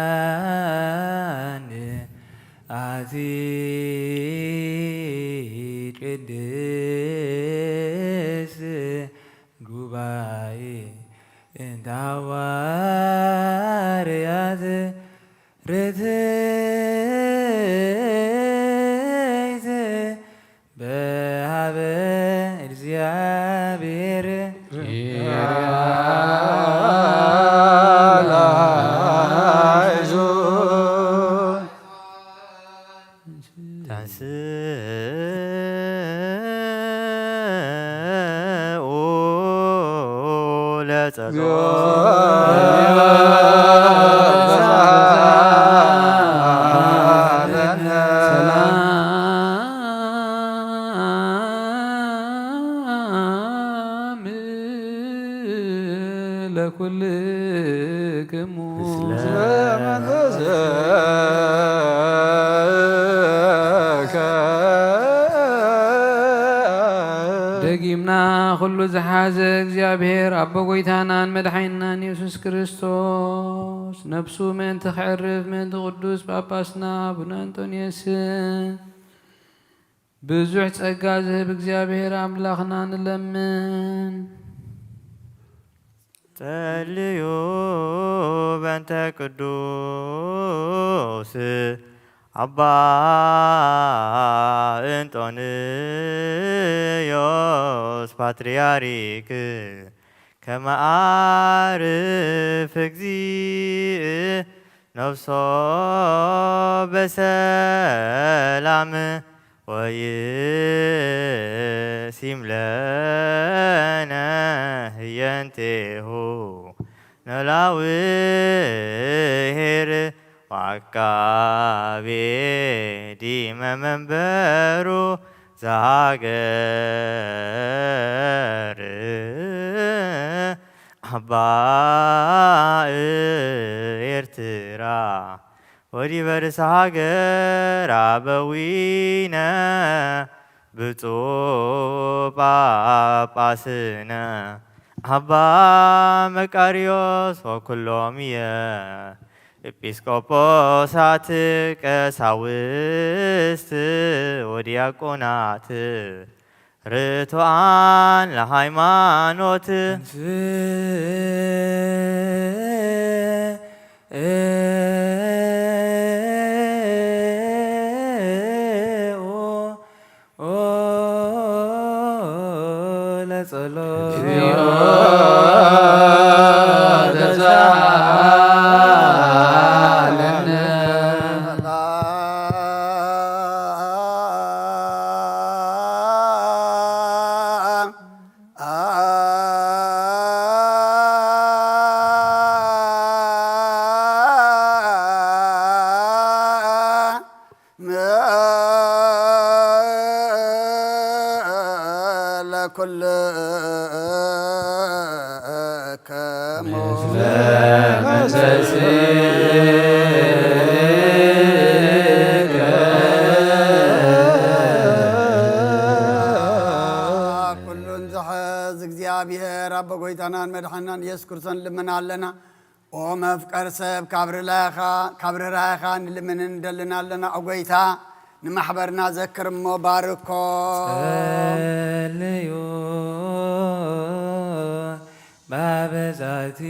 ክርስቲያን አቲ ቅድስት ጉባኤ እንተ ሐዋርያት ርትዕት በሀበ እግዚአብሔር ተንሥኡ ለጸሎት። ሰላም ለኩልክሙ። ደጊምና፣ ኩሉ ዝሓዘ እግዚኣብሔር ኣቦ ጐይታናን መድሓኒናን የሱስ ክርስቶስ፣ ነፍሱ ምእንቲ ኸዕርፍ፣ ምእንቲ ቅዱስ ጳጳስና ኣቡነ እንጦንዮስን፣ ብዙሕ ጸጋ ዝህብ እግዚኣብሔር ኣምላኽና ንለምን። ጸልዩ በእንተ ቅዱስ ኣባ እንጦንዮስ ፓትርያርክ፣ ከመ ዓርፍ እግዚእ ነፍሶ በሰላም ወይሲም ለነ ህየንቴሁ ኖላዊ ኄር ወዐቃቤ ዲመ መንበሩ ዘሀገር አባ ኤርትራ ወዲበ ርእሰ ሃገር አበዊነ ብጹእ ጳጳስነ አባ መቃርዮስ ወኩሎምየ ኤጲስቆጶሳት ቀሳውስት ወዲያቆናት ርቱዓን ለሃይማኖት። ለኩልክሙ። ኩሉን ዝሕዝ እግዚአብሔር አብ፣ በጎይታናን መድሓኒናን ኢየሱስ ክርስቶስ ልምና ኣለና። ኦ መፍቀር ሰብ፣ ካብ ርህራሄኻ፣ ካብ ርህራሄኻ ንልምንን እንደልን ኣለና። ኦ ጎይታ፣ ንማሕበርና ዘክር እሞ ባርኮ። ጸልዩ ባበዛቲ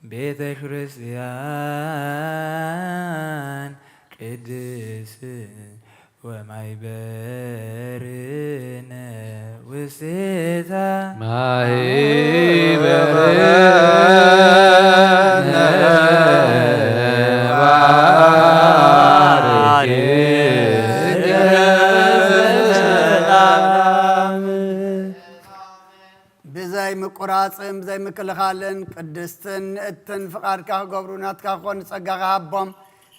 ቤተ ክርስቲያን ቅድስት ወማይበርነ ውስቴታ። ማይበርነ ባርኪ። ብዘይ ምቁራጽን ብዘይ ምክልኻልን ቅድስትን ንእድትን ፍቃድካ ክገብሩ ናትካ ክኾን ጸጋኻ ሃቦም።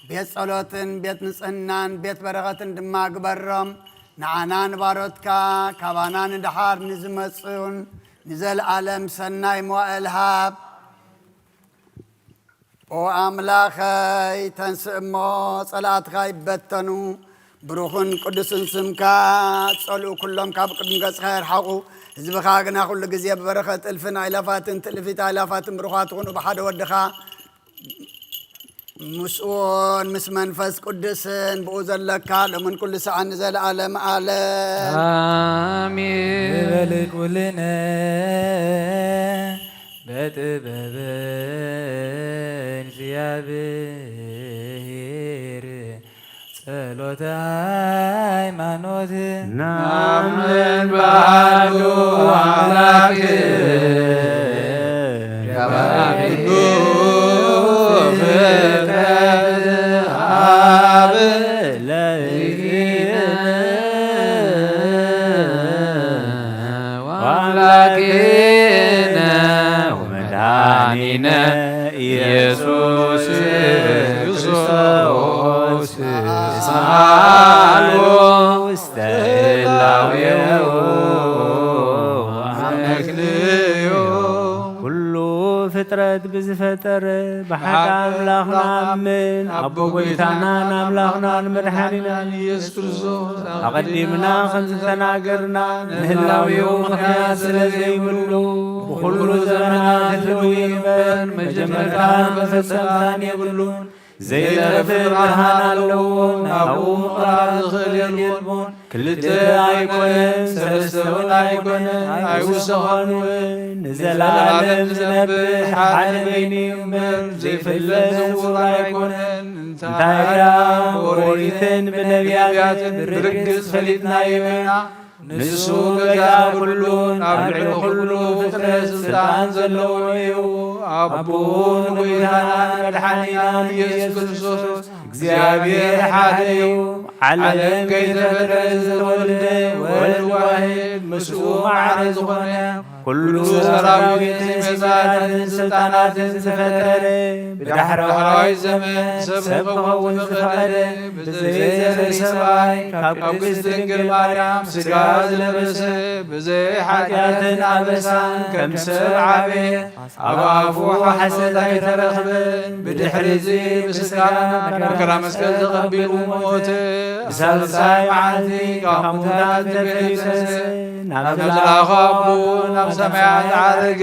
ቤት ጸሎትን ቤት ንጽህናን ቤት በረኸትን ድማ ግበሮም። ንዓና ንባሮትካ ካባና ንደሓር ንዝመጹን ንዘለዓለም ሰናይ መዋእል ሃብ። ኦ ኣምላኸይ፣ ተንስእ እሞ ጸላእትኻ ይበተኑ። ብሩኽን ቅዱስን ስምካ ጸልኡ፣ ኩሎም ካብ ቅድሚ ገጽካ ይርሓቑ። ህዝብኻ ግና ኩሉ ግዜ ብበረኸት እልፍን ኣእላፋትን ትእልፊት ኣእላፋትን ብሩኻት ይኹኑ። ብሓደ ወድኻ ምስኡን ምስ መንፈስ ቅዱስን ብኡ ዘለካ ሎምን ኩሉ ሰዓት ንዘለዓለም ዓለም። ኣሜን። ንበል ኩልነ በጥበብ እግዚአብሔር ጸሎተ ሃይማኖት። ናምን በሃሉ አምላክ ገባሪ ኩሉ ፍጥረት አብ ለእግዚእነ ወአምላክነ ወመድኃኒነ ኢየሱስ ክርስቶስ እስመ አልቦ ውስተ ህላዌሁ አመክንዮ። ኩሉ ፍጥረት ብዝፈጠረ ብሓቂ ኣምላኽ ንኣምን፣ ኣቦ ጎይታናን ኣምላኽናን መድሓኒናን ኢየሱስ ክርስቶስ ኣቐዲምና ከም ዝተናገርና፣ ንህላዌኡ ምኽንያት ስለ ዘይብሉ፣ ብኹሉ ዘመናት ህልው እዩ እምበር፣ መጀመርታን መፈጸምታን የብሉን። ዘይጠፍእ ብርሃን ኣለዎ፣ ናብኡ ምቕራብ ዝኽእል የልቦን። ክልተ ኣይኮነን፣ ሰለስተ እውን ኣይኮነን፣ ኣይውሰኾን እውን። ንዘለዓለም ዝነብር ሓደ በይኑ እዩ እምበር፣ ዘይፍለጥ ስውር ኣይኮነን። እንታይ ደኣ ብኦሪትን ብነቢያትን ብርግጽ ፈሊጥናዮ ኢና። ንሱ ገዛኢ ኩሉን ኣብ ልዕሊ ኩሉ ፍጥረት ስልጣን ዘለዎ እዩ። ኣቦኡ ንጎይታናን መድሓኒናን ኢየሱስ ክርስቶስ እግዚኣብሔር ሓደ እዩ። ዓለም ከይተፈጥረ ዝተወልደ ወልድ ዋሕድ ምስኡ ማዕረ ዝኾነ ኩሉ ሰራዊትን ሜዛትን ስልጣናትን ዝፈጠረ፣ ብዳሕረዋይ ዘመን ሰብ ክኸውን ዝፈቀደ፣ ብዘይ ዘርኢ ሰብኣይ ካብ ቅድስት ድንግል ማርያም ስጋ ዝለበሰ፣ ብዘይ ሓጢኣትን ኣበሳን ከም ሰብ ዓበየ። ኣብ ኣፉ ሓሰት ኣይተረኽበን። ብድሕሪዚ ብስጋ መከራ መስቀል ተቐቢሉ ሞተ። ብሳልሳይ መዓልቲ ካብ ሙታን ተንሲኡ ተነሰ። ናብ ዝላኣኾ ኣቦኡ ናብ ሰማያት ዓረገ።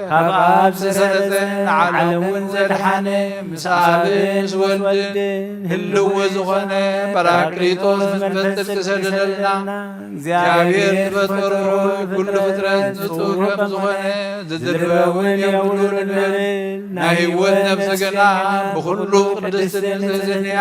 ካብ ኣብ ዝሰረጸ ንዓለም እውን ዘድሓነ፣ ምስ ኣብን ምስ ወልድን ህልው ዝኾነ ጳራቅሊጦስ መንፈስ ጽድቂ ሰደደልና። እግዚኣብሔር ዝፈጠሮ ኩሉ ፍጥረት ንጹህ ከም ዝኾነ፣ ዝድርበ እውን የብሉን እንበል። ናይ ህይወት ነፍሲ ግና ብኹሉ ቅድስትን ንጽሕትን እያ።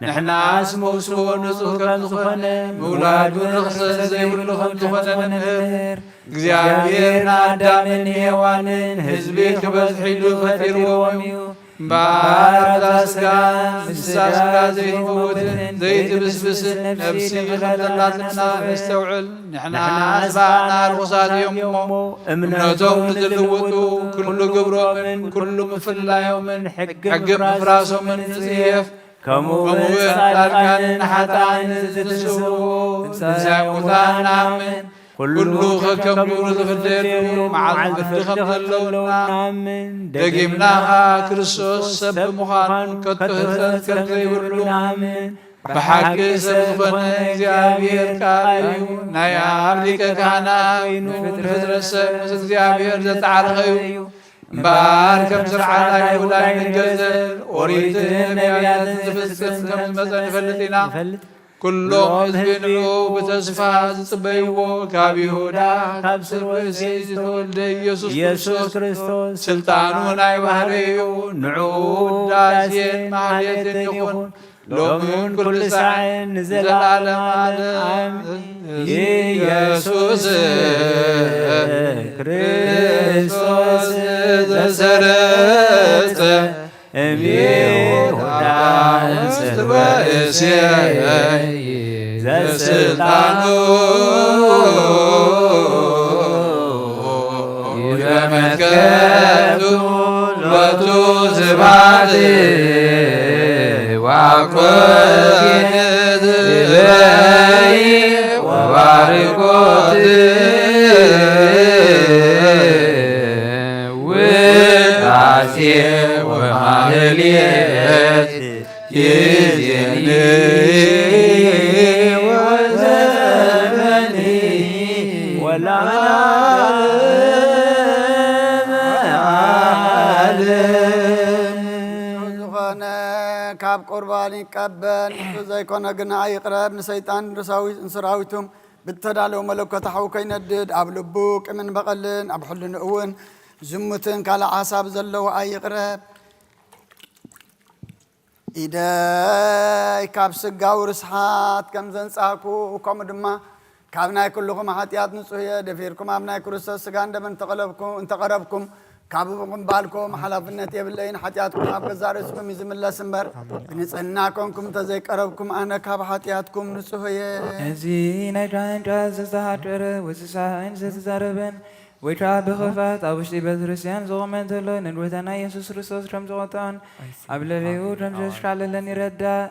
ንሕናስ መውስቦ ንጹህ ከም ዝኾነ፣ ምውላዱ ርኽሰት ዘይብሉ ከም ዝኾነ ንምህር። እግዚኣብሔር ንኣዳምን ንሄዋንን ህዝቢ ክበዝሑ ኢሉ ፈጢርዎም እዩ። እምበኣር ኣብዛ ስጋ፣ ምስዛ ስጋ ዘይትመውትን ዘይትብስብስን ነፍሲ ከም ዘላትና ነስተውዕል። ንሕናስ ብኣና ርኹሳት እዮም እሞ፣ እምነቶም ንዝልውጡ፣ ኩሉ ግብሮምን ኩሉ ምፍላዮምን ሕጊ ምፍራሶምን ንጽየፍ። ከምኡ እውን ጻድቃንን ሓጥኣንን ዝትንስኡ ትንሳኤ ሙታን ንኣምን። ኩሉ ከከም ግብሩ ዝፍደየሉ መዓልቲ ፍርዲ ከም ዘሎ ንኣምን። ደጊምና ኸኣ ክርስቶስ ሰብ ብምዃኑ ከቶ ህጸጽ ከም ዘይብሉ ንኣምን። ብሓቂ ሰብ ዝኾነ እግዚኣብሔር ቃል እዩ። ናይ ኣብ ሊቀ ካህናት ኮይኑ ንፍጥረት ሰብ ምስ እግዚኣብሔር ዘተዓረቐ እዩ። እምበኣር ከም ስርዓት ኣይሁድ ኣይንገዘእ፣ ኦሪትን ነቢያትን ዝፍጽም ከም ዝመጸ ንፈልጥ ኢና። ኩሎም ህዝቢ ንዕኡ ብተስፋ ዝጽበይዎ፣ ካብ ይሁዳ፣ ካብ ስርወ እሴይ ዝተወልደ ኢየሱስ ኢየሱስ ክርስቶስ፣ ክርስቶስ ስልጣኑ ናይ ባህርይ እዩ። ንዕኡ ውዳሴን ማህሌትን ይኹን፣ ሎምን ኩሉ ሳዕን ንዘለዓለም ዓለም። ኢየሱስ ክርስቶስ ዘሰረጸ እምይሁዳ ስርወ እሴይ ዘስልጣኑ ይለመትከቱ ሎቱ ስብሐት ወአኮቴት እበይ ወባርኮት ውዳሴ ወማህሌት ይዜኒ ወዘፈኒ ወለዓለመ ዓለም። ዝኾነ ካብ ቁርባን ይቀበል፣ ንሱ ዘይኮነ ግና ኣይቕረብ። ንሰይጣን ንሰራዊ-፣ ንሰራዊቱም ብተዳለወ መለኮት ሓዊ ከይነድድ፣ ኣብ ልቡ ቂምን በቐልን ኣብ ሕልንኡ እውን ዝሙትን ካልእ ሓሳብ ዘለዎ ኣይቕረብ። ኢደይ ካብ ስጋዊ ርስሓት ከም ዘንጻህኩ፣ ከምኡ ድማ ካብ ናይ ኩልኹም ሓጢኣት ንጹህ እየ። ደፊርኩም ኣብ ናይ ክርስቶስ ስጋን ደምን እንተቐለብኩ-፣ እንተቐረብኩም፣ ካብ ምቕባልኩም ሓላፍነት የብለይን። ሓጢኣትኩም ኣብ ገዛእ ርእስኹም እዩ ዝምለስ እምበር፣ ብንጽህና ኮንኩም እንተዘይቀረብኩም፣ ኣነ ካብ ሓጢኣትኩም ንጹህ እየ። እዚ ናይ ጃንጃ ዝተሃጨረ፣ ወዚ ሳዕን ዝተዛረበን፣ ወይ ከዓ ብኽፍኣት ኣብ ውሽጢ ቤተክርስትያን ዝቖመ እንተሎ፣ ንጎይታና ኢየሱስ ክርስቶስ ከም ዝቆጥዖን ኣብ ልዕሊኡ ከም ዘሽካዕለለን ይረዳእ።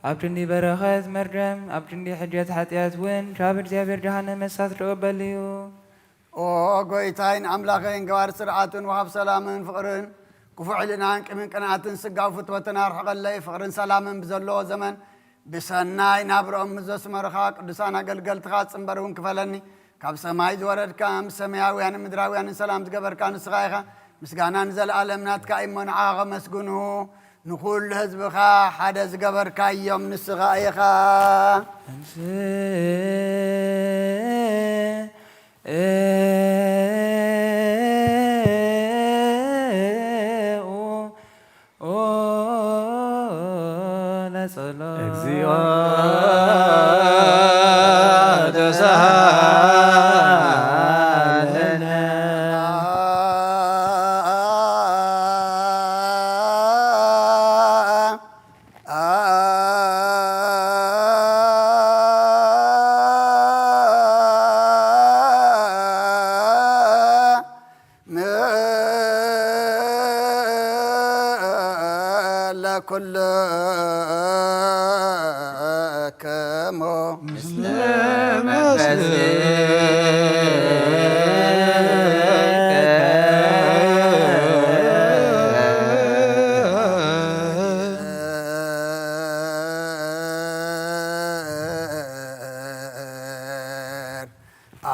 ኣብ ክንዲ በረኸት መርገም፣ ኣብ ክንዲ ሕድገት ሓጢኣት እውን ካብ እግዚኣብሔር ጀሃነም እሳት ተቐበል እዩ። ኦ ጎይታይን ኣምላኸይን፣ ገባሪ ስርዓትን ወሃብ ሰላምን ፍቕርን፣ ክፉእ ሕልናን ቂምን ቅንኣትን ስጋዊ ፍትወትን ኣርሕቐለይ። ፍቕርን ሰላምን ብዘለዎ ዘመን ብሰናይ ናብርኦም ምስ ዘስመርኻ፣ ቅዱሳን ኣገልገልትኻ ጽንበር እውን ክፈለኒ። ካብ ሰማይ ዝወረድካ፣ ምስ ሰማያውያንን ምድራውያንን ሰላም ዝገበርካ ንስኻ ኢኻ። ምስጋና ንዘለኣለም ናትካ እዩ እሞ፣ ንዓኻ ከመስግኑ ንኹሉ ህዝብኻ ሓደ ዝገበርካዮም ንስኻ ኢኻ። ኩልክሙ ምስለ መንፈስከ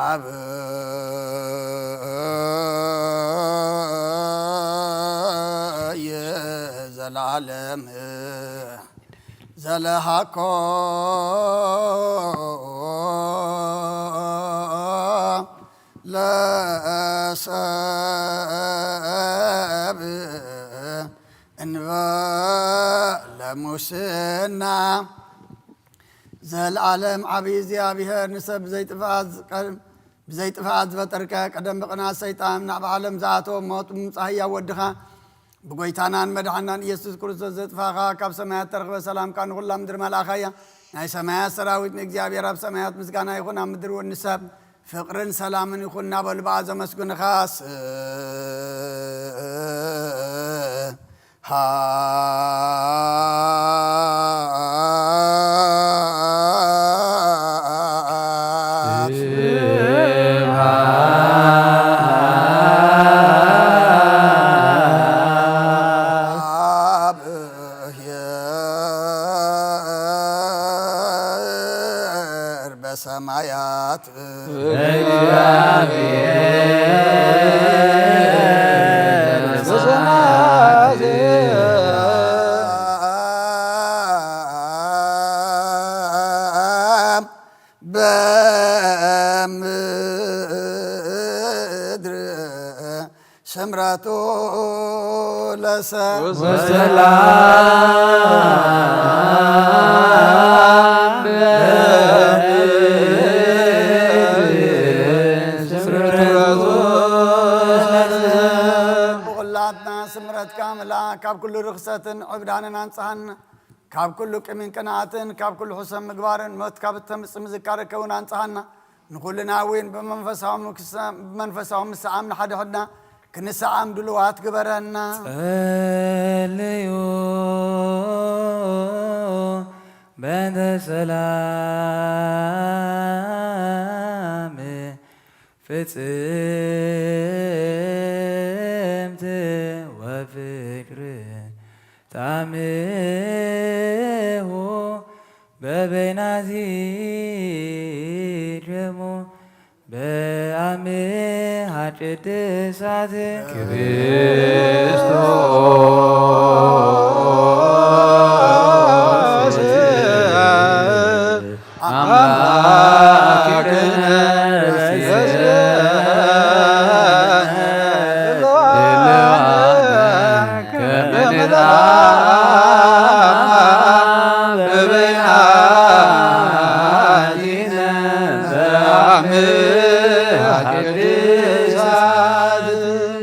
አብ የዘላለም ዘለሃኮ ለሰብ እንበለ ሙስና። ዘልዓለም ዓቢ እግዚኣብሔር ንሰብ ብዘይጥፍኣት ዝቀ-፣ ብዘይጥፍኣት ዝፈጠርከ፣ ቀደም ብቕንኣት ሰይጣን ናብ ዓለም ዝኣተወ ሞት ምምጻእ ህያው ወድኻ ብጎይታናን መድሓናን ኢየሱስ ክርስቶስ ዘጥፋኻ፣ ካብ ሰማያት ተረኽበ ሰላምካ ንኹላ ምድሪ መልኣኻያ። ናይ ሰማያት ሰራዊት ንእግዚኣብሔር ኣብ ሰማያት ምስጋና ይኹን፣ ኣብ ምድሪ እውን ንሰብ ፍቕርን ሰላምን ይኹን እናበሉ ብኣ ዘመስግኑኻ፣ ስብሐት ለእግዚአብሔር በሰማያት በምድር ስምረቱ ለሰ- ወሰላም ስምረቱ ለሰ- ኩላትና ስምረትካ ምልኣ፣ ካብ ኩሉ ርኽሰትን ዕብዳንን ኣንጽሃና፣ ካብ ኩሉ ቂምን ቅንኣትን፣ ካብ ኩሉ ሕሰም ምግባርን፣ ሞት ካብ እተምጽእ ምዝካርከ እውን ኣንጽሃና። ንኹልና እውን ብመንፈሳዊ ምክሳ-፣ ብመንፈሳዊ ምስዓም ንሓድሕድና ክንሰዓም ድሉዋት ግበረና። ጸልዩ በእንተ ሰላም ፍጽምት ወፍቅር ጣሜሁ በበይናቲክሙ በአምሃ ቅድሳት ክብስቶ አምላክነ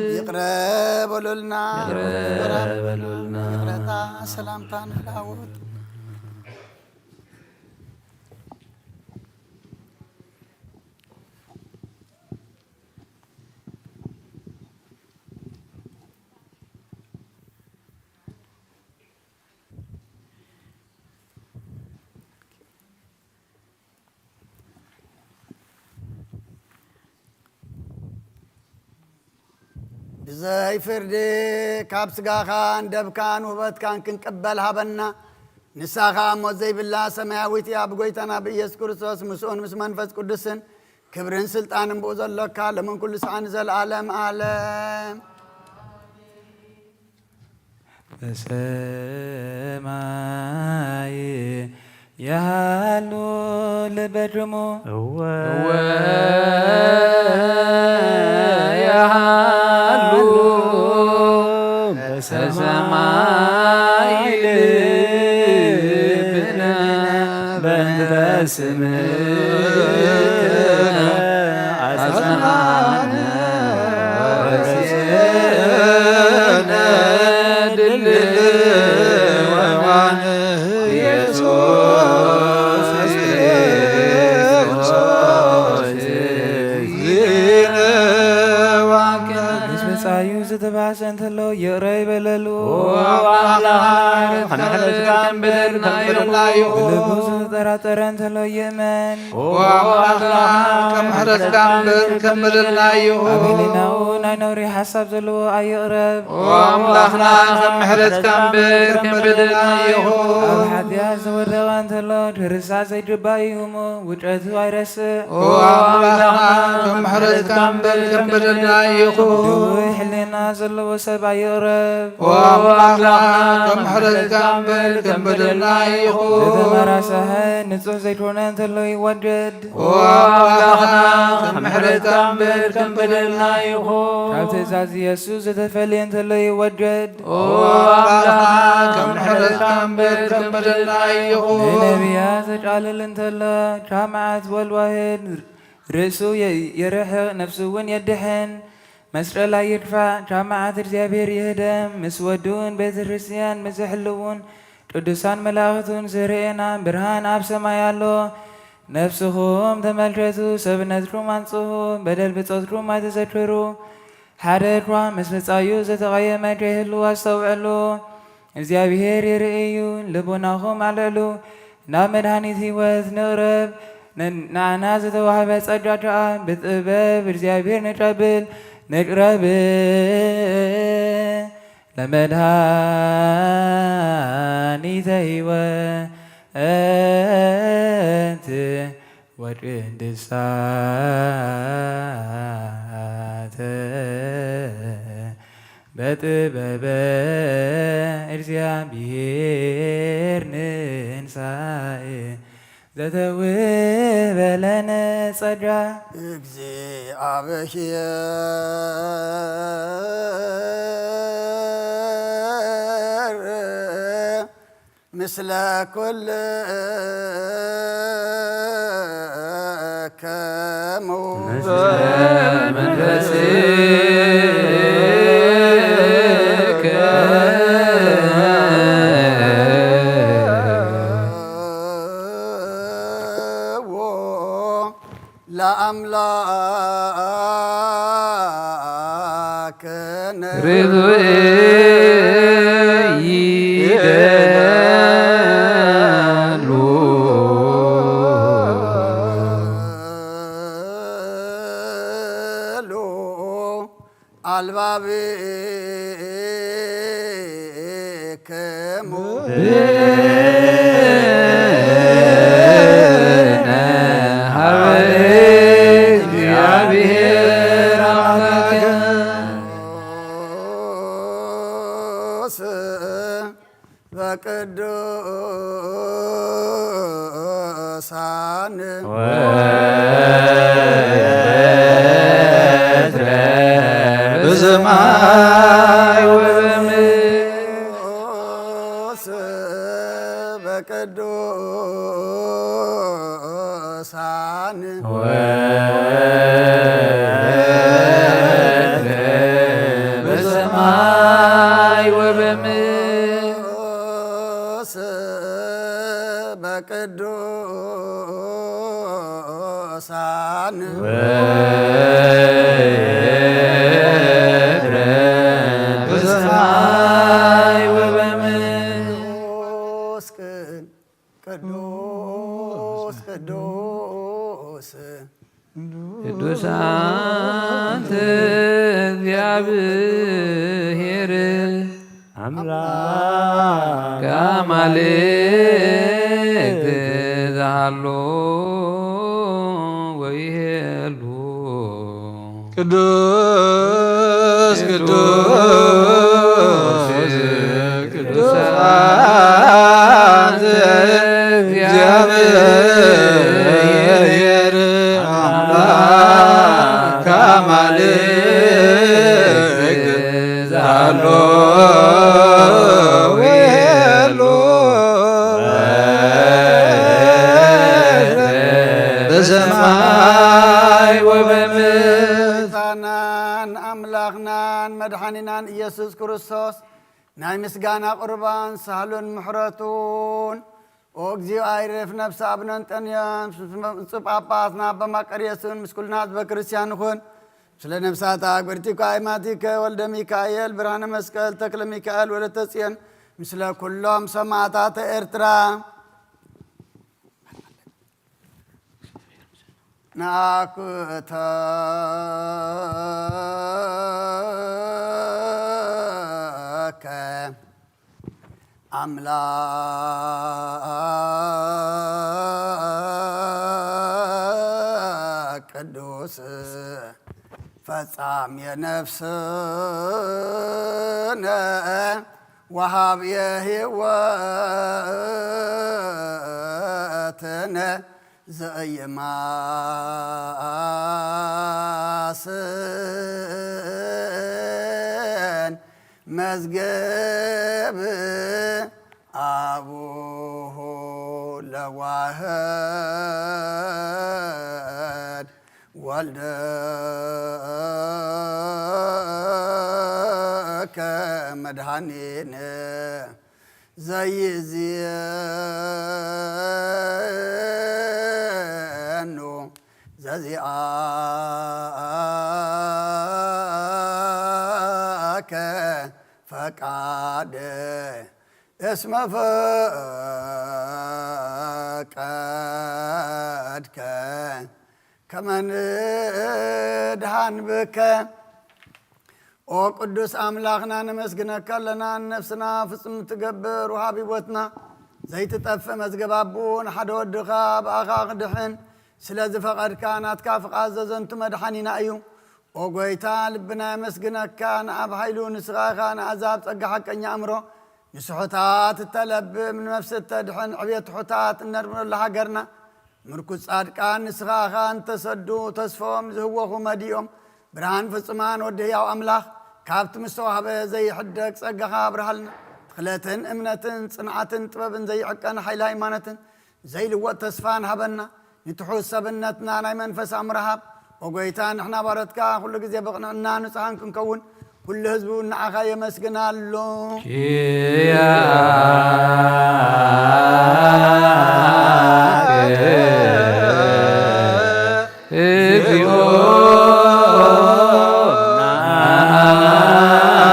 ይቅረ በሉልና። ይቅረ በሉልና። ይቅረታ ሰላምታ ንለዋወጥ። ብዘይ ፍርዲ ካብ ስጋኻን ደምካን ውህበትካን ክንቅበል ሃበና። ንሳ ኸኣ ሞት ዘይብላ ሰማያዊት እያ። ብጎይታና ብኢየሱስ ክርስቶስ ምስኡን ምስ መንፈስ ቅዱስን ክብርን ስልጣንን ብኡ ዘሎካ ሎምን ኩሉ ሰዓትን ንዘለዓለም ዓለም። በሰማይ ያሉ ልበድሙ እወ ያሉ በሰማይ ልብነ በእንተ ስምከ አጽንዓነ ወርእየነ ድልዋነ ኢየሱስ ክርስቶስ። ምስለ ጸዩ ዝተባሰ እንተሎ ይቕረ ይበለሉ። እምበደልና ይኹን። በልቡ ዝተጠራጠረ እንተሎ ይእመን። ኦ ኣምላኽና፣ ከም ምሕረትካ እምበር ከም በደልና ይኹን። ኣብ ህሊናኡ ናይ ነውሪ ሓሳብ ዘለዎ ኣይቕረብ። ኦ ኣምላኽና፣ ከም ምሕረትካ እምበር ከም በደልና ይኹን። ኣብ ሓጢኣት ዝወደቐ እንተሎ፣ ክርሳዕ ዘይግባእ እዩ እሞ፣ ውድቀቱ ኣይረስእ። ኦ ኣምላኽና፣ ከም ምሕረትካ እምበር ከም በደልና ይኹን። ድውይ ሕልና ዘለዎ ሰብ ኣይቕረብ። ኦ ኣምላኽና፣ ከም ምሕረትካ እምበር ከም በደልና ይኹን። ዝተመራሰሐ ንጹሕ ዘይኮነ እንተሎ ይወገድ። ኦ ኣምላኽና፣ ከም ምሕረትካ እምበር ከም በደልና ይኹን። ካብ ትእዛዝ ኢየሱስ ዝተፈልየ እንተሎ ይወገድ። ኦ ኣምላኽና፣ ከም ምሕረትካ እምበር ከም በደልና ይኹን። ንነቢያት ዘቃልል እንተሎ፣ ካብ መዓት ወልዋህድ ርእሱ የ-፣ የርሕቕ፣ ነፍሱ እውን የድሕን። መስቀል ኣይግፋዕ፣ ካብ መዓት እግዚኣብሔር ይህደም። ምስ ወዱን ቤተ ክርስቲያን ምስ ዝሕልውን ቅዱሳን መላእኽቱን ዝርእየና ብርሃን ኣብ ሰማይ ኣሎ። ነፍስኹም ተመልከቱ፣ ሰብነትኩም ኣንጽሁ፣ በደል ብጾትኩም ኣይትዘክሩ። ሓደ እኳ ምስ ብጻዩ ዝተቐየመ ከይህሉ ኣስተውዕሉ። እግዚኣብሔር ይርኢ እዩ። ልቦናኹም ኣልዕሉ፣ ናብ መድኃኒት ሕይወት ንቕረብ። ን-፣ ንዓና ዝተዋህበ ጸጋ ከኣ ብጥበብ እግዚኣብሔር ንቀብል፣ ንቅረብ። ለመድኃኒተ ሕይወት ወቅድሳተ በጥበበ እግዚአብሔር ንንሳእ ዘተውህበ ለነ ጸጋ። እግዚአብሔር ምስለ ኩልክሙ። ምስለ መንፈስከ። ለአምላክነ ርቱዕ ይደሉ አልባብክሙ። ብነ ሀበ እግዚአብሔር አምላክነ። ቅዱስ በቅዱሳን ወትረ በሰማይ ወበምድር። ቅዱስ በቅዱሳን ወትረ በሰማይ ወበምድር። ቅዱስ በቅዱሳን ወትረ በሰማይ ወበምድር። ቅዱስ ቅዱስ ቅዱስ ቅዱስ አንተ እግዚአብሔር አምላክ አማልክት ዘሃሎ ወይሄሉ። ቅዱስ ቅዱስ ቅዱስ አንተ እግዚአብሔር አምላክ አማልክት ዘሃሎ ወይሄሉ። በሰማይ ወበምድር። ጌታናን አምላኽናን መድኃኒናን ኢየሱስ ክርስቶስ ናይ ምስጋና ቁርባን ሳህሉን ምሕረቱን። ኦ እግዚኦ፣ ኣይርፍ ነፍሰ ኣቡነ እንጠንዮስ፣ ብፁዕ ጳጳስና ኣባ መቃርዮስን፣ ምስ ኩልና ህዝበ ክርስቲያን ይኹን። ስለ ነፍሳታ ኣግበርቲከ ኣይማቲከ፣ ወልደ ሚካኤል፣ ብርሃነ መስቀል፣ ተክለ ሚካኤል፣ ወለተ ጽዮን፣ ምስለ ኩሎም ሰማእታት ኤርትራ። ናኩተከ አምላክ ቅዱስ ፈጻሜ ነፍስነ ወሃብየ ህይወትነ ዘኢይማስን መዝገብ አቡሁ ለዋህድ ወልድከ መድኃኒነ ዘይዜኑ ዘዚአከ ፈቃድ እስመ ፈቀድከ ከመ ንድኃን ብከ። ኦ ቅዱስ አምላክና ነመስግነከ አለና፣ ነፍስና ፍጹም ትገብር ወሃብ ህይወትና ዘይትጠፍእ መዝገብ አቡን ሓደ ወድኻ ብኣኻ ክድሕን ስለ ዝፈቐድካ ናትካ ፍቓድ ዘዘንቱ መድሓኒና እዩ። ኦ ጎይታ፣ ልብና የመስግነካ፣ ንኣብ ሓይሉ ንስኻ ኢኻ ንኣዛብ ጸጋ ሓቀኛ ኣእምሮ፣ ንስሑታት እተለብም፣ ንነፍስ እተድሕን፣ ዕብየት ትሑታት እነርምረሉ ሃገርና፣ ምርኩስ ጻድቃን ንስኻ ኢኻ፣ እንተሰዱ ተስፎም ዝህወኹ መዲኦም፣ ብርሃን ፍጹማን ወዲ ህያው ኣምላኽ፣ ካብቲ ምስ ተዋህበ ዘይሕደግ ጸጋኻ ኣብርሃልና። ትኽለትን እምነትን ጽንዓትን ጥበብን ዘይዕቀን ሓይሊ ሃይማኖትን ዘይልወጥ ተስፋን ሃበና። ንትሑት ሰብነትና ናይ መንፈስ ኣእምሮ ሃብ። ኦ ጎይታ፣ ንሕና ባሮትካ ኩሉ ግዜ ብቕንዕና ንጹሃን ክንከውን፣ ኩሉ ህዝቢ እውን ንዓኻ የመስግን ኣሎ። ኪያከ እግዚኦ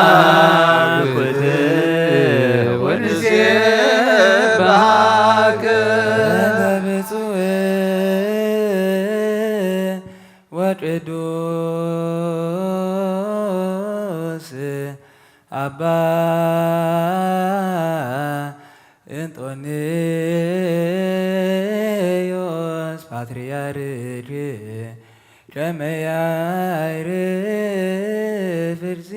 ናኩት ወንሴብሐከ። በብፁዕ ወቅዱስ አባ እንጦንዮስ ፓትርያርክ ከመ ያዕርፍ ርሲ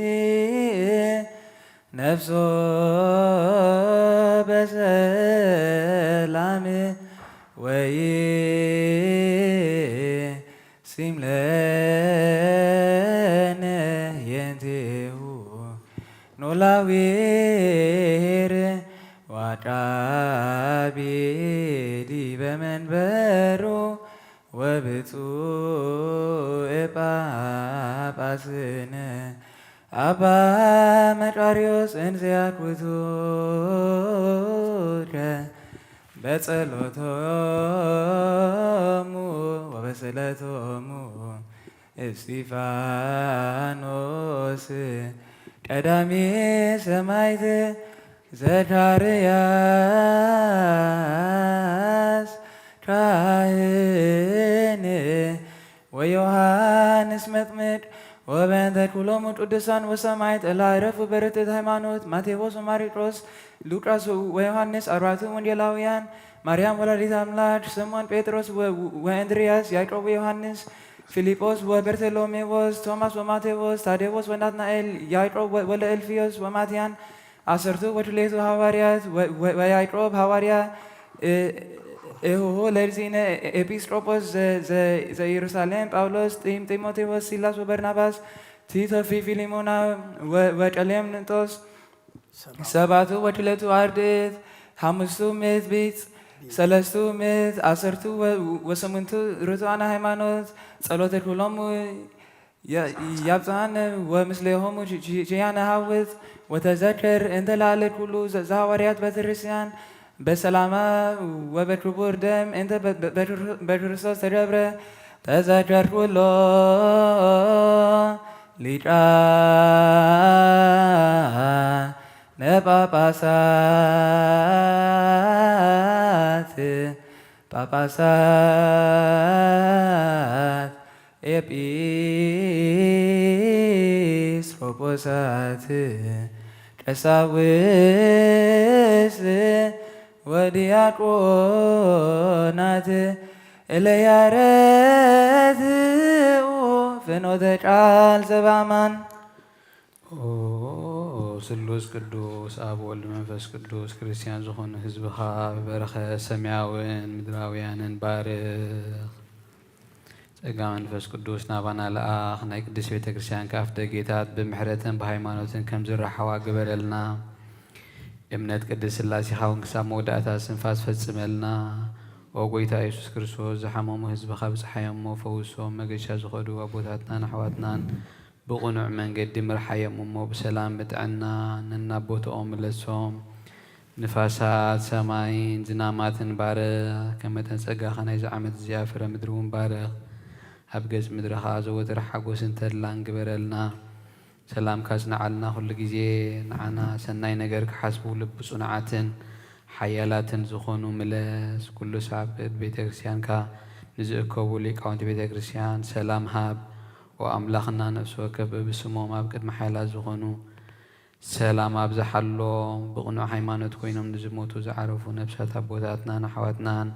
ነፍሶ በሰላም ወይሲም ለነ የንቴሁ ኖላዊ ᕆር ወአቃቢ ዲበ መንበሩ ወብፁዕ ጳጳስነ አባ መቃርዮስ እንዘ ያኩቱ በጸሎቶሙ ወበስእለቶሙ እስጢፋኖስ ቀዳሚ ሰማዕት፣ ዘካርያስ ካህን ወዮሐንስ መጥምቅ ወበእንተ ኩሎሙ ቅዱሳን ወሰማዕት እለ ዐረፉ በርትዕት ሃይማኖት፣ ማቴዎስ ወማርቆስ፣ ሉቃስ ወዮሐንስ፣ አርባዕቱ ወንጌላውያን፣ ማርያም ወላዲት አምላክ፣ ስምዖን ጴጥሮስ ወ-፣ ወእንድርያስ፣ ያዕቆብ ወዮሐንስ፣ ፊልጶስ ወበርቶሎሜዎስ፣ ቶማስ ወማቴዎስ፣ ታዴዎስ ወናትናኤል፣ ያዕቆብ ወ-፣ ወለ እልፍዮስ ወማትያን፣ ዐሰርቱ ወክልኤቱ ሐዋርያት ወ-፣ ወ-፣ ወያዕቆብ ሐዋርያ፣ እ-፣ እሁሁ ለርዚነ ኤ-፣ ኤጲስቆጶስ ዘ-፣ ዘ-፣ ዘኢየሩሳሌም፣ ጳውሎስ፣ ጢም-፣ ጢሞቴዎስ፣ ሲላስ ወበርናባስ፣ ቲቶ፣ ፊ-፣ ፊሊሞና ወ-፣ ወቀሌምንጦስ፣ ሰባቱ ወክልኤቱ አርድእት፣ ሐሙስቱ ምእት ቢጽ፣ ሰለስቱ ምእት፣ ዐሰርቱ ወ-፣ ወሰሙንቱ ርቱዓነ ሃይማኖት፣ ጸሎተ ኩሎሙ የ-፣ ያብጽሐነ ወምስሌሆሙ ች-፣ ች-፣ ችያነ ሐውጽ። ወተዘከር እንተ ለአለ ኩሉ ዘ-፣ ዘሐዋርያት ቤተክርስቲያን በሰላማ ወበክቡር ደም እንተ በ-፣ በ-፣ በክር-፣ በክርስቶስ ተገብረ። ተዘከር ኩሎ ሊቃነ ነጳጳሳት፣ ጳጳሳት፣ ኤጲስቆጶሳት፣ ቀሳውስት ወዲያቆናት፣ እለ ያረትኡ ፍኖተ ቃል ዘበአማን። ኦ ስሉስ ቅዱስ አብ ወልድ መንፈስ ቅዱስ፣ ክርስቲያን ዝኾኑ ህዝብኻ ብበረኸት ሰማያውያን ምድራውያንን ባርኽ። ጸጋ መንፈስ ቅዱስ ናባና ለኣኽ፣ ናይ ቅድስት ቤተ ክርስቲያንካ ኣፍደጌታት ብምሕረትን ብሃይማኖትን ከም ዝረሓዋ ግበረልና። እምነት ቅድስት ሥላሴኻ እውን ክሳብ መወዳእታ እስትንፋስ ፈጽመልና። ኦ ጐይታ ኢየሱስ ክርስቶስ፣ ዝሓመሙ ህዝብኻ ብጽሓዮም እሞ ፈውሶም፣ መገሻ ዝኸዱ ኣቦታትናን ኣሕዋትናን ብቕኑዕ መንገዲ ምርሓዮም እሞ ብሰላም ብጥዕና ነናብ ቦትኦም ምለሶም። ንፋሳት ሰማይን ዝናማትን ባርኽ፣ ከም መጠን ጸጋኻ ናይዚ ዓመት እዚኣ ፍረ ምድሪ እውን ባርኽ። ኣብ ገጽ ምድሪ ኸኣ ዘወትር ሓጎስን ተድላን ግበረልና። ሰላምካ ኣጽንዓልና፣ ኩሉ ግዜ ንዓና ሰናይ ነገር ክሓስቡ ልቢ ጽኑዓትን ሓያላትን ዝኾኑ ምለስ። ኩሉ ሳዕ ኣብ ቅድሚ ቤተ ክርስቲያንካ ንዝእከቡ ሊቃውንቲ ቤተ ክርስቲያን ሰላም ሃብ። ኦ ኣምላኽና፣ ነፍሲ ወከፍ በብስሞም ኣብ ቅድሚ ሓያላት ዝኾኑ ሰላም ኣብዝሓሎም። ብቕኑዕ ሃይማኖት ኮይኖም ንዝሞቱ ዝዓረፉ ነፍሳት ኣቦታትናን ኣሕዋትናን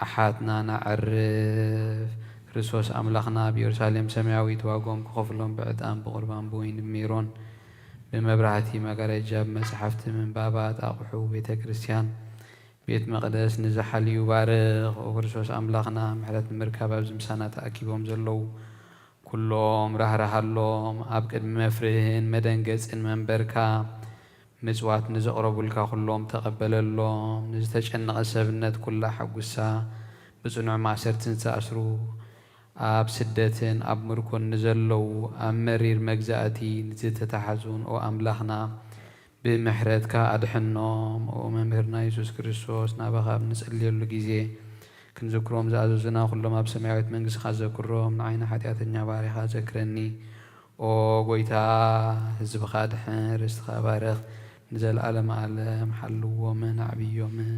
ኣሓትናን ኣዕርፍ። ክርስቶስ ኣምላኽና ኣብ ኢየሩሳሌም ሰማያዊት ዋጋኦም ክኸፍሎም ብዕጣን ብቑርባን ብወይኒ ብሜሮን ብመብራህቲ መጋረጃ ብመጽሓፍቲ ምንባባት ኣቑሑ ቤተ ክርስቲያን ቤት መቕደስ ንዝሓልዩ ባርኽ። ኦ ክርስቶስ ኣምላኽና፣ ምሕረት ንምርካብ ኣብዚ ምሳና ተኣኪቦም ዘለዉ ኩሎም ራህርሃሎም። ኣብ ቅድሚ መፍርህን መደንገጽን መንበርካ ምጽዋት ንዘቕረቡልካ ኩሎም ተቐበለሎም። ንዝተጨነቐ ሰብነት ኩላ ሓጉሳ። ብጽኑዕ ማእሰርትን ዝተኣስሩ ኣብ ስደትን ኣብ ምርኮን ንዘለዉ ኣብ መሪር መግዛእቲ ንዝተታሕዙን ኦ ኣምላኽና፣ ብምሕረትካ ኣድሕኖም። ኦ መምህርና የሱስ ክርስቶስ፣ ናባኻ ኣብ ንጽልየሉ ግዜ ክንዝክሮም ዝኣዘዙና ኩሎም ኣብ ሰማያዊት መንግስትኻ ዘክሮም። ንዓይኒ ሓጢኣተኛ ባሪኻ ዘክረኒ። ኦ ጐይታ፣ ህዝብኻ ኣድሕን፣ ርስትኻ ባርኽ፣ ንዘለዓለመ ዓለም ሓልዎምን ኣዕብዮምን።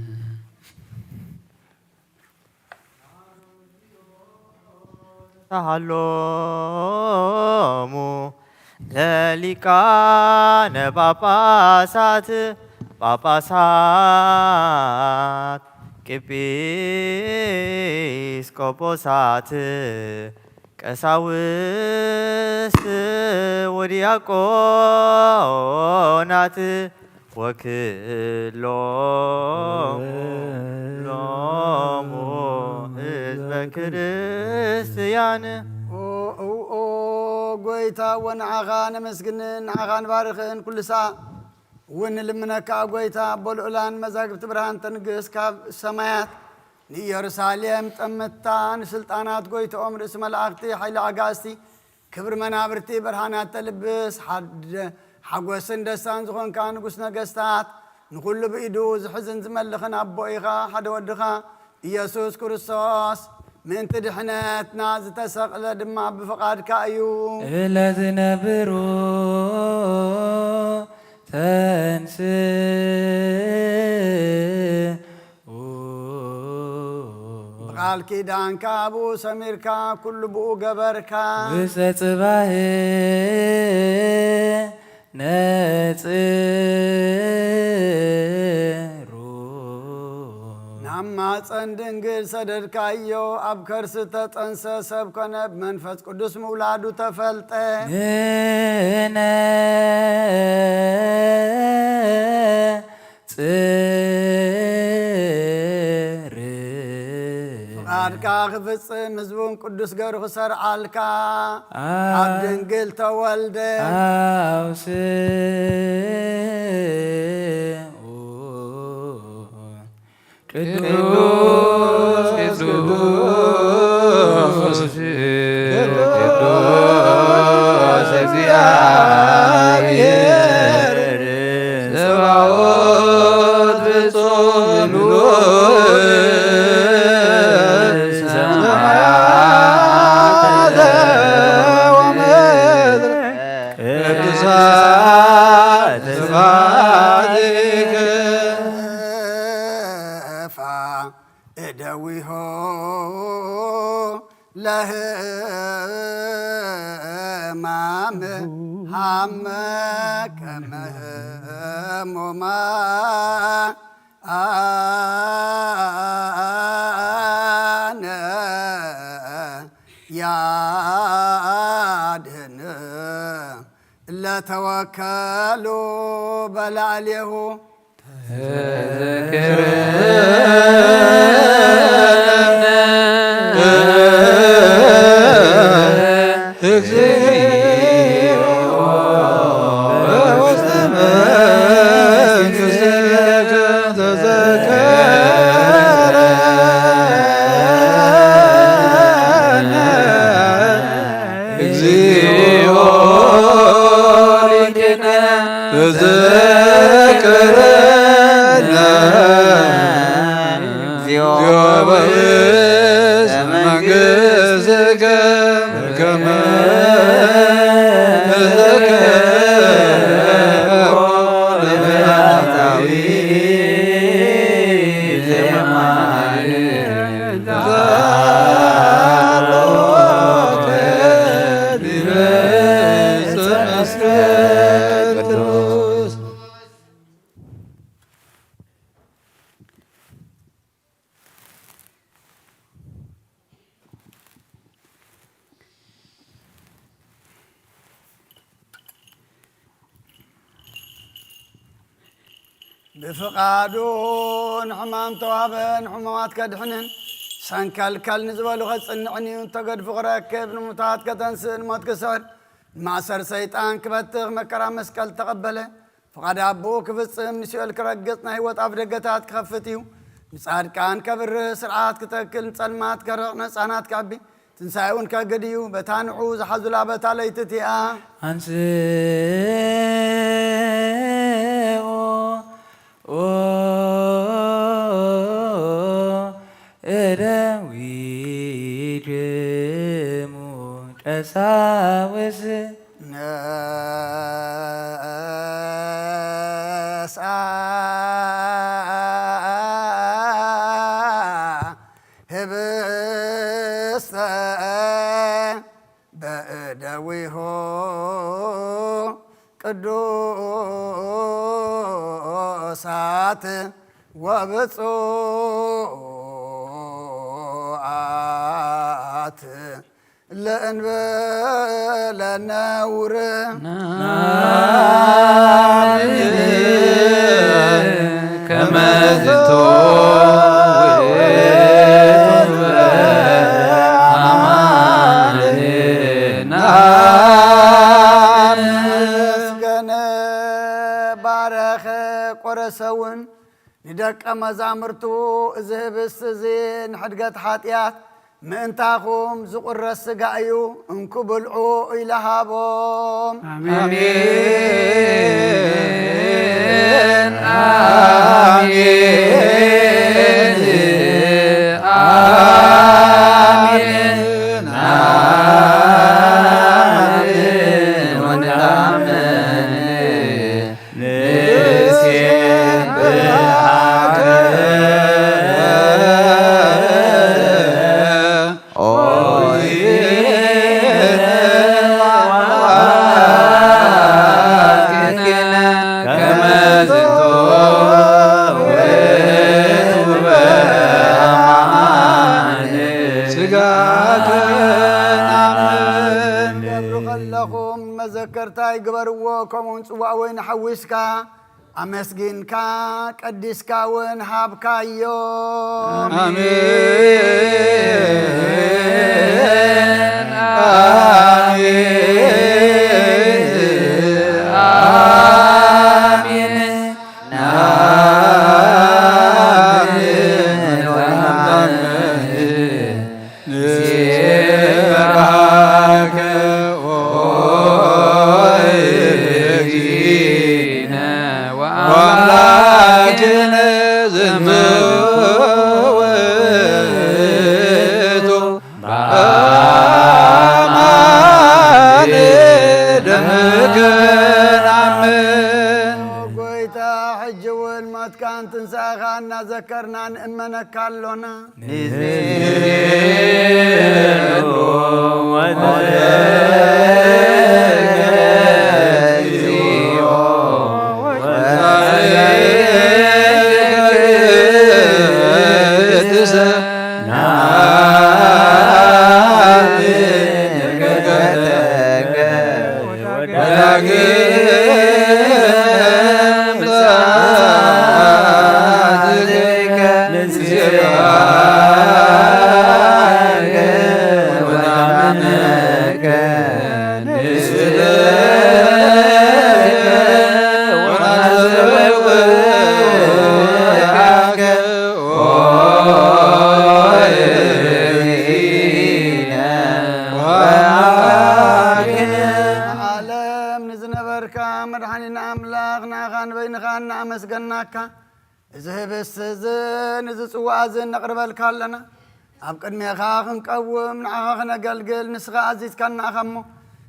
ተሃሎሙ ለሊቃነ ጳጳሳት፣ ጳጳሳት፣ ኤጲስቆጶሳት፣ ቀሳውስት ወዲያቆናት፣ ወክሎሙ ሎሙ ህዝበ ክርስቲያን። ኦ፣ ኦ፣ ኦ፣ ጐይታ፣ ወንዓኻ ነመስግንን ንዓኻ ንባርኽን ኩሉ ሳዕ እውን ንልምነካ። ኦ ጐይታ፣ ኣቦ ልዑላን መዛግብቲ ብርሃን ተንግስ ካብ ሰማያት ንኢየሩሳሌም ጠምታ፣ ንስልጣናት ጐይትኦም ርእሲ መላእኽቲ፣ ሓይሊ ኣጋእዝቲ ክብሪ መናብርቲ ብርሃናት ተልብስ፣ ሓድ-፣ ሓጎስን ደስታን ዝኾንካ ንጉስ ነገስታት፣ ንኹሉ ብኢዱ ዝሕዝን ዝመልኽን ኣቦ ኢኻ። ሓደ ወድኻ ኢየሱስ ክርስቶስ ምእንቲ ድሕነትና ዝተሰቕለ ድማ ብፍቓድካ እዩ። እለ ዝነብሩ ተንስኡ። ብቃል ኪዳንካ ብኡ ሰሚርካ፣ ኩሉ ብኡ ገበርካ። ውስተ ጽባሕ ነጽሩ። ናብ ማፀን ድንግል ሰደድካዮ፣ ኣብ ከርሲ ተጠንሰ፣ ሰብ ኮነ፣ ብመንፈስ ቅዱስ ምውላዱ ተፈልጠ። ንነ ጽር። ፍቓድካ ክፍጽም ህዝቡን ቅዱስ ገሩ ክሰርዓልካ አ-፣ ካብ ድንግል ተወልደ። ኣውስኡ። ቅዱስ ቅዱስ ቅዱስ እግዚአብሔር ጸባኦት ፍጹም ምሉእ ሰማያተ ወምድር ቅዱሳት እደዊሆ ለህማም ሐመ ከመ ህሙማን ያድን ለተወከሉ በላዕሌሁ። እግዚኦ ሊቅነ ተዘከረነ እግዚኦ በውስተ መንግሥትከ በከመ ተዘከሮ ለፈያታዊ ዘማሪ ብፍቃዱ ንሕማም ተዋህበ፣ ንሕሙማት ከድሕንን፣ ሰንከልከል ንዝበሉ ከጽንዕን እዩ። እንተገድፉ ክረክብ፣ ንሙታት ከተንስእ፣ ንሞት ክስዕር፣ ንማእሰር ሰይጣን ክበትኽ፣ መከራ መስቀል ተቀበለ። ፍቃድ ኣቦኡ ክፍጽም፣ ንሲኦል ክረግጽ፣ ናይ ህይወት ኣፍደገታት ክኸፍት እዩ። ንጻድቃን ከብርህ፣ ስርዓት ክተክል፣ ንጸልማት ከርሕቅ፣ ንህጻናት ከዕቢ፣ ትንሳኤውን ከግድ እዩ። በታ ንዑ ዝሓዙላ በታ ለይቲ እቲኣ። አንስኦ እደዊክሙ ቀሳውስት። ነስአ ህብስተ በእደዊሁ ቅዱሳት ወብፁዓት ለእንበለ ነውር። ናምን ከመ ዝንቱ ውእቱ አማን ናምን። አመስገነ ባረኸ ቆረሰውን ንደቀ መዛምርቱ፣ እዚ ህብስት እዚ ንሕድገት ኃጢኣት ምእንታኹም ዝቁረስ ሥጋ እዩ፣ እንኩ ብልዑ ኢለ ሃቦም። አሜን፣ አሜን፣ አሜን፣ አሜን። ወነአምን ንሴብሐከ ኦ እግዚእነ ከመ ዝንቱ ውእቱ አማን። ሥጋከ ነአምን። ገብሩ ከለኹም መዘከርታይ ግበርዎ፣ ከምኡውን ጽዋእ ወይን ሐዊስካ ኣመስጊንካ ቀዲስካ እውን ሃብካዮ። ኣሜን፣ ኣሜን፣ ኣሜን፣ ኣሜን። ንሴብሐከ ኦ እግዚእነ ወአምላክነ ዝንቱ ውእቱ በአማን ደምከ ነአምን። ጎይታ ሕጂ እውን ሞትካ ትንሳኤኻ እናዘከርና ንእመነካ ኣሎና። ዓለም ንዝነበርካ መድሓኒና ኣምላኽ፣ ንዓኻ ንበይንኻ እናኣመስገናካ፣ እዚ ህብስቲ እዝን እዚ ጽዋእ እዝን ነቕርበልካ ኣለና። ኣብ ቅድሜኻ ክንቀውም፣ ንዓኻ ክነገልግል፣ ንስኻ ኣዚዝካና ኢኻ እሞ፣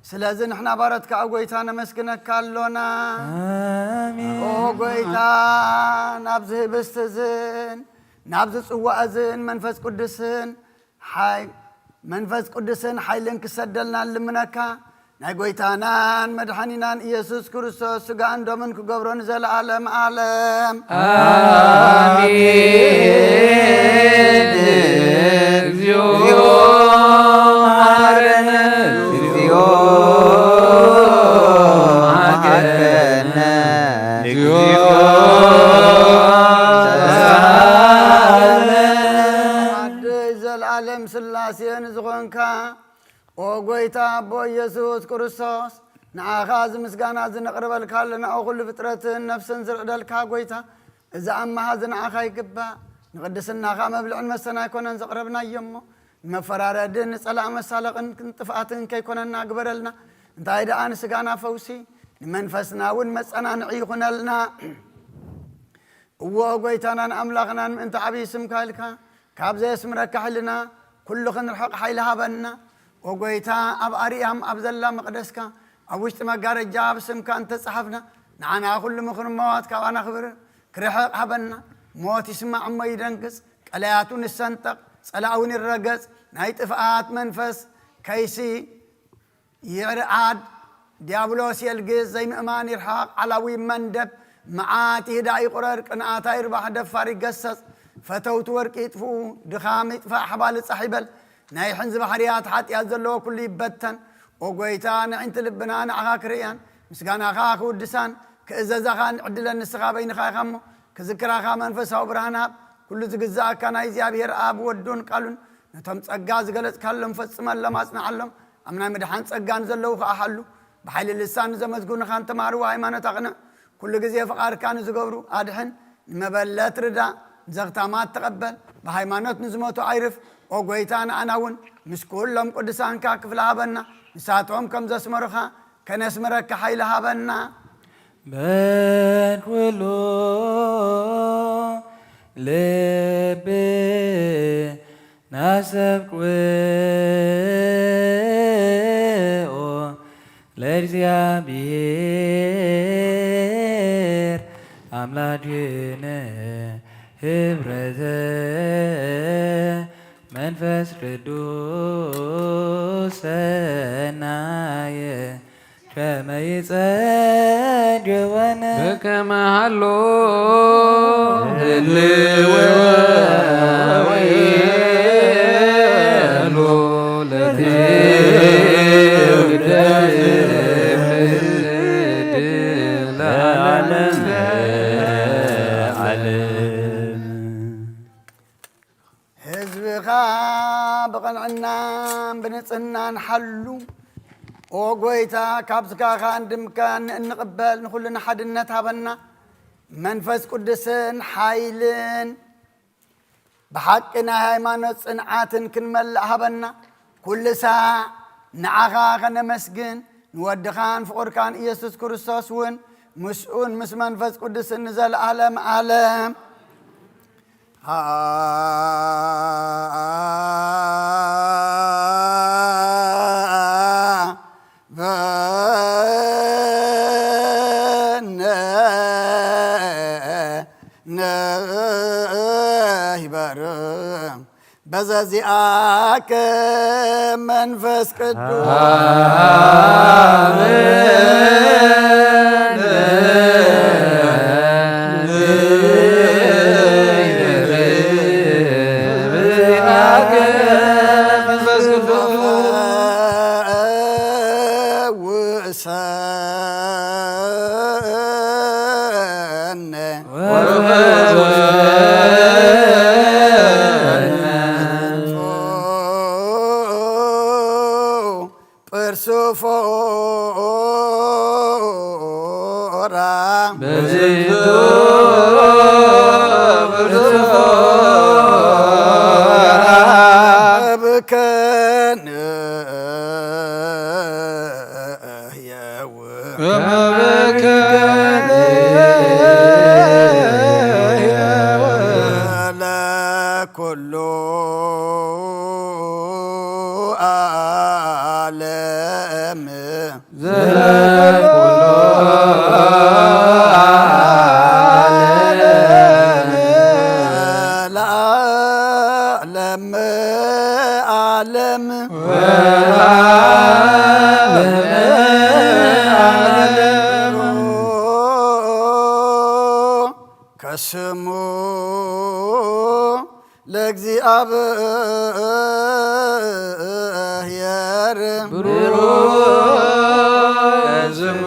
ስለዚ ንሕና ባሮትካ፣ ኦ ጐይታ፣ ነመስግነካ ኣሎና። ኣሜን። ኦ ጐይታ፣ ናብዚ ህብስቲ እዝን ናብዚ ጽዋእ እዝን መንፈስ ቅዱስን ሓይ-፣ መንፈስ ቅዱስን ሓይልን ክሰደልና ንልምነካ። ናይ ጐይታናን መድሓኒናን ኢየሱስ ክርስቶስ ስጋን ደሙን ክገብሮ ንዘለኣለም ኣለም። ኣሜን። እግዚኦ መሐረነ። እግዚኦ መሐረነ። እግዚኦ ተሳሃለነ። ኣደይ ዘለኣለም ስላሴ ንዝኾንካ ኦ ጐይታ ኣቦ ኢየሱስ ክርስቶስ፣ ንዓኻ እዚ ምስጋና እዚ ነቕርበልካ ኣለና። ኦ ኩሉ ፍጥረትን ነፍስን ዝርዕደልካ ጐይታ፣ እዚ ኣማሃ እዚ ንዓኻ ይግባእ። ንቕድስናኻ መብልዕን መስተን ኣይኮነን ዘቕረብናዮ እሞ፣ ንመፈራረድን ንጸላእ መሳለቕን ጥፍኣትን ከይኮነና ግበረልና። እንታይ ደኣ ንስጋና ፈውሲ፣ ንመንፈስና እውን መጸናንዒ ይኹነልና። እወ ጐይታናን ኣምላኽናን፣ ምእንቲ ዓብዪ ስምካ ኢልካ፣ ካብ ዘየስምረካ ሕልና፣ ኩሉ ክንርሕቕ ሓይሊ ሃበና። ኦ ጐይታ፣ ኣብ ኣርያም ኣብ ዘላ መቕደስካ፣ ኣብ ውሽጢ መጋረጃ ብስምካ እንተጸሓፍና፣ ንዓና ኩሉ ምኽሪ ሞት ካባና ክብር-፣ ክርሕቕ ሃበና። ሞት ይስማዕ እሞ ይደንግጽ፣ ቀላያቱ ንሰንጠቕ፣ ጸላእ እውን ይረገጽ፣ ናይ ጥፍኣት መንፈስ ከይሲ ይርዓድ፣ ዲያብሎስ የልግስ፣ ዘይምእማን ይርሓቕ፣ ዓላዊ መንደብ፣ መዓት ይህዳእ ይቑረር፣ ቅንኣት ኣይርባሕ፣ ደፋር ይገሰጽ፣ ፈተውቲ ወርቂ ይጥፍኡ፣ ድኻም ይጥፋእ፣ ኣሕባል ጻሕ ይበል፣ ናይ ሕንዚ ባሕርያት ሓጢኣት ዘለዎ ኩሉ ይበተን። ኦ ጐይታ፣ ንዒንቲ ልብና ንዓኻ ክርእያን፣ ምስጋናኻ ክውድሳን፣ ክእዘዛኻን ዕድለን ንስኻ በይንኻ ኢኻ እሞ፣ ክዝክራኻ መንፈሳዊ ብርሃን ሃብ። ኩሉ ዝግዛኣካ ናይ እግዚኣብሔር ኣብ ወዱን ቃሉን፣ ነቶም ጸጋ ዝገለጽካሎም ፈጽመሎም፣ ኣጽንዓሎም። ኣብ ናይ ምድሓን ጸጋ ንዘለዉ ከኣ ሓሉ። ብሓይሊ ልሳን ንዘመስግኑኻ ንተማርዋ ሃይማኖት ኣቕንዕ። ኩሉ ግዜ ፍቓድካ ንዝገብሩ ኣድሕን። ንመበለት ርዳእ፣ ንዘኽታማት ተቐበል። ብሃይማኖት ንዝሞቱ ኣይርፍ። ኦ ጐይታ፣ ንኣና እውን ምስ ኩሎም ቅዱሳንካ ክፍሊ ሃበና። ንሳቶም ከም ዘስመሩኻ ከነስምረካ ሓይሊ ሃበና። በል ኩሉ ልብና ሰብ ቅብኦ ለእግዚኣብሔር ኣምላክነ ህብረተ መንፈስ ቅዱስ ሰናየ ከመ ይጸግበነ። በከመ ሀሎ ህልው ወይሉ ለትውደድ ለዓለመ ዓለም። ህዝብኻ ብቕንዕናን ብንጽህናን ሓሉ። ኦ ጐይታ፣ ካብ ስጋኻ እንድምከን እንቕበል ንኹልና ሓድነት ሃበና። መንፈስ ቅዱስን ሓይልን ብሓቂ ናይ ሃይማኖት ጽንዓትን ክንመልእ ሃበና። ኩሉ ሳዕ ንዓኻ ከነመስግን፣ ንወድኻን ፍቑርካን ኢየሱስ ክርስቶስ እውን ምስኡን ምስ መንፈስ ቅዱስን ንዘለዓለም ዓለም። ይበር በዘዚአከ መንፈስ ቅዱስ። ለኩሉ ዓለም። ለዓለም ዓለም። ከስሙ ለእግዚአብሔር። ብሩክ ስሙ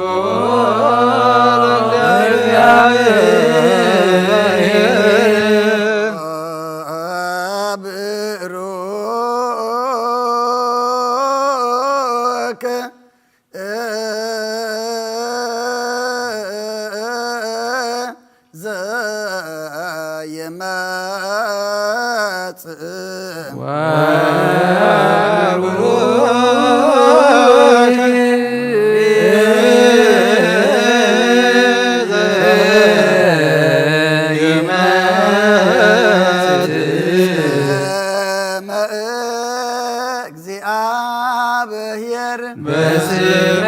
ለእግዚአብሔር። ብሩክ ዘየመጽእ። ወቡሩክ ዘየመጽእ። በስመ እግዚአብሔር። በስመ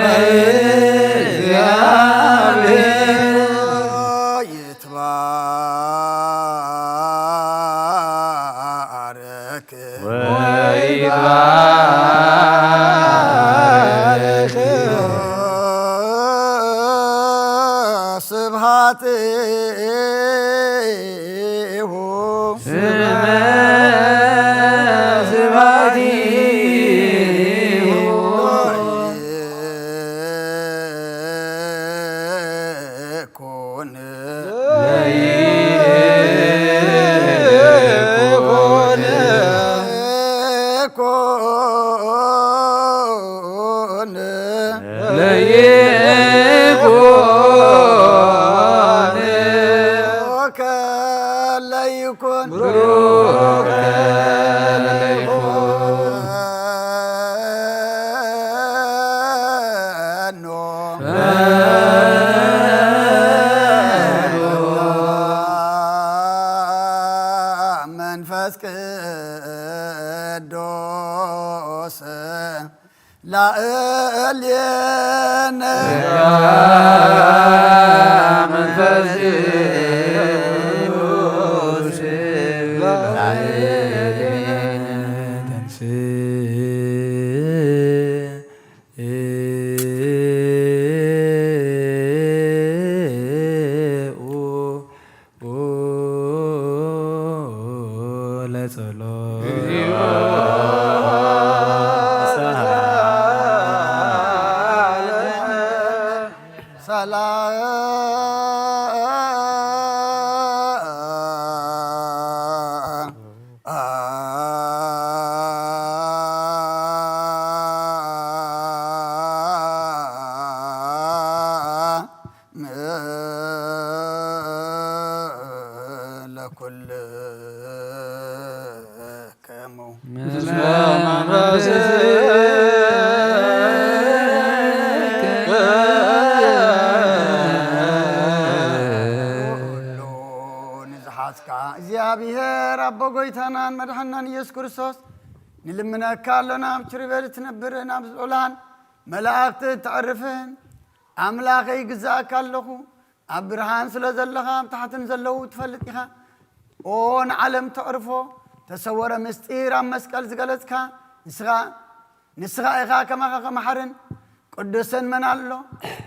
እግዚአብሔር። ይትባረክ። ወይትባረክ። ስብሐት ስብሐቲሁ። ስመ ስብሐቲሁ። ለይኩን። ለይኩን። ለይኩን። ለይኩን። ብሩከ ለይኩን። ብሩከ ለይኩን። መንፈስ ቅዱስ ላዕሌነ። መንፈስ ቅዱስ ላዕሌነ። ተንሥኡ ለጸሎት። ሰላም። ለኩልክሙ። ምስለ መንፈስከ። ኩሉ ንዝሓዝካ። እግዚኣብሔር ኣቦ ጎይታናን መድሓናን ኢየሱስ ክርስቶስ፣ ንልምነካ ኣሎና፣ ኣብ ችሪበል እትነብርን ኣብ ዝዑላን መላእኽት እተዕርፍን ኣምላኸይ እግዝኣካ ኣለኹ። ኣብ ብርሃን ስለ ዘለኻ፣ ኣብ ታሕትን ዘለዉ ትፈልጥ ኢኻ። ኦ ንዓለም ተዕርፎ፣ ተሰወረ ምስጢር ኣብ መስቀል ዝገለጽካ፣ ንስኻ ንስኻ ኢኻ ከማኻ ከመሓርን ቅዱስን መን ኣሎ?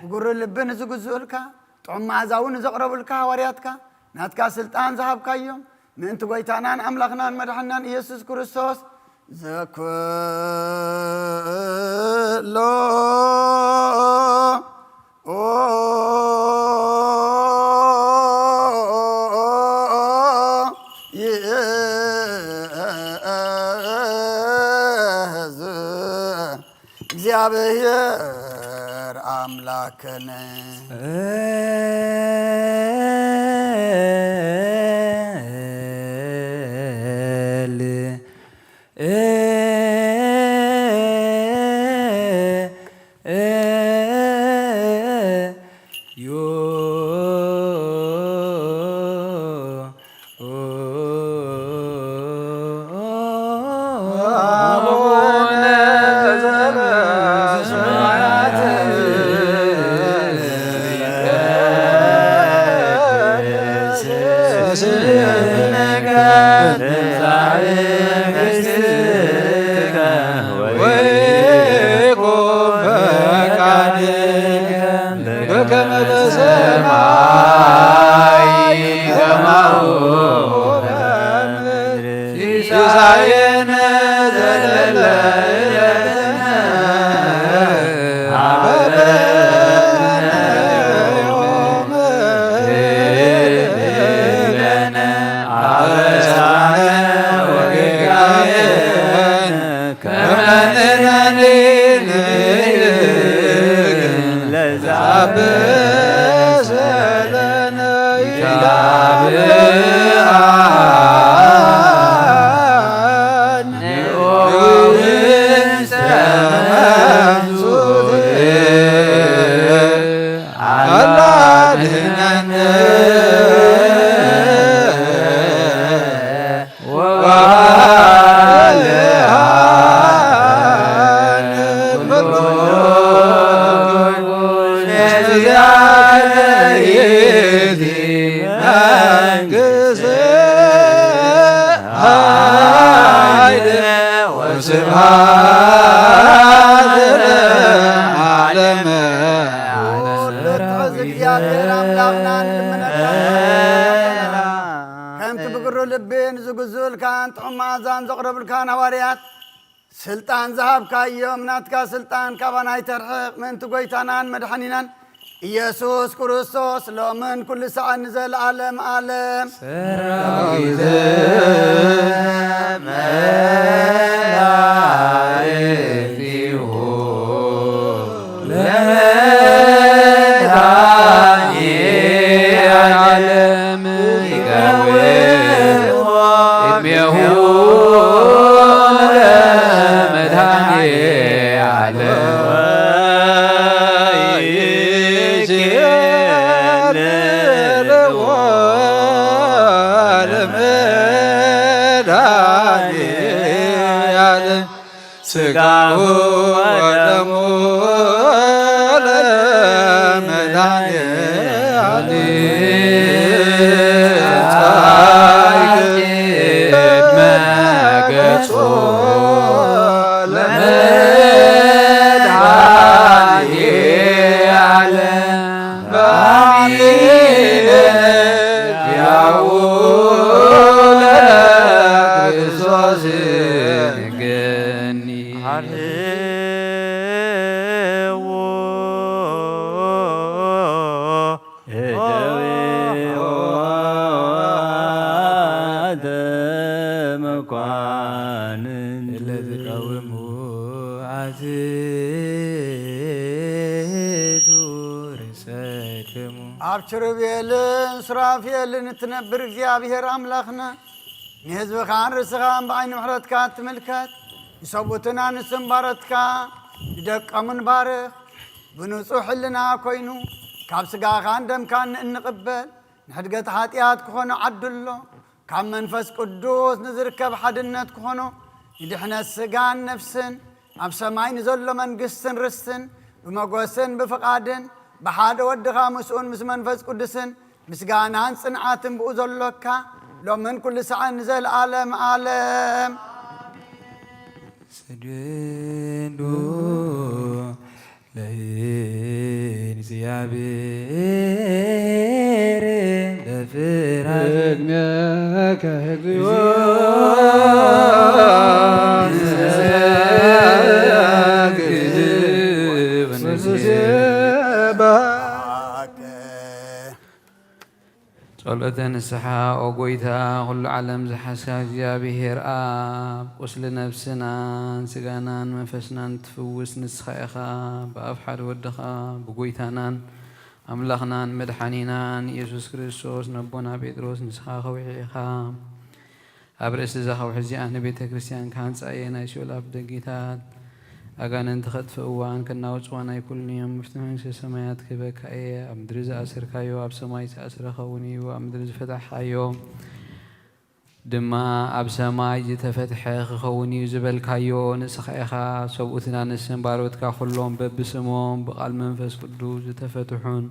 ብጉሩ ልቢ ንዝግዝኡልካ፣ ጥዑም መኣዛ እውን ንዘቕረቡልካ ሃዋርያትካ፣ ናትካ ስልጣን ዝሃብካዮም፣ ምእንቲ ጎይታናን ኣምላኽናን መድሓኒናን ኢየሱስ ክርስቶስ ዘክሎ። ይእዝ እግዚአብሔር አምላክነ። እል ዮ አቡነ ዘበሰማያት ይትቀደስ ስምከ ትምጻእ መንግስትከ ወይኩን ፈቃድከ በከመ በሰማይ ከማሁ በምድር። ሲሳየነ ዘለለ ዕለትነ ሀበነ ዮም፣ ወህብ ለነ አበሳነ ወጌጋየነ ከመ ንሕነኒ ንህብ ለዘአበሰ ለነ ኢታብአነ ውስተ መንሱት አላ አድህነነ ወሀበነ ኩሉ። እስመ ዚአከ ይእቲ መንግስት ኃይል ወስብሐት ለዓለመ። ልትፈዝ እግዚኣብሔር ኣምላኽና ንልምነካ። ከምቲ ብግሩ ልቢ ንዝግዝኡልካን ጥዑም መኣዛን ዘቕረቡልካን ሃዋርያት ስልጣን ዝሃብካዮም፣ ናትካ ስልጣን ካባና ኣይተርሕቕ፣ ምእንቲ ጎይታናን መድሓኒናን ኢየሱስ ክርስቶስ ሎምን ኩሉ ሰዓት ንዘለዓለም ዓለም። ሰራዊተ መላእክቲሁ ለመድኃኔዓለም ይቀውሙ ቅድሜሁ ለመድኃኔዓለም ይሴልዎ ለመድኃኔዓለም ሥጋሁ ወደሙ ለመድኃኔዓለም። ቅድመ ገጹ ለመድኃኔዓለም በአሚነ ያው ለክርስቶስ ንገኒ። ሀሌዎ እደዊሆ አተ መኳንንት እለ ዝቀውሙ አትቱ ርእሰክሙ። ኣብ ኪሩቤልን ሱራፌልን እትነብር እግዚኣብሔር ኣምላኽና፣ ንህዝብኻን ርእስኻን ብዓይኒ ምሕረትካ እትምልከት፣ ንሰቡእትን ኣንስትን ባሮትካ ንደቆምን ባርኽ። ብንጹሕ ሕልና ኮይኑ ካብ ስጋኻን ደምካን ንእንቕበል፣ ንሕድገት ኃጢኣት ክኾኖ ዓድሎ፣ ካብ መንፈስ ቅዱስ ንዝርከብ ሓድነት ክኾኖ፣ ንድሕነት ስጋን ነፍስን፣ ኣብ ሰማይ ንዘሎ መንግስትን ርስትን፣ ብመጎስን ብፍቓድን፣ ብሓደ ወድኻ ምስኡን ምስ መንፈስ ቅዱስን፣ ምስጋናን ጽንዓትን ብኡ ዘሎካ፣ ሎምን ኩሉ ሳዕን ንዘልዓለም ዓለም። ስጁዱ ለእግዚአብሔር በፍርሃት። ቅድሜከ እግዚኦ ንሰግድ ወንሴብሐከ። ጸሎተ ንስሓ። ኦ ጎይታ፣ ኩሉ ዓለም ዝሓዝካ እግዚኣብሔር ኣብ፣ ቁስሊ ነፍስናን ስጋናን መንፈስናን ትፍውስ ንስኻ ኢኻ። ብኣብ ሓደ ወድኻ ብጎይታናን ኣምላኽናን መድሓኒናን ኢየሱስ ክርስቶስ ነቦና ጴጥሮስ ንስኻ ከውሒ ኢኻ። ኣብ ርእሲ እዛ ከውሒ እዚኣ ንቤተ ክርስቲያን ክሃንጻ እየ፣ ናይ ሲኦል ኣፍደጊታት ኣጋንንቲ ከጥፍእዋን ከናውጽዋን ኣይክእሉን እዮም። መፍትሒ መንግስተ ሰማያት ክህበካ እየ። ኣብ ምድሪ ዝኣሰርካዮ ኣብ ሰማይ ዝተኣስረ ክኸውን እዩ፣ ኣብ ምድሪ ዝፈታሕካዮ ድማ ኣብ ሰማይ ዝተፈትሐ ክኸውን እዩ ዝበልካዮ ንስኻ ኢኻ። ሰብኡትን ኣንስትን ባሮትካ ኩሎም በብስሞም ብቃል መንፈስ ቅዱስ ዝተፈትሑን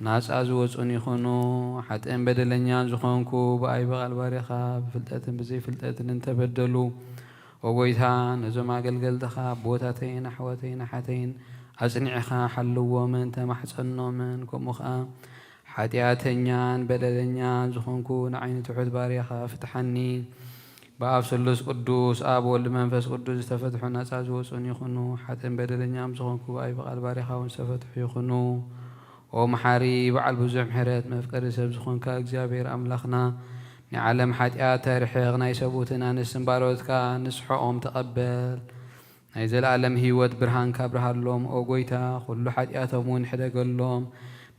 ናጻ ዝወጹን ይኹኑ። ሓጥእን በደለኛን ዝኾንኩ ብኣይ ብቃል ባሪኻ ብፍልጠትን ብዘይፍልጠትን እንተበደሉ፣ ኦ ጎይታ፣ ነዞም ኣገልገልትኻ ኣቦታተይን ኣሕዋተይን ኣሓተይን ኣጽኒዕኻ ሓልዎምን ተማሕጸኖምን። ከምኡ ኸኣ ሓጢኣተኛን በደለኛን ዝኾንኩ ንዓይ ንትሑት ባሪያኻ ፍትሓኒ። ብኣብ ስሉስ ቅዱስ ኣብ ወልድ መንፈስ ቅዱስ ዝተፈትሑ ናጻ ዝወጹን ይኹኑ። ሓጥእን በደለኛን ዝኾንኩ ብኣይ ብቃል ባሪያኻ እውን ዝተፈትሑ ይኹኑ። ኦ መሓሪ በዓል ብዙሕ ምሕረት መፍቀሪ ሰብ ዝኾንካ እግዚኣብሔር ኣምላኽና፣ ናይ ዓለም ሓጢኣት ተርሕቕ፣ ናይ ሰብኡትን ኣንስትን ባሮትካ ንስሖኦም ተቐበል። ናይ ዘለኣለም ህይወት ብርሃንካ ኣብርሃሎም። ኦ ጎይታ፣ ኩሉ ሓጢኣቶም እውን ሕደገሎም።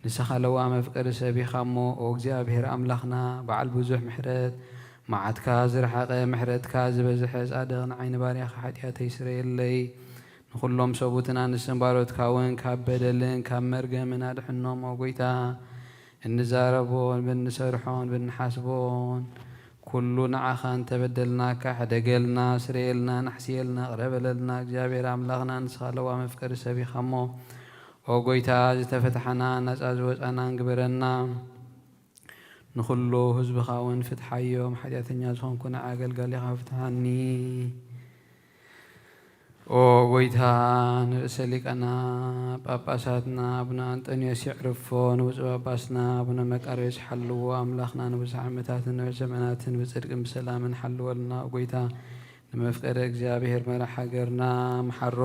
ንስኻ ለዋም መፍቀሪ ሰብ ኢኻ እሞ፣ ኦ እግዚኣብሔር ኣምላኽና፣ በዓል ብዙሕ ምሕረት፣ መዓትካ ዝረሓቐ ምሕረትካ ዝበዝሐ ጻድቕ ንዓይ ንባርያኻ ሓጢኣተይ ስረየለይ። ንኹሎም ሰብኡትን ኣንስትን ባሮትካ እውን ካብ በደልን ካብ መርገምን ኣድሕኖም። ኦ ጎይታ፣ እንዛረቦን ብንሰርሖን ብንሓስቦን ኩሉ ንዓኻ እንተበደልናካ፣ ሕደገልና፣ ስረየልና፣ ናሕስየልና፣ ቅረ በለልና። እግዚኣብሔር ኣምላኽና፣ ንስኻ ለዋም መፍቀሪ ሰብ ኢኻ እሞ፣ ኦ ጎይታ፣ ዝተፈትሓና፣ ናጻ ዝወጻናን ግበረና። ንኹሉ ህዝብኻ እውን ፍትሓዮም። ሓጢኣተኛ ዝኾንኩ ንዓይ ኣገልጋሊኻ ፍትሓኒ። ኦ ጎይታ፣ ንርእሰ ሊቃና ጳጳሳትና ኣቡነ ኣንጦንዮስ የዕርፎ፣ ንብፁዕ ጳጳስና ኣቡነ መቃርዮስ ሓልዎ። ኣምላኽና ንብዙሕ ዓመታትን ንብዙሕ ዘመናትን ብጽድቅን ብሰላምን ሓልወልና። ኦ ጎይታ፣ ንመፍቀሪ እግዚኣብሔር መራሕ ሃገርና ምሓሮ።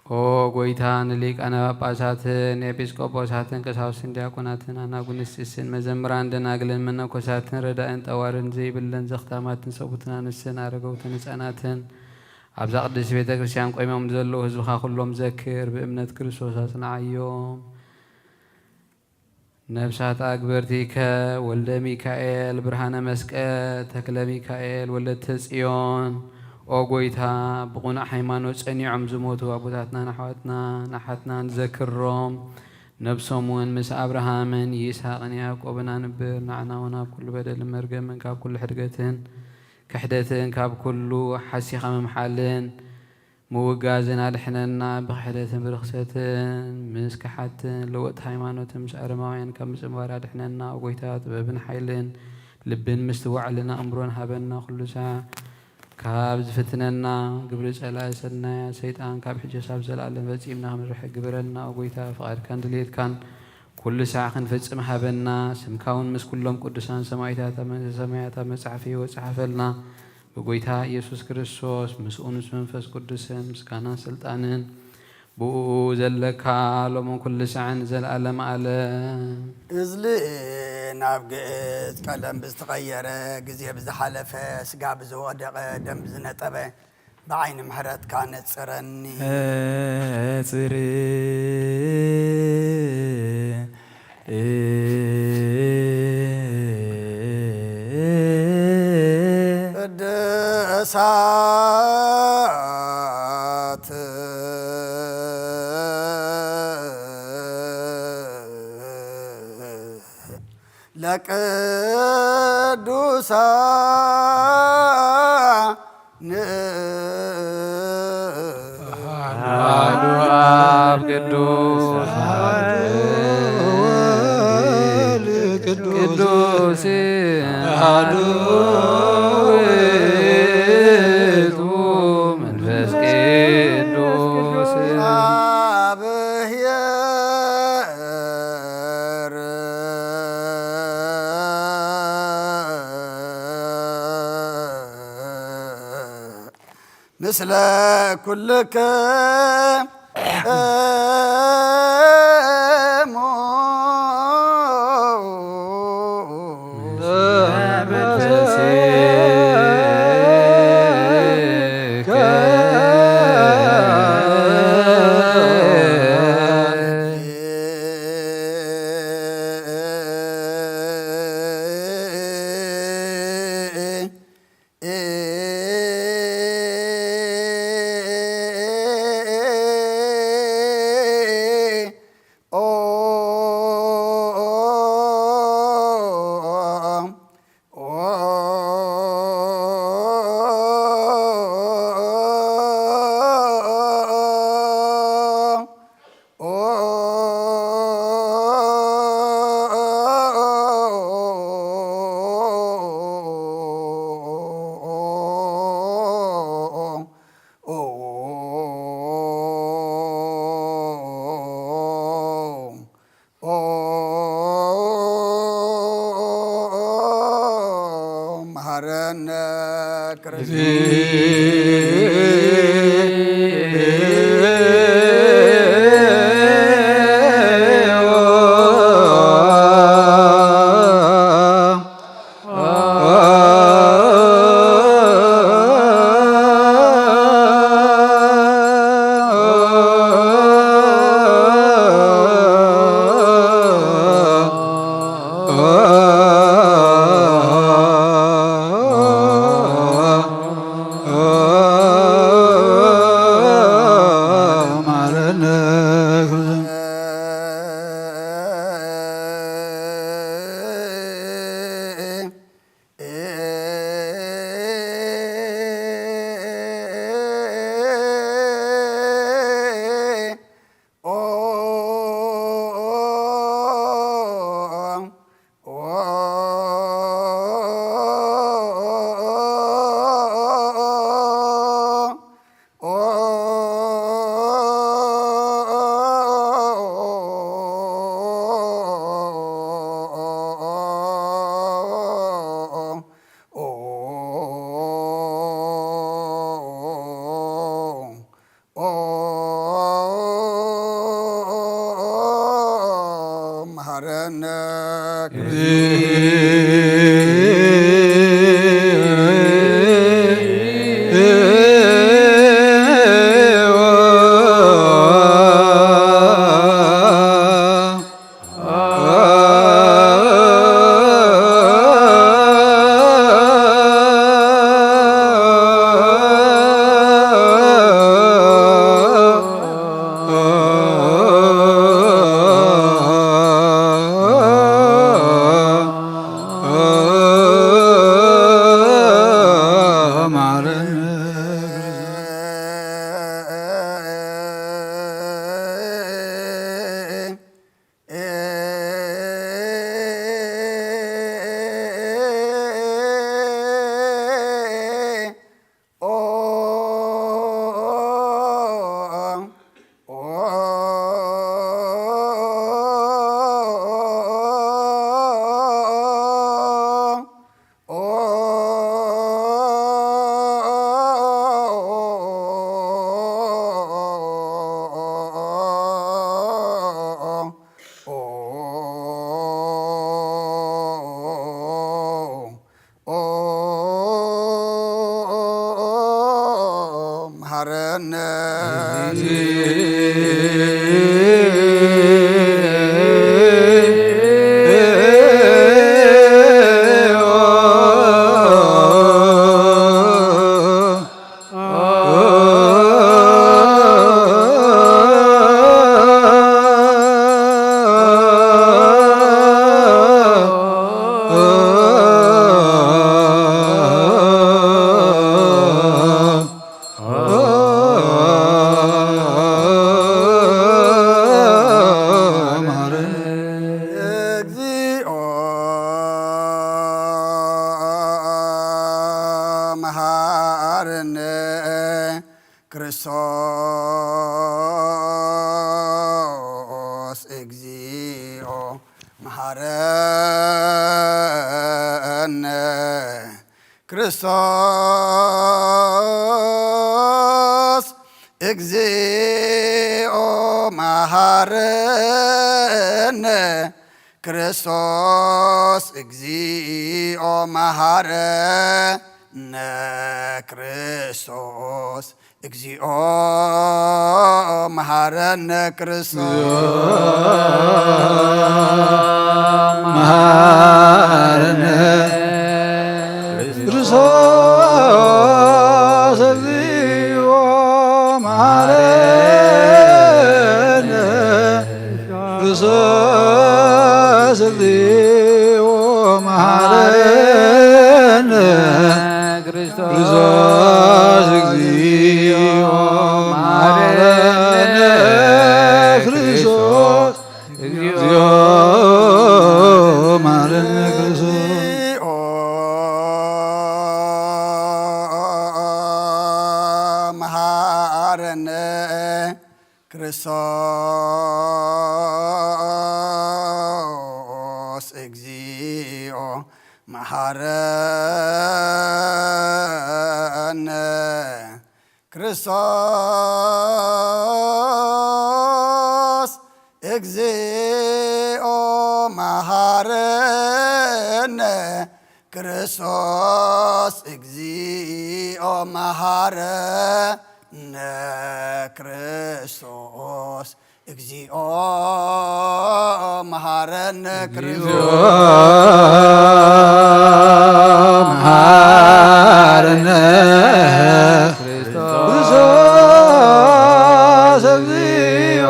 ኦ ጎይታ፣ ንሊቃነ ጳጳሳትን ኤጲስቆጶሳትን ቀሳውስትን ዲያቆናትን ኣናጉንስጢስን መዘምራን ደናግልን መነኮሳትን ረዳእን ጠዋርን ዘይብለን ዘኽታማትን ሰብኡትን ኣንስትን ኣረገውትን ህጻናትን ኣብዛ ቅድስት ቤተ ክርስቲያን ቆይሞም ዘለዉ ህዝብኻ ኩሎም ዘክር፣ ብእምነት ክርስቶስ ኣጽንዓዮም። ነፍሳት ኣግበርቲከ ወልደ ሚካኤል ብርሃነ መስቀል ተክለ ሚካኤል ወለተ ጽዮን፣ ኦ ጎይታ፣ ብቕኑዕ ሃይማኖት ጸኒዖም ዝሞቱ ኣቦታትናን ኣሕዋትናን ኣሓትናን ዘክሮም። ነብሶም እውን ምስ ኣብርሃምን ይስሐቅን ያዕቆብን ኣንብር። ንዓና እውን ካብ ኩሉ በደልን መርገምን ካብ ኩሉ ሕድገትን ክሕደትን ካብ ኩሉ ሓሲኻ ምምሓልን ምውጋዝን ኣድሕነና። ብኽሕደትን ብርኽሰትን ምስ ከሓድትን ለወጥቲ ሃይማኖትን ምስ ኣረማውያን ካብ ምጽንባር ኣድሕነና። ኦ ጎይታ፣ ጥበብን ሓይልን ልብን ምስትውዓልን ኣእምሮን ሃበና። ኩሉ ሳዕ ካብ ዝፍትነና ግብሪ ጸላኢ ሰናያት ሰይጣን ካብ ሕጂ ክሳብ ዘለኣለም ፈጺምና ክንርሕቅ ግበረና። ኦ ጎይታ፣ ፍቓድካን ድልየትካን ኩሉ ሳዕ ክንፍጽም ሃበና። ስምካ እውን ምስ ኩሎም ቅዱሳን ሰማይታት ኣብ መንግስተ ሰማያት ኣብ መጽሓፍ ሕይወት ጸሓፈልና። ብጎይታ ኢየሱስ ክርስቶስ፣ ምስኡን ምስ መንፈስ ቅዱስን ምስጋናን ስልጣንን ብእኡ ዘለካ ሎምን ኩሉ ሳዕን ንዘለዓለም ዓለም። እዝሊ ናብ ግእዝ ቀለም ብዝተቐየረ፣ ግዜ ብዝሓለፈ፣ ስጋ ብዝወደቐ፣ ደም ብዝነጠበ፣ ብዓይኒ ምሕረትካ ነጽረኒ። ነጽር። ቅድሳት ለቅዱሳን አሐዱ አብ ቅዱስ፣ አሐዱ ወልድ ቅዱስ፣ ቅዱስ አሐዱ ውእቱ መንፈስ ቅዱስ። አብሔር ምስለ ኩልክሙ መሐረነ ክርስቶስ። ክርስቶስ እግዚኦ መሐረነ። ክርስቶስ እግዚኦ መሐረነ። ክርስቶስ እግዚኦ መሐረነ። ክርስቶስ እግዚኦ መሐረነ። ክርስቶስ መሐረነ። ክርስቶስ እግዚኦ መሐረነ። ክርስቶስ እግዚኦ መሐረነ። ክርስቶስ እግዚኦ መሐረነ። ክርስቶስ እግዚኦ መሐረነ። ክርስቶስ መሐረነ። ክርስቶስ እግዚኦ መሐረነ። ክርስቶስ እግዚኦ መሐረነ። ክርስቶስ እግዚኦ መሐረነ። ክርስቶስ እግዚኦ መሐረነ። ክርስቶስ መሐረነ። ክርስቶስ እግዚኦ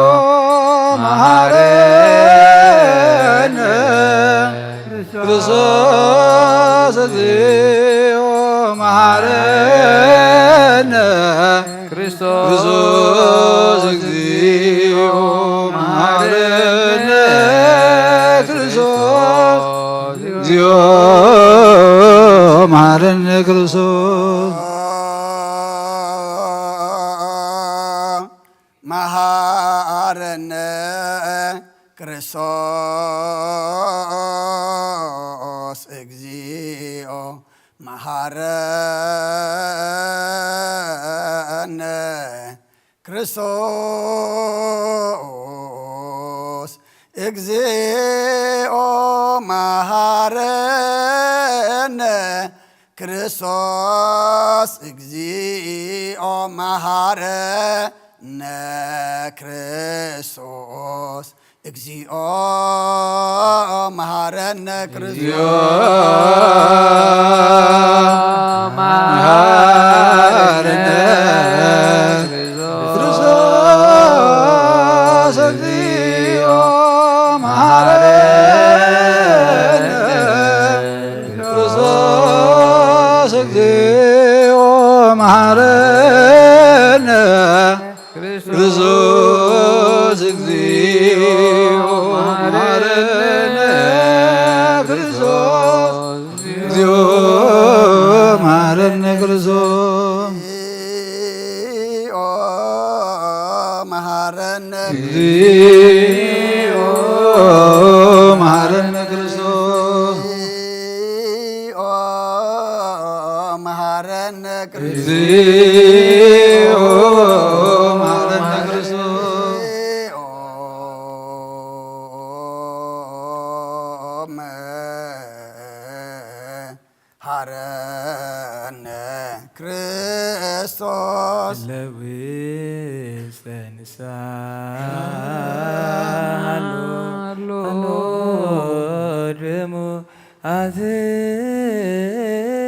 መሐረነ። ክርስቶስ እግዚኦ መሐረነ። ክርስቶስ እግዚኦ መሐረነ። ክርስቶስ እግዚኦ መሐረነ። ክርስቶስ መሐረነ። ክርስቶስ እግዚኦ መሐረነ። ክርስቶስ እግዚኦ መሐረነ። ክርስቶስ እግዚኦ መሐረነ። ክርስቶስ እግዚኦ መሐረነ። ክርስቶስ መሐረነ። ክርስቶስ እግዚኦ መሐረነ። ክርስቶስ እግዚኦ መሐረነ። ክርስቶስ እግዚኦ መሐረነ። ክርስቶስ እግዚኦ መሐረነ። ክርስቶስ እግዚኦ መሐረነ። እግዚኦ መሐረነ። ክርስቶስ እግዚኦ መሐረነ። እግዚኦ መሐረነ። ክርስቶስ መሐረነ። ክርስቶስ ለውስተ ንስሐ ሀሎ ደሙ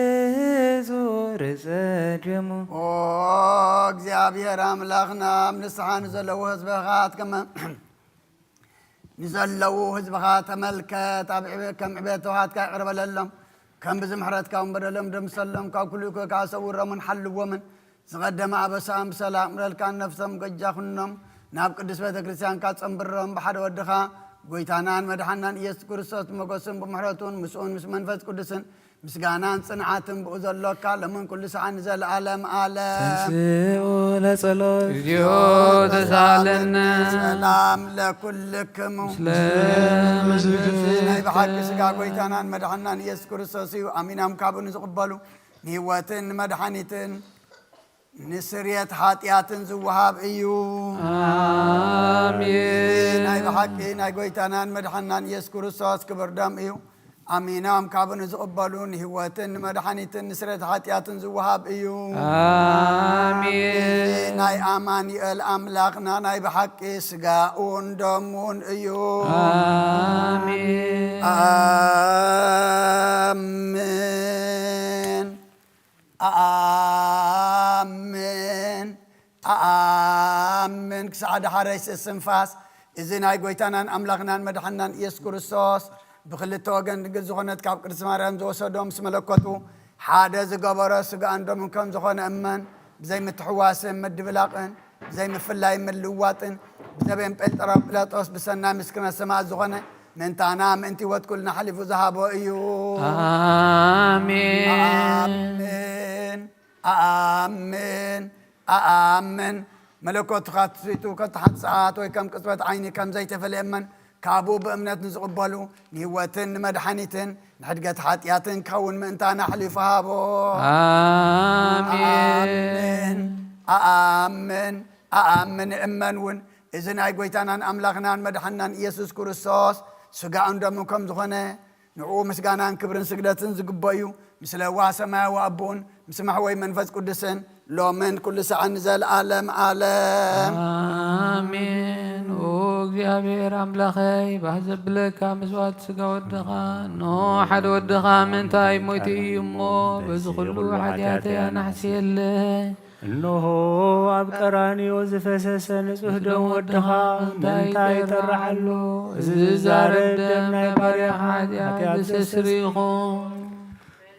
አትዞር ጸድሙ። ኦ እግዚኣብሔር ኣምላኽና፣ ኣብ ንስሓ ንዘለዉ ህዝብኻ ኣትከመ ንዘለዉ ህዝብኻ ተመልከት። ኣብ ዕቤ-፣ ከም ዕቤት ተውሃትካ ይቕረ በለሎም። ከም ብዝሒ ምሕረትካ እውን በደሎም ደምሰሎም። ካብ ኩሉ እኩይ ከኣ ሰውሮምን ሓልዎምን። ዝቐደመ ኣበሳኦም ብሰላም እምረልካን ነፍሶም ጎጃ ኩኖም። ናብ ቅድስት ቤተ ክርስቲያንካ ጸንብሮም። ብሓደ ወድኻ ጎይታናን መድሓናን ኢየሱስ ክርስቶስ ብመጎስን ብምሕረቱን ምስኡን ምስ መንፈስ ቅዱስን ምስጋናን ጽንዓትን ብኡ ዘሎ እካ ሎምን ኩሉ ሰዓን ንዘለዓለም ዓለም። ተንሥኡ ለጸሎት። እግዚኦ ተሳለነ። ሰላም ለኩልክሙ። ምስለ መንፈስከ። ናይ ብሓቂ ስጋ ጐይታናን መድሓናን ኢየሱስ ክርስቶስ እዩ። ኣሚኖም ካብኡ ንዝቕበሉ ንህይወትን ንመድሓኒትን ንስርየት ሓጢኣትን ዝወሃብ እዩ። ኣሜን። ናይ ብሓቂ ናይ ጐይታናን መድሓናን ኢየሱስ ክርስቶስ ክቡር ደም እዩ። ኣሚኖም ካብኡ ንዝቕበሉ ንህይወትን ንመድሓኒትን ንስርየት ሓጢኣትን ዝወሃብ እዩ። ኣሜን። ናይ ኣማኑኤል ኣምላኽና ናይ ብሓቂ ስጋኡን ደሙን እዩ። ኣሜን። ኣሜን። ኣኣምን፣ ኣኣምን ክሳዕ ዳሕረይሲ እስትንፋስ፣ እዚ ናይ ጐይታናን ኣምላኽናን መድሓናን ኢየሱስ ክርስቶስ ብኽልተ ወገን ድንግል ዝኾነት ካብ ቅድስት ማርያም ዝወሰዶ ምስ መለኮቱ ሓደ ዝገበሮ ስጋኡን ደሙን ከም ዝኾነ እመን። ብዘይ ምትሕዋስን ምድብላቕን ብዘይ ምፍላይን ምልውዋጥን ብዘበን ጴንጠቆስጢ ብሰናይ ምስክርነት ሰማዕት ዝኾነ ምእንታና ምእንቲ ህይወት ኩልና ኣሕሊፉ ዝሃቦ እዩ። ኣሜን። ኣኣምን፣ ኣኣምን፣ ኣኣምን። መለኮቱ ካብ ትስብእቱ ከም ሓንቲ ሰዓት ወይ ከም ቅጽበት ዓይኒ ከም ዘይተፈልየ እመን። ካብኡ ብእምነት ንዝቕበሉ ንህይወትን ንመድሓኒትን ንሕድገት ሓጢኣትን ክኸውን ምእንታና ኣሕሊፉ ሃቦ። ኣሜን። ኣኣምን፣ ኣኣምን፣ ኣኣምን እመን እውን። እዚ ናይ ጐይታናን ኣምላኽናን መድሓናን ኢየሱስ ክርስቶስ ስጋኡን ደሙን ከም ዝኾነ ንዕኡ ምስጋናን ክብርን ስግደትን ዝግበእ እዩ። ምስለ ዋህ ሰማያዊ ኣቦኡን ምስ መሕወይ መንፈስ ቅዱስን ሎምን ኩሉ ሰዓን ንዘለዓለም ዓለም። ኣሜን። ኦ እግዚኣብሔር ኣምላኸይ፣ ባህ ዘብለካ መስዋዕት ስጋ ወድኻ፣ እንሆ ሓደ ወድኻ ምእንታይ ሞይቱ እዩ እሞ፣ በዚ ኩሉ ሓጢኣተይ ኣናሕስየለይ። እንሆ ኣብ ቀራንዮ ዝፈሰሰ ንጹህ ደም ወድኻ ምእንታይ ይተርዓሉ። እዚ ዝዛረብ ደም ናይ ባርያኻ ሓጢኣት ዘስተስሪ ይኹን።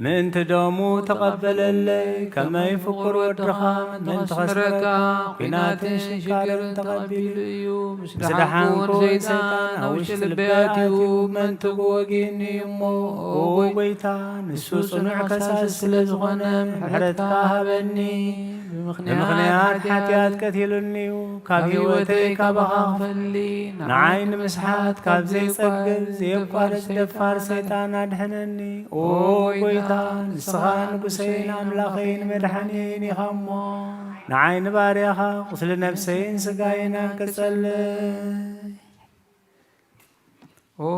ምእንቲ ደሙ ተቐበለለይ፣ ከመይ ፍቁር ወድኻ ምእንቲ ከስምረካ ኲናትን ሽግርን ተቐቢሉ እዩ። ምስ ደሓንኩ ሰይጣን ኣብ ውሽጢ ልበይ ኣትዩ፣ መንትጉ ወጊኡኒ እዩ እሞ፣ ኦ ጐይታ፣ ንሱ ጽኑዕ ከሳሲ ስለ ዝኾነ፣ ምሕረትካ ሃበኒ። ብምኽንያት ሓጢኣት ቀቲሉኒ እዩ፣ ካብ ህይወተይ ካባኻ ክፈሊ፣ ንዓይ ንምስሓት ካብ ዘይጸግብ፣ ዘየቋርጽ ደፋር ሰይጣን ኣድሕነኒ። ኦ ጐይታ፣ ንስኻ ንጉሰይን ኣምላኸይን መድሓኒየይን ኢኻ እሞ፣ ንዓይ ንባርያኻ ቁስሊ ነፍሰይን ስጋይን ኣንቅጸለይ። ኦ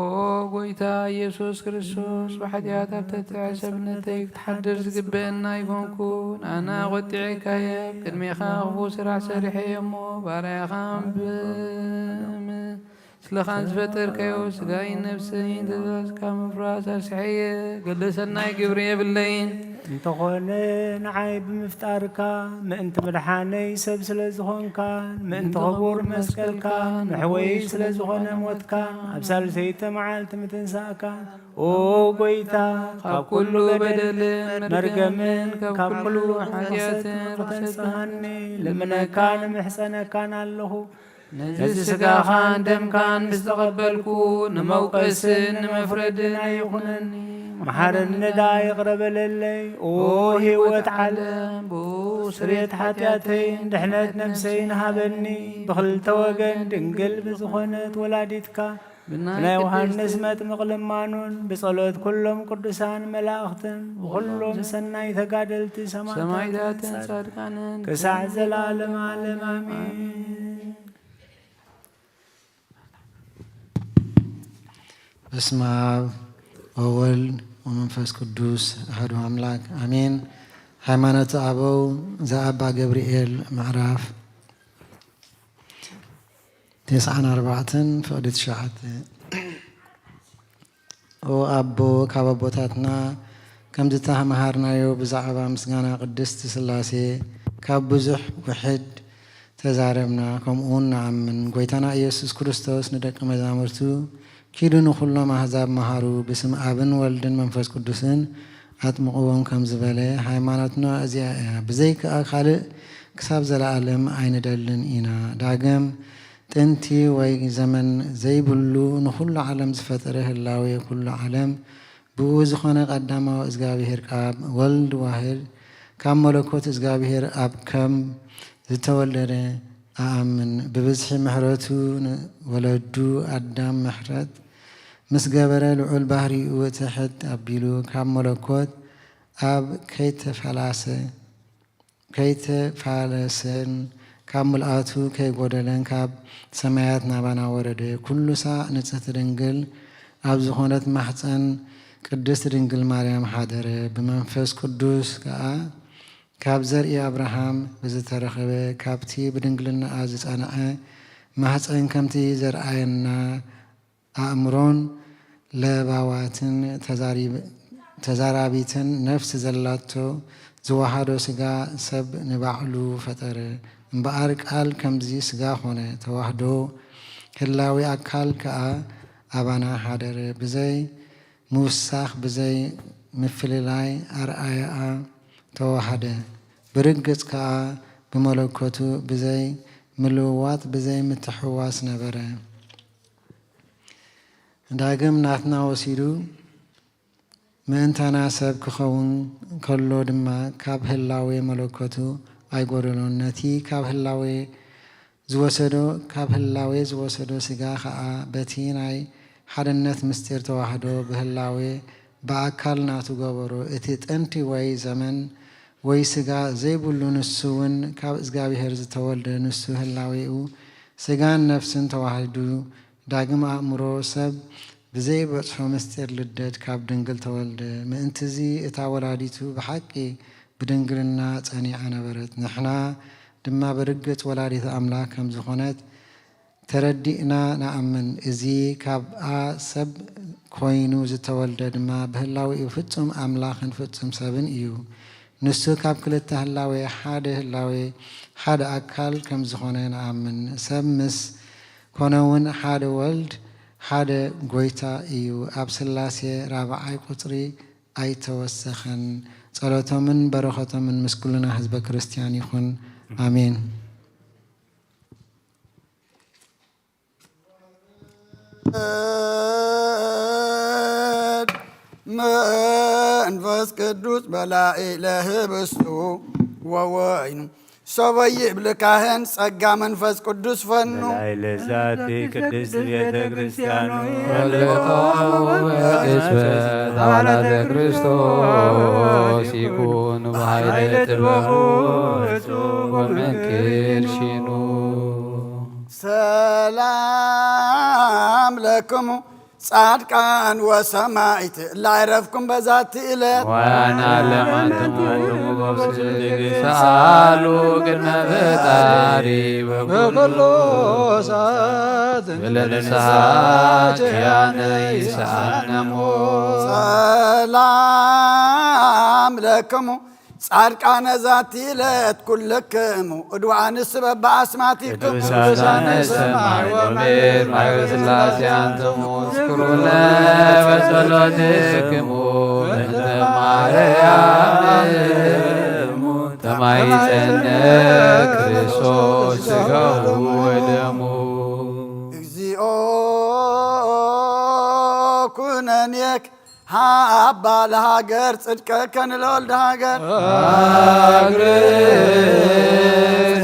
ጐይታ ኢየሱስ ክርስቶስ፣ ብሓጢኣት ኣብ ትሕቲ ሰብነተይ ክትሓድር ዝግበአኒ ኣይኮንኩን። ኣነ ኣቖጢዐካ እየ፣ ኣብ ቅድሜኻ ክፉእ ስራሕ ሰሪሐ እየ እሞ፣ ባርያኻ እምቢ ምስለ ኻን ዝፈጠርካዮ ስጋይን ነፍሰይን ትእዛዝካ ምፍራስ ኣስሐየ፣ ገለ ሰናይ ግብሪ የብለይን። እንተኾነ ንዓይ ብምፍጣርካ ምእንቲ ምድሓነይ ሰብ ስለ ዝኾንካን ምእንቲ ክቡር መስቀልካን መሕወይይ ስለ ዝኾነ ሞትካን ኣብ ሳልሰይቲ መዓልቲ ምትንሳእካን፣ ኦ ጐይታ፣ ካብ ኩሉ በደልን መርገምን ካብ ኩሉ ሓጢኣትን ከተንጽሃኒ ልምነካን እምሕጸነካን ኣለኹ። ነዚ ስጋኻን ደምካን ምስ ተቐበልኩ፣ ንመውቀስን ንመፍረድን ኣይኹነኒ። መሓረኒ ደኣ ይቕረ በለለይ። ኦ ህይወት ዓለም፣ ብኡ ስርየት ሓጢኣተይን ድሕነት ነፍሰይን ሃበኒ። ብኽልተ ወገን ድንግል ብዝኾነት ወላዲትካ፣ ብናይ ዮሃንስ መጥምቕ ልማኑን፣ ብጸሎት ኩሎም ቅዱሳን መላእኽትን፣ ብኹሎም ሰናይ ተጋደልቲ ሰማዕታትን ጻድቃንን ክሳዕ ዘላለም ዓለም ኣሜን። በስመ አብ ወወልድ ወመንፈስ ቅዱስ አሐዱ አምላክ አሜን። ሃይማኖተ አበው ዘአባ ገብርኤል ምዕራፍ ተስዓን ኣርባዕተን ፍቕዲ ትሽዓተ። ኦ ኣቦ፣ ካብ ኣቦታትና ከም ዝተመሃርናዮ ብዛዕባ ምስጋና ቅድስቲ ስላሴ ካብ ብዙሕ ውሕድ ተዛረብና፣ ከምኡውን ንኣምን። ጐይታና ኢየሱስ ክርስቶስ ንደቀ መዛሙርቱ፣ ኪዱ ንኹሎም ኣህዛብ ምሃሩ፣ ብስም ኣብን ወልድን መንፈስ ቅዱስን ኣጥምቕዎም ከም ዝበለ፣ ሃይማኖትና እዚኣ እያ። ብዘይከኣ ካልእ ክሳብ ዘለኣለም ኣይንደልን ኢና። ዳግም ጥንቲ ወይ ዘመን ዘይብሉ፣ ንኹሉ ዓለም ዝፈጠረ ህላዌ ኩሉ ዓለም ብኡ ዝኾነ ቀዳማዊ እዝጋብሄር ካብ ወልድ ዋህድ ካብ መለኮት እዝጋብሄር ኣብ ከም ዝተወልደ ኣኣምን። ብብዝሒ ምሕረቱ ንወለዱ ኣዳም ምሕረት ምስ ገበረ ልዑል ባህሪኡ ትሕት ኣቢሉ ካብ መለኮት ኣብ ከይተፈላሰ ከይተፋለሰን ካብ ምልኣቱ ከይጎደለን ካብ ሰማያት ናባና ወረደ። ኩሉ ሳዕ ንጽህቲ ድንግል ኣብ ዝኾነት ማሕጸን ቅድስት ድንግል ማርያም ሓደረ። ብመንፈስ ቅዱስ ከኣ ካብ ዘርኢ ኣብርሃም ብዝተረኸበ ካብቲ ብድንግልናኣ ዝጸንዐ ማሕጸን ከምቲ ዘርኣየና ኣእምሮን ለባዋትን ተዛሪብ-፣ ተዛራቢትን ነፍስ ዘላቶ ዝወሃዶ ስጋ ሰብ ንባዕሉ ፈጠረ። እምበኣር ቃል ከምዚ ስጋ ኾነ፣ ተዋህዶ ህላዌ ኣካል ከኣ ኣባና ሓደረ። ብዘይ ምውሳኽ፣ ብዘይ ምፍልላይ ኣርኣያኣ ተዋሃደ። ብርግጽ ከኣ ብመለኮቱ ብዘይ ምልውዋጥ፣ ብዘይ ምትሕዋስ ነበረ። ዳግም ናትና ወሲዱ ምእንታና ሰብ ክኸውን ከሎ ድማ ካብ ህላዌ መለኮቱ ኣይጎደሎን። ነቲ ካብ ህላዌ ዝወሰዶ፣ ካብ ህላዌ ዝወሰዶ ስጋ ኸኣ በቲ ናይ ሓድነት ምስጢር ተዋህዶ ብህላዌ ብኣካል ናቱ ገበሮ። እቲ ጥንቲ ወይ ዘመን ወይ ስጋ ዘይብሉ ንሱ እውን ካብ እግዚኣብሔር ዝተወልደ ንሱ ህላዌኡ ስጋን ነፍስን ተዋሂዱ ዳግም ኣእምሮ ሰብ ብዘይበጽሖ ምስጢር ልደት ካብ ድንግል ተወልደ። ምእንትዚ እታ ወላዲቱ ብሓቂ ብድንግልና ጸኒዓ ነበረት። ንሕና ድማ ብርግጽ ወላዲት ኣምላክ ከም ዝኾነት ተረዲእና ንኣምን። እዚ ካብኣ ሰብ ኮይኑ ዝተወልደ ድማ ብህላዌኡ ፍጹም ኣምላኽን ፍጹም ሰብን እዩ። ንሱ ካብ ክልተ ህላዌ ሓደ ህላዌ ሓደ ኣካል ከም ዝኾነ ንኣምን። ሰብ ምስ ኮነ እውን ሓደ ወልድ ሓደ ጎይታ እዩ። ኣብ ስላሴ ራብዓይ ቁጽሪ ኣይተወሰኸን። ጸሎቶምን በረኸቶምን ምስ ኩልና ህዝበ ክርስቲያን ይኹን። ኣሜን። መንፈስ ቅዱስ በላዒ ለህብስቱ ወወይኑ ሶበ ይብል ካህን ጸጋ መንፈስ ቅዱስ ፈኑ። በላዕለ ዛቲ ቅድስት ቤተ ክርስቲያኑ ወለታው በቅጽበት አባላተ ክርስቶስ ይኩኑ በኃይለ ጥበቡ እጹብ ወመንክር ሺኑ። ሰላም ለክሙ ጻድቃን ወሰማዕት እለ ዐረፍኩም በዛቲ ዕለት። ወአነ ለማንትሙ ሰአሉ ቅድመ ፈጣሪ በኩሉ ሰዓት እለ ንስሐ ኪያነ ይስአነሙ። ሰላም ለክሙ ጻድቃነ ዛቲ ዕለት ኩልክሙ እድዋንስ በበአስማቲክሙ። ቅዱሳነ ሰማይ ወምድር ማይበ ሥላሴ አንትሙ። እዝክሩነ በጸሎትክሙ በእንተ ማርያም እሙ ተማይጸነ ክርስቶስ ሥጋሁ ወደሙ። እግዚኦ ኩነኔክ ሀባ ለሀገር ጽድቀከ ንለወልድ ሀገር። አግርር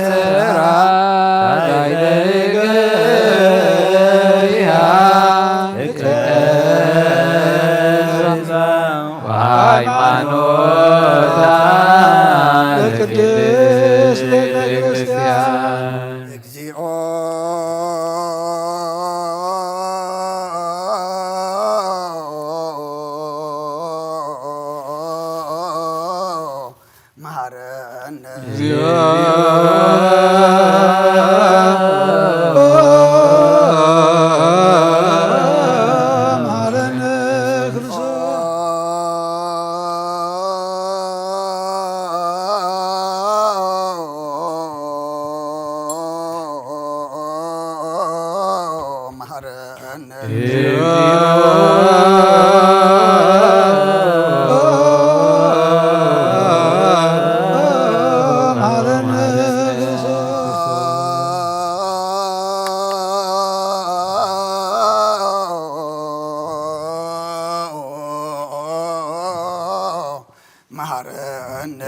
ጸራ ዳይደገያ እቀ ወሃይማኖታ ለቅድስት ቤተ ክርስቲያን። እግዚኦ መሐረነ። እግዚኦ መሐረነ ክርስቶስ። መሐረነ። መሐረነ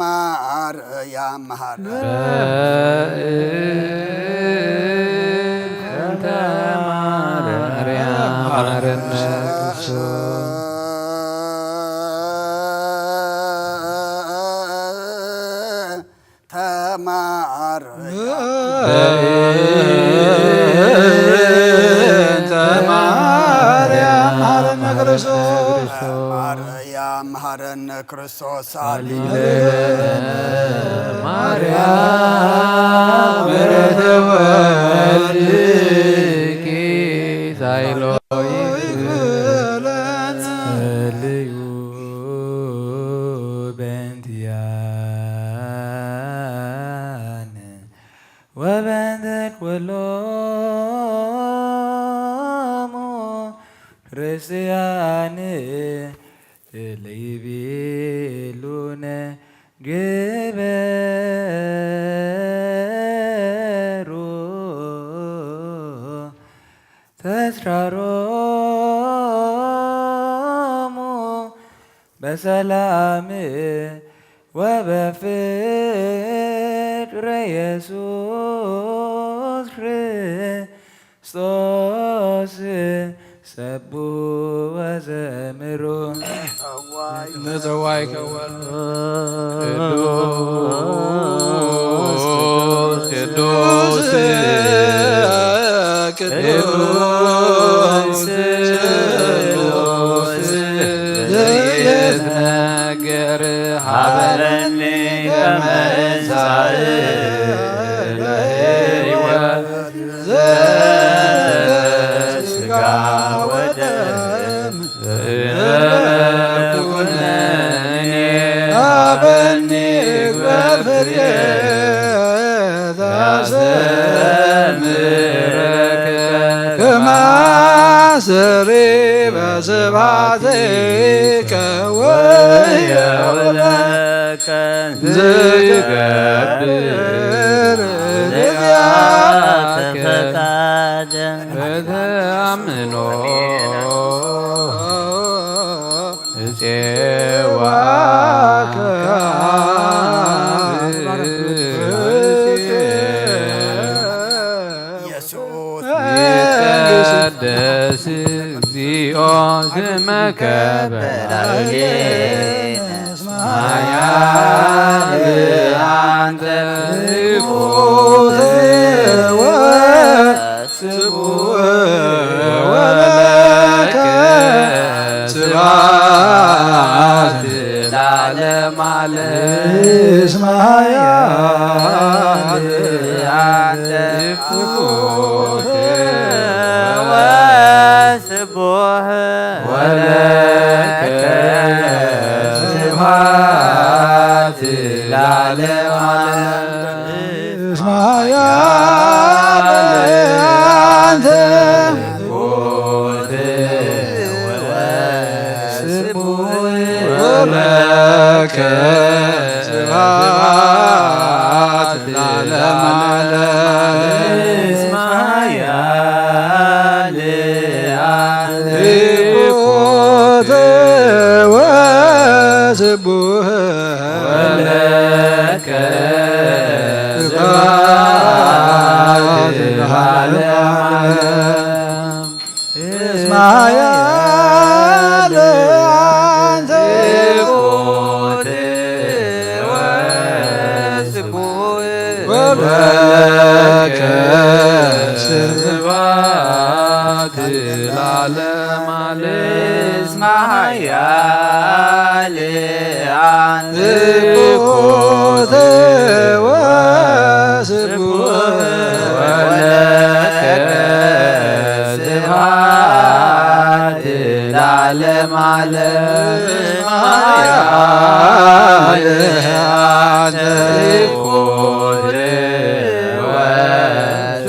ተማርያም መሐረነ። በእንተ ማርያም መሐረነ ክርስቶስ። ተማርያም። በእንተ ማርያም መሐረነ ክርስቶስ። ማርያም መሐረነ ክርስቶስ። አሊ ለነ ማርያም ምሕረተ ወልድኪ ሳይሎ ይክለነ። ጸልዩ በእንቲአነ ወበእንተ ኩሎሙ ክርስቲያን እለ ይቤሉነ ግበሩ ተስካሮሙ በሰላም ወበፍቅር ኢየሱስ ክርስቶስ ሰብሑ ወዘምሩ። ለጸዋዕከ ወልድ ቅዱስ ቅዱስ ቅዱስ ዘይትነገር ሀበኒ ከመ እንሳእ ለሕይወት ዘእንተ ሥጋ ወደም ኩነኔ ሀበኒ በፍሬ ታስተምረከ ከማሰሪ በስብሐቲከ ወየውለከ ዘይገብር ለዚአከ ፈቃደ በተአምኖ እጼዋከ ኢየሱስ። ይትቀደስ እግዚኦ ስምከ በላዕሌነ እስመ ኃያል አንተ ትኩት ወ ስብሐት ወለከ ስብሐት ለዓለመ ዓለም። እስመ ኃያል አንተ ትኩት ወስቡሕ ወለከ ስብሐት ለዓለመ ዓለም። እስመ ኃያል አንተ ወለከ ስብሐት ለዓለመ ዓለም። እስመ ኃያል አንተ ወስቡሕ ወለከ ስብሐት ለዓለመ ዓለም። እስመ ኃያል አንተ ትኩት ወስቡሕ ወለከ ስብሐት ለዓለመ ዓለም። እስመ ኃያል አንተ ትኩት ወስቡሕ ወለከ ስብሐት ለዓለመ ዓለም። እስመ ኃያል አንተ ትኩት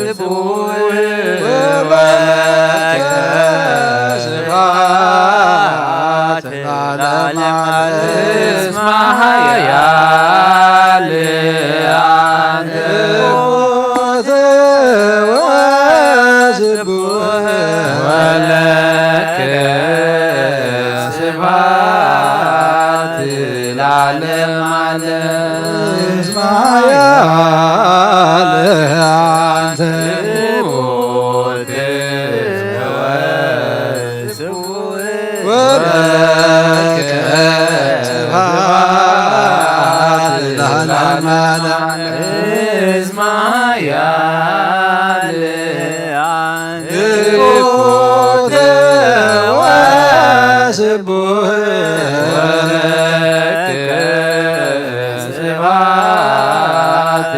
ወስቡሕ ወለከ ስብሐት ለዓለም ዓለም። እስመ ኃያል አንተ። ወስቡሕ ወለከ ስብሐት ለዓለም ዓለም። እስመ ኃያል አንተ። ወለከ ስብሐት ለዓለመ ዓለም። እስመ ኃያል አንተ። ወስቡሕ ወለከ ስብሐት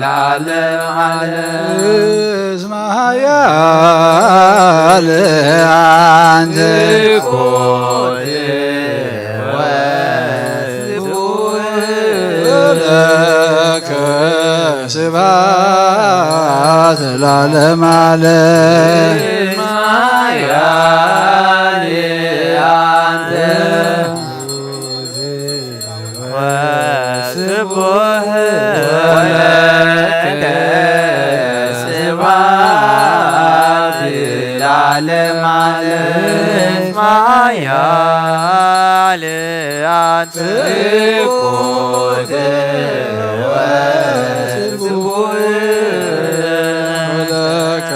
ለዓለመ ዓለም። እስመ ኃያል አንተ። ወስቡሕ ወለከ ስብሐት ለዓለመ ዓለም። እስመ ኃያል አንተ። ወስቡሕ ወለከ ስብሐት ለዓለመ ዓለም። እስመ ኃያል አንተ። ወስቡሕ ወለከ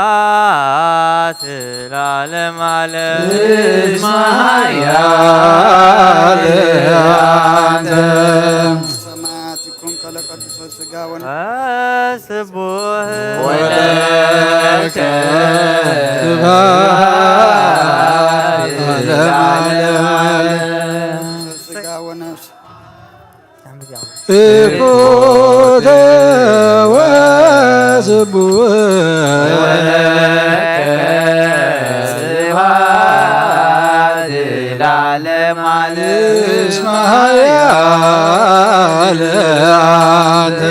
ስብሐት ለዓለመ ዓለም። እስመ ኃያል አንተ። ሰማያት ይኩን ቃለ ቅዱስ ሥጋ ወነ- ወስቡሕ ወለከ ስብሐት ለዓለመ ዓለም። ሥጋ ወነፍስ። እኮተ ወስቡሕ ወለከ ስብሐት ለዓለመ ዓለም። እስመ ኃያል አንተ።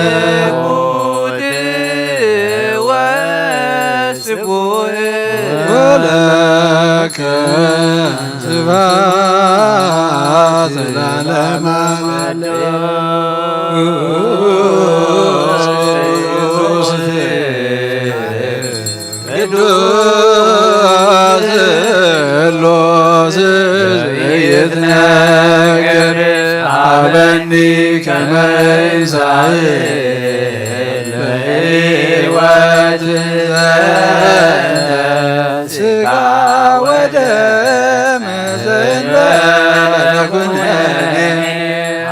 እኮተ ወስቡሕ ወለከ ስብሐት ለዓለመ ዓለም። ቅዱስ ቅዱስ ቅዱስ ስሉስ ዘይትነገር ሀበኒ ከመ ይንሳእ ለሕይወት ዘንተ ሥጋ ወደም ዘእንበለ ኩነኔ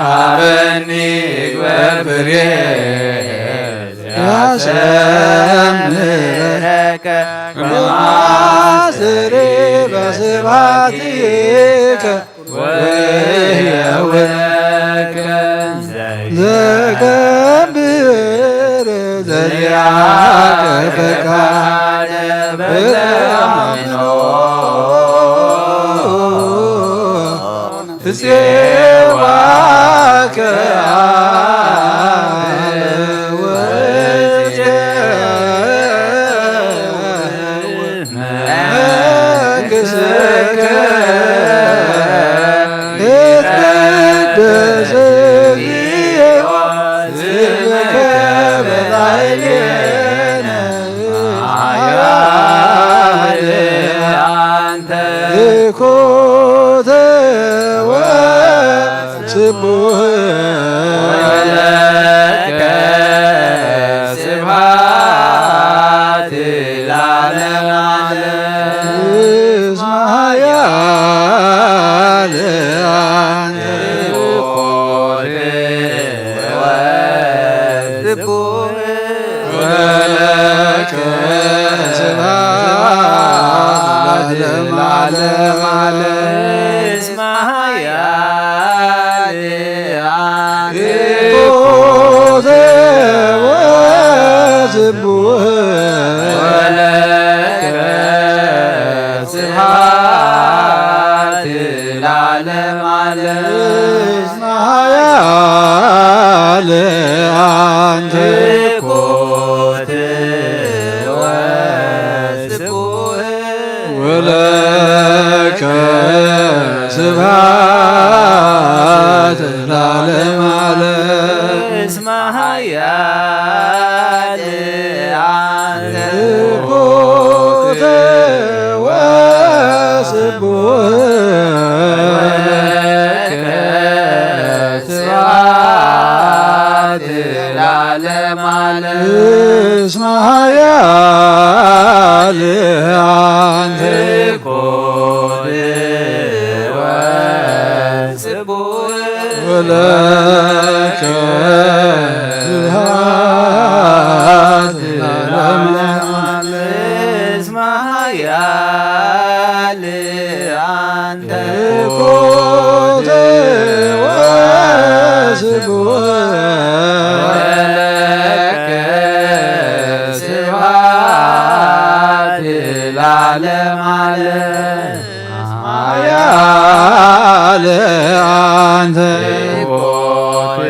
ሀበኒ ይግበር ፍሬ ያሰምረከ ወማስተሪ በስብሐቲከ ወሕያውከ ዘገብር ዘዚአከ ፈቃደ በለአምኖ ትጼዋከ አብ ወእዜ መንግሥትከ ይትቀደስ እግዚኦ ስምከ በላዕሌነ ኃያል አንተ። እኮተ ወስቡሕ ወለከ ስብሐት ለዓለመ ዓለም። እስመ ኃያል አንተ። እኮተ ወስቡሕ ወለከ ስብሐት ለዓለመ ዓለም። እስመ ኃያል አንተ። እኮተ ወስቡሕ ወለከ ስብሐት ለዓለመ ዓለም። እስመ ኃያል አንተ። እኮተ ወስቡሕ ወለከ ስብሐት ለዓለመ ዓለም። እስመ ኃያል አንተ ኮተ ወስቡሕ ወለከ ስብሐት ለዓለመ ዓለም። እስመ ኃያል አንተ ኮተ ወስቡሕ ወለከ ስብሐት ለዓለመ ዓለም። እስመ ኃያል አንተ ኮተ ወስቡሕ ወለከ ስብሐት ለዓለመ ዓለም። ኃያል አንተ ኮተ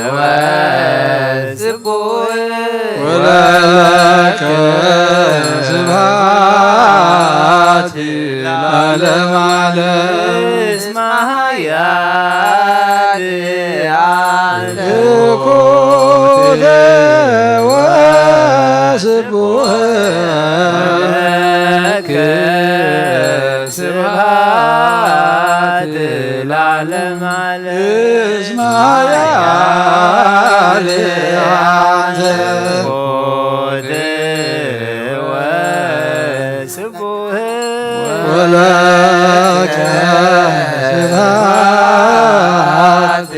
ወስቡሕ ወለከ ስብሐት ለዓለመ ዓለም። እስመ ኃያል አንተ ኮተ ወስቡሕ ወለከ ስብሐት ለዓለመ ዓለም። እስመ ኃያል አንተ ኮተ ወስቡሕ ወለከ ስብሐት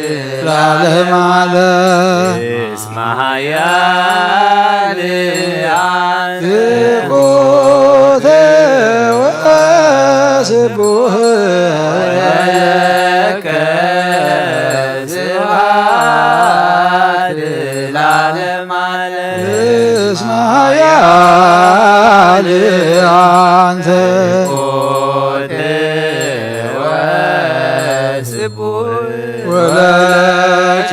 ለዓለመ ዓለም። እስመ ኃያል አንተ ኮተ ወስቡሕ ወለከ ስብሐት ለዓለመ ዓለም። እስመ ኃያል አንተ ኮተ ወስቡሕ ወለከ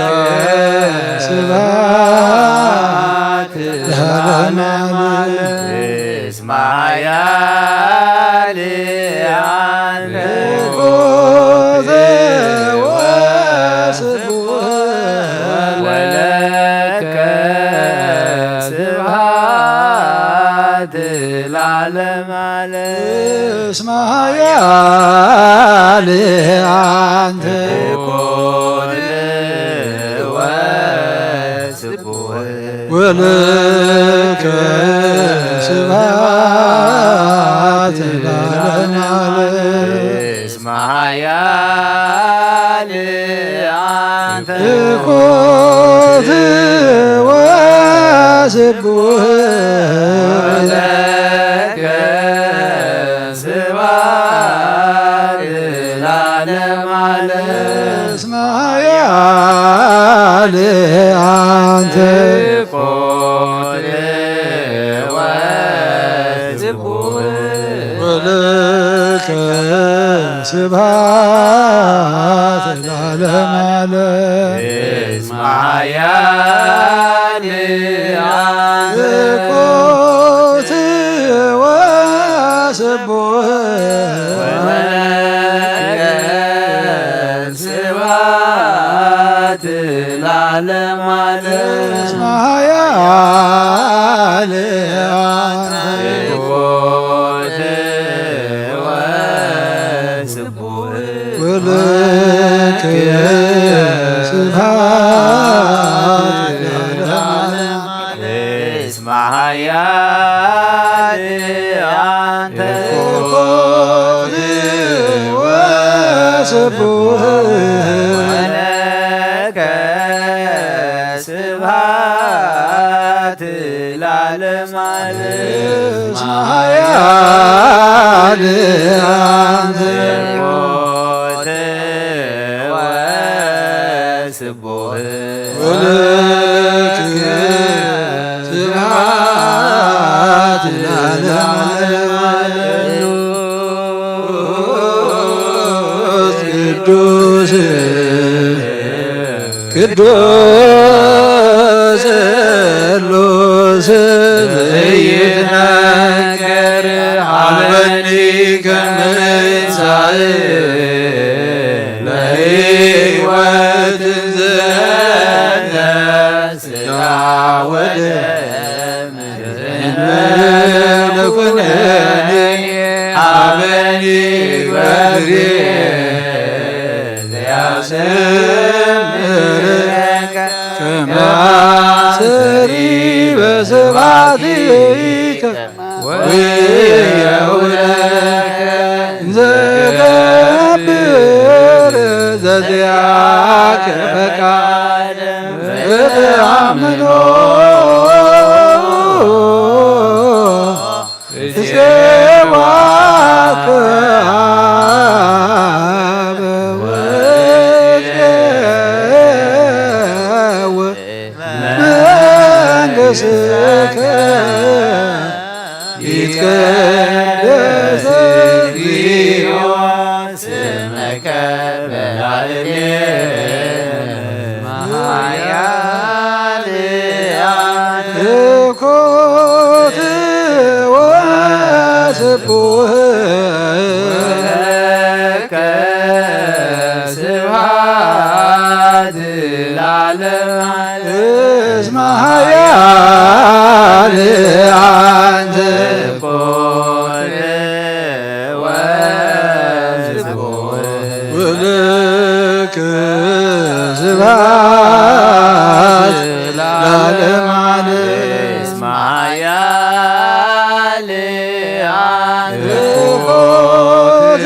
ስብሐት ለዓለመ ዓለም። እስመ ኃያል አንተ ኮተ ወስቡሕ ወለከ ስብሐት ለዓለመ ዓለም። እስመ ኃያል አንተ ኮተ ወስቡሕ ወለከ ስብሐት ለዓለመ ዓለም። እስመ ኃያል አንተ ኮተ ወስቡሕ ወለከ ስብሐት ለዓለመ ዓለም። እስመ ኃያል አንተ ኮተ ወስቡሕ ወለከ ስብሐት ለዓለመ ዓለም። እስመ ኃያል አንተ ኮተ ወስቡሕ ወለከ ስብሐት ለዓለመ ዓለም። እስመ ኃያል አንተ ኮተ ወስቡሕ ወለከ ስብሐት ለዓለመ ዓለም። እስመ ኃያል አንተ ኮተ ወስቡሕ ወለከ ስብሐት ለዓለመ ዓለም። እስመ ኃያል አንተ ኮተ ወስቡሕ ወለከ ስብሐት ለዓለመ ዓለም። ቅዱስ ቅዱስ ቅዱስ ስሉስ ዘይትነገር ሀበኒ ከመ ለሕይወት ዘነስአ ወደም እንበለ ኩነኔ ሀበኒ በግሬ ዘያስተምረከ ከመ አስተሪ በስብሐቲከ ወየውለከ እንዘ ገብር ዘዚአከ ፈቃድ በተአምኖ እስቴዋከ አበ ወእስቴወ መንግሥትከ ይትቀደስ እግዚኦ ስምከ በላዕሌነ መሃያል ኮት ወስቡህ ወለከ ስብሐት ለዓለመ ዓለም። እስመ ኃያል አንተ ኮነ ወስቡህ ወለከ ስብሐት ለዓለመ ዓለም። እስመ ኃያል አንተ ኮነ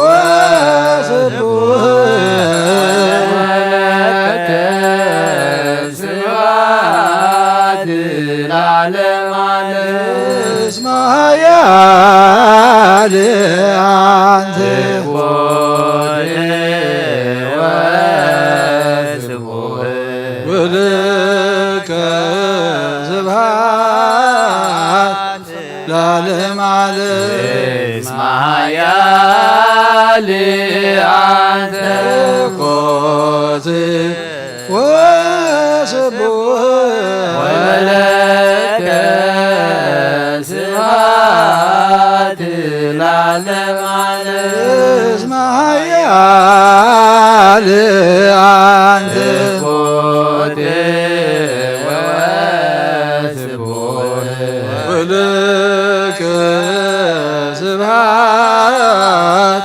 ወስቡህ ወለከ ስብሐት ለዓለመ ዓለም። እስመ ኃያል አንተ ኮነ ወስቡህ ወለከ ስብሐት ለዓለመ ዓለም። እስመ ኃያል አንተ ኮት ወስቡህ ወለከ ስብሐት ለዓለመ ዓለም። እስመ ኃያል አንተ ኮት ወስቡህ ወለከ ስብሐት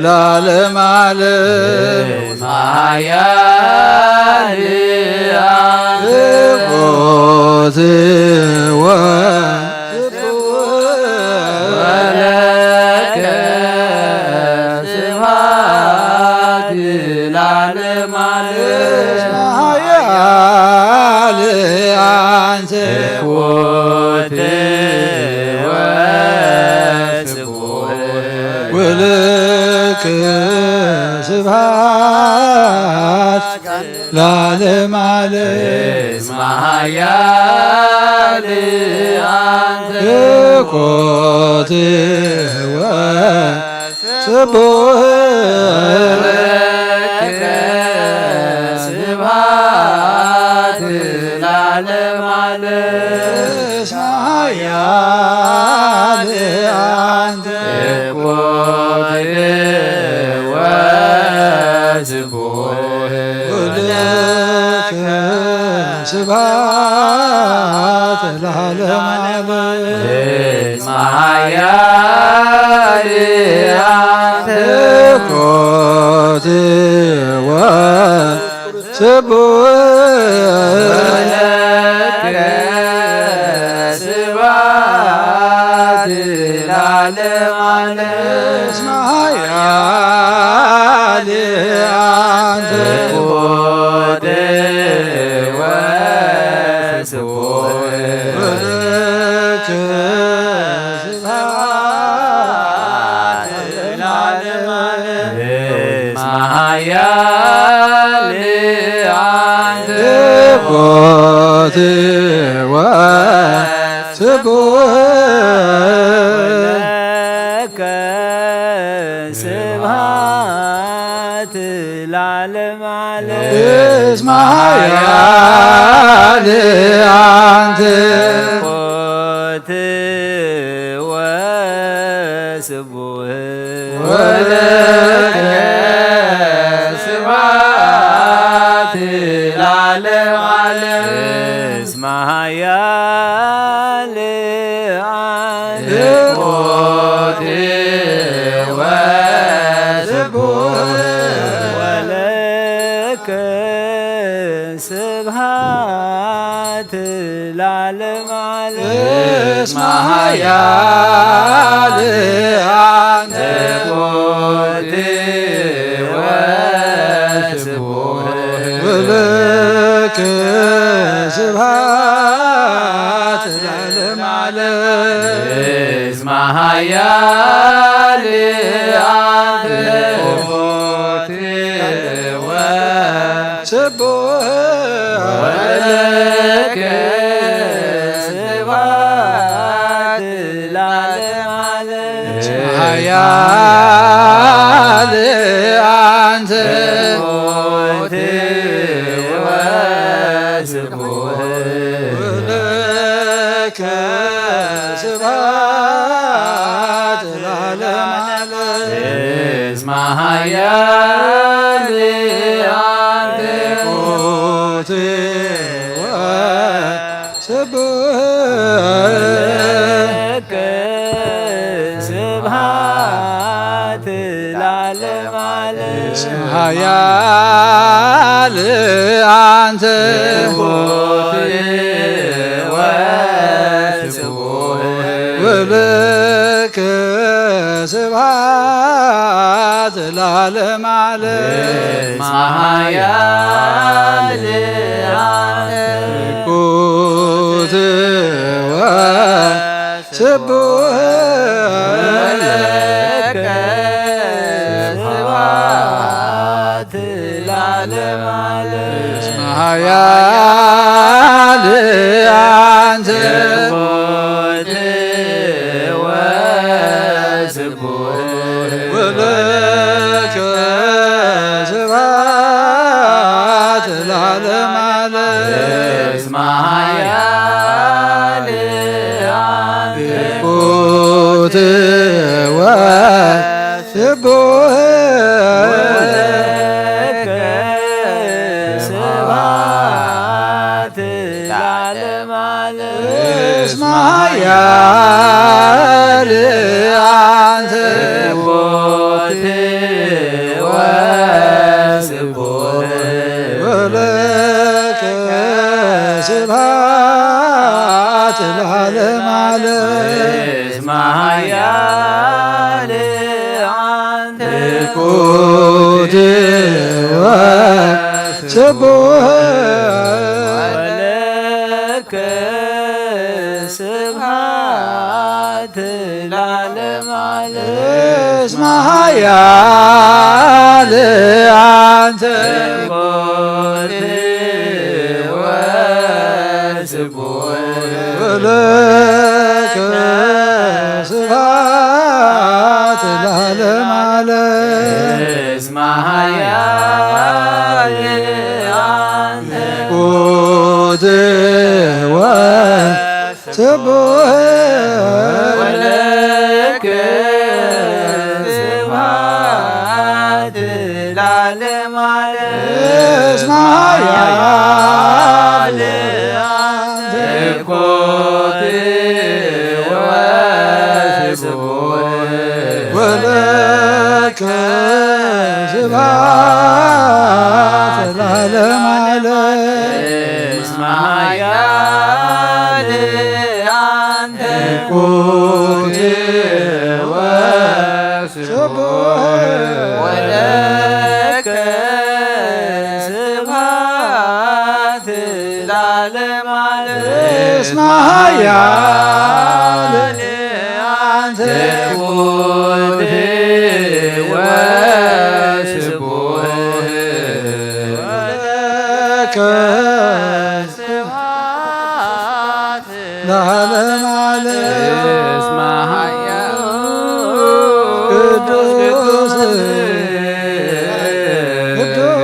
ለዓለመ ዓለም። እስመ ኃያል አንተ ኮት ወስቡህ ወለከ ስብሐት ለዓለመ ዓለም። እስመ ኃያል አንተ ኮት ወስቡህ ወለከ ስብሐት ለዓለመ ዓለም። እስመ ኃያል አንተ ኮት ወስቡህ ወለከ ስብሐት ለዓለመ ዓለም። እስመ ኃያል አንተ ኮት ወስቡህ ወለከ ስብሐት ለዓለመ ዓለም። እስመ ኃያል አንተ ኮት ወስቡህ ወለከ ስብሐት ለዓለመ ዓለም። እስመ ኃያል አንተ ኮት ወስቡህ ወለከ ስብሐት ለዓለመ ዓለም። እስመ ኃያል አንተ ኮት ወስቡህ ወለከ ስብሐት ለዓለመ ዓለም። እስመ ኃያል አንተ ኮት ወስቡህ እስመ ኃያል አንተ። ወለከ ስብሐት ለዓለመ ዓለም። እስመ ኃያል አንተ። ስቡሕ ወለከ ስብሐት ለዓለመ ዓለም። ኃያል አንተ። ወለከ ስብሐት ለዓለመ ዓለም። እስመ ኃያል አንተ። ስቡሕ ለከ ስብሐት ለዓለመ ዓለም። ኃያል አንተ። ወለከ ስብሐት ለዓለመ ዓለም። እስመ ኃያል አንተ። ስቡሕ ወለከ ስብሐት ለዓለመ ዓለም። እስመ ኃያል አንተ። ወለከ ስብሐት ለዓለመ ዓለም። እስመ ኃያል አንተ። ስቡሕ ወለከ ስብሐት ለዓለመ ዓለም። እስመ ኃያል አንተ። ወለከ ስብሐት ለዓለመ ዓለም። እስመ ኃያል አንተ። ስቡሕ ወለከ ስብሐት ለዓለመ ዓለም። እስመ ኃያል አንተ። ወለከ ስብሐት ለዓለመ ዓለም። እስመ ኃያል አንተ። ስቡሕ ወለከ ስብሐት ለዓለመ ዓለም። እስመ ኃያል አንተ። ወለከ ስብሐት ለዓለመ ዓለም። እስመ ኃያል አንተ። ስቡሕ ወለከ ስብሐት ለዓለመ ዓለም። እስመ ኃያል አንተ። ስቡሕ ወለከ ስብሐት ለዓለመ ዓለም። እስመ ኃያል ቅዱስ ቅዱስ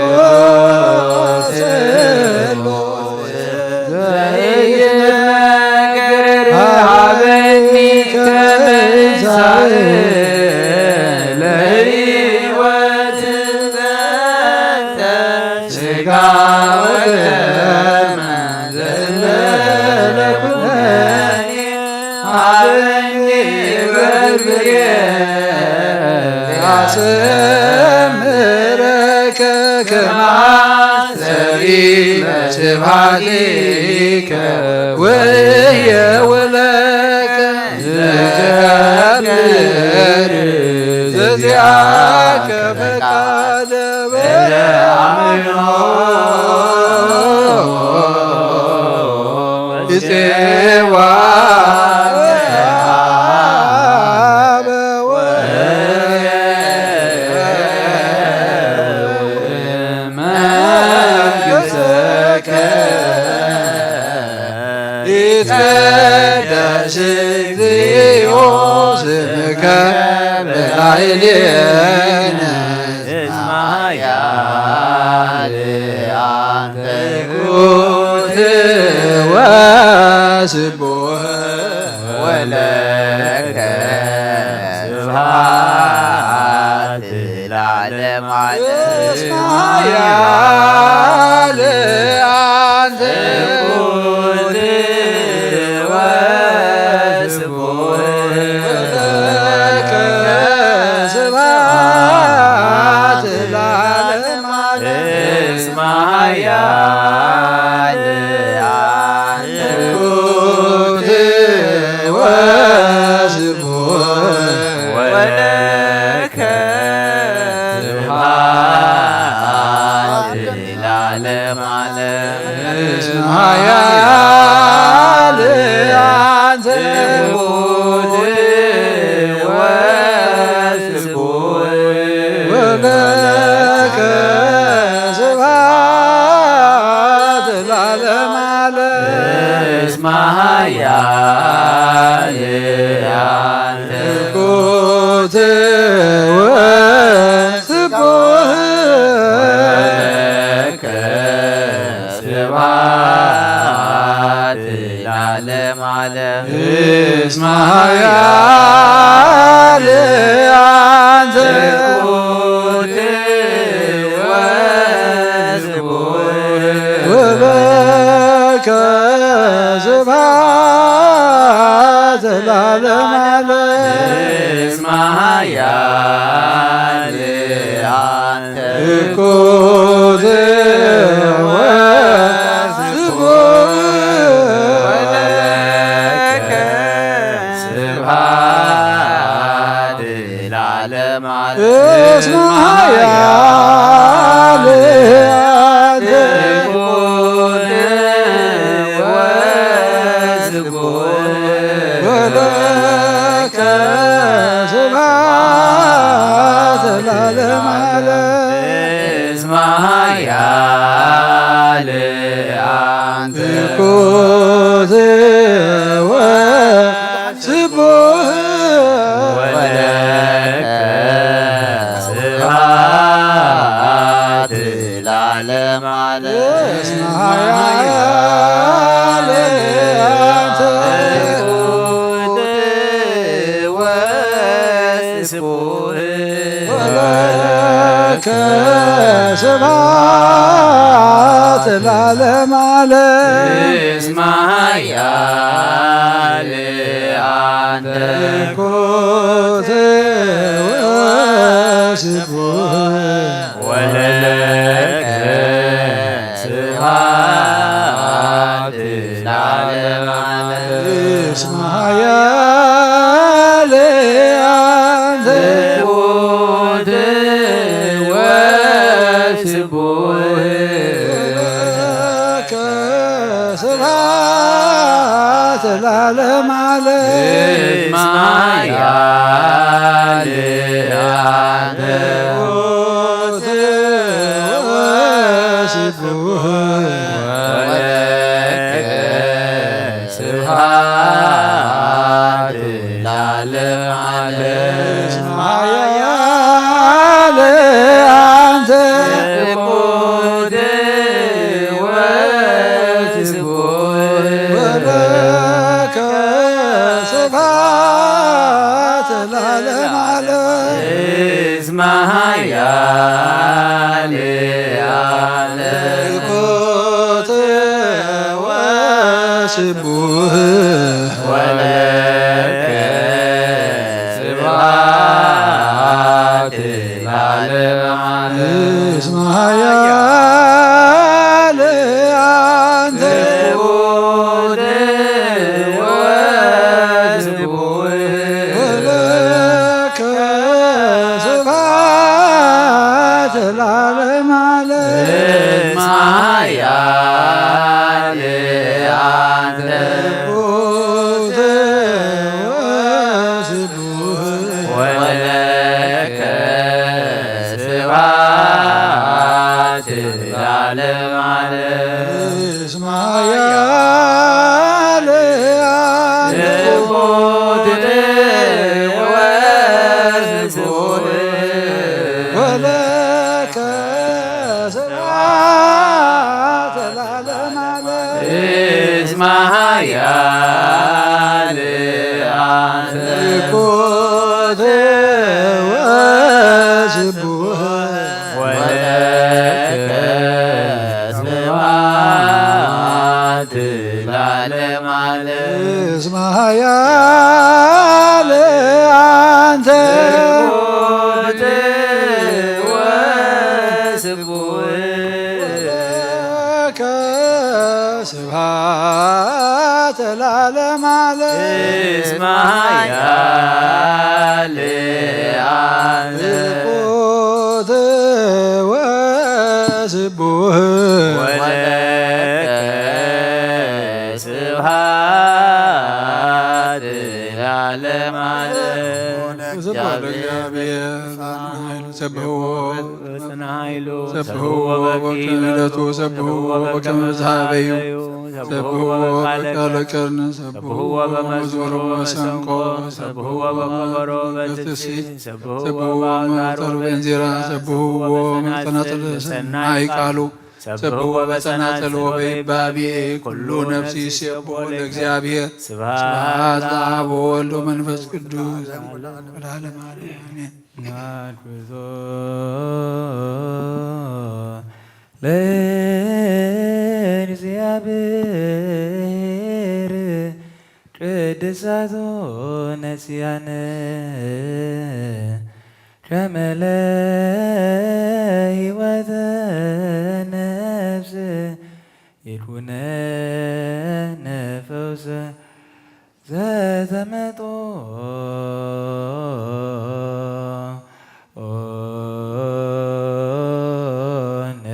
ዘይትነገር ሀበኒ ከመ ይንሳእ ለሕይወት ዘንተ ሥጋ ወደመ ዘእንበለ ኩነኔ ሀበኒ በርብሬ አሰምረከ ከመ አስተሪ ስብሐቲከ ወህየ ወለከ ዘገብር ዘዚአከ ፈቃደ በአምኖ ይጼዋ መንግሥትከ ይትቀደስ እግዚኦ ስምከ በላዕሌነ እስመ ኃያል አንተ። ኩት ወስቡሕ ወለከ ስብሐት ለዓለመ ዓለም። እስመ ኃያል አንተ። ኩት ወስቡሕ ወለከ ስብሐት ለዓለመ ዓለም። እስመ ኃያል አንተ። ኩት ወስቡሕ ወለከ ስብሐት ለዓለመ ዓለም። እስመ ኃያል አንተ። ኩት ወስቡሕ ወለከ ስብሐት ለዓለመ ዓለም። እስመ ኃያል አንተ። ኩት ወስቡሕ ወለከ ስብሐት ለዓለመ ዓለም። እስመ ኃያል አንተ። ኩት ወስቡሕ ወለከ ስብሐት ለዓለመ ዓለም። እስመ ኃያል አንተ። ኩት ወስቡሕ ወለከ ስብሐት ለዓለመ ዓለም። እስመ ኃያል አንተ። ኩት ወስቡሕ ወለከ ስብሐት ለዓለመ ዓለም። እስመ ኃያል አንተ። ኩት ወስቡሕ ወለከ ስብሐት ለዓለመ ዓለም። እስመ ኃያል አንተ። ኩት ወስቡሕ ወለከ ስብሐት ለዓለመ ዓለም። እስመ ኃያል አንተ። ኩት ወስቡሕ ወለከ ስብሐት ለዓለመ ዓለም። እስመ ኃያል አንተ። ኩት ወስቡሕ ወለከ ስብሐት ለዓለመ ዓለም። እስመ ኃያል አንተ። ኩት ወስቡሕ ወለከ ስብሐት ለዓለመ ዓለም። እስመ ኃያል አንተ። ኩት ወስቡሕ ወለከ ስብሐት ለዓለመ ዓለም። እስመ ኃያል አንተ። ኩት ወስቡሕ ወለከ ስብሐት ለዓለመ ዓለም። እስመ ኃያል ለከ ስብሐት ለዓለመ ዓለም። እስመ ኃያል አንተ። እኩት ወስቡሕ። ወለከ ስብሐት ለዓለመ ዓለም። እስመ ኃያል አንተ። እኩት ወስቡሕ። ወለከ ስብሐት ለዓለመ ዓለም። እስመ ኃያል አንተ። እኩት ወስቡሕ። ወለከ ስብሐት ለዓለመ ዓለም። ወስብሐት ለእግዚአብሔር። ሰብሕዎ። ጽንዓ ኃይሉ። ሰብሕዎ በክሊለቱ። ሰብሕዎ በከመ ብዝኃ አበዩ። ሰብሕዎ በቃለ ቀርን። ሰብሕዎ በመዝሙር ወመሰንቆ። ሰብሕዎ በከበሮ በትፍሲት። ሰብሕዎ በአውታሩ በእንዚራ። ሰብሕዎ በጸናጽል ሰናይ ቃሉ። ሰብሕዎ በጸናጽል ወበይባቤ ኩሉ ነፍስ ይሴብሖ ለእግዚአብሔር። ስብሐት ለአብ ወወልድ ወመንፈስ ቅዱስ ለዓለመ ዓለም አሜን። ናድርሶ ለእግዚአብሔር ቅድሳቶ ነሲያነ ከመ ለህይወተ ነፍስ ይኩነነ ፈውሰ ዘተመጦ ኦነ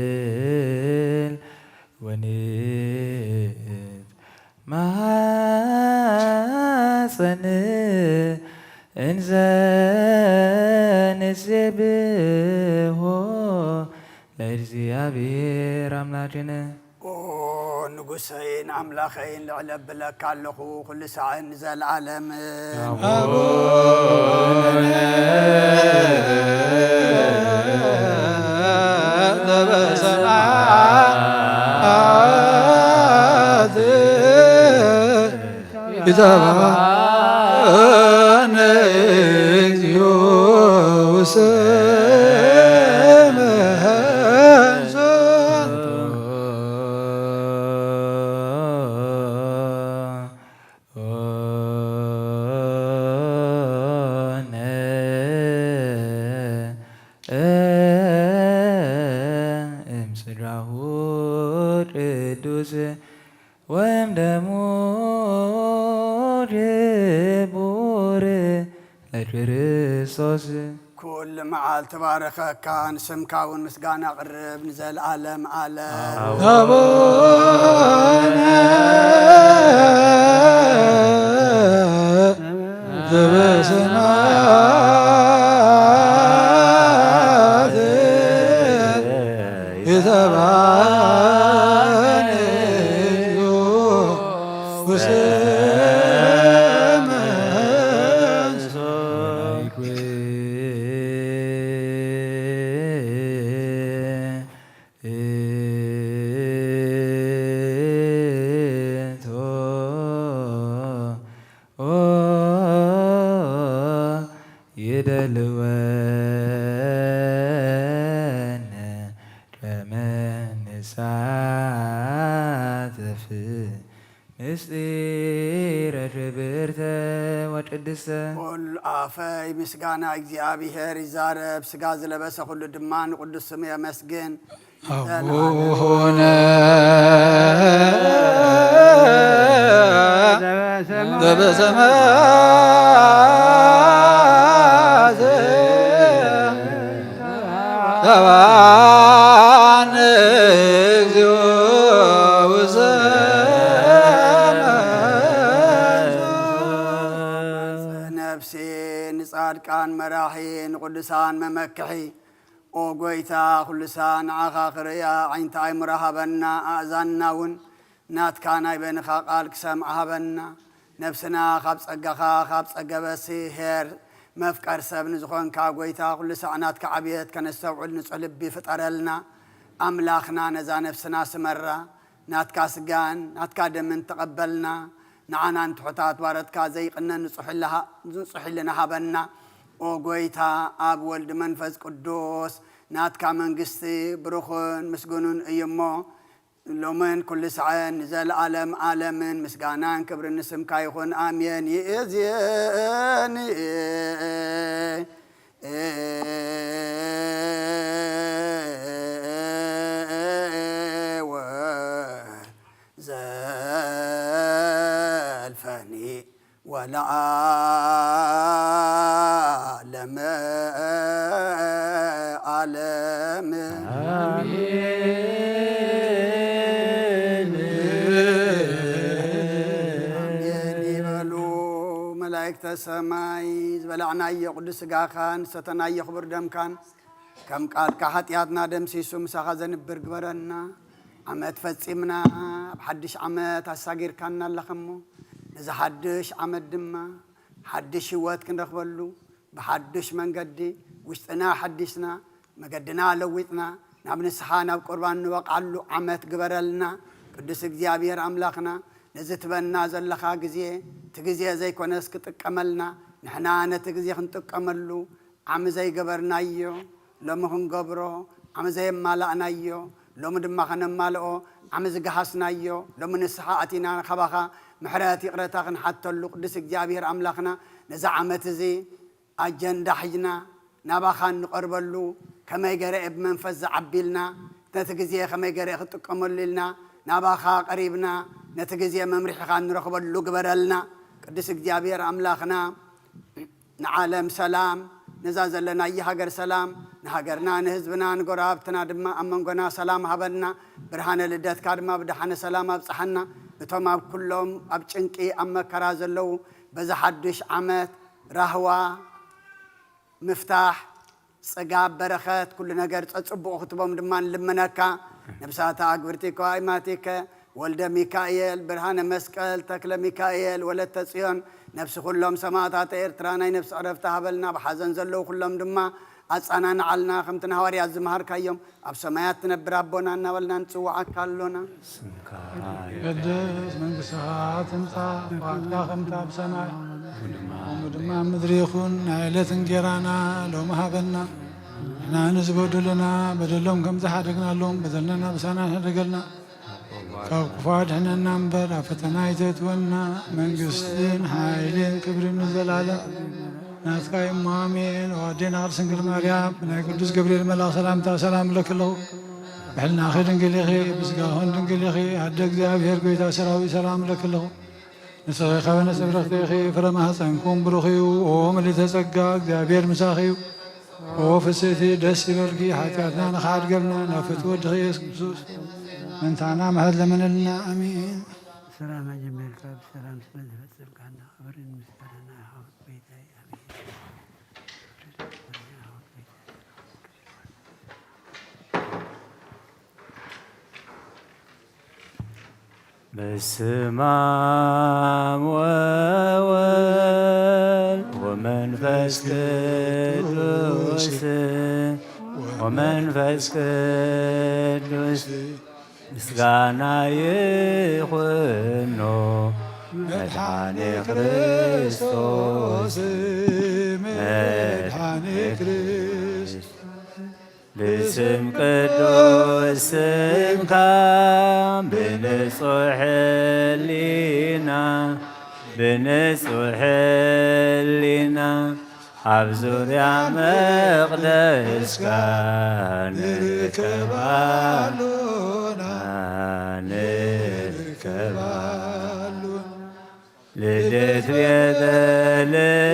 ንስእል ወንት ማሐፀን እንዘ ንሴብሖ ለእግዚአብሔር አምላክነ። ኦ ንጉሰይን አምላኸይን፣ ልዕል እብለካ አለኹ ኩሉ ሳዕን ንዘለዓለም። አቡነ ዘበሰማያት ይትባረክ ስምከ። እምስጋሁ ቅዱስ ወእምደሙ ክቡር ለክርስቶስ። ኩሉ መዓልቲ ባረኸካ፣ ንስምካ እውን ምስጋና ኣቕርብ ንዘለዓለም ዓለም። አቡነ ዘበሰማያት ይትባረክ ስምከ። ይደልወነ ከመ ንሳተፍ ምስጢረ ክብርተ ወቅድስተ። ኩሉ ኣፈይ ምስጋና እግዚኣብሔር ይዛረብ፣ ሥጋ ዝለበሰ ኩሉ ድማ ንቅዱስ ስሙ የመስግን። አቡነ ዘበሰማያት ሰብሐነ እግዚኦ ውስተ ነፍሴ። ንጻድቃን መራሒ፣ ንቅዱሳን መመክሒ፣ ኦ ጎይታ፣ ኩሉ ሳዕ ንዓኻ ክርእያ ኣዒንቲ ኣይምሮ ሃበና፣ ኣእዛንና እውን ናትካ ናይ በይንኻ ቃል ክሰምዓ ሃበና። ነፍስና ካብ ጸጋኻ፣ ካብ ጸገበሲ ሄር፣ መፍቀር ሰብ ንዝኾንካ ጎይታ፣ ኩሉ ሳዕ ናትካ ዕብየት ከነስተውዕል ንጹህ ልቢ ፍጠረልና። ኣምላኽና፣ ነዛ ነፍስና ስመራ፣ ናትካ ስጋን ናትካ ደምን ተቐበልና። ንዓናን ትሑታት ባረትካ ዘይቕነ ንጹሕ ልሃ-፣ ንጹሕ ሕልና ሃበና። ኦ ጎይታ፣ ኣብ ወልድ መንፈስ ቅዱስ ናትካ መንግስቲ ብሩኽን ምስጉንን እዩ እሞ፣ ሎምን ኩሉ ሳዕን ንዘለዓለም ዓለምን ምስጋናን ክብርን ንስምካ ይኹን። ኣሜን። ይእዜኒ ወዘልፈኒ ወለዓለመ ዓለም። ኣሜን። ኣሜን ይበሉ። መላእክተ ሰማይ፣ ዝበላዕናዮ ቅዱስ ስጋኻን ዝሰተናዮ ክቡር ደምካን ከም ቃልካ ሓጢኣትና ደምሲሱ ምሳኻ ዘንብር ግበረና። ዓመት ፈጺምና፣ ኣብ ሓድሽ ዓመት ኣሳጊርካና ኣለኻ እሞ፣ ነዚ ሓድሽ ዓመት ድማ ሓድሽ ህይወት ክንረኽበሉ፣ ብሓድሽ መንገዲ ውሽጥና ሓዲስና፣ መገድና ለዊጥና፣ ናብ ንስሓ ናብ ቁርባን ንበቕዓሉ ዓመት ግበረልና። ቅዱስ እግዚኣብሔር ኣምላኽና፣ ነዚ ትበና ዘለኻ ግዜ፣ እቲ ግዜ ዘይኮነስ ክጥቀመልና፣ ንሕና ነቲ ግዜ ክንጥቀመሉ፣ ዓሚ ዘይገበርናዮ ሎሚ ክንገብሮ፣ ዓሚ ዘየማላእናዮ ሎሚ ድማ ከነማልኦ፣ ዓሚ ዝገሃስናዮ ሎሚ ንስሓ ኣቲና ካባኻ ምሕረት ይቕረታ ክንሓተሉ፣ ቅዱስ እግዚኣብሔር ኣምላኽና፣ ነዚ ዓመት እዚ ኣጀንዳ ሒዝና ናባኻ እንቐርበሉ፣ ከመይ ገይረ እየ ብመንፈስ ዝዓቢ ኢልና፣ ነቲ ግዜ ከመይ ገይረ እየ ክጥቀመሉ ኢልና ናባኻ ቀሪብና፣ ነቲ ግዜ መምርሒኻ እንረኽበሉ ግበረልና። ቅዱስ እግዚኣብሔር ኣምላኽና፣ ንዓለም ሰላም፣ ነዛ ዘለናያ ሃገር ሰላም፣ ንሃገርና፣ ንህዝብና፣ ንጎረባብትና ድማ ኣብ መንጎና ሰላም ሃበና። ብርሃነ ልደትካ ድማ ብደሓነ ሰላም ኣብጽሓና። እቶም ኣብ ኩሎም ኣብ ጭንቂ፣ ኣብ መከራ ዘለዉ፣ በዚ ሓዱሽ ዓመት ራህዋ፣ ምፍታሕ፣ ጽጋብ፣ በረኸት፣ ኩሉ ነገር ጸጽቡቑ ክትቦም ድማ ንልምነካ። ነብሳታ ኣግብርቲከ ወኣይማቲከ፣ ወልደ ሚካኤል፣ ብርሃነ መስቀል፣ ተክለ ሚካኤል፣ ወለተ ጽዮን፣ ነብሲ ኩሎም ሰማእታተ ኤርትራ ናይ ነብሲ ዕረፍቲ ሃበልና። ኣብ ሓዘን ዘለዉ ኩሎም ድማ ኣጸናንዓልና። ከምቲ ንሃዋርያት ዝመሃርካዮም፣ ኣብ ሰማያት ትነብር ኣቦና እናበልና ንጽውዓካ ኣሎና። ስምካ ይትቀደስ፣ መንግስትኻ ትምጻእ፣ ፍቓድካ ከምቲ ኣብ ሰማይ ከምኡ ድማ ኣብ ምድሪ ይኹን። ናይ ዕለት እንጌራና ሎሚ ሃበና። ንሕና ንዝበደሉና በደሎም ከም ዝሓደግናሎም በደልና ምሳና ንሕደገልና። ካብ ክፉእ ኣድሕነና እምበር፣ ኣብ ፈተና ኣይተእትወና። መንግስትን ሓይልን ክብርን ንዘላለም ናትካ እዩ እሞ፣ ኣሜን። ኦ ኣዴና ቅድስት ድንግል ማርያም፣ ብናይ ቅዱስ ገብርኤል መልኣኽ ሰላምታ ሰላም እብለኪ ኣለኹ። ብሕልናኺ ድንግል ኢኺ፣ ብስጋኽን ድንግል ኢኺ። ኣደ እግዚኣብሔር፣ ጎይታ ሰራዊት፣ ሰላም እብለኪ ኣለኹ። ንስኺ ካብ ኣንስቲ ብርኽቲ ኢኺ፣ ፍረ ማህፀንኩም ብሩኽ እዩ። ኦ ምልዕተ ጸጋ፣ እግዚኣብሔር ምሳኺ እዩ። ኦ ፍስሕቲ፣ ደስ ይበልኪ፣ ሓጢኣትና ንኽሓድገልና ናብ ፍትው ወድኺ ኢየሱስ ክርስቶስ ምእንታና ምሕረት ለምንልና። ኣሜን። ሰላም ኣጀመርካ፣ ብሰላም ስለ ዝፈጸምካና፣ ክብርን ምስጋናን ንዓኻ ጎይታይ። ኣሜን። በስመ አብ ወወልድ ወመንፈስ ቅዱስ ወመንፈስ ቅዱስ ምስጋና ይኹኖ መድኃኔ ክርስቶስ መድኃኔ ክርስቶስ። ብስም ቅዱስ ስምካ ብንጹሕ ሕሊና፣ ብንጹሕ ሕሊና ኣብ ዙርያ መቕደስካ ንርከብ ኣሎና፣ ንርከብ ኣሎና። ልደት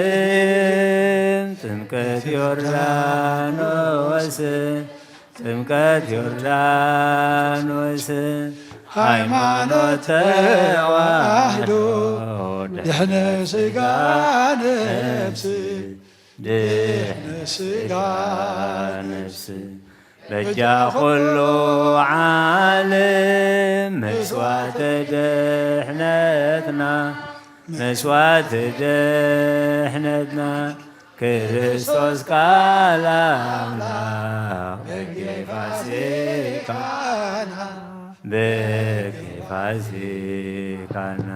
ቤተልሔም፣ ጥምቀት ዮርዳኖስ፣ ጥምቀት ዮርዳኖስ፣ ሃይማኖት ተዋህዶ፣ ድሕነ ሥጋ ነፍስ፣ ድሕነ ስጋ ነፍስ በጃ ኩሉ ዓለም መስዋዕተ ድሕነትና፣ መስዋዕተ ድሕነትና፣ ክርስቶስ ቃል ኣምላኽ በጌ ፋሲካና፣ በጌ ፋሲካና።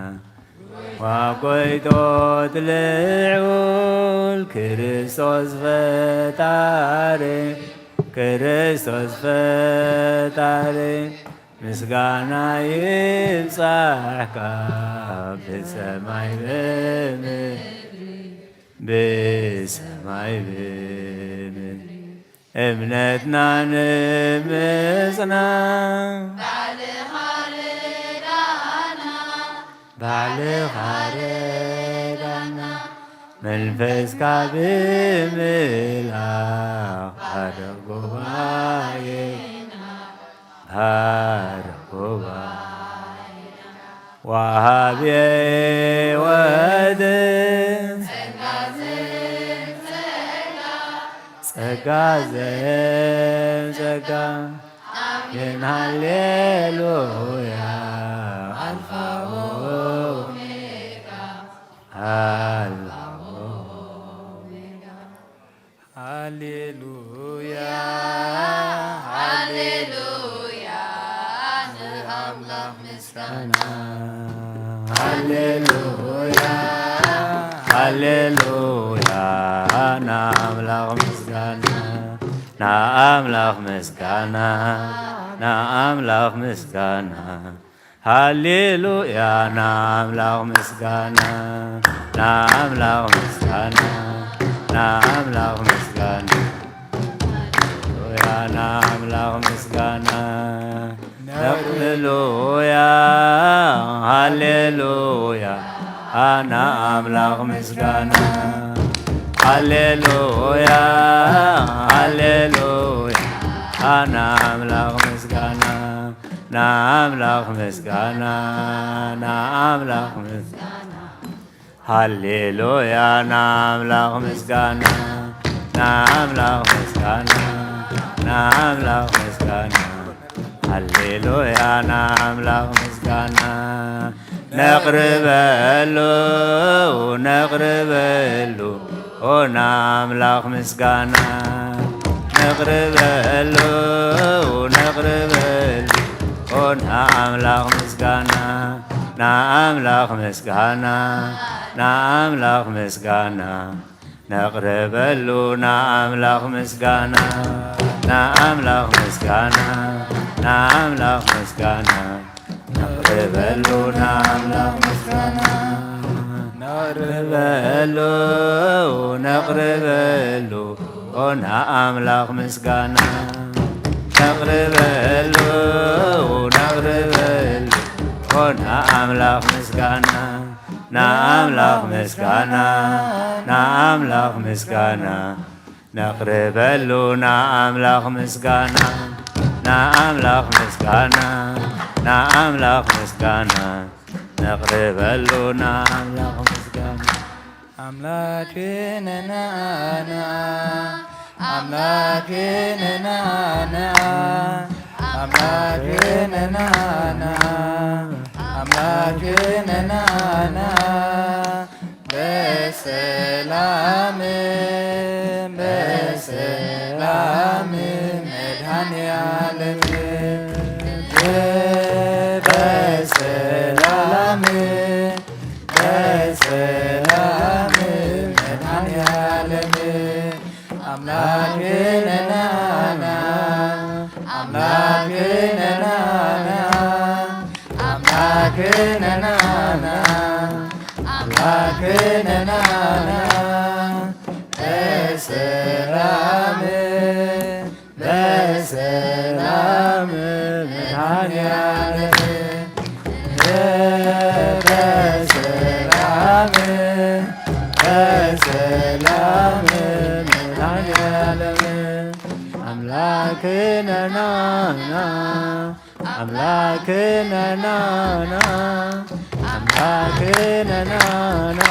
ዋቆይቶት ልዑል ክርስቶስ ፈጣሪ፣ ክርስቶስ ፈጣሪ፣ ምስጋና ይብጻሕካ ብሰማይ ብምድሪ፣ ብሰማይ ብምድሪ። እምነትና ንምጽና ባዕልኻ ርዳና፣ ባዕልኻ ርዳና፣ መንፈስካ ብምልኣኽ ባርኽ ጉባኤና፣ ባርኽ ጉባኤና። ወሃቢ ሕይወት ጸጋ ዘእም ጸጋ፣ አሜን ሃሌሉያ፣ አልፋ ኦሜጋ፣ አልፋ ኦሜጋ። ሃሌሉያ፣ ሃሌሉያ፣ ንአምላኽ ምስጋና። ሃሌሉያ፣ ሃሌሉያ፣ ንአምላኽ ምስጋና፣ ንአምላኽ ምስጋና፣ ንአምላኽ ምስጋና። ሃሌሉያ፣ ንአምላኽ ምስጋና፣ ንአምላኽ ምስጋና፣ ንአምላኽ ምስጋና። ሃሌሉያ፣ ንአምላኽ ምስጋና። ሃሌሉያ፣ ሃሌሉያ፣ ንአምላኽ ምስጋና። ሃሌሉያ፣ ሃሌሉያ፣ ንአምላኽ ምስጋና። ንአምላኽ ምስጋና፣ ንአምላኽ ምስጋና። ሃሌሉያ፣ ንአምላኽ ምስጋና፣ ንአምላኽ ምስጋና፣ ንአምላኽ ምስጋና። ሃሌሉያ፣ ንአምላኽ ምስጋና። ነቕርበሉ፣ ነቕርበሉ፣ ኦ ንአምላኽ ምስጋና። ነቕርበሉ፣ ነቕርበሉ፣ ኦ ንአምላኽ ምስጋና። ንአምላኽ ምስጋና፣ ንአምላኽ ምስጋና። ነቕርበሉ ንአምላኽ ምስጋና፣ ንአምላኽ ምስጋና፣ ንአምላኽ ምስጋና። ነቕርበሉ ንአምላኽ ምስጋና። ነቕርበሉ፣ ነቕርበሉ፣ ኦ ንአምላኽ ምስጋና። ነቕርበሉ፣ ነቕርበሉ፣ ኦ ንአምላኽ ምስጋና። ንአምላኽ ምስጋና፣ ንአምላኽ ምስጋና። ነቕርበሉ ንአምላኽ ምስጋና፣ ንአምላኽ ምስጋና፣ ንአምላኽ ምስጋና። ነቕርበሉ ንአምላኽ ምስጋና። ኣምላክ ነናና፣ ኣምላክ ነናና፣ ኣምላክ ነናና፣ ኣምላክ ነናና። በሰላም፣ በሰላም መድኃኔዓለም፣ በሰላም፣ በሰላም መድኃኔዓለም። ኣምላክ ነናና፣ ኣምላክ ነናና፣ ኣምላክ ነናና፣ ኣምላክ ነናና። በሰላም፣ በሰላም መድኃኔዓለም፣ በሰላም፣ በሰላም መድኃኔዓለም። ኣምላክ ነናና፣ ኣምላክ ነናና፣ ኣምላክ ነናና፣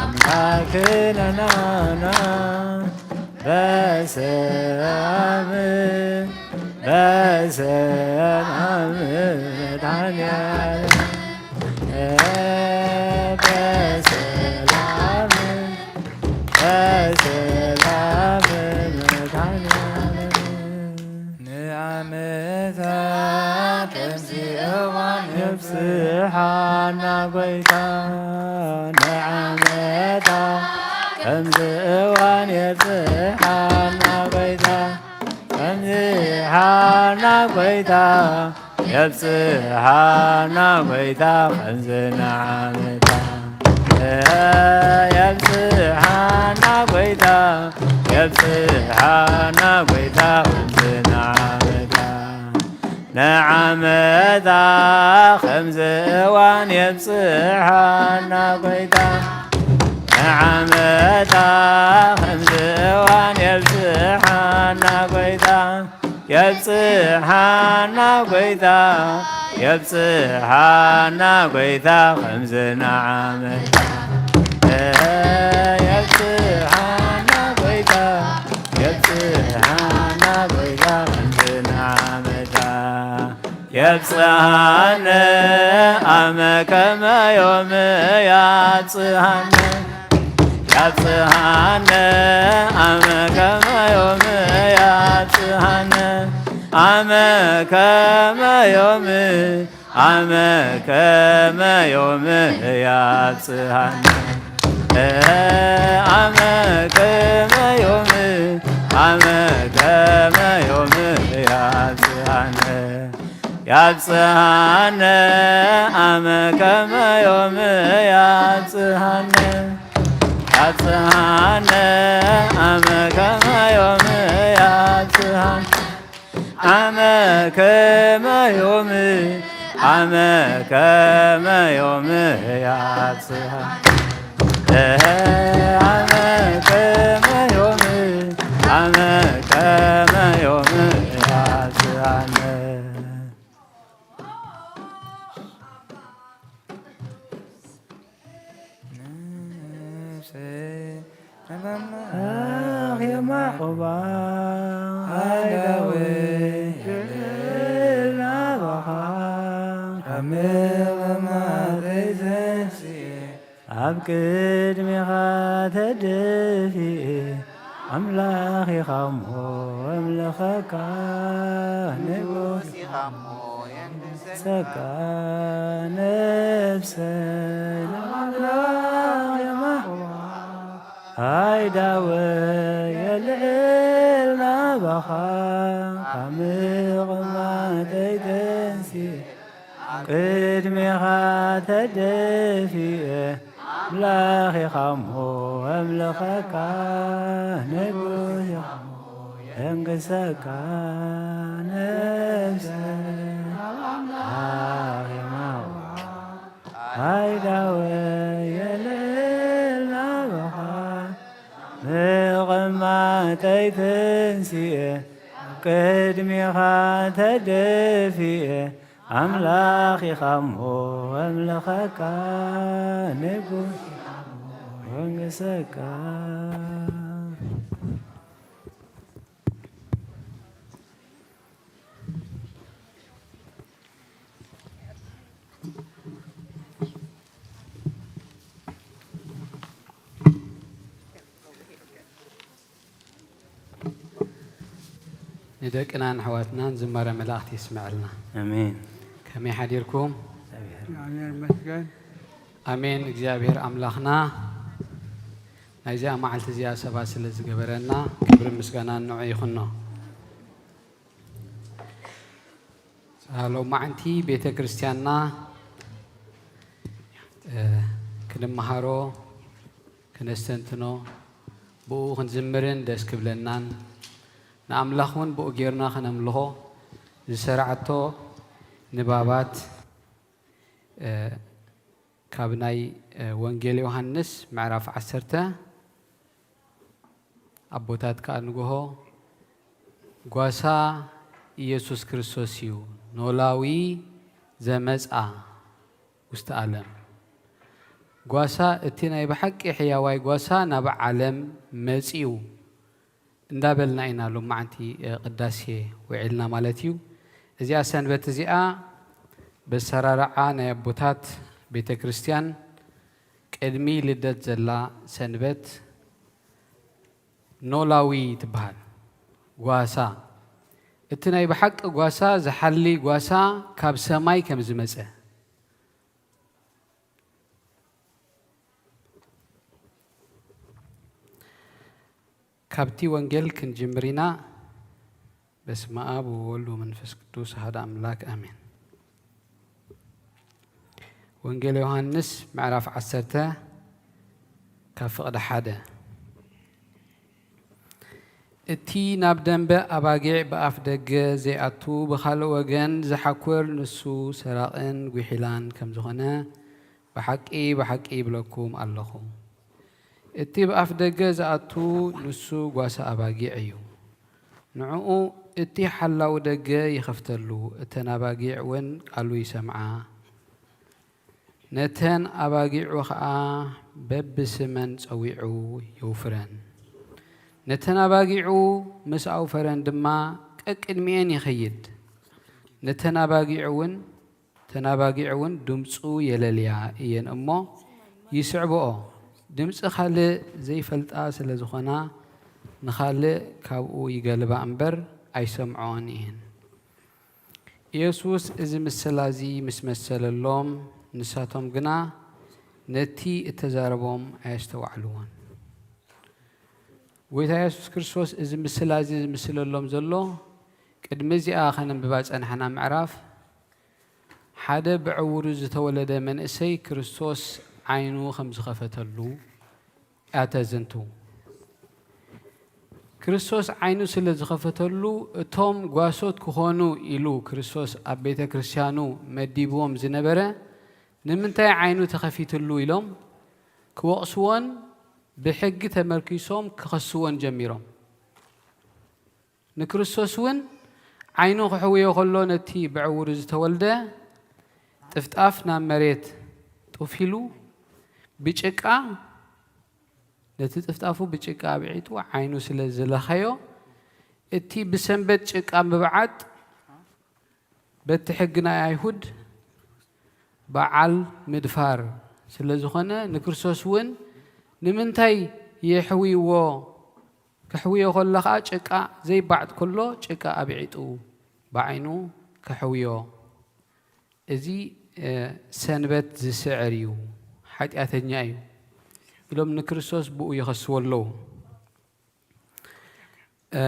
ኣምላክ ነናና። በሰላም በሰላም መድኃኔዓለም በሰላም በሰላም መድኃኔዓለም ንዓመታ ከምዚ እዋን የብጽሓና ጎይታ ንዓመታ ከምዚ እዋን የብጽሓና ጎይታ ከምዚ ሓና ጎይታ የብጽሓና ጎይታ ከምዚ ንዓመታ የብጽሓና ጎይታ የብጽሓና ጎይታ ከምዚ ንዓመታ ንዓመታ ከምዚ እዋን የብጽሓና ጎይታ ንዓመታ ከምዚ እዋን የብጽሓና ጎይታ የብጽሓና ጎይታ የብጽሓና ጎይታ ከምዚ ንዓመታ የብጽሓና ጎይታ የብጽሓና ጎይታ ከምዚ ንዓመታ የብጽሓነ ኣመ ከመ ዮም ያብጽሓነ ያብጽሓነ ኣመ ከመ ዮም ያብጽሓነ ኣመ ከመ ዮም ኣመ ከመ ዮም ያብጽሓነ ኣመ ከመ ዮም ኣመ ከመ ዮም ያብጽሓነ ያብጽሓነ ኣመ ከመ ዮም ያብጽሓነ ያብጽሓነ ኣመ ከመ ዮም ያብጽሓነ ኣመ ከመ ዮም ኣመ ከመ ዮም ያብጽሓነ ኣመ ከመ ዮም ኣመ ከመ ዮም ያብጽሓነ ነፍሰይ ኣምላኽ የማሕዋ ኣይዳወ የልዕል ናባኻ ኣምር ማጠይ ዘንስኤ ኣብ ቅድሜኻ ተደፊኤ ኣምላኽ ኢኻ እሞ ኣምልኸካ ንጉስ ኢኻ እሞ የንግሰካ ነፍሰይ ንኣምላኽ የማሕዋ ኣይዳወ የልዕል ናባኻ ካብ ምቕማጠይ ተንሲኤ ኣብ ቅድሜኻ ተደፊኤ ኣምላኽ ኢኻ እሞ ኣምልኸካ ንጉስ ኢኻ እሞ የንግሰካ ነፍሰይ ኣምላኽ የማሕዋ ኣይዳወ የልዕል ናባኻ ምቕማጠይ ተንሲኤ ኣብ ቅድሜኻ ተደፊኤ ኣምላኽ ኢኻ እሞ ኣምልኸካ ንጉስ የንግሰካ። ንደቅናን ኣሕዋትናን ዝማሬ መላእኽት የስምዐልና። ኣሜን። ከመይ ሓዲርኩም? እግዚኣብሔር ይመስገን። ኣሜን። እግዚኣብሔር ኣምላኽና ናይዚኣ መዓልቲ እዚኣ ሰባት ስለ ዝገበረና ክብርን ምስጋናን ንዑ ይኹኖ። ሎማዓንቲ ቤተ ክርስቲያንና፣ እ፣ ክንመሃሮ፣ ክነስተንትኖ፣ ብኡ ክንዝምርን ደስ ክብለናን፣ ንኣምላኽ እውን ብኡ ጌርና ከነምልኾ ዝሰርዓቶ ንባባት፣ እ፣ ካብ ናይ፣ እ፣ ወንጌል ዮሃንስ ምዕራፍ ዓሰርተ ኣቦታት ከኣ ንግሆ ጓሳ ኢየሱስ ክርስቶስ እዩ፣ ኖላዊ ዘመጽኣ ውስተ ዓለም። ጓሳ፣ እቲ ናይ ብሓቂ ሕያዋይ ጓሳ ናብ ዓለም መጺኡ፣ እንዳበልና ኢና ሎማዓንቲ፣ እ፣ ቅዳሴ ውዒልና ማለት እዩ። እዚኣ ሰንበት እዚኣ በሰራርዓ ናይ ኣቦታት ቤተክርስትያን ቅድሚ ልደት ዘላ ሰንበት ኖላዊ ትበሃል። ጓሳ፣ እቲ ናይ ብሓቂ ጓሳ፣ ዝሓሊ ጓሳ ካብ ሰማይ ከም ዝመጸ። ካብቲ ወንጌል ክንጅምር ኢና። በስመ ኣብ ወወልድ ወመንፈስ ቅዱስ ኣሐደ ኣምላክ ኣሜን። ወንጌል ዮሃንስ ምዕራፍ ዓሰርተ ካብ ፍቕዲ ሓደ። እቲ ናብ ደንበ ኣባጊዕ ብኣፍ ደገ ዘይኣቱ ብኻልእ ወገን ዝሓኩር ንሱ ሰራቕን ጒሒላን ከም ዝኾነ ብሓቂ ብሓቂ ይብለኩም ኣለኹ። እቲ ብኣፍ ደገ ዝኣቱ ንሱ ጓሳ ኣባጊዕ እዩ። ንዕኡ እቲ ሓላዊ ደገ ይኸፍተሉ፣ እተን ኣባጊዕ እውን ቃሉ ይሰምዓ። ነተን ኣባጊዑ ኸኣ በብስመን ጸዊዑ የውፍረን። ነተን ኣባጊዑ ምስ ኣውፈረን ድማ ቀቅድሚኤን ይኸይድ። ነተን ኣባጊዑ እውን፣ እተን ኣባጊዕ እውን ድምጹ የለልያ እየን እሞ ይስዕብኦ። ድምጺ ካልእ ዘይፈልጣ ስለ ዝኾና ንኻልእ ካብኡ ይገልባ እምበር ኣይሰምዖኦን እየን። ኢየሱስ እዚ ምስላ እዚ ምስ መሰለሎም፣ ንሳቶም ግና ነቲ እተዛረቦም ኣየስተውዓልዎን። ጎይታ ኢየሱስ ክርስቶስ እዚ ምስላ እዚ ዝምስለሎም ዘሎ፣ ቅድሚ እዚኣ ከነንብባ ዝጸናሕና ምዕራፍ፣ ሓደ ብዕውሩ ዝተወለደ መንእሰይ ክርስቶስ ዓይኑ ከም ዝኸፈተሉ ኣተዘንቱ። ክርስቶስ ዓይኑ ስለ ዝኸፈተሉ፣ እቶም ጓሶት ክኾኑ ኢሉ ክርስቶስ ኣብ ቤተ ክርስቲያኑ መዲብዎም ዝነበረ፣ ንምንታይ ዓይኑ ተኸፊትሉ ኢሎም ክወቕስዎን ብሕጊ ተመርኪሶም ክኸስዎን ጀሚሮም። ንክርስቶስ እውን ዓይኑ ክሕውዮ ከሎ፣ ነቲ ብዕውሩ ዝተወልደ ጥፍጣፍ ናብ መሬት ጡፍ ኢሉ ብጭቃ፣ ነቲ ጥፍጣፉ ብጭቃ ኣብዒጡ ዓይኑ ስለ ዝለኸዮ፣ እቲ ብሰንበት ጭቃ ምብዓጥ በቲ ሕጊ ናይ ኣይሁድ በዓል ምድፋር ስለ ዝኾነ፣ ንክርስቶስ እውን ንምንታይ የሕውይዎ? ክሕውዮ ከሎ ኸኣ ጭቃ ዘይባዕጥ ከሎ ጭቃ ኣብዒጡ ብዓይኑ ከሕውዮ። እዚ፣ እ፣ ሰንበት ዝስዕር እዩ፣ ሓጢኣተኛ እዩ ኢሎም ንክርስቶስ ብኡ ይኸስዎ ኣለዉ። እ፣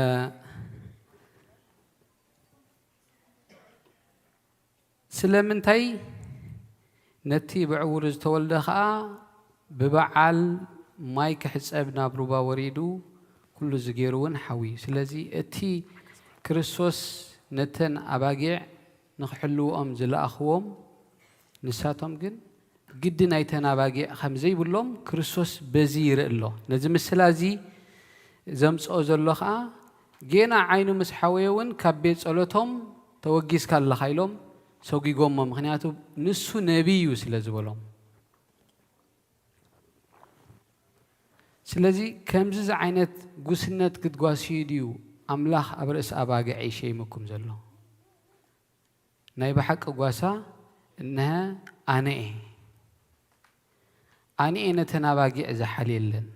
ስለምንታይ ነቲ ብዕውሩ ዝተወልደ ኸኣ ብበዓል ማይ ክሕጸብ ናብ ሩባ ወሪዱ፣ ኩሉ እዚ ገይሩ እውን ሓውዩ። ስለዚ እቲ ክርስቶስ ነተን ኣባጊዕ ንኽሕልውኦም ዝለኣኽዎም፣ ንሳቶም ግን ግዲ ናይተን ኣባጊዕ ከም ዘይብሎም ክርስቶስ በዚ ይርኢ ኣሎ። ነዚ ምስላ እዚ ዘምጽኦ ዘሎ ኸኣ፣ ጌና ዓይኑ ምስ ሓወየ እውን ካብ ቤት ጸሎቶም ተወጊዝካ ኣለኻ ኢሎም ሰጒጎሞ። ምኽንያቱ ንሱ ነቢይ እዩ ስለ ዝበሎም። ስለዚ ከምዚ ዝዓይነት ጉስነት ክትጓስዩ ድዩ ኣምላኽ ኣብ ርእሲ ኣባጊዕ ይሸይመኩም ዘሎ? ናይ ብሓቂ ጓሳ እነሀ ኣነ እየ። ኣነ እየ ነተን ኣባጊዕ ዝሓልየለን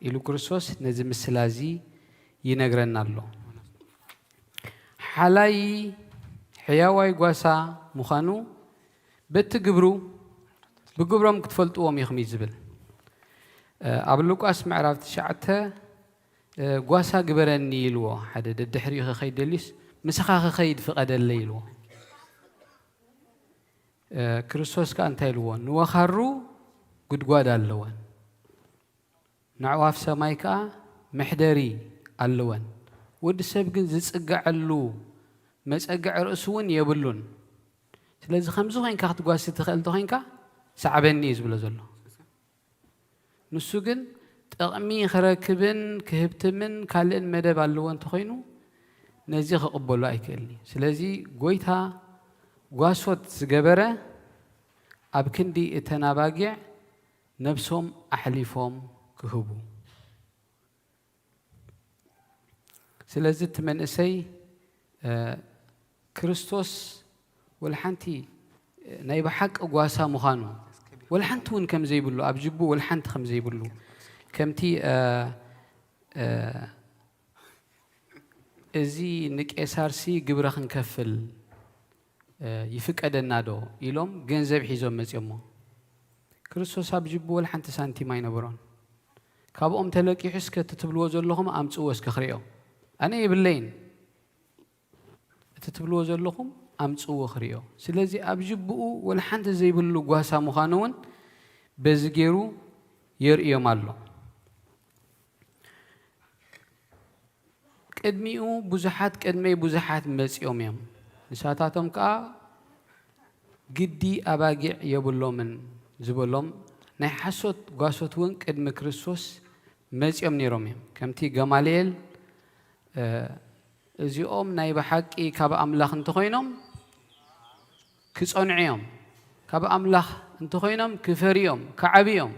ኢሉ ክርስቶስ ነዚ ምስላ እዚ ይነግረና ኣሎ። ሓላይ ሕያዋይ ጓሳ ምዃኑ በቲ ግብሩ፣ ብግብሮም ክትፈልጥዎም ኢኹም እዩ ዝብል። እ፣ ኣብ ሉቃስ ምዕራፍ ትሽዓተ፣ እ፣ ጓሳ ግበረኒ ኢልዎ። ሓደ ደድሕሪኡ ክኸይድ ደልዩስ፣ ምሳኻ ክኸይድ ፍቐደለይ ኢልዎ። እ፣ ክርስቶስ ከኣ እንታይ ኢልዎ? ንወኻሩ ጉድጓድ ኣለወን፣ ነዕዋፍ ሰማይ ከኣ መሕደሪ ኣለወን፣ ወዲ ሰብ ግን ዝጽገዐሉ መጸግዒ ርእሱ እውን የብሉን። ስለዚ ከምዚ ኮይንካ ክትጓሲ ትኽእል እንተኾይንካ፣ ሰዓበኒ እዩ ዝብሎ ዘሎ። ንሱ ግን ጥቕሚ ክረክብን ክህብትምን ካልእን መደብ ኣለዎ እንተኾይኑ፣ ነዚ ክቕበሎ ኣይክእልን እዩ። ስለዚ ጎይታ ጓሶት ዝገበረ ኣብ ክንዲ እተን ኣባጊዕ ነብሶም ኣሕሊፎም ክህቡ። ስለዚህ እቲ መንእሰይ፣ እ፣ ክርስቶስ ወለሓንቲ፣ እ፣ ናይ ብሓቂ ጓሳ ምዃኑ፣ ወለሓንቲ እውን ከም ዘይብሉ፣ ኣብ ጅቡ ወለሓንቲ ከም ዘይብሉ፣ ከምቲ፣ እ፣ እ፣ "እዚ ንቄሳርሲ ግብረ ክንከፍል፣ እ፣ ይፍቀደና ዶ?" ኢሎም ገንዘብ ሒዞም መጺኦሞ። ክርስቶስ ኣብ ጅቡ ወለሓንቲ ሳንቲም ኣይነበሮን። ካብኦም ተለቂሑ፣ "እስከ እቲ ትብልዎ ዘለኹም ኣምጽእዎ እስከ ክርእዮ። ኣነ የብለይን። እቲ ትብልዎ ዘለኹም ኣምጽእዎ ክርእዮ።" ስለዚ ኣብ ጅቡኡ ወለሓንቲ ዘይብሉ ጓሳ ምዃኑ እውን በዚ ገይሩ የርእዮም ኣሎ። ቅድሚኡ ብዙሓት፣ ቅድመይ ብዙሓት መጺኦም እዮም። ንሳታቶም ከኣ ግዲ ኣባጊዕ የብሎምን ዝበሎም ናይ ሓሶት ጓሶት እውን ቅድሚ ክርስቶስ መጺኦም ነይሮም እዮም። ከምቲ ገማልኤል፣ እ፣ እዚኦም ናይ ብሓቂ ካብ ኣምላኽ እንተኾይኖም ክጸንዑ እዮም። ካብ ኣምላኽ እንተኾይኖም ክፈርዩ እዮም፣ ክዓብዩ እዮም።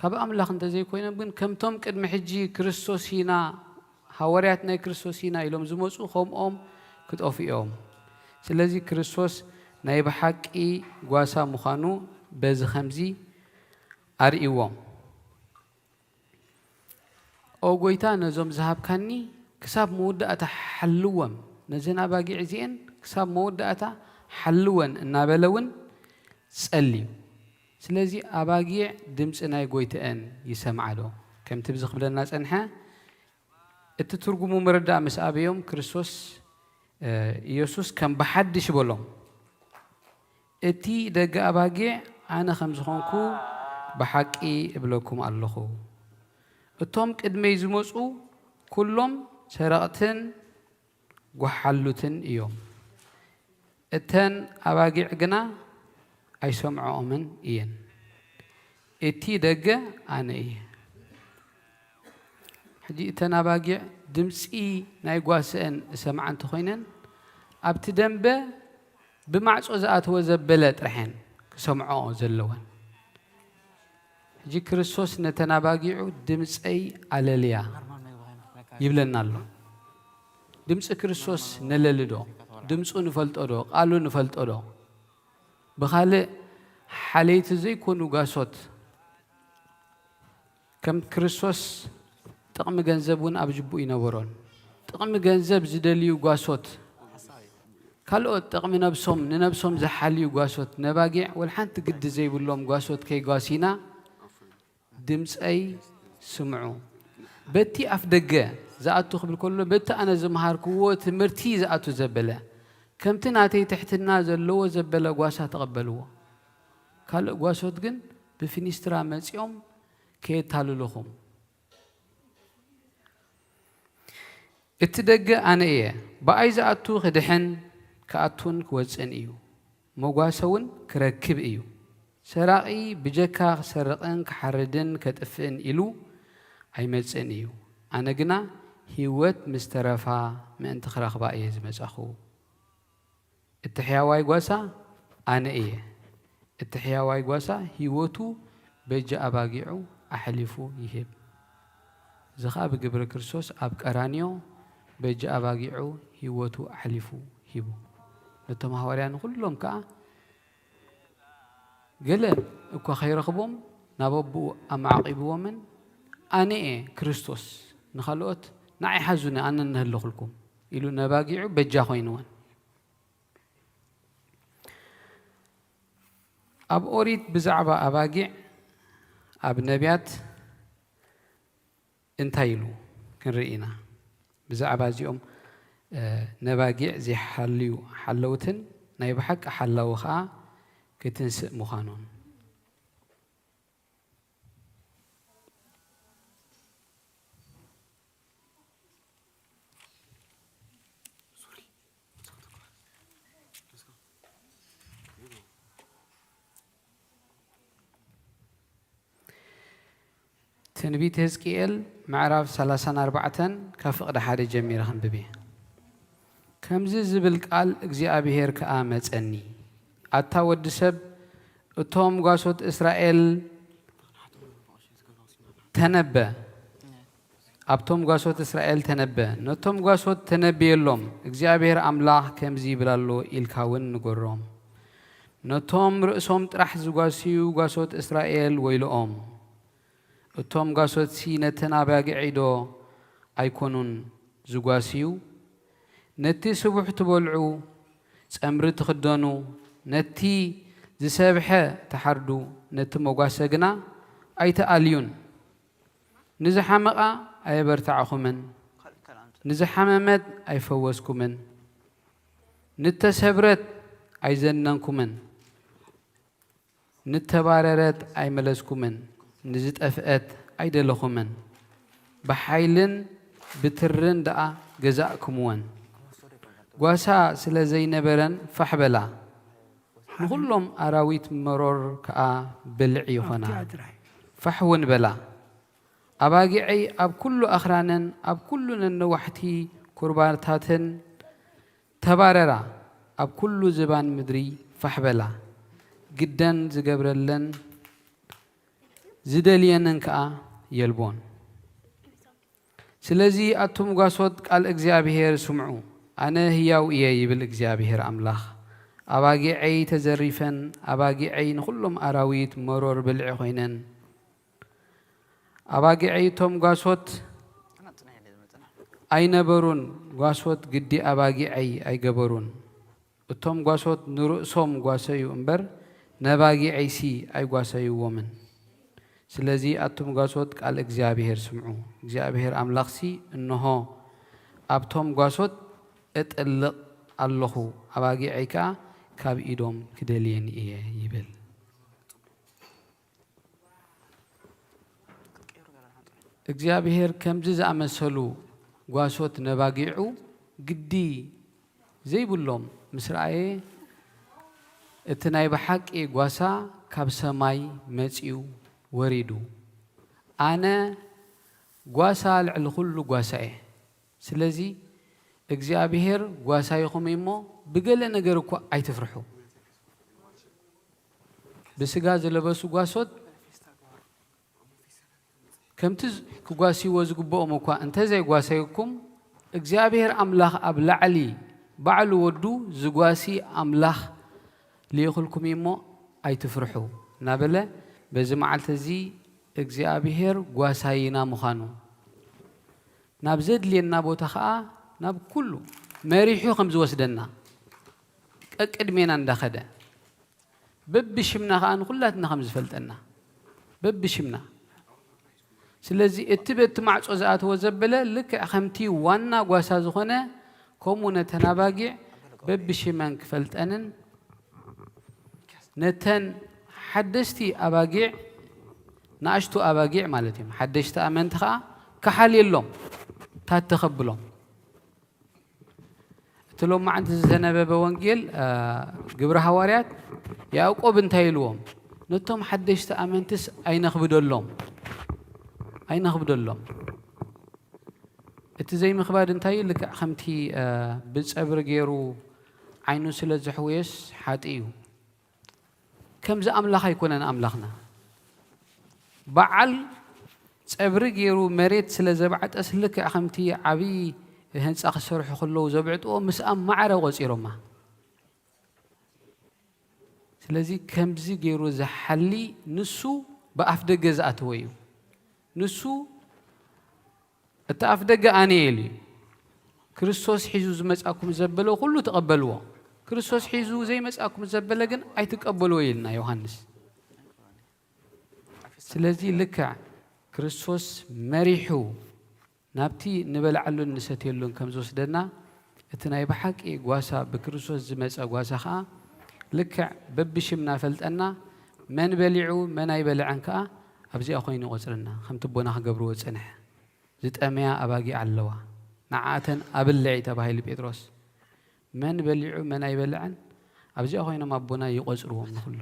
ካብ ኣምላኽ እንተዘይኮይኖም ግን ከምቶም ቅድሚ ሕጂ ክርስቶስ ኢና፣ ሃዋርያት ናይ ክርስቶስ ኢና ኢሎም ዝመጹ ከምኦም ክጠፍኡ እዮም። ስለዚ ክርስቶስ ናይ ብሓቂ ጓሳ ምዃኑ በዚ ኸምዚ ኣርእይዎም። "ኦ ጎይታ፣ ነዞም ዝሃብካኒ ክሳብ መወዳእታ ሓልወም፣ ነዘን ኣባጊዕ እዚኤን ክሳብ መወዳእታ ሓልወን" እናበለ እውን ጸልዩ። ስለዚ ኣባጊዕ ድምጺ ናይ ጎይትኤን ይሰምዓ ዶ? ከምቲ ብዚ ክብለና ጸንሐ፣ እቲ ትርጉሙ ምርዳእ ምስ ኣበዮም፣ ክርስቶስ፣ እ፣ ኢየሱስ ከም ብሓድሽ በሎም፣ "እቲ ደገ ኣባጊዕ ኣነ ከም ዝኾንኩ ብሓቂ እብለኩም ኣለኹ። እቶም ቅድመይ ዝመጹ ኩሎም ሰረቕትን ጓሓሉትን እዮም። እተን ኣባጊዕ ግና ኣይሰምዕኦምን እየን። እቲ ደገ ኣነ እየ።" ሕጂ እተን ኣባጊዕ ድምጺ ናይ ጓስአን ዝሰምዓ እንተኾይነን፣ ኣብቲ ደንበ ብማዕጾ ዝኣተወ ዘበለ ጥራሕ እየን ክሰምዖ ዘለወን። ሕጂ ክርስቶስ ነተን ኣባጊዑ "ድምጸይ ኣለልያ" ይብለና ኣሎ። ድምጺ ክርስቶስ ነለሊ ዶ? ድምጹ ንፈልጦ ዶ? ቃሉ ንፈልጦ ዶ? ብኻልእ ሓለይቲ ዘይኮኑ ጓሶት፣ ከም ክርስቶስ ጥቕሚ ገንዘብ እውን ኣብ ጅቡኡ ኣይነበሮን። ጥቕሚ ገንዘብ ዝደልዩ ጓሶት፣ ካልኦት ጥቕሚ ነብሶም፣ ንነብሶም ዝሓልዩ ጓሶት፣ ነባጊዕ ወላ ሓንቲ ግዲ ዘይብሎም ጓሶት ከይጓሲና፣ ድምጸይ ስምዑ። በቲ ኣፍደገ ዝኣቱ ክብል ከሎ፣ በቲ ኣነ ዝመሃርክዎ ትምህርቲ ዝኣቱ ዘበለ፣ ከምቲ ናተይ ትሕትና ዘለዎ ዘበለ ጓሳ ተቐበልዎ። ካልእ ጓሶት ግን ብፊኒስትራ መጺኦም ከየታልሉኹም። እቲ ደገ ኣነ እየ። ብኣይ ዝኣቱ ክድሕን፣ ክኣቱን ክወጽእን እዩ። መጓሰ እውን ክረክብ እዩ። ሰራቒ ብጀካ ክሰርቕን ክሓርድን ከጥፍእን ኢሉ ኣይመጽእን እዩ። ኣነ ግና ህይወት ምስ ተረፋ ምእንቲ ክረኽባ እየ ዝመጻኹ። እቲ ሕያዋይ ጓሳ ኣነ እየ። እቲ ሕያዋይ ጓሳ ህይወቱ በጃ ኣባጊዑ ኣሕሊፉ ይህብ። እዚ ኸኣ ብግብሪ ክርስቶስ ኣብ ቀራንዮ በጃ ኣባጊዑ ህይወቱ ኣሕሊፉ ሂቡ። ነቶም ሃዋርያ ንኹሎም ከኣ፣ ገለ እኳ ከይረኽቦም ናብ ኣቦኡ ኣማዕቂብዎምን፣ ኣነ እየ ክርስቶስ፣ ንኻልኦት ንዓይ ሓዙኒ፣ ኣነ እነሀለኹልኩም ኢሉ ነባጊዑ በጃ ኮይንወን። ኣብ ኦሪት ብዛዕባ ኣባጊዕ፣ ኣብ ነብያት እንታይ ኢሉ ክንርኢ ኢና። ብዛዕባ እዚኦም፣ እ፣ ነባጊዕ ዘይሓልዩ ሓለውትን ናይ ብሓቂ ሓላዊ ኸኣ ክትንስእ ምዃኑን። ትንቢት ሕዝቅኤል ምዕራፍ ሰላሳን ኣርባዕተን ካብ ፍቕዲ ሓደ ጀሚረ ከንብብ እየ። ከምዚ ዝብል ቃል እግዚኣብሄር ከኣ መጸኒ፣ ኣታ ወዲ ሰብ፣ እቶም ጓሶት እስራኤል ተነበ፣ ኣብቶም ጓሶት እስራኤል ተነበ። ነቶም ጓሶት ተነብየሎም፣ እግዚኣብሔር ኣምላኽ ከምዚ ይብል ኣሎ ኢልካ እውን ንገሮም። ነቶም ርእሶም ጥራሕ ዝጓስዩ ጓሶት እስራኤል ወይልኦም። እቶም ጓሶትሲ ነተን ኣባጊዐይዶ ኣይኮኑን ዝጓስዩ? ነቲ ስቡሕ ትበልዑ፣ ጸምሪ ትኽደኑ፣ ነቲ ዝሰብሐ ትሓርዱ፣ ነቲ መጓሰ ግና ኣይትኣልዩን። ንዝሓመቓ ኣየበርታዕኹምን፣ ንዝሓመመት ኣይፈወስኩምን፣ ንተሰብረት ኣይዘነንኩምን፣ ንተባረረት ኣይመለስኩምን፣ ንዝጠፍአት ኣይደለኹምን። ብሓይልን ብትርን ደኣ ገዛእኩምወን። ጓሳ ስለ ዘይነበረን ፋሕ በላ። ንኹሎም ኣራዊት መሮር ከኣ ብልዒ ይኾና። ፋሕ እውን በላ። ኣባጊዐይ ኣብ ኩሉ ኣኽራነን ኣብ ኩሉ ነነዋሕቲ ኩርባታተን ተባረራ፣ ኣብ ኩሉ ዝባን ምድሪ ፋሕ በላ። ግደን ዝገብረለን ዝደልየንን ከኣ የልቦን። ስለዚ ኣቱም ጓሶት ቃል እግዚኣብሔር ስምዑ፣ ኣነ ህያው እየ ይብል እግዚኣብሔር ኣምላኽ። ኣባጊዐይ ተዘሪፈን፣ ኣባጊዐይ ንኹሎም ኣራዊት መሮር ብልዒ ኾይነን። ኣባጊዐይ እቶም ጓሶት ኣይነበሩን፣ ጓሶት ግዲ ኣባጊዐይ ኣይገበሩን። እቶም ጓሶት ንርእሶም ጓሰዩ እምበር ነባጊዐይሲ ኣይጓሰይዎምን። ስለዚ ኣቱም ጓሶት ቃል እግዚኣብሔር ስምዑ። እግዚኣብሔር ኣምላኽሲ እንሆ ኣብቶም ጓሶት እጥልቕ ኣለኹ፣ ኣባጊዐይ ከኣ ካብ ኢዶም ክደልየን እየ ይብል። እግዚኣብሔር ከምዚ ዝኣመሰሉ ጓሶት ነባጊዑ ግዲ ዘይብሎም ምስ ረኣየ፣ እቲ ናይ ብሓቂ ጓሳ ካብ ሰማይ መጺኡ ወሪዱ። ኣነ ጓሳ ልዕሊ ኩሉ ጓሳ እየ። ስለዚ እግዚኣብሔር ጓሳይኹም እሞ ብገለ ነገር እኳ ኣይትፍርሑ። ብስጋ ዝለበሱ ጓሶት ከምቲ ክጓስይዎ ዝግብኦም እኳ እንተዘይጓሰዩኩም፣ እግዚኣብሔር ኣምላኽ ኣብ ላዕሊ ባዕሉ ወዱ ዝጓሲ ኣምላኽ ልኢኹልኩም እሞ ኣይትፍርሑ እናበለ፣ በዚ መዓልቲ እዚ እግዚኣብሔር ጓሳይና ምዃኑ፣ ናብ ዘድልየና ቦታ ኸኣ ናብ ኩሉ መሪሑ ከም ዝወስደና፣ ቀቅድሜና እንዳኸደ፣ በብሽምና ኸኣ ንኹላትና ከም ዝፈልጠና፣ በብሽምና። ስለዚ እቲ በቲ ማዕጾ ዝኣተወ ዘበለ ልክዕ ከምቲ ዋና ጓሳ ዝኾነ፣ ከምኡ ነተን ኣባጊዕ በብሽመን ክፈልጠንን፣ ነተን ሓደሽቲ ኣባጊዕ፣ ንኣሽቱ ኣባጊዕ ማለት እዮም፣ ሓደሽቲ ኣመንቲ ኸኣ ክሓልየሎም፣ ታተ ከብሎም። እቲ ሎማዓንቲ ዝተነበበ ወንጌል፣ እ፣ ግብረ ሃዋርያት፣ ያዕቆብ እንታይ ኢልዎም? ነቶም ሓደሽቲ ኣመንትስ ኣይነኽብደሎም፣ ኣይነኽብደሎም። እቲ ዘይምኽባድ እንታይ እዩ? ልክዕ ከምቲ፣ እ፣ ብጸብሪ ገይሩ ዓይኑ ስለ ዘሕወየስ ሓጢእ እዩ። ከምዚ ኣምላኽ ኣይኮነን ኣምላኽና። በዓል ጸብሪ ገይሩ መሬት ስለ ዘብዓጠስ ልክዕ ከምቲ ዓቢ ህንጻ ክሰርሑ ከለዉ ዘብዕጥዎ ምስኣ ማዕረ ቆጺሮማ። ስለዚ ከምዚ ገይሩ ዝሓሊ ንሱ ብኣፍ ደገ ዝኣተወ እዩ። ንሱ እቲ ኣፍ ደገ ኣነ እየ ኢሉ እዩ። ክርስቶስ ሒዙ ዝመጻኩም ዘበለ ኩሉ ተቐበልዎ። ክርስቶስ ሒዙ ዘይመጻኩም ዘበለ ግን ኣይትቀበልዎ ኢልና ዮሃንስ። ስለዚ ልክዕ ክርስቶስ መሪሑ ናብቲ ንበልዓሉን ንሰትየሉን ከም ዝወስደና፣ እቲ ናይ ብሓቂ ጓሳ ብክርስቶስ ዝመጸ ጓሳ ኸኣ ልክዕ በብሽምና ፈልጠና፣ መን በሊዑ መን ኣይበልዐን ከኣ ኣብዚኣ ኮይኑ ይቆጽረና፣ ከምቲ ኣቦና ክገብርዎ ዝጸንሐ። ዝጠመያ ኣባጊዕ ኣለዋ፣ ንዓኣተን ኣብልዒ ተባሂሉ ጴጥሮስ። መን በሊዑ መን ኣይበልዐን ኣብዚኣ ኮይኖም ኣቦና ይቆጽርዎም ንኹሉ።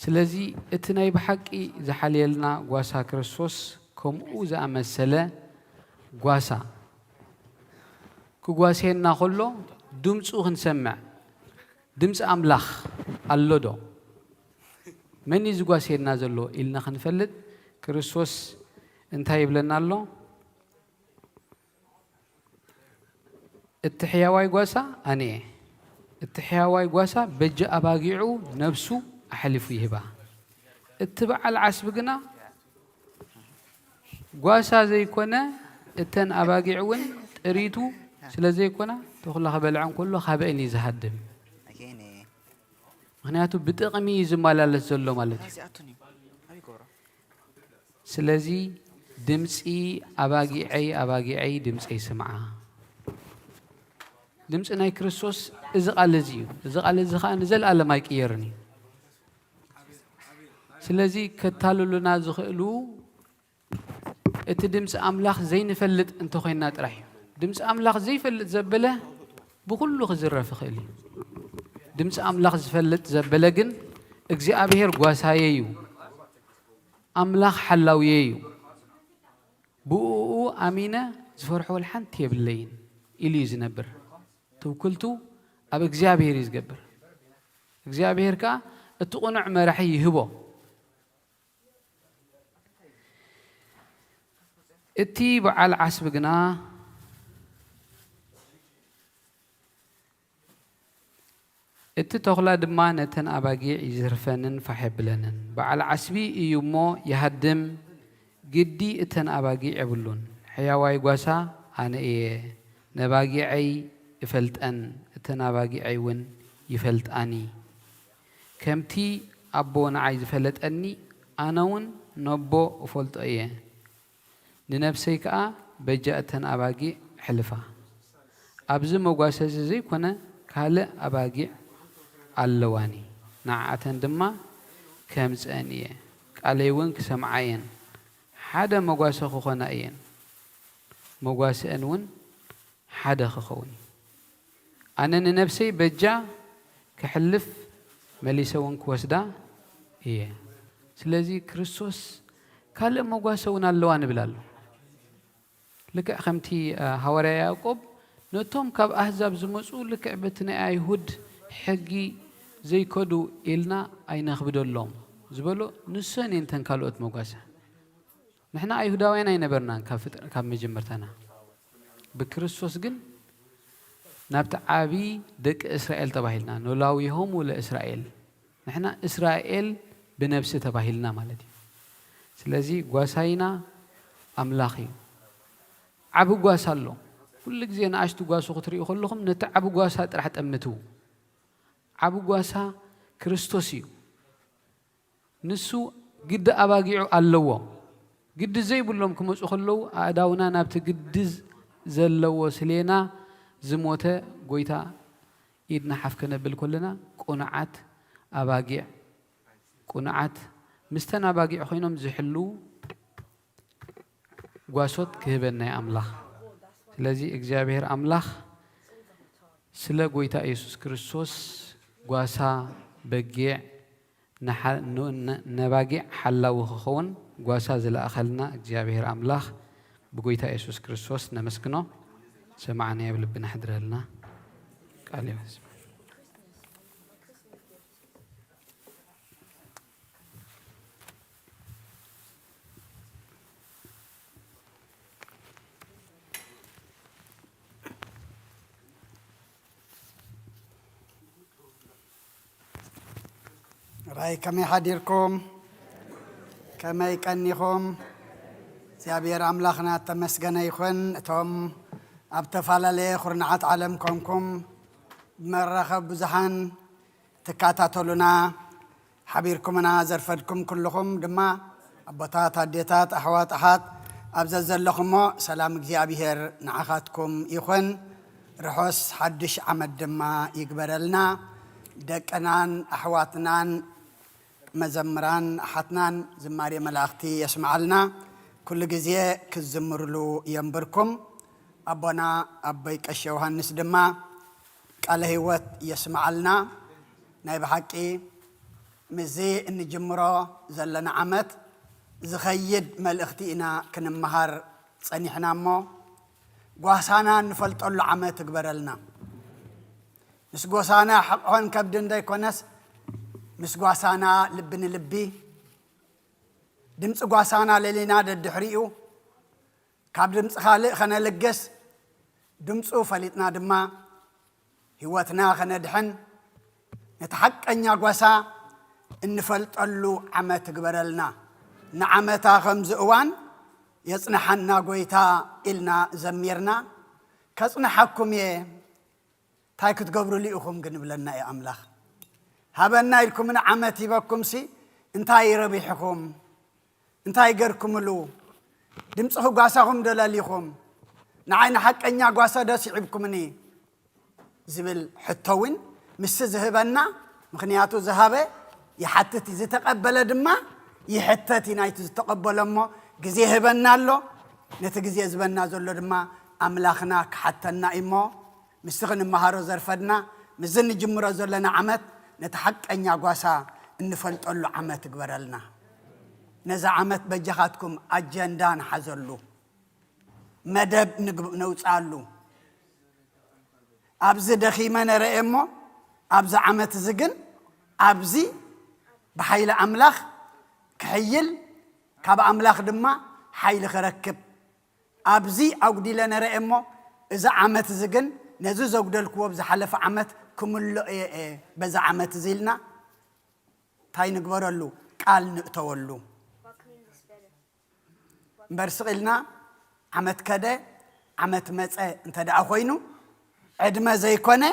ስለዚ እቲ ናይ ብሓቂ ዝሓልየልና ጓሳ ክርስቶስ ከምኡ ዝኣመሰለ ጓሳ ክጓስየና ከሎ ድምጹ ክንሰምዕ፣ ድምጺ ኣምላኽ ኣሎ ዶ? መን እዩ ዝጓስየና ዘሎ ኢልና ክንፈልጥ፣ ክርስቶስ እንታይ ይብለና ኣሎ? እቲ ሕያዋይ ጓሳ ኣነ እየ። እቲ ሕያዋይ ጓሳ በጀ ኣባጊዑ ነፍሱ ኣሕሊፉ ይህባ። እቲ በዓል ዓስቢ ግና ጓሳ ዘይኮነ፣ እተን ኣባጊዕ እውን ጥሪቱ ስለ ዘይኮና፣ ተኹላ ክበልዐን ከሎ፣ ካበአን እዩ ዝሃድም። ምኽንያቱ፣ ብጥቕሚ እዩ ዝመላለስ ዘሎ ማለት እዩ። ስለዚ፣ ድምጺ ኣባጊዐይ፣ ኣባጊዐይ፣ ድምጸይ ስምዓ። ድምጺ ናይ ክርስቶስ እዚ ቃል እዚ እዩ። እዚ ቃል እዚ ኸኣ ንዘለኣለም ኣይቅየርን እዩ። ስለዚ፣ ከታልሉና ዝኽእሉ፣ እቲ ድምጺ ኣምላኽ ዘይንፈልጥ እንተኾይንና ጥራሕ እዩ። ድምጺ ኣምላኽ ዘይፈልጥ ዘበለ ብኹሉ ክዝረፍ ይኽእል እዩ። ድምጺ ኣምላኽ ዝፈልጥ ዘበለ ግን፣ እግዚኣብሔር ጓሳየ እዩ፣ ኣምላኽ ሓላውየ እዩ፣ ብእኡ ኣሚነ ዝፈርሖ ወላ ሓንቲ የብለይን ኢሉ እዩ ዝነብር። ትውክልቱ ኣብ እግዚኣብሔር እዩ ዝገብር። እግዚኣብሔር ከኣ እቲ ቅኑዕ መራሒ ይህቦ። እቲ በዓል ዓስቢ ግና፣ እቲ ተኹላ ድማ ነተን ኣባጊዕ ይዝርፈንን ፋሕ የብለንን። በዓል ዓስቢ እዩ እሞ ይሃድም፣ ግዲ እተን ኣባጊዕ የብሉን። ሕያዋይ ጓሳ ኣነ እየ፣ ነባጊዐይ እፈልጠን፣ እተን ኣባጊዐይ እውን ይፈልጣኒ። ከምቲ ኣቦ ንዓይ ዝፈለጠኒ፣ ኣነ እውን ነቦ እፈልጦ እየ፣ ንነፍሰይ ከኣ በጃ እተን ኣባጊዕ እሕልፋ። ኣብዚ መጓሰ እዚ ዘይኮነ ካልእ ኣባጊዕ ኣለዋኒ፣ ንዓኣተን ድማ ከምጽአን እየ፣ ቃለይ እውን ክሰምዓ እየን፣ ሓደ መጓሰ ክኾና እየን፣ መጓሰአን እውን ሓደ ክኸውን እዩ። ኣነ ንነፍሰይ በጃ ክሕልፍ፣ መሊሰ እውን ክወስዳ እየ። ስለዚ ክርስቶስ ካልእ መጓሰ እውን ኣለዋ ንብል ኣሎ። ልክዕ ከምቲ፣ እ፣ ሃዋርያ ያዕቆብ ነቶም ካብ ኣህዛብ ዝመጹ ልክዕ በቲ ናይ ኣይሁድ ሕጊ ዘይከዱ ኢልና ኣይነኽብደሎም ዝበሎ፣ ንሰን እየን እተን ካልኦት መጓሰ። ንሕና ኣይሁዳውያን ኣይነበርናን ካብ ፍጥ-፣ ካብ መጀመርታና። ብክርስቶስ ግን ናብቲ ዓቢ ደቂ እስራኤል ተባሂልና፣ ኖላዊሆሙ ለእስራኤል። ንሕና እስራኤል ብነብሲ ተባሂልና ማለት እዩ። ስለዚ ጓሳይና ኣምላኽ እዩ። ዓቢ ጓሳ ኣሎ። ኩሉ ግዜ ንኣሽቱ ጓሱ ክትሪኡ ከለኹም ነቲ ዓቢ ጓሳ ጥራሕ ጠምትው። ዓቢ ጓሳ ክርስቶስ እዩ። ንሱ ግዲ ኣባጊዑ ኣለዎ። ግዲ ዘይብሎም ክመጹ ከለዉ፣ ኣእዳውና ናብቲ ግዲ ዘለዎ ስሌና ዝሞተ ጎይታ ኢድና ሓፍ ከነብል ከለና፣ ቅኑዓት ኣባጊዕ፣ ቅኑዓት ምስተን ኣባጊዕ ኮይኖም ዝሕልዉ ጓሶት ክህበና እዩ ኣምላኽ። ስለዚ እግዚኣብሔር ኣምላኽ ስለ ጎይታ ኢየሱስ ክርስቶስ ጓሳ በጊዕ ንሓ-፣ ኑ-፣ ነ-፣ ነባጊዕ ሓላዊ ክኸውን ጓሳ ዝለኣኸልና እግዚኣብሔር ኣምላኽ ብጎይታ ኢየሱስ ክርስቶስ ነመስግኖ። ሰማዕናዮ ኣብ ልብና ሕድረልና። ቃል ይመስል። ራይ ከመይ ሓዲርኩም? ከመይ ቀኒኹም? እግዚኣብሔር ኣምላኽና እተመስገነ ይኹን። እቶም ኣብ ተፈላለየ ኹርናዓት ዓለም ኮንኩም ብመራኸቢ ብዙሓን ትካታተሉና፣ ሓቢርኩምና ዘርፈድኩም ኩልኹም ድማ፣ ኣቦታት፣ ኣዴታት፣ ኣሕዋት፣ ኣሓት፣ ኣብ ዘዘለኹሞ ሰላም እግዚኣብሔር ንዓኻትኩም ይኹን። ርሑስ ሓድሽ ዓመት ድማ ይግበረልና። ደቅናን ኣሕዋትናን መዘምራን ኣሓትናን ዝማሬ መላእኽቲ የስምዓልና። ኩሉ ግዜ ክትዝምርሉ የንብርኩም። ኣቦና ኣቦይ ቀሺ ዮሃንስ ድማ ቃለ ህይወት የስምዓልና። ናይ ብሓቂ ምስዚ እንጅምሮ ዘለና ዓመት ዝኸይድ መልእኽቲ ኢና ክንመሃር ጸኒሕና እሞ፣ ጓሳና እንፈልጠሉ ዓመት እግበረልና። ምስ ጓሳና ሕቕሖን ከብድን ዘይኮነስ፣ ምስ ጓሳና ልቢ ንልቢ፣ ድምጺ ጓሳና ለሊና ደድሕሪኡ፣ ካብ ድምጺ ካልእ ኸነልግስ፣ ድምጹ ፈሊጥና ድማ ህይወትና ኸነድሕን፣ ነቲ ሓቀኛ ጓሳ እንፈልጠሉ ዓመት ይግበረልና። ንዓመታ ከምዚ እዋን የጽንሓና ጎይታ ኢልና ዘሚርና፣ ከጽንሓኩም እየ፣ እንታይ ክትገብሩሉ ኢኹም ግን ይብለና እዩ ኣምላኽ። ሃበና ኢልኩምኒ ዓመት ሂበኩምሲ እንታይ ረቢሕኹም? እንታይ ገርኩምሉ? ድምጽኹ ጓሳኹም ዶ ለሊኹም? ንዓይ ንሓቀኛ ጓሳ ዶ ስዒብኩምኒ? ዝብል ሕቶ እውን ምስ ዝህበና፣ ምኽንያቱ ዝሃበ ይሓትት እዩ፣ ዝተቐበለ ድማ ይሕተት እዩ። ናይቲ ዝተቐበሎ እሞ ግዜ ይህበና ኣሎ። ነቲ ግዜ ዝህበና ዘሎ ድማ ኣምላኽና ክሓተና እዩ እሞ፣ ምስቲ ክንመሃሮ ዘርፈድና፣ ምስዚ ንጅምሮ ዘለና ዓመት ነቲ ሓቀኛ ጓሳ እንፈልጠሉ ዓመት ይግበረልና። ነዚ ዓመት በጃኻትኩም ኣጀንዳ ንሓዘሉ፣ መደብ ንግብ-፣ ነውጽኣሉ። ኣብዚ ደኺመ ነረ እየ እሞ፣ ኣብዚ ዓመት እዚ ግን፣ ኣብዚ ብሓይሊ ኣምላኽ ክሕይል፣ ካብ ኣምላኽ ድማ ሓይሊ ክረክብ። ኣብዚ ኣጉዲለ ነረ እየ እሞ፣ እዚ ዓመት እዚ ግን፣ ነዚ ዘጉደልክዎ ብዝሓለፈ ዓመት ክምልኦ እየ፣ በዚ ዓመት እዚ ኢልና፣ እንታይ ንግበረሉ? ቃል ንእተወሉ። እምበር ስቕ ኢልና ዓመት ከደ፣ ዓመት መጸ እንተ ደኣ ኮይኑ፣ ዕድመ ዘይኮነ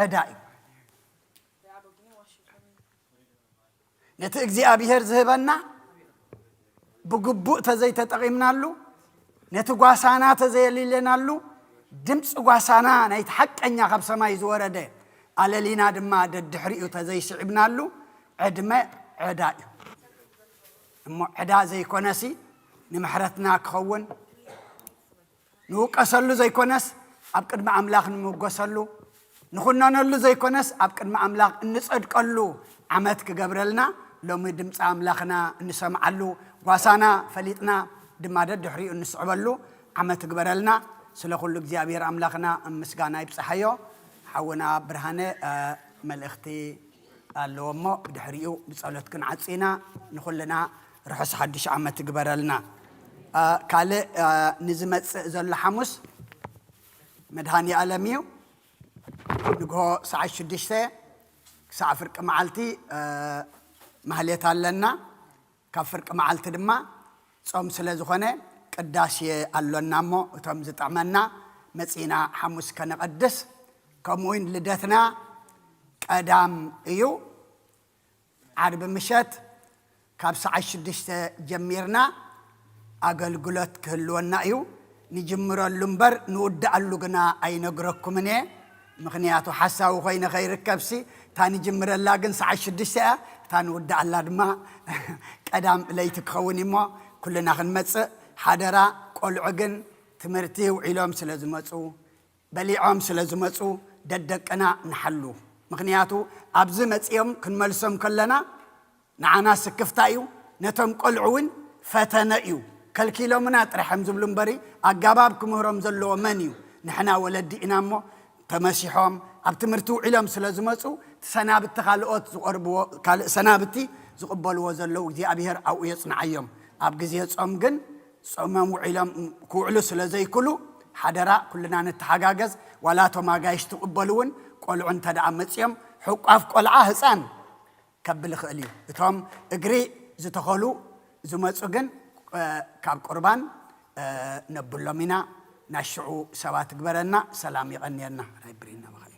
ዕዳ እዩ። ነቲ እግዚኣብሄር ዝህበና ብግቡእ ተዘይተጠቒምናሉ፣ ነቲ ጓሳና ተዘየሊለናሉ፣ ድምጺ ጓሳና ናይቲ ሓቀኛ ካብ ሰማይ ዝወረደ ኣለሊና ድማ ደድሕሪኡ ተዘይስዒብናሉ፣ ዕድመ ዕዳ እዩ። እሞ ዕዳ ዘይኮነሲ ንምሕረትና ክኸውን፣ ንውቀሰሉ ዘይኮነስ ኣብ ቅድሚ ኣምላኽ ንምውገሰሉ፣ ንኹነነሉ ዘይኮነስ ኣብ ቅድሚ ኣምላኽ እንጸድቀሉ ዓመት ክገብረልና፣ ሎሚ ድምጺ ኣምላኽና እንሰምዓሉ፣ ጓሳና ፈሊጥና ድማ ደድሕሪኡ እንስዕበሉ ዓመት ይግበረልና። ስለ ኩሉ እግዚኣብሔር ኣምላኽና ምስጋና ይብጽሓዮ። ሓውና ብርሃነ፣ እ፣ መልእኽቲ ኣለዎ እሞ፣ ብድሕሪኡ ብጸሎት ክንዓጺ ኢና። ንኹልና ርሑስ ሓድሽ ዓመት ይግበረልና። እ፣ ካልእ፣ እ፣ ንዝመጽእ ዘሎ ሓሙስ መድሃኔ ኣለም እዩ። ንግሆ ሰዓት ሽዱሽተ ክሳዕ ፍርቂ መዓልቲ፣ እ፣ ማህሌት ኣለና። ካብ ፍርቂ መዓልቲ ድማ ጾም ስለ ዝኾነ ቅዳሴ ኣሎና እሞ፣ እቶም ዝጥዕመና መጺና ሓሙስ ከነቐድስ፣ ከምኡውን ልደትና ቀዳም እዩ። ዓርቢ ምሸት ካብ ሰዓት ሽዱሽተ ጀሚርና ኣገልግሎት ክህልወና እዩ። ንጅምረሉ እምበር ንውድኣሉ ግና ኣይነግረኩምን እየ። ምኽንያቱ ሓሳዊ ኮይነ ከይርከብሲ፣ እታ ንጅምረላ ግን ሰዓት ሽዱሽተ እያ፣ እታ ንውድኣላ ድማ ቀዳም ለይቲ ክኸውን እሞ፣ ኩልና ክንመጽእ ሓደራ። ቆልዑ ግን ትምህርቲ ውዒሎም ስለ ዝመጹ፣ በሊዖም ስለ ዝመጹ፣ ደደቅና ንሓሉ። ምኽንያቱ ኣብዚ መጺኦም ክንመልሶም ከለና፣ ንዓና ስክፍታ እዩ፣ ነቶም ቆልዑ እውን ፈተነ እዩ። ከልኪሎምና ጥራሕ እዮም ዝብሉ እምበሪ፣ ኣጋባብ ክምህሮም ዘለዎ መን እዩ? ንሕና ወለዲ ኢና እሞ፣ ተመሲሖም ኣብ ትምህርቲ ውዒሎም ስለ ዝመጹ፣ እቲ ሰናብቲ ካልኦት ዝቐርብዎ፣ ካልእ ሰናብቲ ዝቕበልዎ ዘለዉ እግዚኣብሔር ኣብኡ የጽንዓዮም። ኣብ ግዜ ጾም ግን ጾሞም ውዒሎም ክውዕሉ ስለ ዘይክሉ፣ ሓደራ ኩልና ንተሓጋገዝ። ዋላ እቶም ኣጋይሽ ትቕበሉ እውን፣ ቆልዑ እንተ ደኣ መጺኦም፣ ሕቋፍ ቆልዓ ህጻን ከብል ይኽእል እዩ። እቶም እግሪ ዝተኸሉ ዝመጹ ግን፣ እ፣ ካብ ቁርባን፣ እ፣ ነብሎም ኢና። ናይ ሽዑ ሰባት ይግበረና። ሰላም የቐንየልና። ራይ ብሪና መኻይ።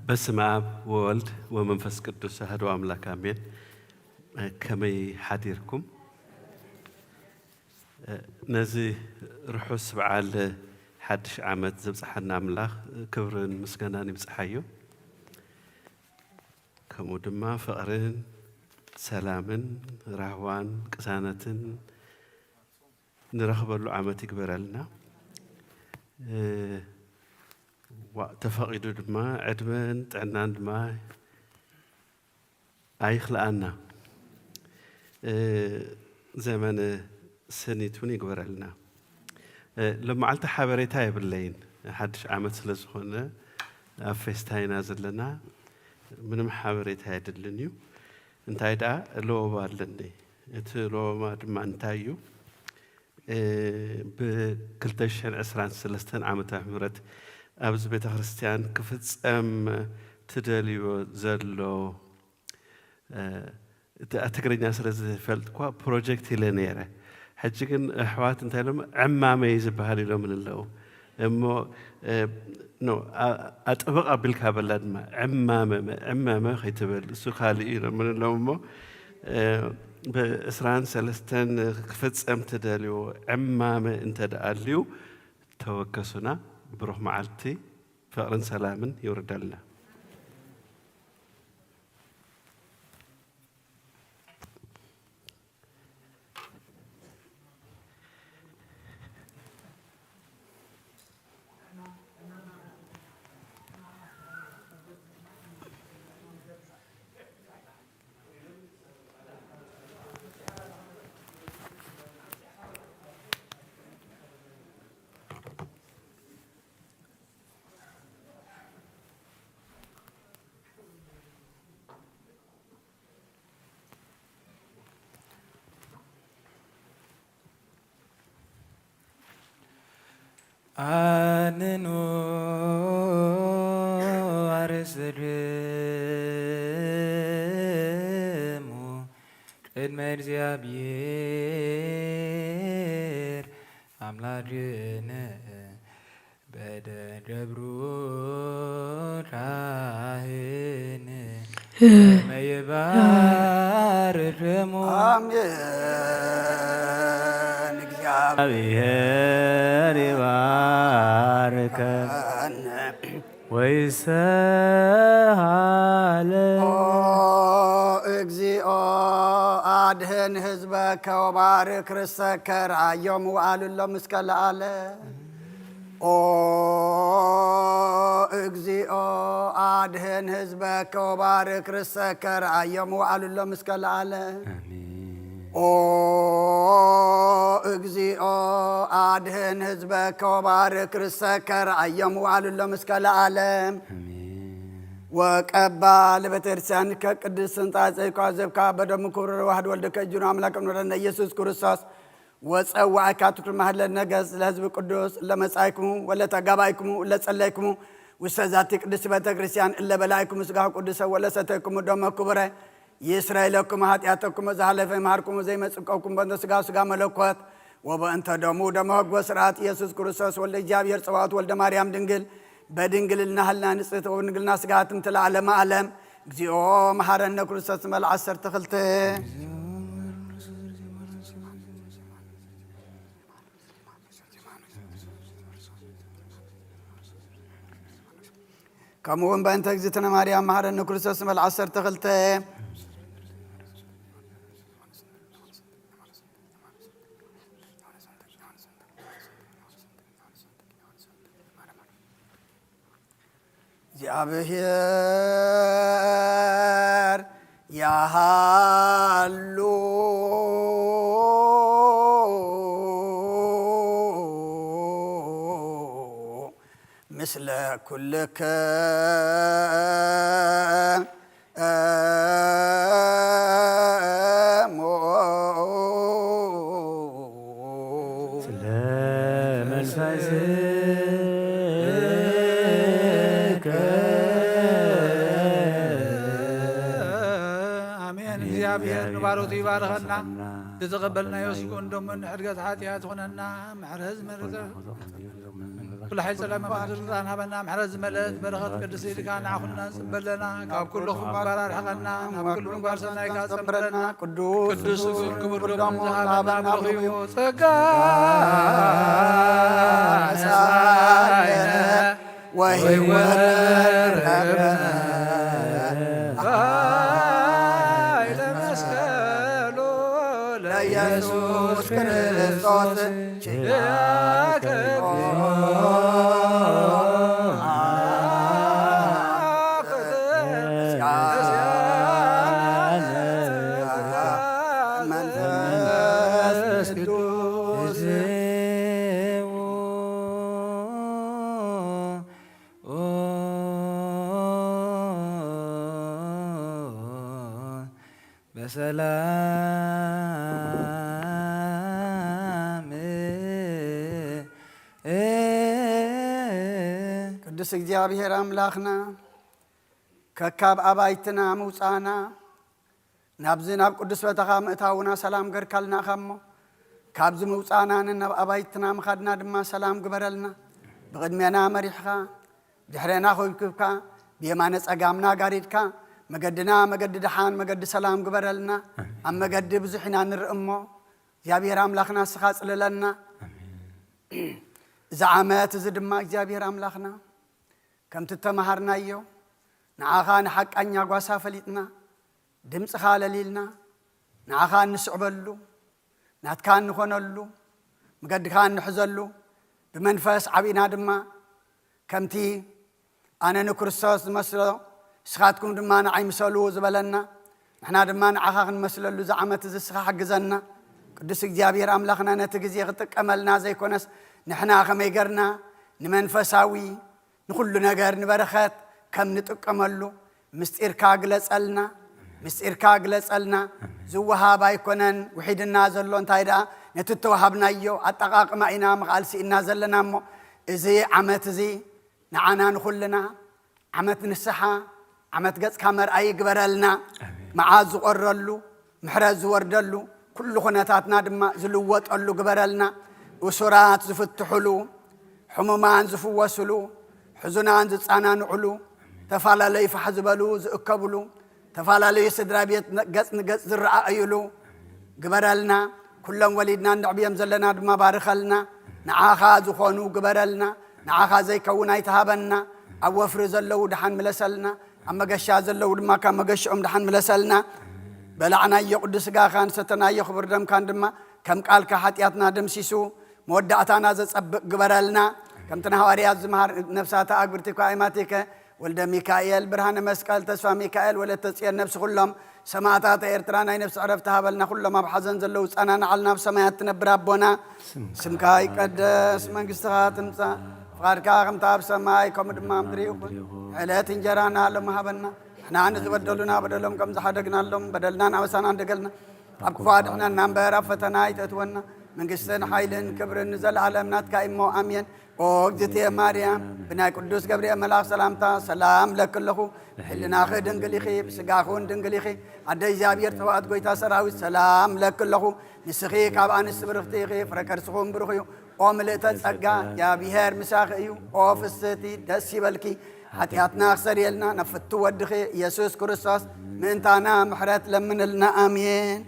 በስመ አብ ወወልድ ወመንፈስ ቅዱስ አሐዱ አምላክ አሜን። ከመይ ሓዲርኩም? ነዚ ርሑስ በዓል ሓድሽ ዓመት ዘብጽሓና ኣምላኽ ክብርን ምስጋናን ይብጽሓዮ። ከምኡ ድማ ፍቕርን ሰላምን ራህዋን ቅሳነትን ንረኽበሉ ዓመት ይግበረልና። እ፣ ዋ-፣ ተፈቒዱ ድማ ዕድመን ጥዕናን ድማ ኣይኽልኣና። እ፣ ዘመነ ሰኒት እውን ይግበረልና። እ፣ ሎማዓልቲ ሓበሬታ የብለይን፣ ሓድሽ ዓመት ስለ ዝኾነ ኣብ ፌስታ ኢና ዘለና። ምንም ሓበሬታ የድልን እዩ። እንታይ ደኣ ለወባ ኣለኒ። እቲ ለወባ ድማ እንታይ እዩ? እ፣ ብክልተ ሽሕን ዕስራን ሰለስተን ዓመተ ምህረት ኣብዚ ቤተክርስትያን ክፍጸም ትደልዮ ዘሎ፣ እ፣ እቲ ትግርኛ ስለ ዝፈልጥኳ ፕሮጀክት ኢለ ነይረ። ሕጂ ግን ኣሕዋት እንታይ ኢሎም፣ ዕማመ እዩ ዝበሃል ኢሎምኒ ኣለዉ። እሞ፣ እ፣ ኖ፣ ኣ-፣ ኣጥብቕ ኣቢልካ በላ ድማ፣ ዕማመ፣ ዕማመ ከይትበል፣ እሱ ካልእ እዩ ኢሎምኒ ኣለዉ። እሞ፣ እ፣ ብዕስራን ሰለስተን ክፍጸም ትደልዮ ዕማመ እንተ ደኣ ኣልዩ፣ ተወከሱና። ብሩኽ መዓልቲ፣ ፍቕርን ሰላምን ይውርደልና። አድኅኖ አርእስክሙ ቅድመ እግዚአብሔር አምላክነ በደገብሩ ካህን ከመ ይባርክሙ። አሜን። እግዚአብሔር ይባርከነ ወይሰሃለ። ኦ እግዚኦ አድህን ህዝበከ ወባርክ ርሰከ ረአዮም ወአሉሎም እስከ ለዓለም። ኦ እግዚኦ አድህን ህዝበከ ወባርክ ርሰከ ረአዮም ወአሉሎም እስከ ለዓለም። አሜን። ኦ እግዚኦ አድህን ህዝበከ ወባርክ ርሰከ ረአዮም ወአሉሎም እስከ ለዓለም። አሜን። ወቀባ ለቤተክርስቲያንከ ቅድስት እንተ አጸይኳ ዘብካ በደሙ ክቡር ዋህድ ወልድከ እጅኑ አምላክ እምኖረነ ኢየሱስ ክርስቶስ ወጸዋዕካ ትኩር ማህለ ነገስ ለህዝብ ቅዱስ ለመጻይክሙ ወለተጋባይክሙ ለጸለይክሙ ውስተ ዛቲ ቅድስት ቤተክርስቲያን እለ በላይክሙ ስጋሁ ቅዱሰ ወለሰተይክሙ ደሞ ክቡረ ይስረይ ለክሙ ኃጢአተክሙ ዘሐለፈ ይምሐርክሙ ዘይመጽእ ቀውክሙ በእንተ ስጋሁ ስጋ መለኮት ወበእንተ ደሙ ደመ ሕግ ወስርዓት ኢየሱስ ክርስቶስ ወልደ እግዚአብሔር ጸባኦት ወልደ ማርያም ድንግል በድንግልና ህልና ንጽሕት ወበድንግልና ስጋ ትምት ለዓለመ ዓለም። እግዚኦ መሐረነ ክርስቶስ መል ዐሰርተ ክልተ። ከምኡውን በእንተ እግዝእትነ ማርያም መሐረነ ክርስቶስ መል ዐሰርተ ክልተ። እግዚአብሔር ያሃሉ ምስለ ኩልክሙ። ስለ መንፈስከ። አሜን። እግዚአብሔር ንባሮቱ ይባርከና። ዝተቀበልናዮ ስግኡን ደሙን ንሕድገት ኃጢአት ይኹነና። ምሕረት ዝመልእ ኩሉ ኃይል ጸላም መፋትሕ ስልጣን ሃበና። ምሕረት ዝመልአት በረኸት ቅድስት ኢድካ ንዓኹና ንጽበ ኣለና። ካብ ኩሉ ክፉእ ምግባር ኣርሕቐና። ናብ ኩሉ ምግባር ሰናይካ ጸምብረና። ቅዱስ ቅዱስ ስግኡን ክቡር ደሙን ዝሃበና ብሩኽ እዩ። ጸጋ ሳይነ ወሕይወት ረከብነ በኃይለ መስቀሉ ለኢየሱስ ክርስቶስ። ሰላም ቅዱስ እግዚኣብሔር ኣምላኽና፣ ከካብ ኣባይትና ምውጻእና፣ ናብዚ ናብ ቅዱስ ቤትኻ ምእታውና ሰላም ገርካልና ኢኻ እሞ፣ ካብዚ ምውጻእናን ናብ ኣባይትና ምኻድና ድማ ሰላም ግበረልና። ብቕድሜና መሪሕኻ፣ ድሕሬና ኮብኩብካ፣ ብየማነ ጸጋምና ጋሪድካ፣ መገድና መገዲ ደሓን፣ መገዲ ሰላም ግበረልና። ኣሜን። ኣብ መገዲ ብዙሕ ኢና ንርኢ እሞ፣ እግዚኣብሔር ኣምላኽና ንስኻ ጽለለና። ኣሜን። እዚ ዓመት እዚ ድማ እግዚኣብሔር ኣምላኽና፣ ከምቲ እተመሃርናዮ፣ ንዓኻ ንሓቃኛ ጓሳ ፈሊጥና፣ ድምጽኻ ለሊልና፣ ንዓኻ እንስዕበሉ፣ ናትካ እንኾነሉ፣ መገድኻ እንሕዘሉ፣ ብመንፈስ ዓቢና ድማ፣ ከምቲ ኣነ ንክርስቶስ ዝመስሎ፣ ንስኻትኩም ድማ ንዓይ ምሰሉ ዝበለና፣ ንሕና ድማ ንዓኻ ክንመስለሉ እዚ ዓመት እዚ ንስኻ ሓግዘና። ቅዱስ እግዚኣብሔር ኣምላኽና፣ ነቲ ግዜ ክጥቀመልና ዘይኮነስ፣ ንሕና ከመይ ገርና ንመንፈሳዊ ንኹሉ ነገር ንበረኸት ከም ንጥቀመሉ ምስጢርካ ግለጸልና፣ ምስጢርካ ግለጸልና። ዝወሃብ ኣይኮነን ውሒድና ዘሎ፣ እንታይ ደኣ ነቲ እተዋሃብናዮ ኣጠቓቕማ ኢና ምኽኣል ስኢንና ዘለና እሞ፣ እዚ ዓመት እዚ ንዓና ንኹልና ዓመት ንስሓ፣ ዓመት ገጽካ መርኣይ ይግበረልና። ኣሜን። መዓት ዝቖረሉ፣ ምሕረት ዝወርደሉ፣ ኩሉ ኩነታትና ድማ ዝልወጠሉ ግበረልና። እሱራት ዝፍትሑሉ፣ ሕሙማን ዝፍወሱሉ፣ ሕዙናን ዝጸናንዑሉ፣ ተፈላለዩ ፋሕ ዝበሉ ዝእከብሉ፣ ተፈላለዩ ስድራ ቤት ገጽ ንገጽ ዝረኣእዩሉ ግበረልና። ኩሎም ወሊድና እንዕብዮም ዘለና ድማ ባርከልና። ንዓኻ ዝኾኑ ግበረልና። ንዓኻ ዘይከውን ኣይትሃበና። ኣብ ወፍሪ ዘለዉ ደሓን ምለሰልና። ኣብ መገሻ ዘለዉ ድማ ካብ መገሽኦም ደሓን ምለሰልና። በላዕናዮ ቅዱስ ስጋኻን ሰተናዮ ክቡር ደምካን ድማ ከም ቃልካ ሓጢኣትና ደምሲሱ መወዳእታና ዘጸብቕ ግበረልና። ከምቲ ንሃዋርያት ዝመሃር፣ ነፍሳተ ኣግብርቲ እኳ ኣይማቲከ፣ ወልደ ሚካኤል፣ ብርሃነ መስቀል፣ ተስፋ ሚካኤል፣ ወለተ ጽዮን፣ ነፍሲ ኩሎም ሰማእታት ኤርትራ ናይ ነፍሲ ዕረፍቲ ሃበልና። ኩሎም ኣብ ሓዘን ዘለዉ ጸናንዓልና። ኣብ ሰማያት ትነብር ኣቦና፣ ስምካ ይቀደስ፣ መንግስትኻ ትምጻእ፣ ፍቓድካ ከምቲ ኣብ ሰማይ ከምኡ ድማ ኣብ ምድሪ ይኹን። ዕለት እንጀራና ሎሚ ሃበና። ንሕና ንዝበደሉና በደሎም ከም ዝሓደግናሎም፣ በደልናን ኣበሳናን ደገልና፣ ካብ ክፉእ ኣድሕነና እምበር ኣብ ፈተና ኣይተእትወና። መንግስትን ሓይልን ክብርን ንዘለኣለም ናትካ እሞ ኣሜን። ኦ እግዝእትየ ማርያም፣ ብናይ ቅዱስ ገብርኤል መልኣኽ ሰላምታ ሰላም እለኪ ኣለኹ። ብሕልናኺ ድንግል ኢኺ፣ ብስጋኺ እውን ድንግል ኢኺ። ኣደ እግዚኣብሔር፣ ተባእት ጎይታ ሰራዊት፣ ሰላም እለኪ ኣለኹ። ንስኺ ካብ ኣንስቲ ብርኽቲ ኢኺ፣ ፍረ ከርስኺ እውን ብሩኽ እዩ። ኦ ምልእተ ጸጋ፣ እግዚኣብሔር ምሳኺ እዩ። ኦ ፍስህቲ፣ ደስ ይበልኪ። ሓጢኣትና ክሰርየልና ናብ ፍቱ ወድኺ ኢየሱስ ክርስቶስ ምእንታና ምሕረት ለምንልና። ኣሜን።